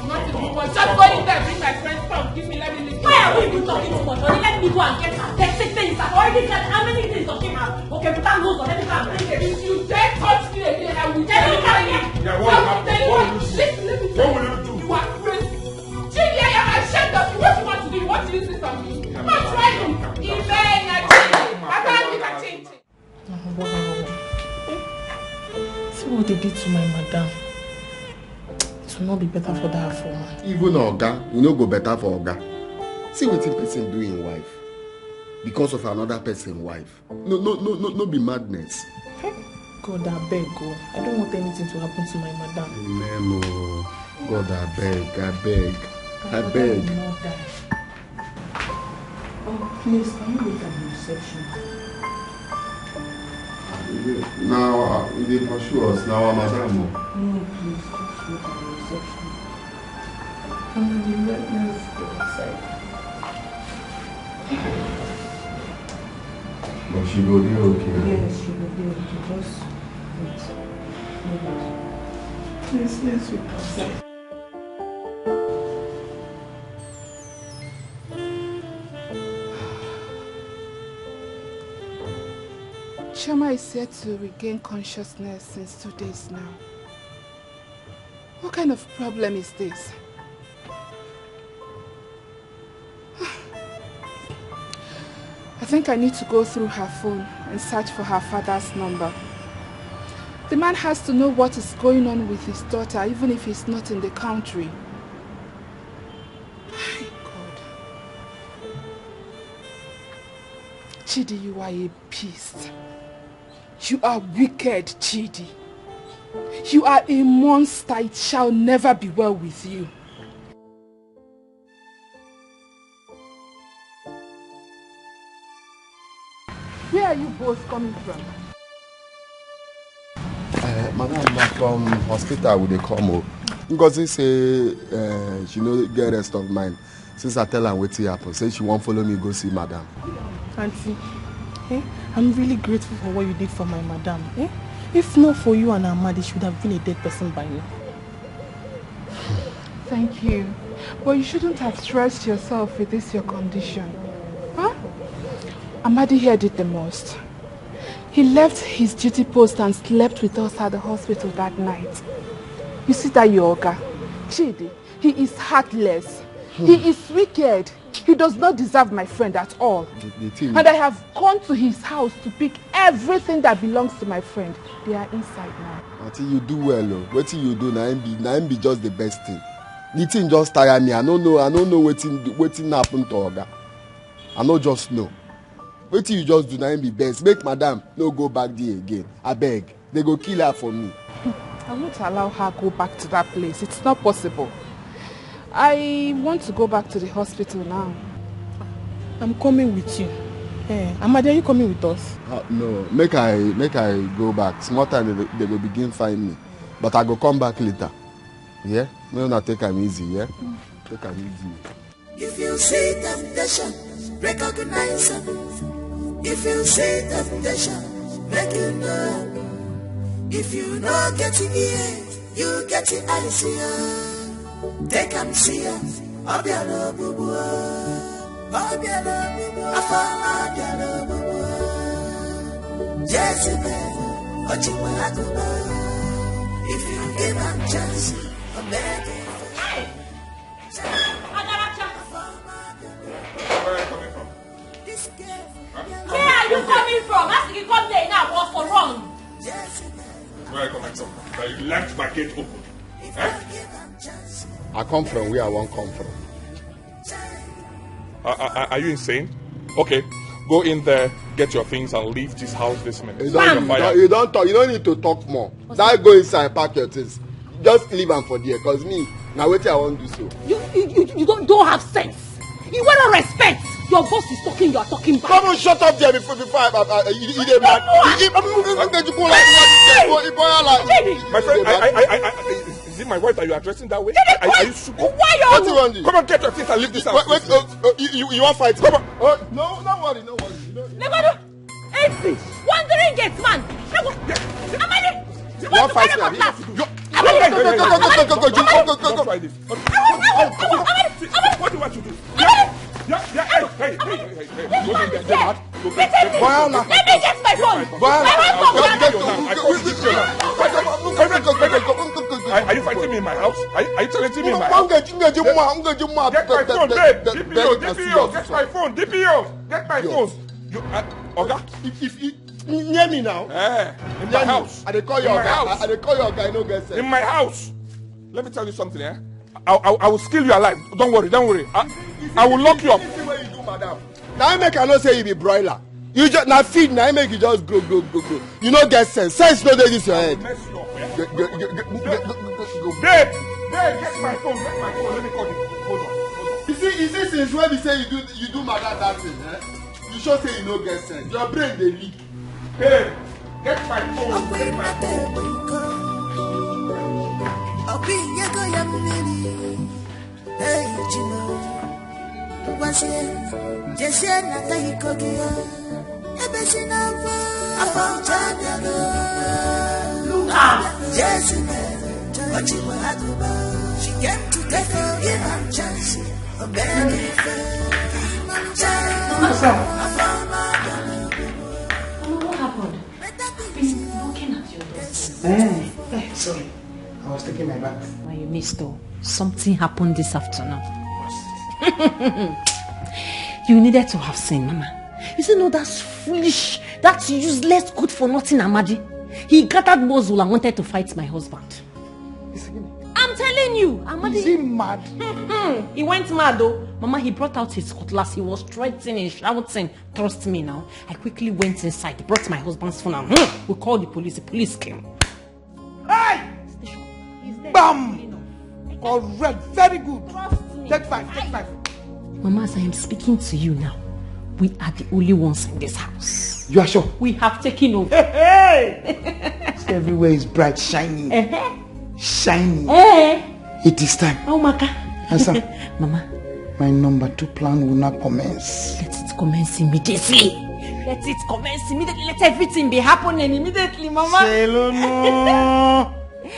Not even one. Just go in there, bring my friend, come, give me, let me leave. Why are we even talking too much? Honey, let me go and get her. Take, take things. I've already got how many things of him have. Okay, put that nose on, let me go and bring it. If you dare touch me again, I will Let me come here. Yeah, what will happen? What will you do? Listen, let me What will you do? You are crazy. Chidi, I am ashamed of you. What you want to do? You want to use this on me? Not trying. Ibenya, Chidi. I can't be a change. See what they did to my madam. It will not be better for that woman. Even Oga, you no go better for Oga. See wetin person do im wife because of another person wife. No, no, no, no, no be madness. God, I beg God. I don't want anything to happen to my madam. Amen. Oh, God, I beg, I beg, I My beg. madam will not die. Please, can you wait at the reception? Now, uh, they pursue us. Now, our madam. Oh. No, please, just wait at the reception. Come on, you let me go outside. But she go there, okay? Yes, she go there, okay. Just wait. Please, let's wait outside. Chioma is said to regain consciousness since two days now. What kind of problem is this? I think I need to go through her phone and search for her father's number. The man has to know what is going on with his daughter, even if he's not in the country. God. Chidi, you are a beast. You are wicked, Chidi. You are a monster. It shall never be well with you. Where are you both coming from? Uh, madam, na from hospital we dey come o. Ngozi say uh, she no get rest of mind since I tell am wetin happen. Say she wan follow me go see madam. Auntie, eh, I'm really grateful for what you did for my madam. Eh? If not for you and Amadi, she would have been a dead person by now. Thank you. But you shouldn't have stressed yourself with this your condition. Huh? Amadi here did the most. He left his duty post and slept with us at the hospital that night. You see that your oga, Chidi, he is heartless. He is wicked. He does not deserve my friend at all. The, the thing And I have gone to his house to pick everything that belongs to my friend. They are inside now. Auntie, you do well o. Wetin you do na im be na im be just the best thing. The thing just tire me. I no know. I no know wetin wetin happen to oga. I no just know. Wetin you just do na im be best. Make madam no go back there again. Abeg, they go kill her for me. I won't allow her go back to that place. It's not possible. I want to go back to the hospital now. I'm coming with you. Eh, Amadi, are you coming with us? Uh, no, make I make I go back. Small time they, they go begin find me, but I go come back later. Yeah, make una take am easy. Yeah, take am easy. If you see temptation, recognize it. If you see temptation, make it known. If you no get it here, you get it eyes here. Take am see ya. Obiara ogbugbu. Obiara ogbugbu. Afọ ọma obiara ogbugbu. Jezebel, Ochikwe Agụba. If you give am chance, abeg. Where are you coming from? As you come there now, what's for wrong? Where are you coming from? That you left my gate open. Eh? I come from where I wan come from. Are, are, are you insane? Okay, go in there, get your things, and leave this house this minute. You don you don talk. You no need to talk more. That go inside, pack your things. Just leave am for there, cause me na wetin I wan do so. You you you, you don't don't have sense. You want respect. Your boss is talking, you are talking back. Come on, shut up there before before I, I, I, you, you dey mad. You- you- My friend, I, I, I, I, I, is it my wife that you are addressing that way? Are, are you stupid? Why you What do you want? Come on, get your things and leave this house. Wait, wait, oh, oh, you, you, you want fight? Come on. Oh, no, no worry, no worry. No, Legodo, empty, wandering gate man. Legodo, Amadi, you want fight me, abi? Amadi, Go, go, go, go, go, go, go, go, go, go, go, go. Don't try this. What do you want to do? Yeah, yeah, hey, hey, hey, hey, hey. Go in there, get mad. Go, go, get mad. Let me get my phone. My phone. Are, are you fighting me in my house? Are, are you challenging me in my house? Get my phone, babe. D P O, D P O, get my phone. D P O, get my phone. You, uh, Oga, if, if, if, Near me now. Eh, in my house. I dey call your In my oga. house. I dey call your oga. You no get sense. In my house. Let me tell you something, eh? I, I, I will kill you alive. Don't worry, don't worry. I, I will lock you up. This thing wey you do, madam. Na im make I know say you be broiler. You just na feed na im make you just grow grow grow grow. You no get sense. Sense no dey this your head. Mess you up, eh? Go, go, go, go, go, go, go, go. Babe, babe, get my phone, get my phone. Let me call you. Hold on, hold on. You see, you see, since when you say you do, you do madam that thing, eh? You sure say you no get sense. Your brain dey leak. Hey, get my phone, get my phone. Hey, Chimo. Ngwazie, jezie na ka iko gị ya. Ebe si n'afọ, afọ ọcha abịago. Look out! Jesu mere, o ji wee agụba. She came to take you, give am chance. O mere gị ife. What's up? Afọ ọma abịago. Mama, what happened? I've been knocking at your door since. Eh, eh, sorry. I was taking my bath. When you missed, though, something happened this afternoon. You needed to have seen, Mama. You see, no, that foolish, that useless, good for nothing Amadi. He gathered muscle and wanted to fight my husband. Is he, I'm telling you, Amadi. Is he mad? He went mad, though. Mama, he brought out his cutlass. He was threatening, shouting. Trust me now. I quickly went inside, brought my husband's phone, and hmm, we called the police. The police came. Hey! Station. He's there. Bam! Clean up. Correct. Very good. Trust me. Take five, take five. Mama, as I am speaking to you now, we are the only ones in this house. You are sure? We have taken over. Hey, hey! See, everywhere is bright, shiny. Uh-huh. Shiny. Eh? It is time. Oh, Maka. Answer. Mama, my number two plan will now commence. Let it commence immediately. Let it commence immediately. Let everything be happening immediately, Mama. Say hello, no.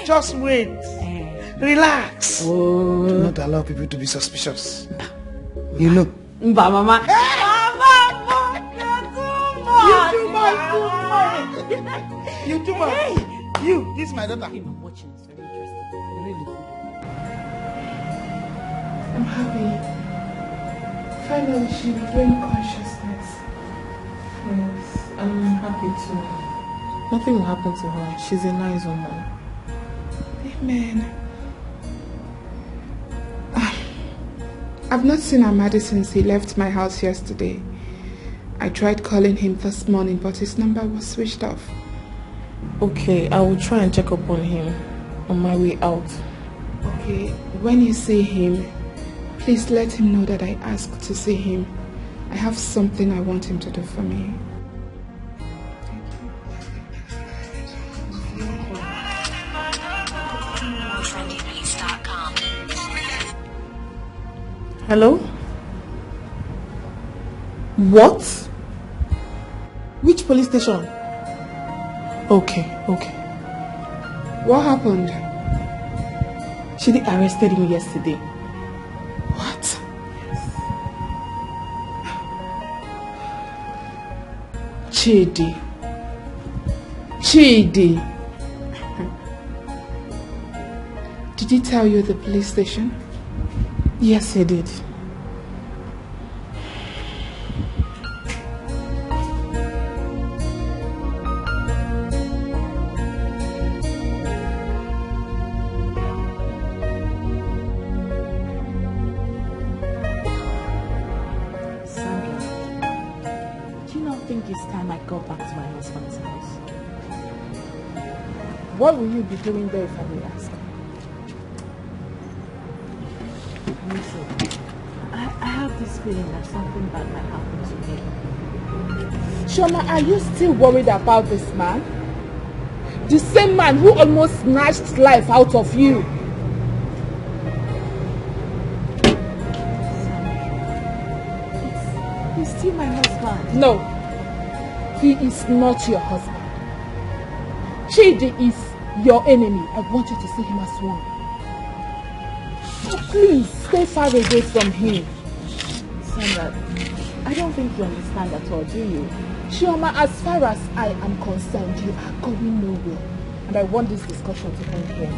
Just wait. Eh. Relax. Oh. Do not allow people to be suspicious. You know. Mba, Mama. Hey! Mama, Mama, you're too much. You too much. You too much. Hey! You, this is my daughter. I'm watching. Really? I'm happy. Finally, she regained consciousness. Yes, I'm happy too. Nothing will happen to her. She's a nice woman. Amen. Ah, I've not seen Amadi since he left my house yesterday. I tried calling him this morning, but his number was switched off. Okay, I will try and check up on him on my way out. Okay, when you see him, please let him know that I asked to see him. I have something I want him to do for me. Hello? What? Which police station? Okay, okay. What happened? She arrested me yesterday. What? Chidi. Chidi. Did he tell you the police station? Yes, he did. Sandra, do you not think it's time I go back to my husband's house? What will you be doing there, if I may ask? Listen, I, I have this feeling that something bad might happen to me. Chioma, are you still worried about this man? The same man who almost snatched life out of you. He's, he's still my husband. No, he is not your husband. Chidi is your enemy. I want you to see him as one. So please, stay far away from him. Sandra, I don't think you understand at all, do you? Chioma, as far as I am concerned, you are going nowhere. And I want this discussion to end here.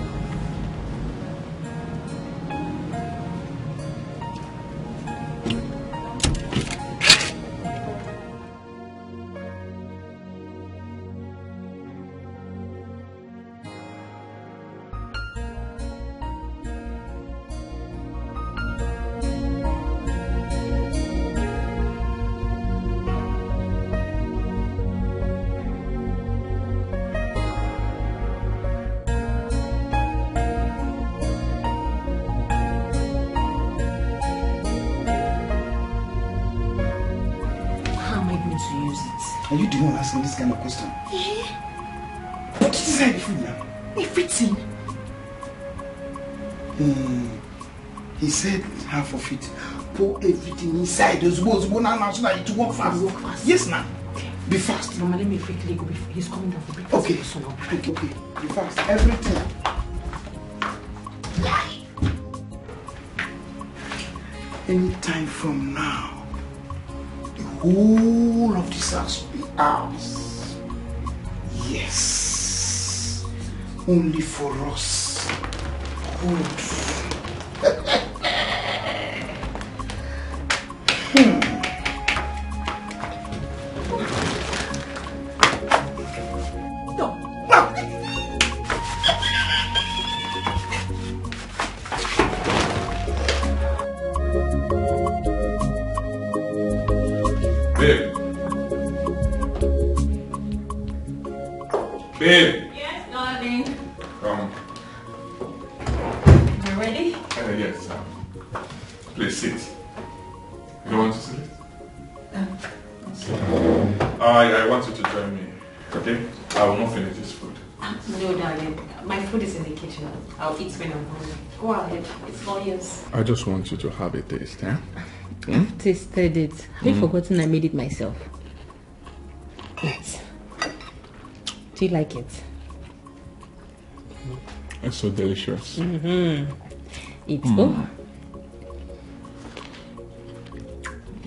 Are you the one asking this kind of question? Eh? Put it inside the food now. Everything. Hmm. He said half of it. Pour everything inside. Ozugbo, ozugbo now, now, so that it work fast. Work fast. Yes, now. Be fast. Mama, let me quickly go. He's coming down for breakfast. Okay. Okay, okay. Be fast. Everything. Anytime from now, the whole of this house will be ours. Yes. Only for us. Good. Hmm. Babe. Babe. Yes, darling. Um. You ready? Uh, yes. Um, please sit. You don't want to sit? Um, I, I want you to join me. Okay? I will not finish this food. No, darling. My food is in the kitchen. I'll eat when I'm hungry. Go ahead. It's all yours. I just want you to have a taste, eh? Hmm? Tasted it. Have you forgotten I made it myself? Yes. Do you like it? It's so delicious. Mm-hmm. It's mm.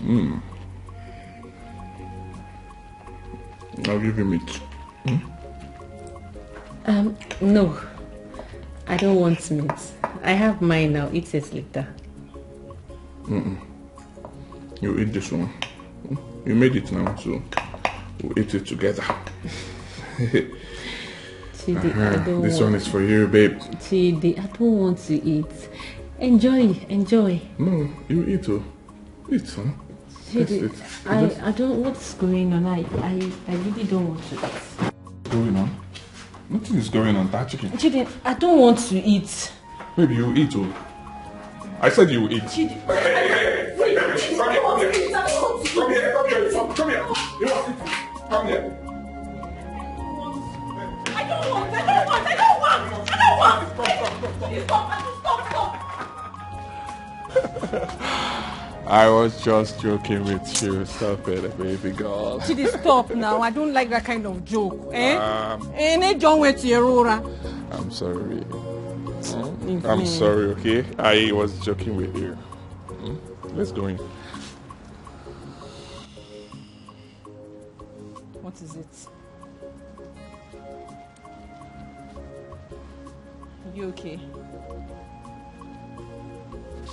Mm. I'll give you meat. Hmm? Um, no. I don't want meat. I have mine now. Eat it later. Mm-mm. You eat this one. You made it now, so we'll eat it together. Chidi, uh-huh. I don't this want one is for you, babe. Chidi, I don't want to eat. Enjoy, enjoy. No, you eat, oh. Eat, huh? Chidi, I, I don't. What's going on? I, I, I really don't want to eat. Going on? Nothing is going on. That chicken. Chidi, I don't want to eat. Maybe you eat, oh. I said you eat. Chidi. Hey, hey, hey, hey, come here, come here, come here, come here, come here. You want it? Come here. I don't want, I don't want, I don't want, I don't want. Stop, stop, stop, stop. Please stop, stop, stop. I was just joking with you. Stop it, baby girl. Chidi, stop now. I don't like that kind of joke. Eh? Um, eh, ne John went to Aurora. I'm sorry. I'm sorry, okay? I was joking with you. Hmm? Let's go in. What is it? You okay?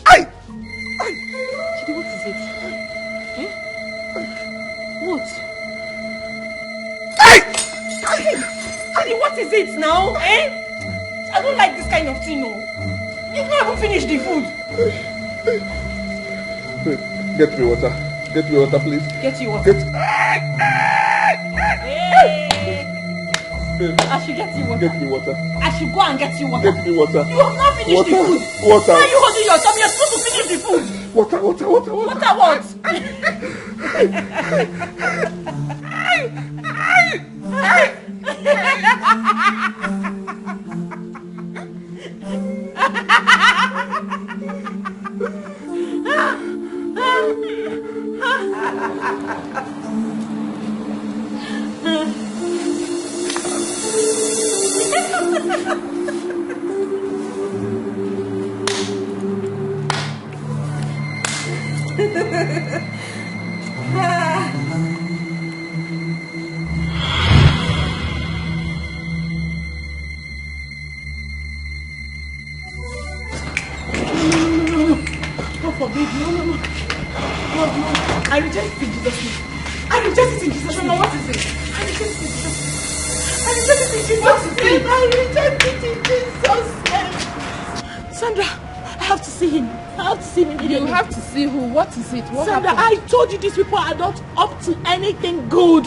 Hey! Hey! Chidi, what is it? Eh? What? Hey! Hey! Chidi, what is it now? Eh? I don't like this kind of thing, no. You've not even finished the food. Get me water. Get me water, please. Get you water. Get... Hey! Babe. I should get you water. Get me water. I should go and get you water. Get me water. You have not finished water. The food. Water. Why are you holding your tummy? You're supposed to finish the food. Water, water, water, water. Water what? God forbid. No, no, no. God, no. I reject it in Jesus' name. I reject it in Jesus' name. What is it? I reject it in Jesus' name. I reject it in Jesus' name. I reject it in Jesus' name. Sandra, I have to see him. I have to see him immediately. You have to see who? What is it? What happened? Sandra, I told you these people are not up to anything good.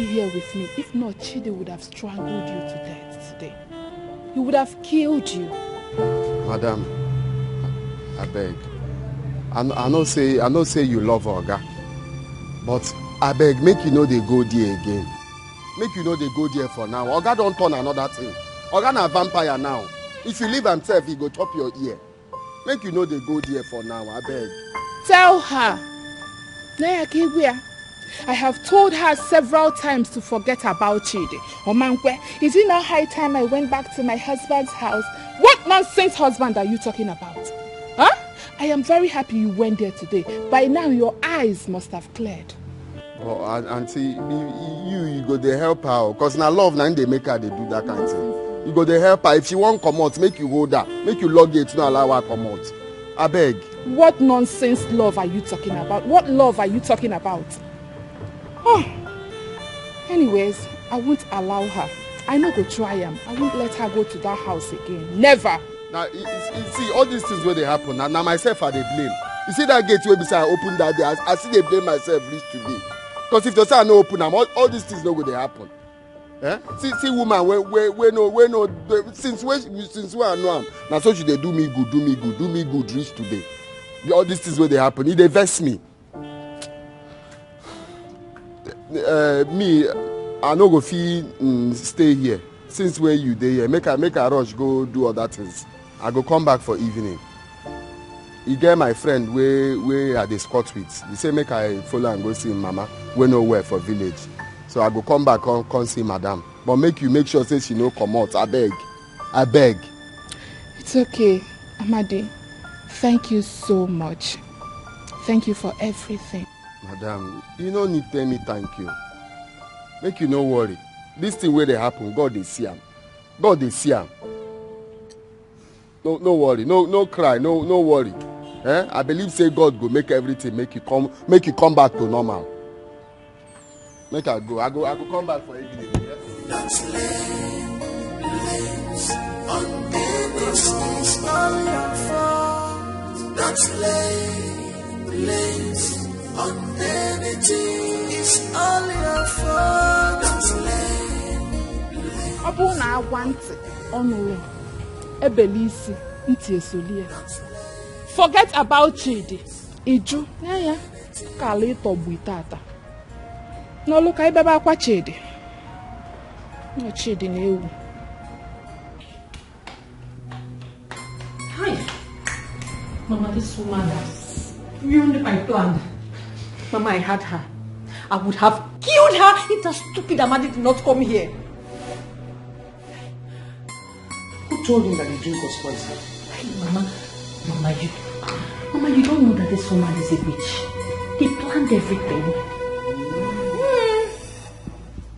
be here with me. If not, Chidi would have strangled you to death today. He would have killed you. Madam, I beg. I, I know say I know say you love Oga, but I beg, make you no dey go there again. Make you no dey go there for now. Oga don turn another thing. Oga na vampire now. If you leave himself, he go chop your ear. Make you no dey go there for now, I beg. Tell her. Naya Kiguya, I have told her several times to forget about Chidi. Omankwe, is it not high time I went back to my husband's house? What nonsense husband are you talking about? Huh? I am very happy you went there today. By now, your eyes must have cleared. Oh, auntie, you you go dey help her, cause na love na dey make her dey do that kind thing. You go dey help her. If she wan comot, make you hold her, make you lock gate, no allow her comot. I beg. What nonsense love are you talking about? What love are you talking about? Oh. Anyways, I won't allow her. I no go try am. I won't let her go to that house again. Never. Na you see, all these things wey dey happen, na na myself I dey blame. You see that gate wey be say I open that day, I, I still dey blame myself reach today. Cause if to say I no open am, all, all these things no go dey happen. Eh? See see woman wey wey wey no wey no dey- since wey since wey I know am, na so she dey do me good, do me good, do me good reach today. The- All these things wey dey happen, e dey vex me. Uh, me, I no go fit mm, stay here since wey you dey here. Make I make I rush go do other things. I go come back for evening. E get my friend wey wey I dey squat with. He say make I follow am go see him mama wey no well for village. So I go come back come come see madam. But make you make sure say she no comot. Abeg, abeg. It's okay, Amadi. Thank you so much. Thank you for everything. Madam, you no need tell me thank you. Make you no worry. This thing wey dey happen, God dey see am. God dey see am. No no worry, no no cry, no no worry. Eh? I believe say God go make everything make you come make you come back to normal. Make I go. I go I go come back for evening. Yes? Don't lay blame on anything. It's all your fault. Don't lay blame on anything. It's all your fault. Don't lay blame. Ọ bụrụ na agwa ntị ọnụ ya ebele isi ntị esoli ya. Forget about Chidi. Iju ya ya ka ala ịtọgbu ite ata. N'ọlụ ka ibebe akwa Chidi. Nọ Chidi na-ewu. Hi. Mama, this woman has ruined my plan. Mama, I had her. I would have killed her if that stupid Amadi did not come here. Who told him that the drink was poison? Hey, Mama, Mama, you. Mama, you don't know that this woman is a witch. He planned everything.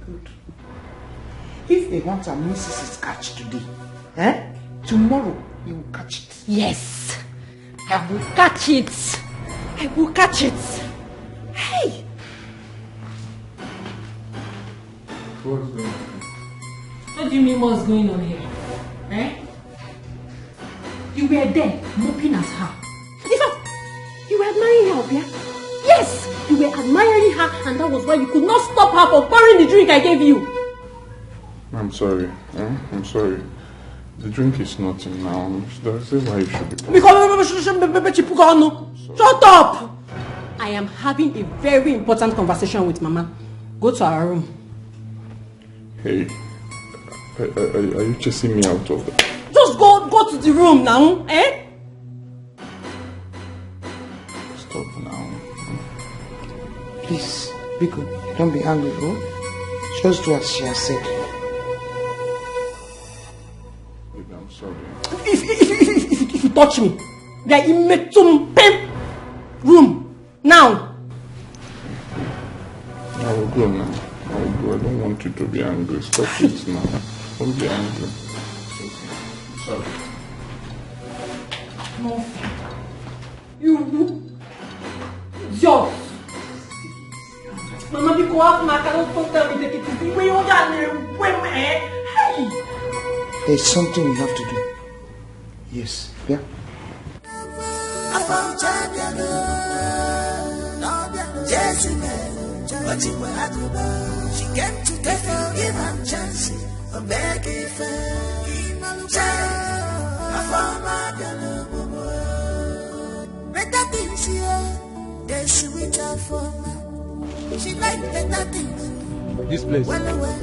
Good. If they want a missus Catch today, eh? Tomorrow, you will catch it. Yes, I will catch it. I will catch it. Hey! What's going on? What do you mean, what's going on here? Eh? You were there, moping as her. In fact, you were admiring her, Obia. Yes, you were admiring her, and that was why you could not stop her from pouring the drink I gave you. I'm sorry. Eh? I'm sorry. The drink is nothing now. That's why you should be. Because shut up. I am having a very important conversation with Mama. Go to our room. Hey, are, are, are you chasing me out of the? Just go, go to the room now, eh? Stop now. Please, Biko, don't be angry, oh? Just do as she has said. Baby, I'm sorry. If, if, if, if, if, if you touch me, then you make some pain room now. I will go now. I will go. I don't want you to be angry. Stop it now. Don't be angry. Sorry. No. You idiot. Mama, because what my cannot talk tell me take it easy. When you got me, when eh? Hey. There's something we have to do. Yes, yeah. She came to take her, give her chance, and beg if better things here, they sweet her for she like better things. This place. Well, well,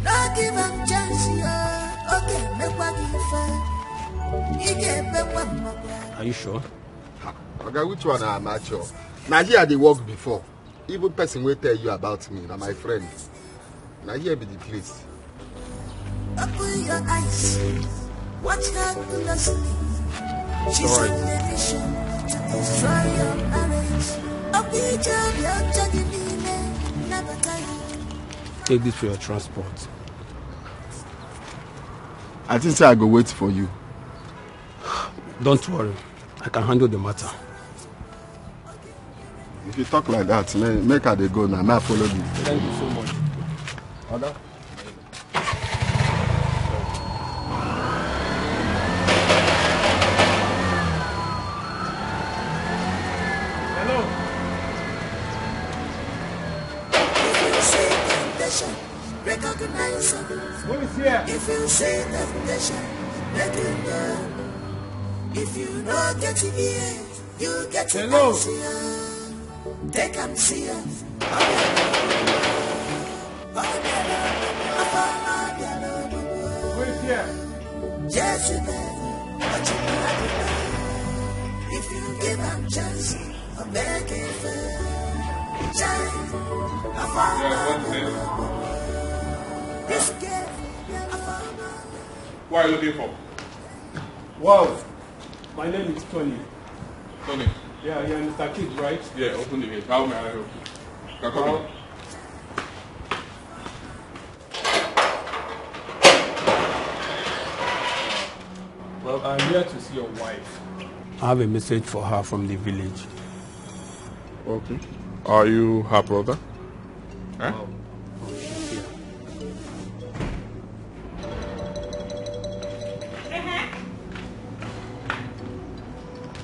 no give her chance here. Okay, make what you find. You get back one more. Are you sure? Oga, which one am I sure? Na here I dey work before. Even person wey tell you about me na my friend. Na here be the place. Open your eyes. Watch her closely. She's on a mission to destroy your marriage. Open your judging. Never tell you. Take this for your transport. I think say I go wait for you. Don't worry. I can handle the matter. If you talk like that, make I dey go now. May I follow you? Thank you so much. Oga. Hello. If you see temptation, recognize it. Who is here? If you see temptation, let it go. If you no get it here, you get it. Hello. Take am serious. Who is here? Yes, you better. But you better. If you give am chance, I'm begging for. Child, I found Yeah, what's this? This girl, I found Who are you looking for? Wow. My name is Tony. Tony. Yeah, you're Mister Kidd, right? Yeah, open the gate. How may I help you? You can come in. Well, I'm here to see your wife. I have a message for her from the village. Okay. Are you her brother? Huh? Oh, she's here.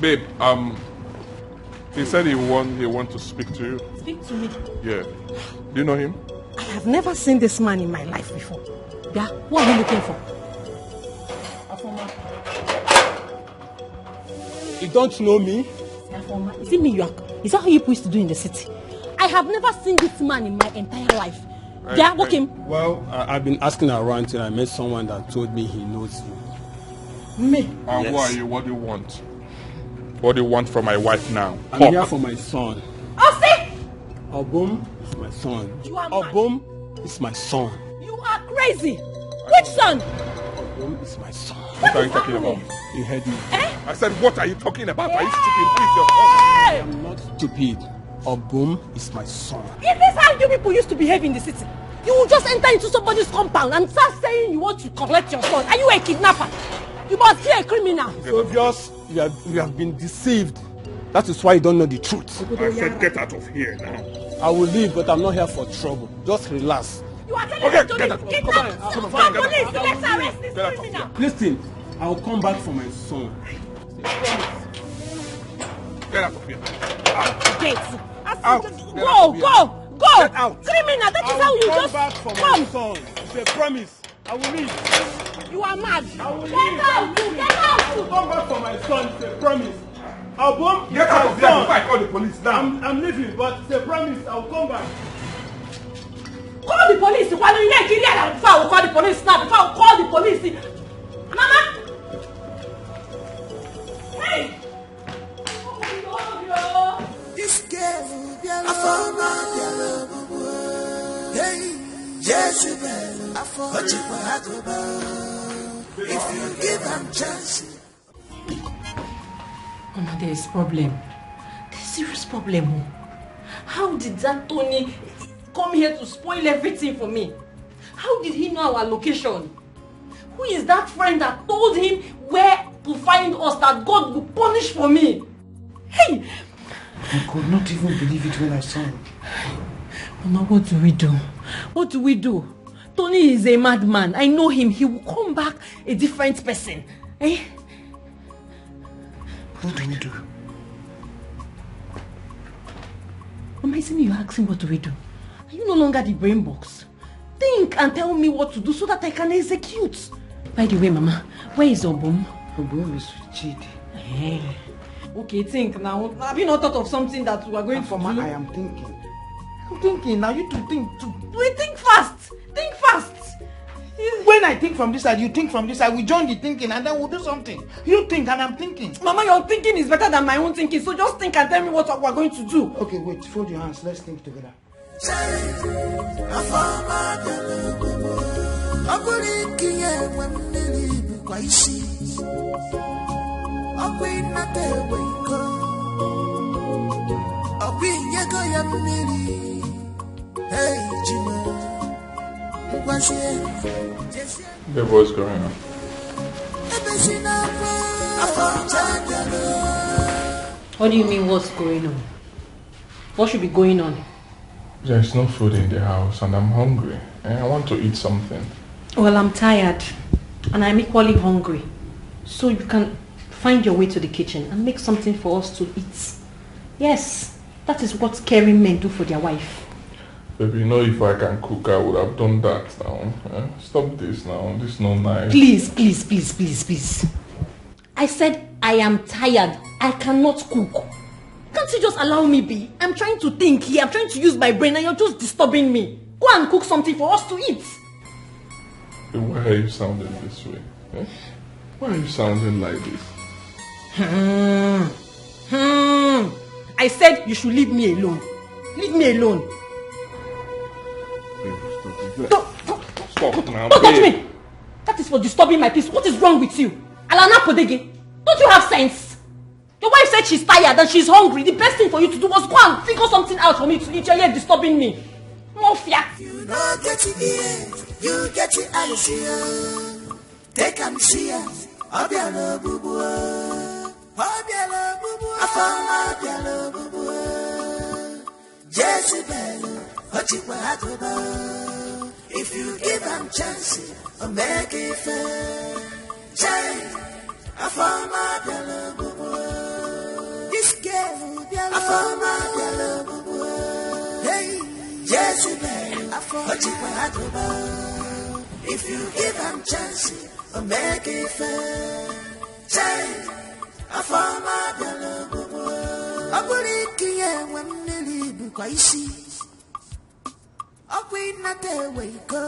Babe, um, he said he want he want to speak to you. Speak to me. Yeah. Do you know him? I have never seen this man in my life before. Yeah, what are you looking for? You don't know me? Is it me you are? Is that how you used to do in the city? I have never seen this man in my entire life. Yeah, walk him. Well, I, I've been asking around till I met someone that told me he knows you. Me. And who are you? What do you want? What do you want from my wife now? I'm here for my son. Osi! Obum is my son. You are mad. Obum is my son. You are crazy. Which son? Obum is my son. What are you talking about? You heard me. I said, what are you talking about? Are you stupid? Who is your son? I'm not stupid. Obum is my son. Is this how you people used to behave in the city? You will just enter into somebody's compound and start saying you want to collect your son. Are you a kidnapper? You must be a criminal. It's obvious you have, you have been deceived. That is why you don't know the truth. I said, get out of here now. I will leave, but I'm not here for trouble. Just relax. You are telling Okay, me to get leave. out. Get Come out. on, come on, Call get out. Police. Let's arrest this Get out of criminal. Listen, I'll come back for my son. Get out of here. Get Out. Go, Get out of here. go, go. Get out. Criminal. That is I'll how you come just back for my come. Son. It's a promise. I will leave. You are mad. I will Get leave. out. You get out. I'll come back for my son. It's a promise. Obum, Get out of my here son. Before I call the police now. I'm, I'm leaving, but it's a promise. I'll come back. Call the police. Why don't you like it? Before I will call the police now. Before I will call the police. Mama. Hey. This girl bịara afọ ọma bịara ọgwụgwụ. Hey, Jezebel afọ o jikwa agụba. If you give am chance. Mama, there is problem. There's serious problem. Oh. How did that Tony come here to spoil everything for me? How did he know our location? Who is that friend that told him where to find us that God will punish for me? Hey! I could not even believe it when I saw him. Mama, what do we do? What do we do? Tony is a madman. I know him. He will come back a different person. Eh? What do we do? Mama, isn't you're asking what do we do? Are you no longer the brain box? Think and tell me what to do so that I can execute. By the way, Mama, where is Obum? Obum is with Chidi. Eh. Okay, think now. Have you not thought of something that we are going Afoma, to do? I am thinking. I'm thinking now. You to think too. We think fast. Think fast. When I think from this side, you think from this side. We join the thinking and then we'll do something. You think and I'm thinking. Mama, your thinking is better than my own thinking. So just think and tell me what we are going to do. Okay, wait. Fold your hands. Let's think together. Afọ ọma bịara ọgwụgwụ. Ọ bụrụ ike ya enwe mmiri bụkwa isi. Ọkwa ịnata egbe iko. Ọkwa inyego ya mmiri. Hey, Jimo. Ngwazie. Jezie. Babe, what's going on? Ebezina akwa. Afọ ọma bịara. What do you mean, what's going on? What should be going on? There's no food in the house and I'm hungry. And I want to eat something. Well, I'm tired, and I'm equally hungry. So you can find your way to the kitchen and make something for us to eat. Yes, that is what caring men do for their wife. Baby, you know if I can cook, I would have done that now. Eh? Stop this now. This is not nice. Please, please, please, please, please. I said I am tired. I cannot cook. Can't you just allow me be? I'm trying to think here. I'm trying to use my brain, and you're just disturbing me. Go and cook something for us to eat. Why are you sounding this way? Eh? Why are you sounding like this? Hmm. Hmm. I said you should leave me alone. Leave me alone. Babe, stop it. Don't, don't, Stop now, don't touch babe. Me. That is for disturbing my peace. What is wrong with you? Alana Podege, don't you have sense? Your wife said she's tired and she's hungry. The best thing for you to do was go and figure something out for me to eat. You're here disturbing me. Mafia. You no get it here, you get it eyes here. Take am see am, ọ bịara ogbugbu. Ọ bịara ogbugbu. Afọ ọma bịara ogbugbu. Jezebel, o jikwa agụba. If you give am chance, o mee gị ife. Chai, afọ ọma bịara ogbugbu. This girl bịara. Afọ ọma bịara ogbugbu. Hey, Jezebel, afọ o jikwa agụba. If you give am chance, o mee gị ife. Chai, afọ ọma bịara ogbugbu. Ọ bụrụ ike ya enwe mmiri bụkwa isi. Ọkwa ịnata ewe iko.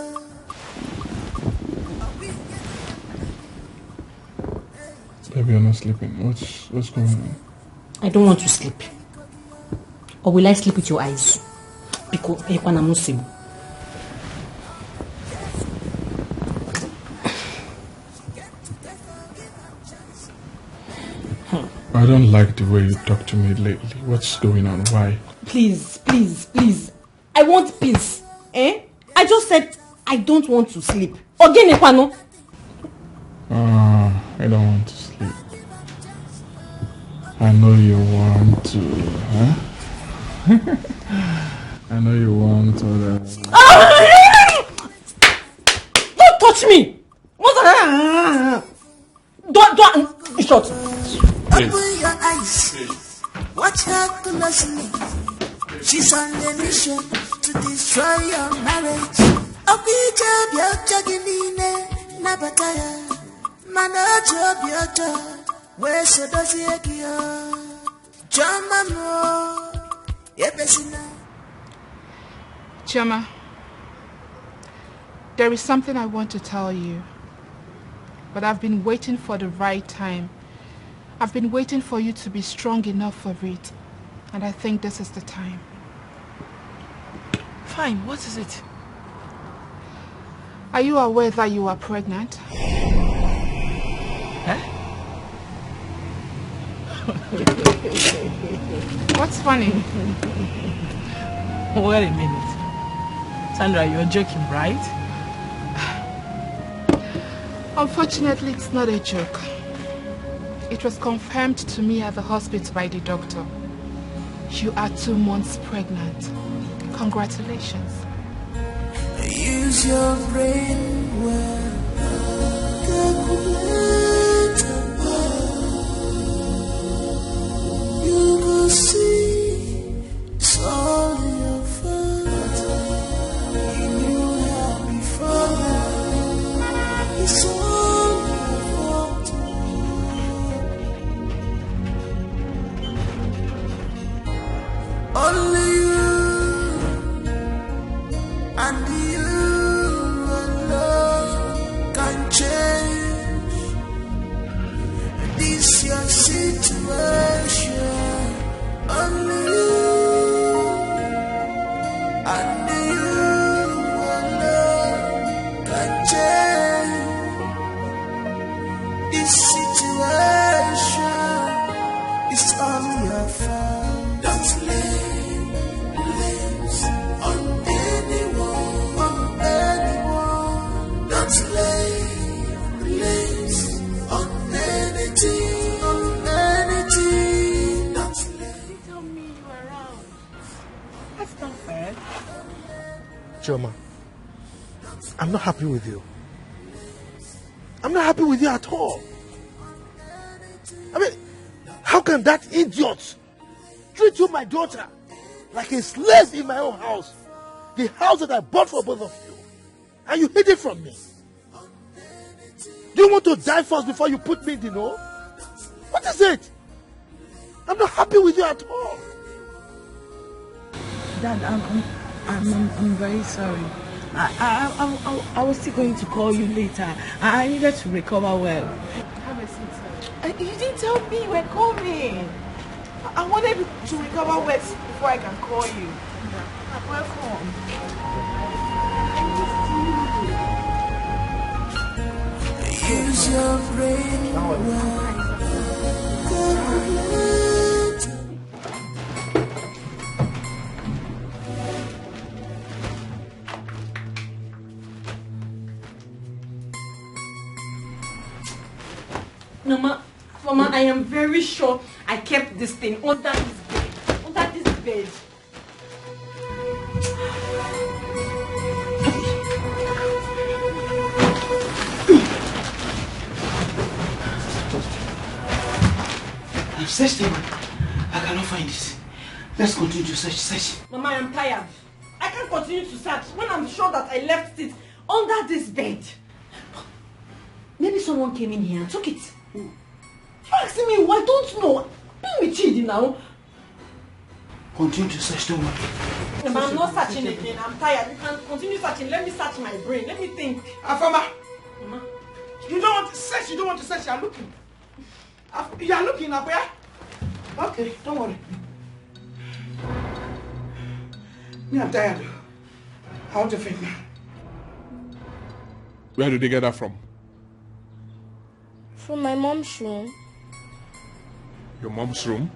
Baby, you're not sleeping. What's what's going on? I don't want to sleep. Or will I sleep with your eyes? Because Ekwana Muslim. I don't like the way you talk to me lately. What's going on? Why? Please, please, please. I want peace. Eh? I just said I don't want to sleep. Again, Ekwano. Uh, I don't want to sleep. I know you want to, huh? I know you want to. Uh... Don't touch me! Don't, don't, shut. Open your eyes. Watch her closely. She's on a mission to destroy your marriage. Ọkwa ije obi ọjọọ gị niile nabata ya, mana o ji obi ọjọọ wee sodozie gị o. Chioma m o, ebezina. Chioma, there is something I want to tell you, but I've been waiting for the right time. I've been waiting for you to be strong enough for it, and I think this is the time. Fine, what is it? Are you aware that you are pregnant? Huh? What's funny? Wait a minute. Sandra, you're joking, right? Unfortunately, it's not a joke. It was confirmed to me at the hospital by the doctor. You are two months pregnant. Congratulations. Use your brain well. Calculate and buy. You go see it's all your fault. You knew her before now. It's all your fault. Only you and you alone can change this your situation. Only you and you alone can change this situation. It's all your fault. Don't lay blames on anyone, on anyone. Don't lay blames on anything, on anything. Don't lay. Tell me you around. That's not fair. Chioma, I'm not happy with you. I'm not happy with you at all. I mean, how can that idiot treat you, my daughter, like a slave in my own house? The house that I bought for both of you. And you hid it from me. Do you want to die first before you put me in the know? What is it? I'm not happy with you at all. Dad, I'm, I'm, I'm, I'm, I'm very sorry. I, I, I, I, I was still going to call you later. I, I needed to recover well. Have a seat, sir. Uh, you didn't tell me you were coming. I, I wanted to recover well before I can call you. You're welcome. Use your brain well. Mama, Mama, I am very sure I kept this thing under this bed. Under this bed. I've searched everywhere. I cannot find it. Let's continue to search, search. Mama, I am tired. I can't continue to search when I'm sure that I left it under this bed. Maybe someone came in here and took it. You asking me? I don't know. Be with you now. Continue to search, don't worry. Mama, I'm not searching again. I'm tired. You can continue searching. Let me search my brain. Let me think. Afama! Mama. You don't want to search, you don't want to search, you're looking. Af- You're looking up where? Okay, don't worry. Me, I'm tired. I want to faint now. Where did they get that from? From my mom's room. Your mom's room?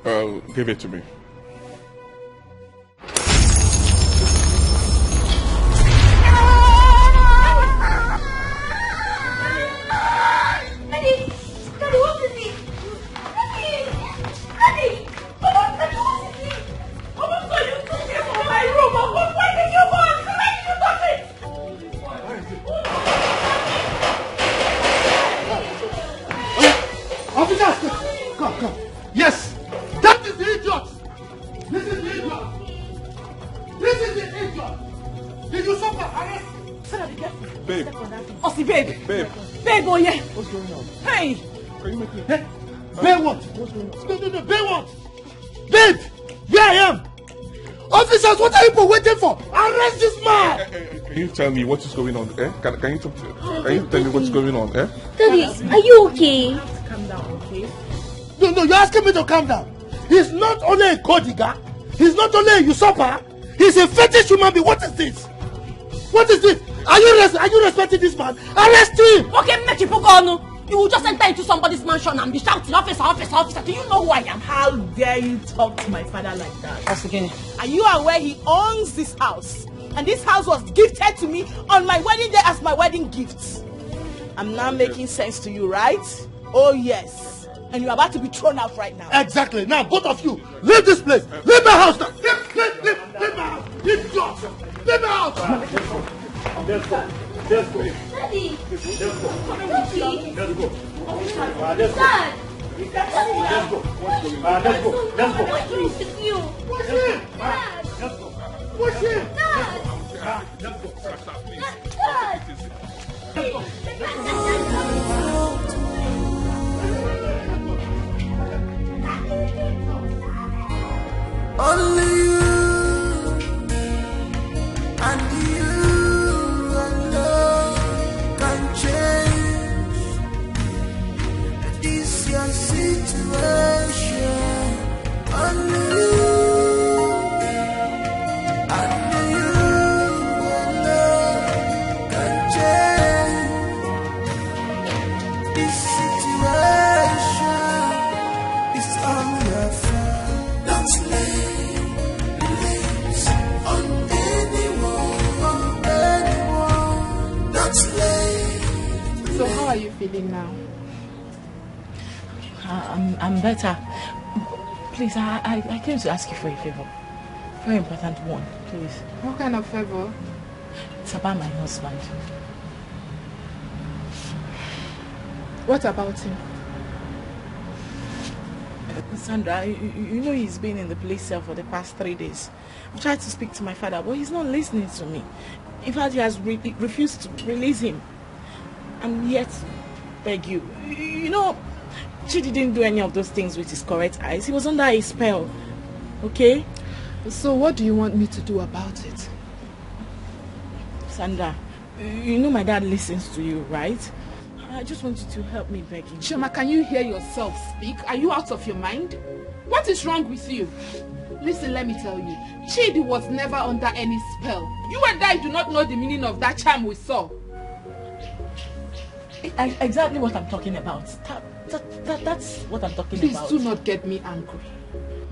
Uh, give it to me. Officers, come, come. Yes, that is the idiot. This is the idiot. This is the idiot. Did you suffer arrest? Sarah, be careful. Babe. Step on that thing. Osi, babe. Babe. Babe, oh yeah. What's going on? Hey. Can you make me? Hey. Babe, what? What's going on? No, no, no, babe, what? Babe, where I am? Officers, what are you people waiting for? Arrest this man! Can you tell me what is going on? Eh? Can, can you talk to, can you tell me what's going on? Eh? Daddy, are you okay? You have to calm down, okay? No, no, you're asking me to calm down. He's not only a codiga, he's not only a usurper, he's a fetish human being. What is this? What is this? Are you res- are you respecting this man? Arrest him! Okay, make you put on. You will just enter into somebody's mansion and be shouting, "Officer, officer, officer." Do you know who I am? How dare you talk to my father like that? That's again. Are you aware he owns this house? And this house was gifted to me on my wedding day as my wedding gift. I'm now making sense to you, right? Oh, yes. And you're about to be thrown out right now. Exactly. Now, both of you, leave this place. Leave my house now. Leave, leave, leave, leave my house. Leave your house. Leave my house. Let's go. Let's go. Daddy. Let's go. Daddy. Let's go. Ah, let's go. Dad. Let's go. Ah, let's go. Let's go. What's wrong with you? Push him. Dad. Let's go. Push him. Dad. Ah, let's go. Dad. Only you and you alone can change this your situation. Only you, only you alone can change this situation. It's all your fault. Don't lay blames on anyone, on anyone. Don't lay. So how are you feeling now? I- I'm, I'm better. Please, I, I, I came to ask you for a favor. Very important one, please. What kind of favor? It's about my husband. What about him? Sandra, you, you you know he's been in the place cell for the past three days. I've tried to speak to my father, but he's not listening to me. In fact, he has re- refused to release him. And yet, beg you, you know, she didn't do any of those things with his correct eyes. He was under a spell. Okay? So what do you want me to do about it? Sandra, you know my dad listens to you, right? I just want you to help me beg him. Chioma, can you hear yourself speak? Are you out of your mind? What is wrong with you? Listen, let me tell you. Chidi was never under any spell. You and I do not know the meaning of that charm we saw. I, exactly what I'm talking about. That, that, that, that's what I'm talking Please about. Do not get me angry.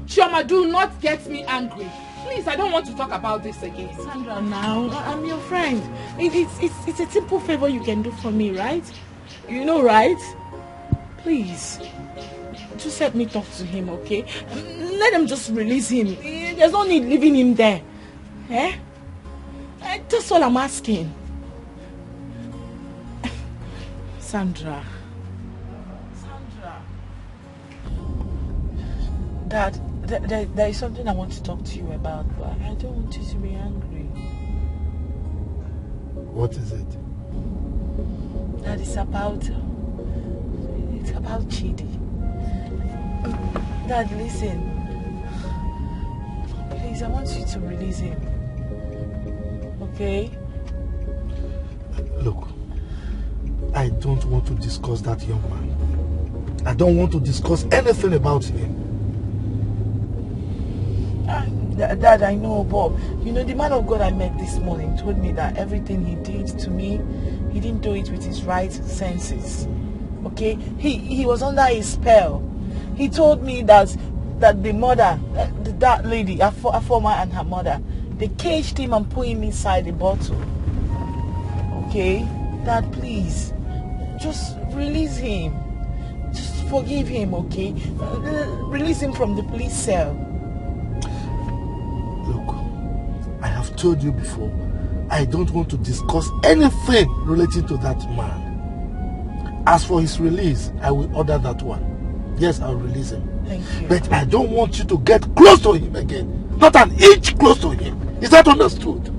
Chioma, do not get me angry. Please, I don't want to talk about this again. Sandra, now, I- I'm your friend. It, it's, it's, it's a simple favor you can do for me, right? You know, right? Please, just help me talk to him, okay? Let them just release him. There's no need leaving him there. Eh? Eh, that's all I'm asking. Sandra. Sandra. Dad, th- there, there is something I want to talk to you about, but I don't want you to be angry. What is it? Dad, it's about, it's about Chidi. Dad, listen. Please, I want you to release him. Okay? Look, I don't want to discuss that young man. I don't want to discuss anything about him. Ah, Dad, I know, but you know, the man of God I met this morning told me that everything he did to me, he didn't do it with his right senses. Okay? He he was under a spell. He told me that that the mother, uh, th- that lady, a, fo- a former and her mother, they caged him and put him inside a bottle. Okay? Dad, please, just release him. Just forgive him, okay? Uh, Release him from the police cell. Look, I have told you before, I don't want to discuss anything relating to that man. As for his release, I will order that one. Yes, I'll release him. Thank you. But I don't want you to get close to him again. Not an inch close to him. Is that understood?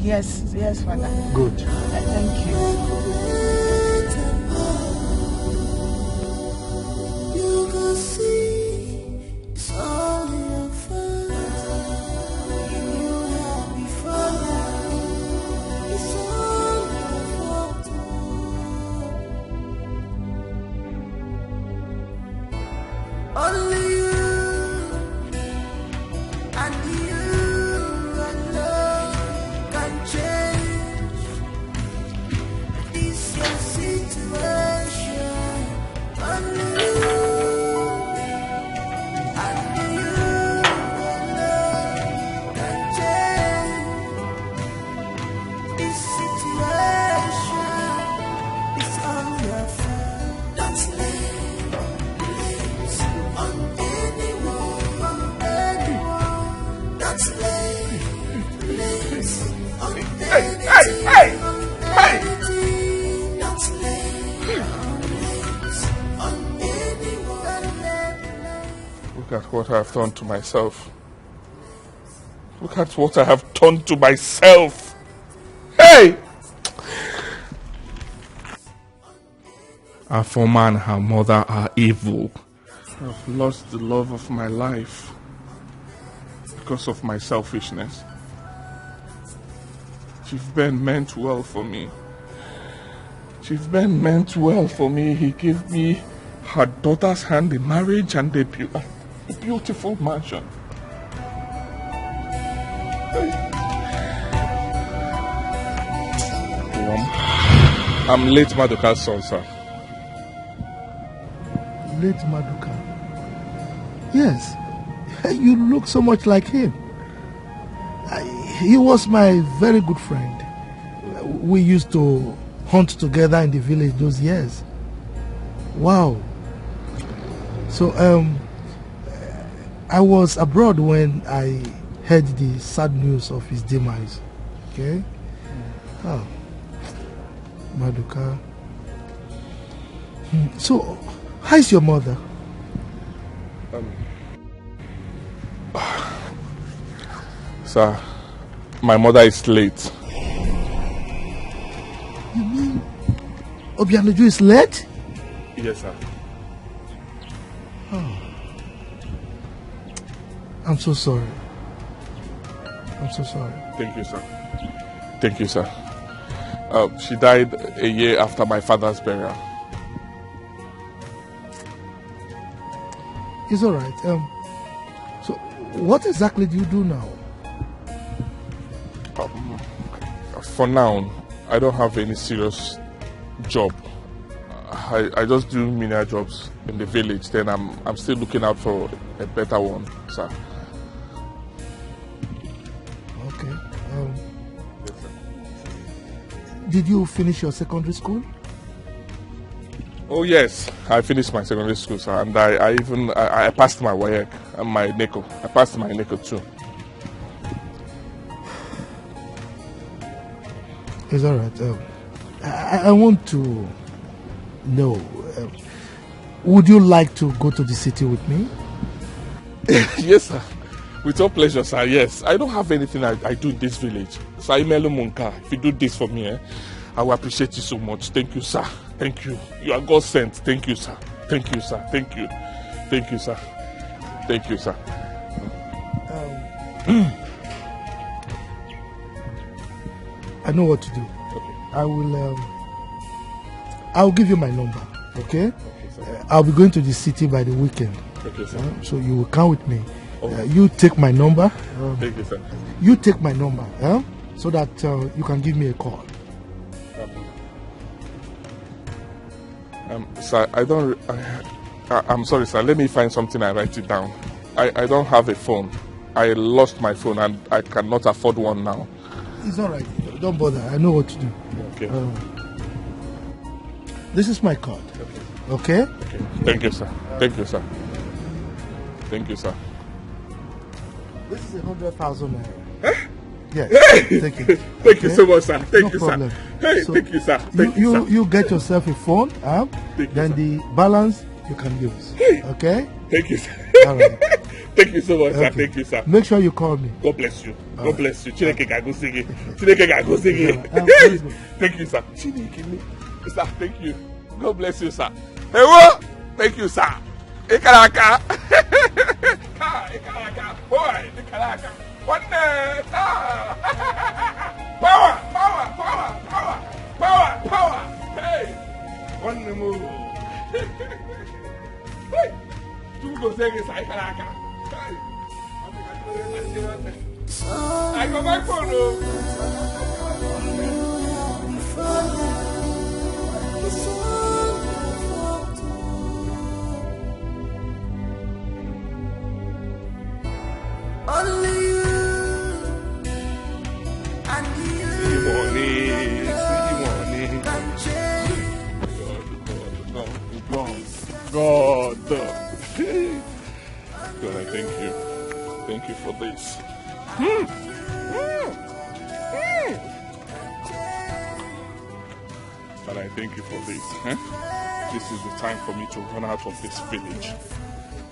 Yes, yes, Father. Good. Thank you. You can see it's all your fault. You have before now. It's all your fault. Only you and you alone can change this your situation. Only you and you alone can change this situation. It's all your fault. Don't lay blames on anyone, on anyone. Don't lay blames on anything, on anything. Don't lay blames on anyone. Look at what I've done to myself. Look at what I have done to myself. Hey! Afoma and her mother are evil. I've lost the love of my life because of my selfishness. Chief Ben meant well for me. Chief Ben meant well for me. He gave me her daughter's hand in marriage and a, beau- a beautiful mansion. Hey. Um, I'm late Maduka's son, sir. Late Maduka. Yes, you look so much like him. I, he was my very good friend. We used to hunt together in the village those years. Wow. So, um, I was abroad when I heard the sad news of his demise. Okay? Oh, Maduka. Hmm. So, how is your mother? Um, sir, my mother is late. You mean Obianuju is late? Yes, sir. Oh. I'm so sorry. I'm so sorry. Thank you, sir. Thank you, sir. Uh, she died a year after my father's burial. It's all right. Um, so, what exactly do you do now? Um, for now, I don't have any serious job. I, I just do menial jobs in the village. Then I'm I'm still looking out for a better one, sir. Okay. Um, did you finish your secondary school? Oh yes, I finished my secondary school, sir, and I, I even I, I passed my WAEC and my NECO. I passed my NECO too. It's all right. Um, I, I want to know. Um, would you like to go to the city with me? Yes, sir. With all pleasure, sir. Yes, I don't have anything I, I do in this village. Sir Imelu Munka, if you do this for me, eh, I will appreciate you so much. Thank you, sir. Thank you. You are God sent. Thank you, sir. Thank you, sir. Thank you. Thank you, sir. Thank you, sir. Um, I know what to do. I will. Um, I'll give you my number. Okay. Uh, I'll be going to the city by the weekend. Okay, sir. Uh, so you will come with me. Uh, you take my number. Um, Thank you, sir. You take my number, eh? So that uh, you can give me a call. Um, sir, I don't. I, I, I'm sorry, sir. Let me find something and write it down. I, I don't have a phone. I lost my phone and I cannot afford one now. It's all right. Don't bother. I know what to do. Okay. Uh, this is my card. Okay? Okay. Thank you, sir. Thank you, sir. Thank you, sir. This is a hundred thousand naira. Yes. Take it. Thank you Okay? so much, sir. Thank No you, problem. sir. Hey, So, thank you, sir. you Thank you, you sir. you get yourself a phone, huh? Thank you, Then sir. The balance you can use. Okay? Thank you, sir. All right. Thank you so much, sir. Okay. Thank you, sir. Make sure you call me. God bless you. All God right. Bless you. Chineke ga-agọzi gị. Chineke ga-agọzi gị. Yeah, uh, praise God. Thank you, sir. Chineke me. Sir, thank you. God bless you, sir. Ewo! Thank you, sir. Ị kara aka. Ka, ị kara aka. Boy, ị kara aka. Nwanne, taa. Power, power, power, power, power, power. Hey! Nwanne m. Hey! Chukwu gozie gị, sir, ị kara aka. Hey! I got my phone, oh. Only you and you See money, see money. can change. God, God, God. God, I thank you. Thank you for this. And I thank you for this. Eh? This is the time for me to run out of this village.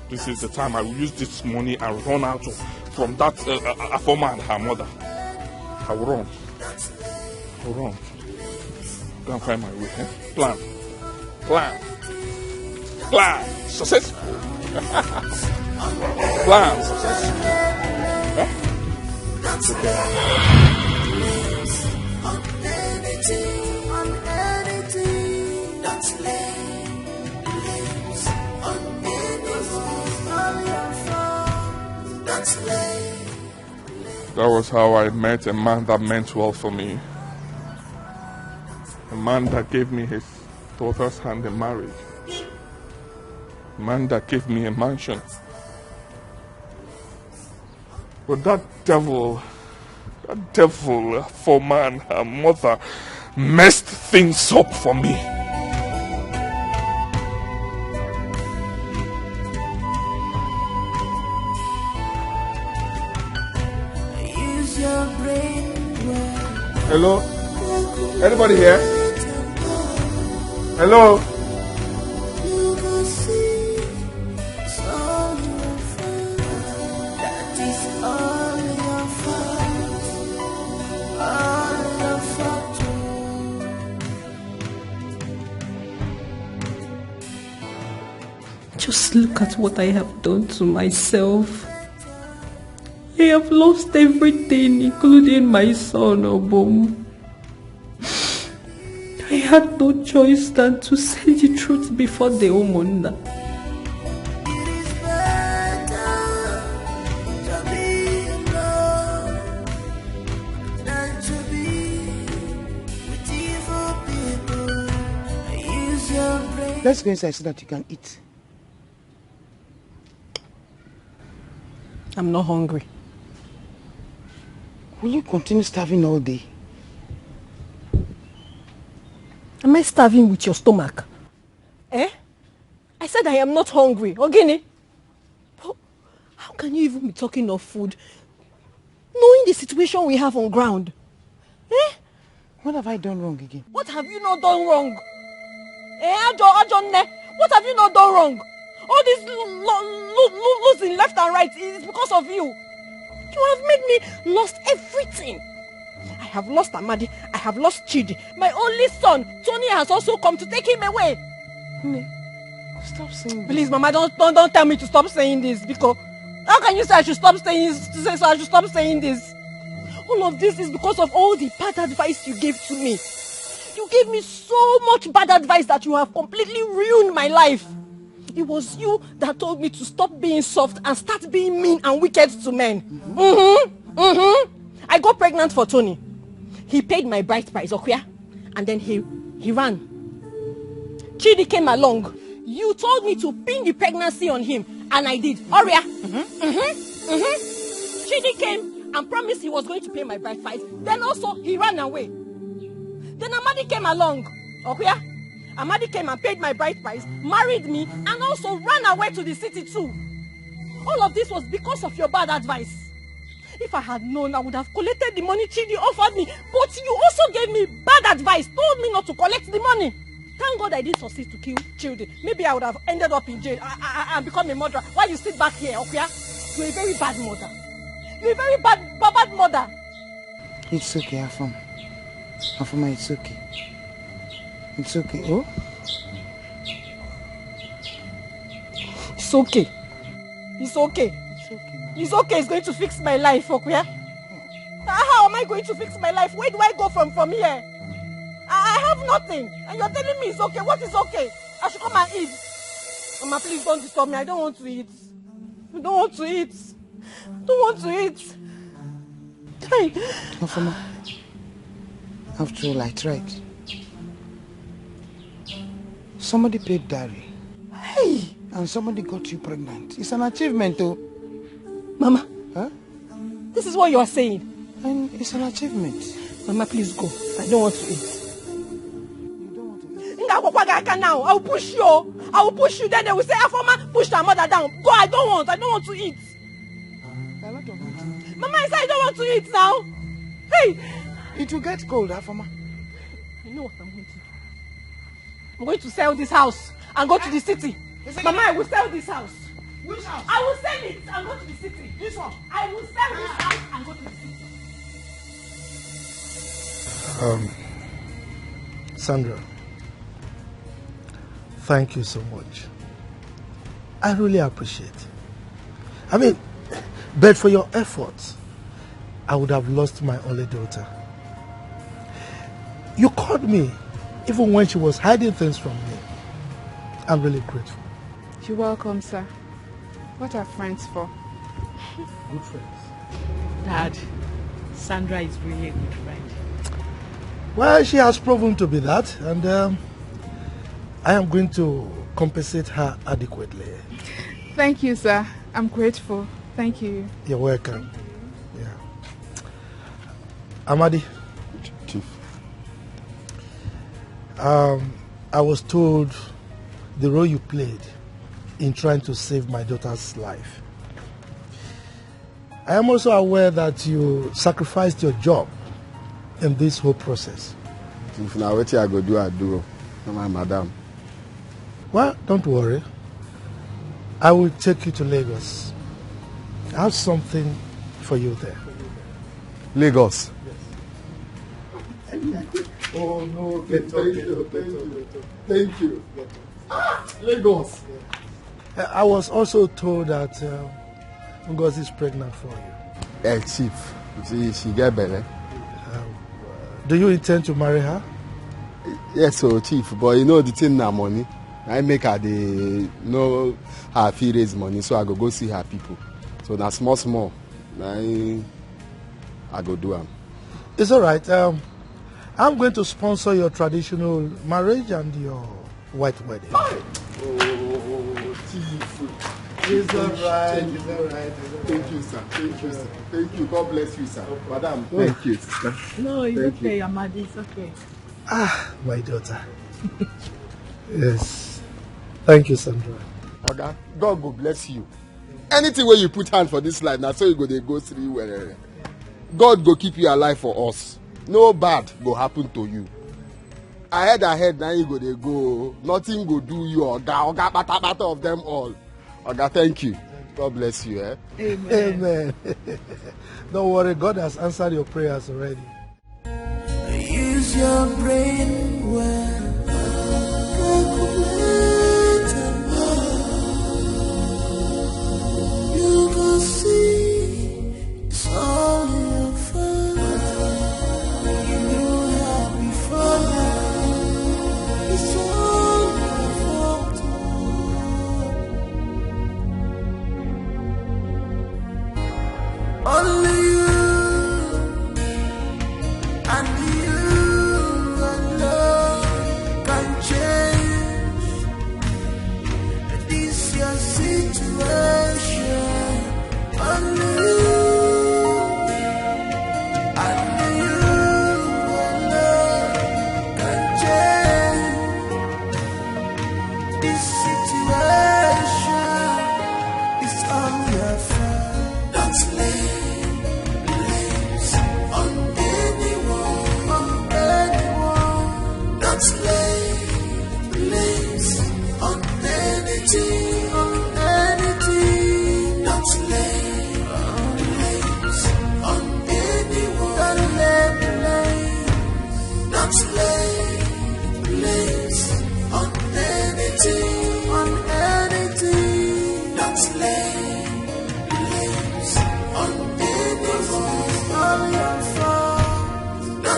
This is the time I will use this money and run out of from that uh, uh, uh, former and her mother. I will run. I will run. Go and find my way. Eh? Plan. Plan. Plan. Successful. Plan. Successful. Eh? That was how I met a man that meant well for me. A man that gave me his daughter's hand in marriage. A man that gave me a mansion. But that devil, that devil for man, her mother, messed things up for me. Use your brain well. Hello? Anybody here? Hello? You go see it's all your fault. That is all your fault. All your fault. Just look at what I have done to myself. I have lost everything, including my son, Obum. I had no choice than to say the truth before the Omunda. It is better to be alone than to be with evil people. Use your brain. Let's go inside so that you can eat. I'm not hungry. Will you continue starving all day? Am I starving with your stomach? Eh? I said I am not hungry. Ogini? But how can you even be talking of food? Knowing the situation we have on ground. Eh? What have I done wrong again? What have you not done wrong? Eh, Ajo, Ajo Nne, what have you not done wrong? All this lo- lo- lo- lo- losing left and right is because of you. You have made me lost everything. I have lost Amadi. I have lost Chidi. My only son, Tony, has also come to take him away. Nne, stop saying this. Please, Mama, don't, don't don't tell me to stop saying this because how can you say I should stop saying say so I should stop saying this? All of this is because of all the bad advice you gave to me. You gave me so much bad advice that you have completely ruined my life. It was you that told me to stop being soft and start being mean and wicked to men. Mm-hmm. Mm-hmm. I got pregnant for Tony. He paid my bride price, Okuya, and then he he ran. Chidi came along. You told me to pin the pregnancy on him, and I did. Oria. Mm-hmm. Mm-hmm. Mm-hmm. Chidi came and promised he was going to pay my bride price. Then also he ran away. Then Amadi came along. Okuya. Amadi came and paid my bride price, married me, and also ran away to the city too. All of this was because of your bad advice. If I had known, I would have collected the money Chidi offered me. But you also gave me bad advice, told me not to collect the money. Thank God I didn't succeed to kill Chidi. Maybe I would have ended up in jail and, and, and become a murderer. Why you sit back here, Okuya? You're a very bad mother. You're a very bad, bad, bad mother. It's okay, Afam. Afama, it's okay. It's okay. Oh? It's okay. It's okay. It's okay. It's okay. It's going to fix my life, Okuya. Ah, how am I going to fix my life? Where do I go from from here? I, I have nothing. And you're telling me it's okay. What is okay? I should come and eat. Mama, please don't disturb me. I don't want to eat. I don't want to eat. I don't want to eat. Hey. Afama, after all, I tried. Somebody paid dowry. Hey! And somebody got you pregnant. It's an achievement, though. Mama, huh? This is what you are saying. And it's an achievement. Mama, please go. I don't want to eat. You don't want to eat? Now, I will push you. I will push you. Then they will say, Afoma pushed her mother down. Go, I don't want. I don't want to eat. Mama, I said I don't want to eat now. Hey! It will get cold, Afoma. I know what I'm going to do. I'm going to sell this house and go to the city. Mama, I will sell this house. Which house? I will sell it and go to the city. This one? I will sell this house and go to the city. Um, Sandra, thank you so much. I really appreciate. I mean, but for your efforts, I would have lost my only daughter. You called me even when she was hiding things from me. I'm really grateful. You're welcome, sir. What are friends for? Good friends. Dad, Sandra is really a good friend. Well, she has proven to be that, and um, I am going to compensate her adequately. Thank you, sir. I'm grateful. Thank you. You're welcome. Yeah. Amadi. Chief. Um, I was told the role you played in trying to save my daughter's life. I am also aware that you sacrificed your job in this whole process. If na wetin I go do, I do. Na my madam. Well, don't worry. I will take you to Lagos. I have something for you there. Lagos. Oh no, thank you, thank you, thank you. Ah, Lagos. I was also told that uh, Ngozi is pregnant for you. Eh, chief, she, she get belle. Do you intend to marry her? Yes, so chief, but you know the thing na money. I make her dey know how I fit raise money, so I go go see her people. So na small small, na im I go do am. It's all right. Um, I'm going to sponsor your traditional marriage and your white wedding. Oh, chief. It's all right. It's all right. It's all right. Thank you, sir. Thank you, sir. Thank you. God bless you, sir. Madam, thank you, sister. No, it's Thank okay, you. Amadi. It's okay. Ah, my daughter. Yes. Thank you, Sandra. Oga, God go bless you. Anything wey you put hand for this life, na so you go dey go through well. God go keep you alive for us. No bad go happen to you. Ahead, ahead, na you go dey go. Nothing go do you, oga, oga, patapata of them all. Oga, thank you. God bless you. Eh? Amen. Don't worry, God has answered your prayers already. Use your brain well. Calculate and know. You go see it's all your fault. You know how before now. It's all your fault.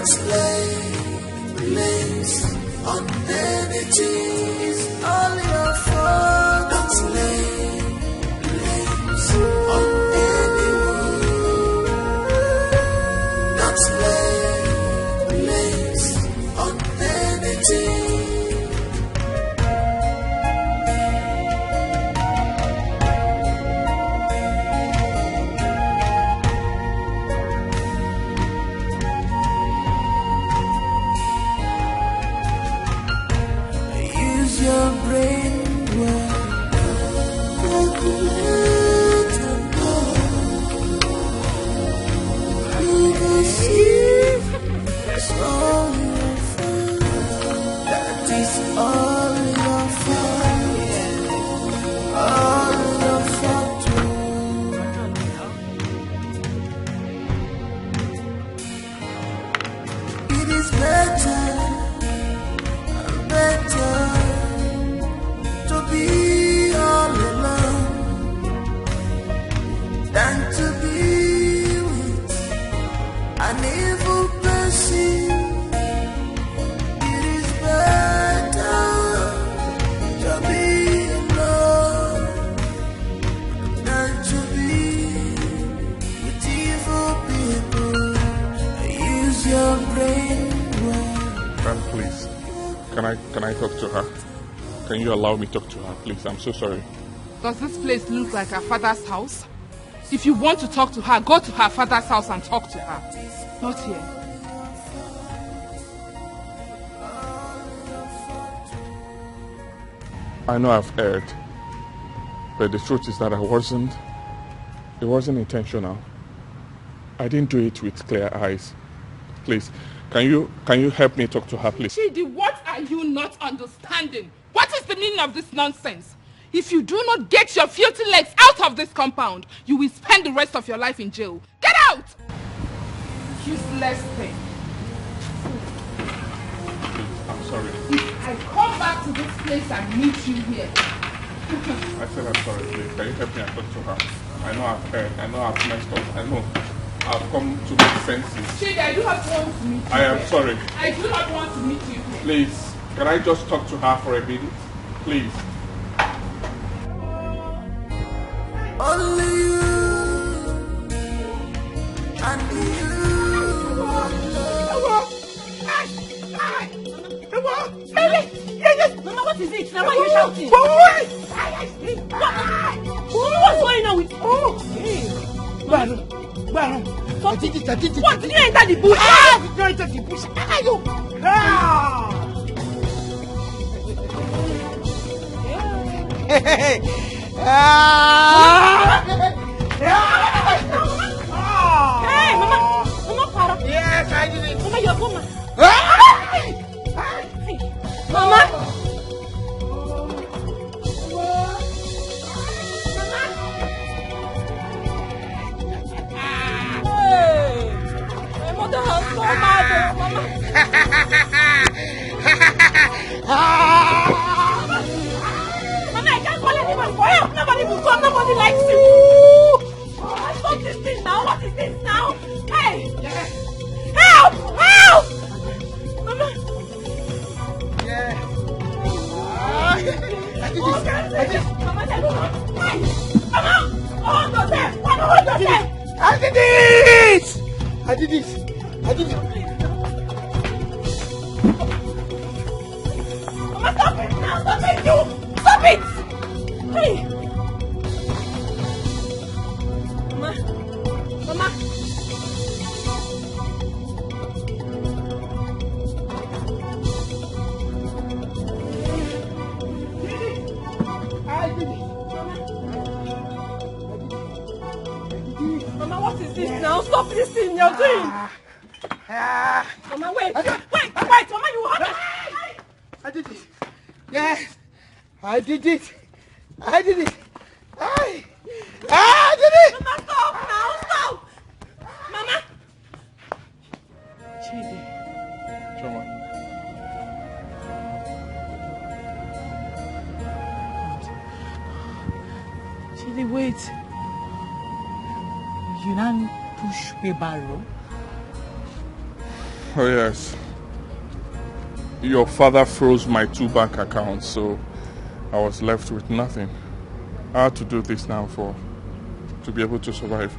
Slay, lace on anything. It's all your fault. Don't slay, lace on anyone. Don't slay, lace on anything. Use your brain well. Calculate and go. You will see it's all your fault. That is all your fault. All your fault. It is better, better to be all alone than to be with an evil person. It is better to be alone than to be with evil people. Use your brain well. Ma'am, please. Can I can I talk to her? Can you allow me talk to her, please? I'm so sorry. Does this place look like her father's house? If you want to talk to her, go to her father's house and talk to her. Not here. I know I've erred, but the truth is that I wasn't. It wasn't intentional. I didn't do it with clear eyes. Please, can you can you help me talk to her, please? Chidi, what are you not understanding? What is the meaning of this nonsense? If you do not get your filthy legs out of this compound, you will spend the rest of your life in jail. Get out! Useless thing. I'm sorry. If I come back to this place and meet you here. I said I'm sorry, please. Can you help me and talk to her? I know I've erred. I know I've messed up. I know I've come to my senses. Chidi, I do not want to meet you I am here. Sorry. I do not want to meet you here. Please, can I just talk to her for a minute? Please. Only you and you alone. Mama, what is it? Now, why are you shouting? What? What's going on with you? Gbanu, Gbanu. I did it, I did it. What? Did you enter the bush? Ah! Did you enter the bush? Ah, you. Ah! Ah! Hey, Mama! Mama, para! Yes, I did it! Mama, you're Mama! Ah! Mama! Hey! My mother has come out, Mama! Mama, I can't call anybody for help! Nobody will come, nobody likes you! Stop this thing now! What is this now? Hey! Help! Help! Mama! Yeah. Ah, I did this. I did. Mama, hold yourself. Mama, hold yourself. I did it. I did it. I did it. Mama, stop it now. Stop it. You. Stop it. Hey. Mama. Mama. Mama, what is this now? Stop this thing you're doing. Ah, ah. Mama, wait. I did, wait, wait, Mama, you hurt us. I did it. Yes. I did it. I did it. I, I did it. Mama, stop now. Stop. Mama. Chidi. Chioma. Chidi, wait. You now push wheelbarrow. Oh, yes. Your father froze my two bank accounts, so I was left with nothing. I had to do this now for to be able to survive.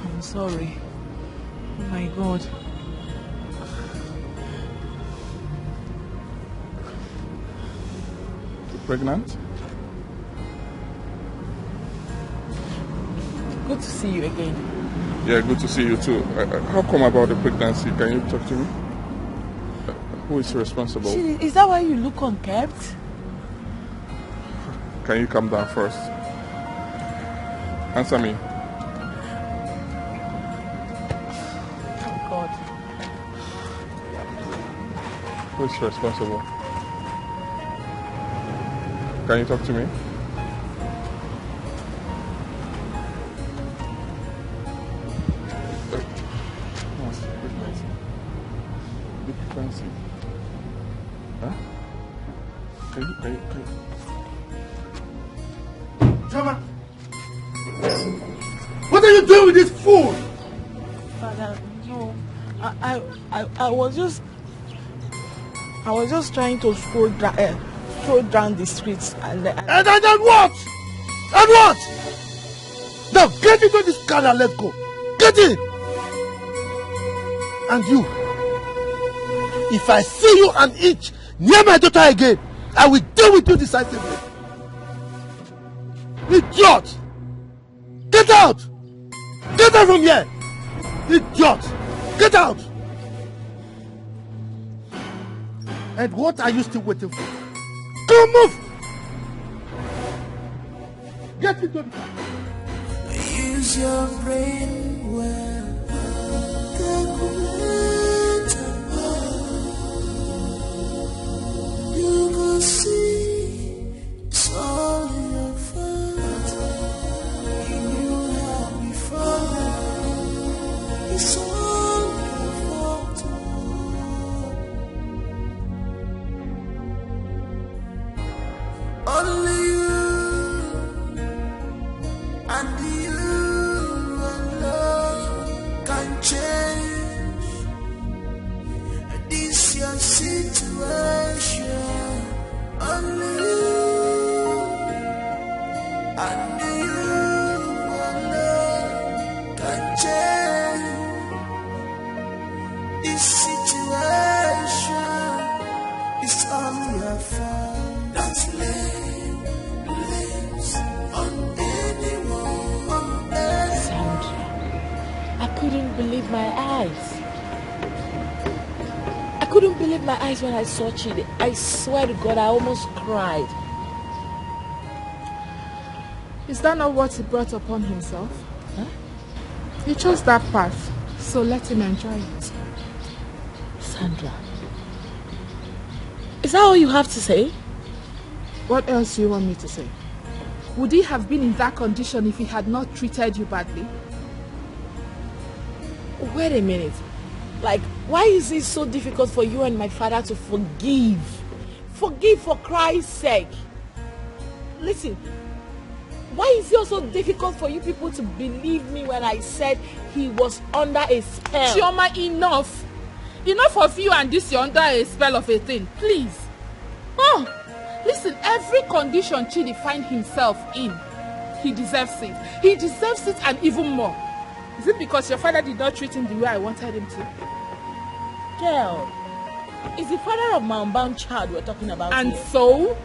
I'm sorry. Oh my God. You pregnant? Good to see you again. Yeah, good to see you too. Uh, uh, how come about the pregnancy? Can you talk to me? Uh, who is responsible? Is that why you look unkept? Can you calm down first? Answer me. Oh God. Who is responsible? Can you talk to me? What's the pregnancy? The pregnancy. Huh? Can you, can you, can you? What are you doing with this fool? Father, no. I, I, I, I was just, I was just trying to stroll, dra- uh, stroll down the streets and. Uh, and, and, and what? And what? Now get into this car and let's go. Get in. And you, if I see you an inch near my daughter again, I will deal with you decisively. Idiot! Get out! Get out from here! Idiot! Get out! And what are you still waiting for? Come move! Get into the car. Use your brain well. Calculate and go. You go see it's all in your fault. You knew how before now. It's all in your fault. Only you and you alone can change this your situation. Only you and you alone can change this situation. It's all your fault. Don't lay blames on anyone. Sandra, I couldn't believe my eyes. I couldn't believe my eyes when I saw Chidi. I swear to God, I almost cried. Is that not what he brought upon himself? Huh? He chose that path, so let him enjoy it. Sandra, is that all you have to say? What else do you want me to say? Would he have been in that condition if he had not treated you badly? Wait a minute. Like, why is it so difficult for you and my father to forgive? Forgive, for Christ's sake. Listen, why is it also difficult for you people to believe me when I said he was under a spell? Chioma, enough. Enough of you and this, you're under a spell of a thing. Please. Oh, listen, every condition Chidi find himself in, he deserves it. He deserves it and even more. Is it because your father did not treat him the way I wanted him to? Girl, it's the father of my unbound child we're talking about And here. So?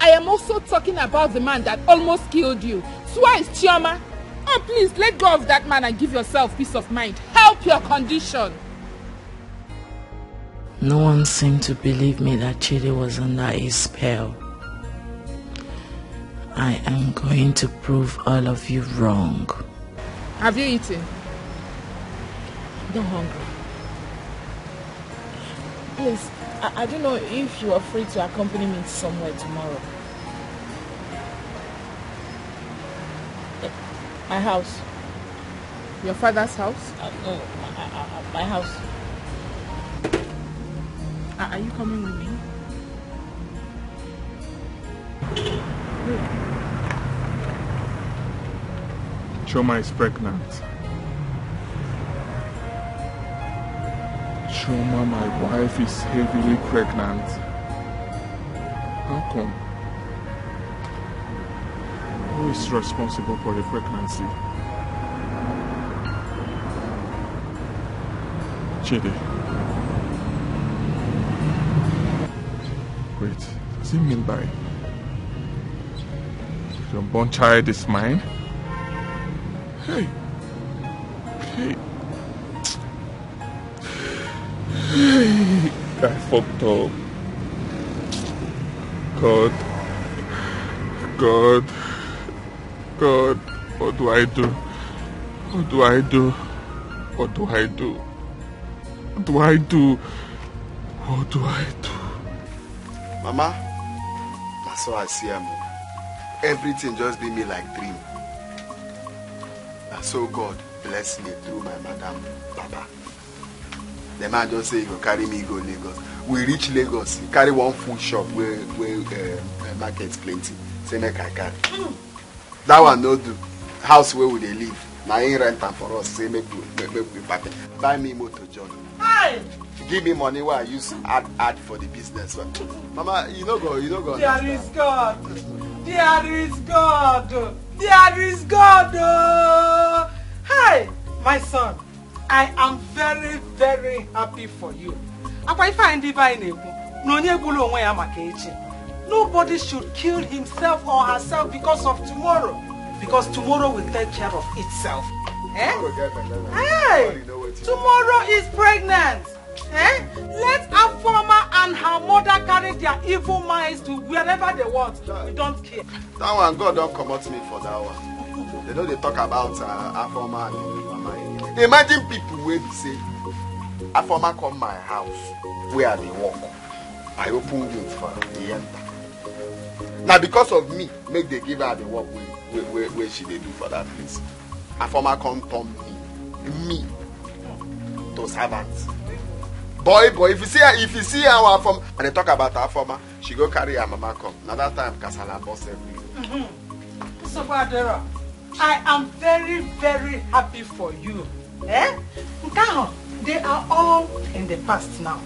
I am also talking about the man that almost killed you. Twice, Chioma. Oh, please, let go of that man and give yourself peace of mind. Help your condition. No one seemed to believe me that Chidi was under a spell. I am going to prove all of you wrong. Have you eaten? Don't hungry. Please, I, I don't know if you are free to accompany me somewhere tomorrow. My house. Your father's house? Uh, no, my, uh, uh, my house. Uh, are you coming with me? Chioma is pregnant. Chioma, my wife is heavily pregnant. How come? Who is responsible for the pregnancy? Chidi. Wait, does he mean by your born child is mine? Hey, hey. I fucked up. God. God. God. What do I do? What do I do? What do I do? What do I do? What do I do? Mama, that's how I see him. Everything just be me like dream. And so God bless me through my madam, Papa. The man just say he go carry me go Lagos. We reach Lagos, he carry one food shop where where uh, market plenty. Say make I carry. That one no do. House where we dey live, na him rent am for us. Say make we make, make we pack. Buy me motor, John. Hi. Give me money where I use add add for the business. Mama, you no go, you no go. There is God. There is God. There is God. Oh. Hi, my son. I am very, very happy for you. Akwa ife anyị ndị be anyị na-ekwu na onye gburu onwe ya maka echi. Nobody should kill himself or herself because of tomorrow. Because tomorrow will take care of itself. Eh? Hey! Tomorrow is pregnant. Eh? Let Afoma and her mother carry their evil minds to wherever they want. We don't care. That one, God don't comot me for that one. They know they talk about uh, Afoma and Mama. Imagine people wey be say Afoma come my house where I dey work. I open gate for am, he enter. Now because of me, make they give her the work wey wey wey wey she dey do for that place. Afoma come turn me me to servant. Boy, boy, if you see her, if you see her Afoma, and they talk about Afoma, she go carry her mama come. Na that time kasala burst everywhere. Nsogbu adịrọ. I am very, very happy for you. Eh? Nke ahụ, they are all in the past now.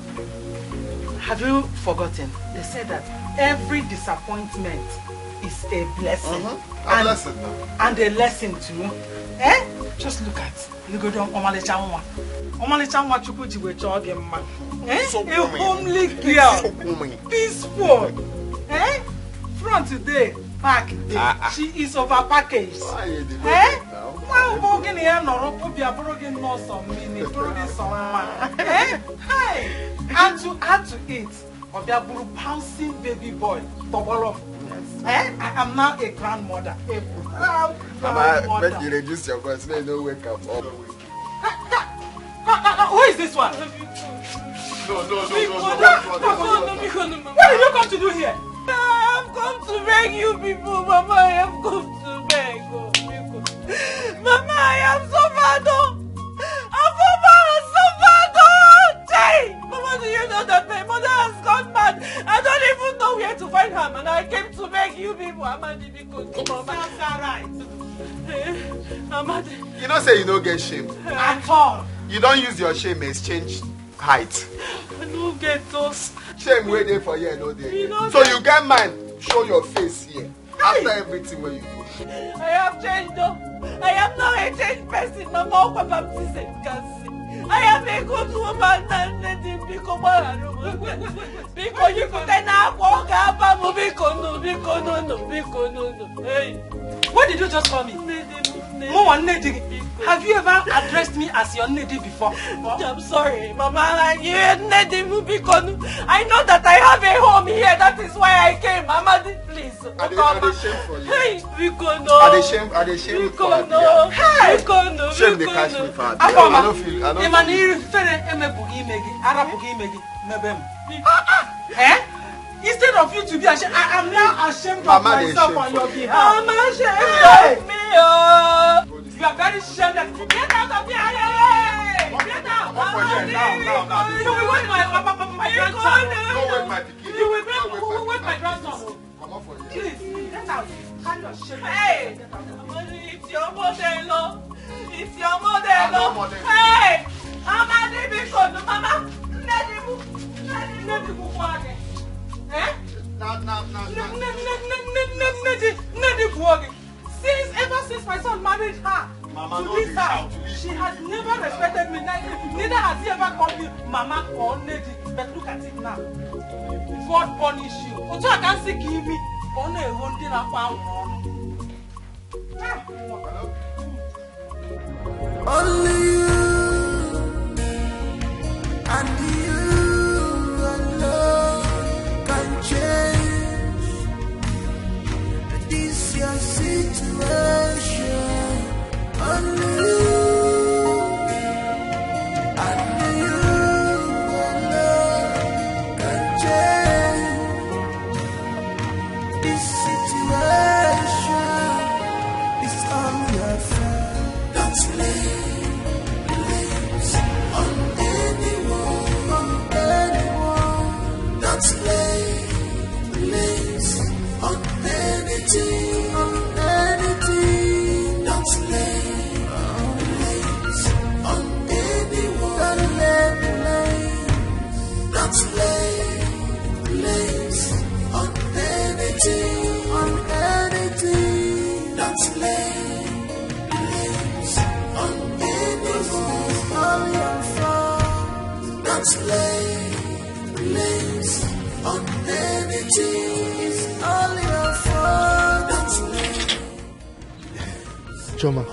Have you forgotten? They said that every disappointment is a blessing. Mm-hmm. A blessing now. And a lesson too. Eh? Just look at Legodo ọmalịcha nwa. Ọmalịcha nwa Chukwu ji wee chọọ gị mma. Eh? A homely girl. Peaceful. Eh? Front today, back day. Ah, ah. She is over packaged. Why you dey Eh? Nwa bụ gị na ya nọrọ pụbịa bụrụ gị nnọọ sọ mmiri, bụrụ gị sọ mma. Eh? Hey! And to add to it, ọ bịa bụrụ bouncing baby boy tọgbọrọ m. Eh? I am now a grandmother, a proud Mama, grandmother. Make you reduce your voice, make you no wake am up. Who is this one? No, no, no, no, no, no, no, no, no, no, no. What did you come to do here? I have come to beg you people, Mama. I have come to beg. Oh, people. Mama, I have suffered. Oh. Afoma has suffered. Oh, Jay! Mama, do you know that my mother has gone mad? I don't even know where to find her, and I came to beg you people, Amadi, because Mama. Sounds all right. Eh, Amadi. You know say you no get shame. At all. You don use your shame exchange height. I no get those. Shame wey dey for here no dey. You here. No So get you get mind, show your face here. Hey! After everything wey you do. I have changed though. I am now a changed person. Mama, Opa baptism can see. I am a good woman and let him become a Biko, you could then have walk up and biko no, biko no, no, biko no, no. Hey. What did you just call me? Mo wa nnedi. Have you ever addressed me as your nnedi before? I'm sorry, Mama. I hear nnedi mu biko no. I know that I have a home here. That is why I came, Mama. Please. I dey, I dey shame for you. Hey, biko no. I dey shame, I dey shame for Abia. Hey, biko no. Shame dey catch me for Abia. I no feel, I no feel. Ị ma na ihere emebughị ime gị, arapụghị ime gị, mebe m. Eh? Instead of you to be ashamed, I am now ashamed of myself on your behalf. Mama, shame me, oh. You are very shameless. Get out of here. Hey, hey, hey. Get out. Now, now, now, now. You will wake my, my, my, my grandson. No wake my pikin. You will wake, wake my grandson. Comot for here. Please, get out. Carry your shame. Hey! It's your mother-in-law. It's your mother-in-law. Hey! Mama, leave me go. Mama, let him, let him, let him go again. Eh? Nne di, nne di gbuo gị. Since, ever since my son married her to this house, she has never respected me. Neither, neither has he ever called me mama or nne di. But look at it now. God punish you. Otu a ka m si ka imi ka ọ na-eho ndị na-akpa anwụrụ ọnụ. Ah. Only you and you alone can change this your situation. Only you and you alone can change this situation. Is all your fault. Don't lay blames on anyone, on anyone. Don't lay blames on anything, on anything. Don't lay blames on anyone. Don't lay blames. Don't lay blames on anything, on anything. Don't lay blames on anyone. All your fault. Don't lay blames on anything. It's all your fault. Don't lay Choma,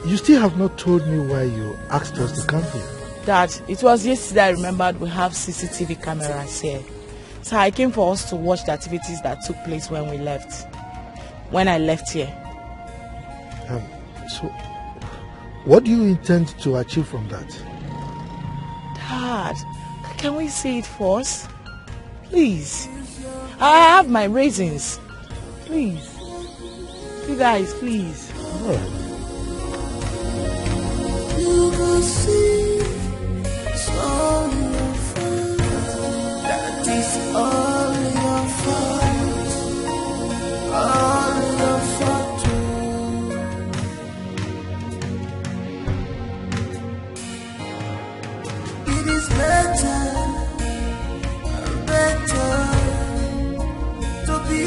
you still have not told me why you asked us to come here. Dad, it was yesterday I remembered we have C C T V cameras here. So I came for us to watch the activities that took place when we left. When I left here. Um, so, what do you intend to achieve from that? Dad, can we see it first? Please. I have my reasons. Please. You guys, please. All right. You can see it's all your fault. That is all your fault. All your fault. It is better, better to be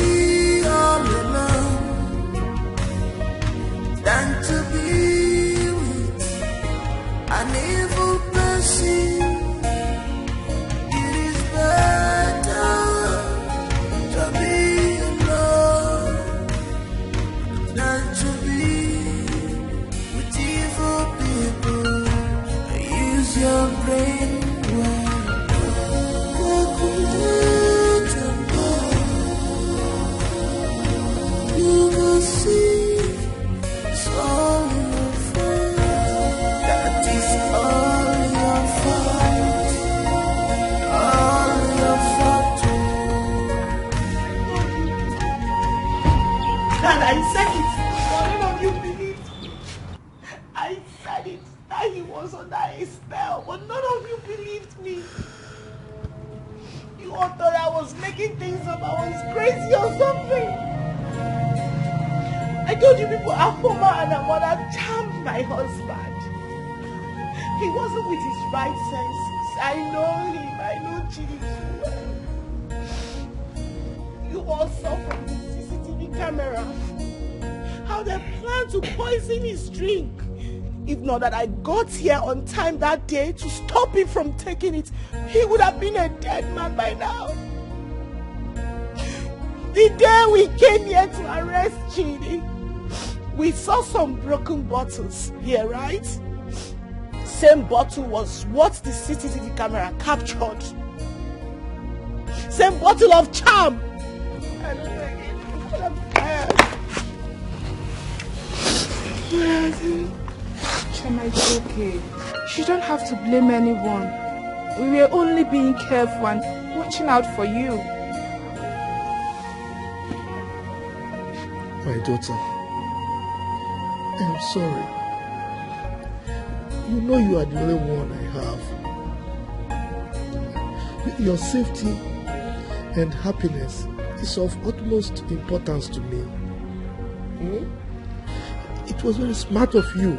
all alone than to be with an evil person. It is better to be alone than to be with evil people. Use your brain well. Calculate and plan. You will see it's all your fault. That is all your fault. All your fault. Dad, I said it, but none of you believed me. I said it, that he was under a spell, but none of you believed me. You all thought I was making things up, I was crazy or something. I told you people, Afoma and Amola charmed my husband. He wasn't with his right senses. I know him, I know Chidi too well. You all saw from the C C T V camera how they plan to poison his drink. If not that I got here on time that day to stop him from taking it, he would have been a dead man by now. The day we came here to arrest Chidi, we saw some broken bottles here, right? Same bottle was what the C C T V camera captured. Same bottle of charm. Choma, it's okay. You don't have to blame anyone. We were only being careful and watching out for you. My daughter, I'm sorry. You know you are the only one I have. Your safety and happiness is of utmost importance to me. Hmm? It was very smart of you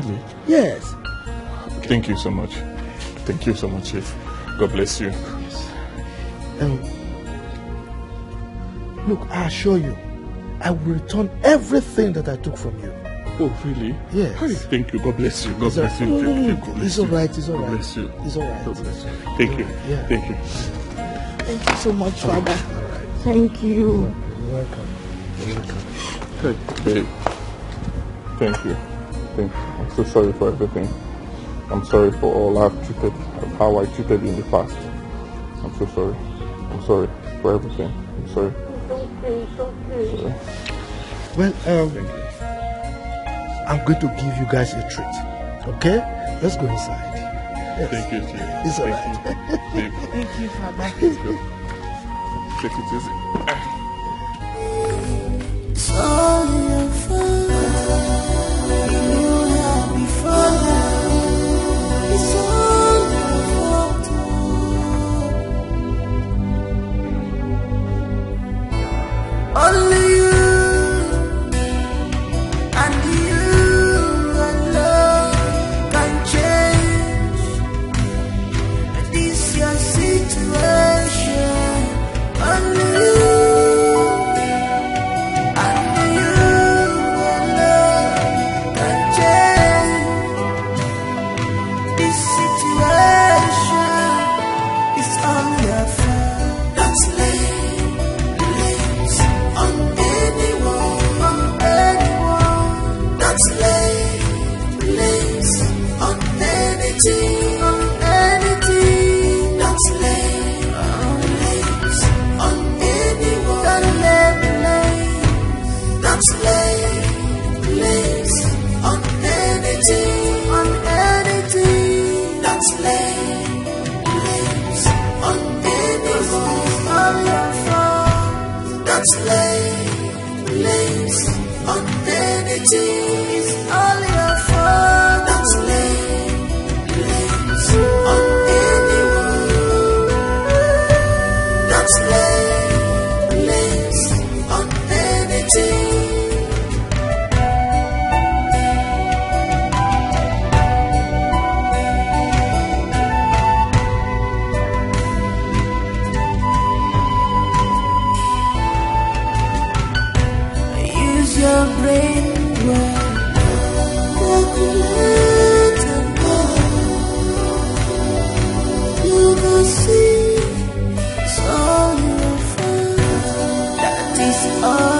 Really? Yes. Thank you so much. Thank you so much, Chief. God bless you. Um, look, I assure you, I will return everything that I took from you. Oh, really? Yes. Hey, thank you. God bless you. God It's all bless you. No, no, no, Thank you. God bless it's all you. Right. It's all God right. Bless you. It's all right. God bless you. Thank you. Yeah. Thank you. Thank you so much, Father. Thank you. You're welcome. You're welcome. Hey, babe. Thank you. Thank you. I'm so sorry for everything. I'm sorry for all I've treated, how I treated you in the past. I'm so sorry. I'm sorry for everything. I'm sorry. It's okay. It's okay. Sorry. Well, um, I'm going to give you guys a treat. Okay? Let's go inside. Yes. Thank you, Chief. It's all right. Thank you. Babe. Thank you, Father. Let's go. Take it easy. It's all your fault. You had before now. It's all your fault. Only you and you alone can change this your situation. Only you and you alone can change this situation. It's all your fault. Don't lay blames on anyone, on anyone. Don't lay blames on anything, on anything. Don't lay blames on anyone. Don't lay blames. Don't lay blames on anything, on anything. Don't lay blames on anyone. Don't lay blames on anything. It's all your fault. Don't lay blames on anyone. Don't lay blames on anything. Use your brain well. Calculate and go. You go see it's all your fault. That is all.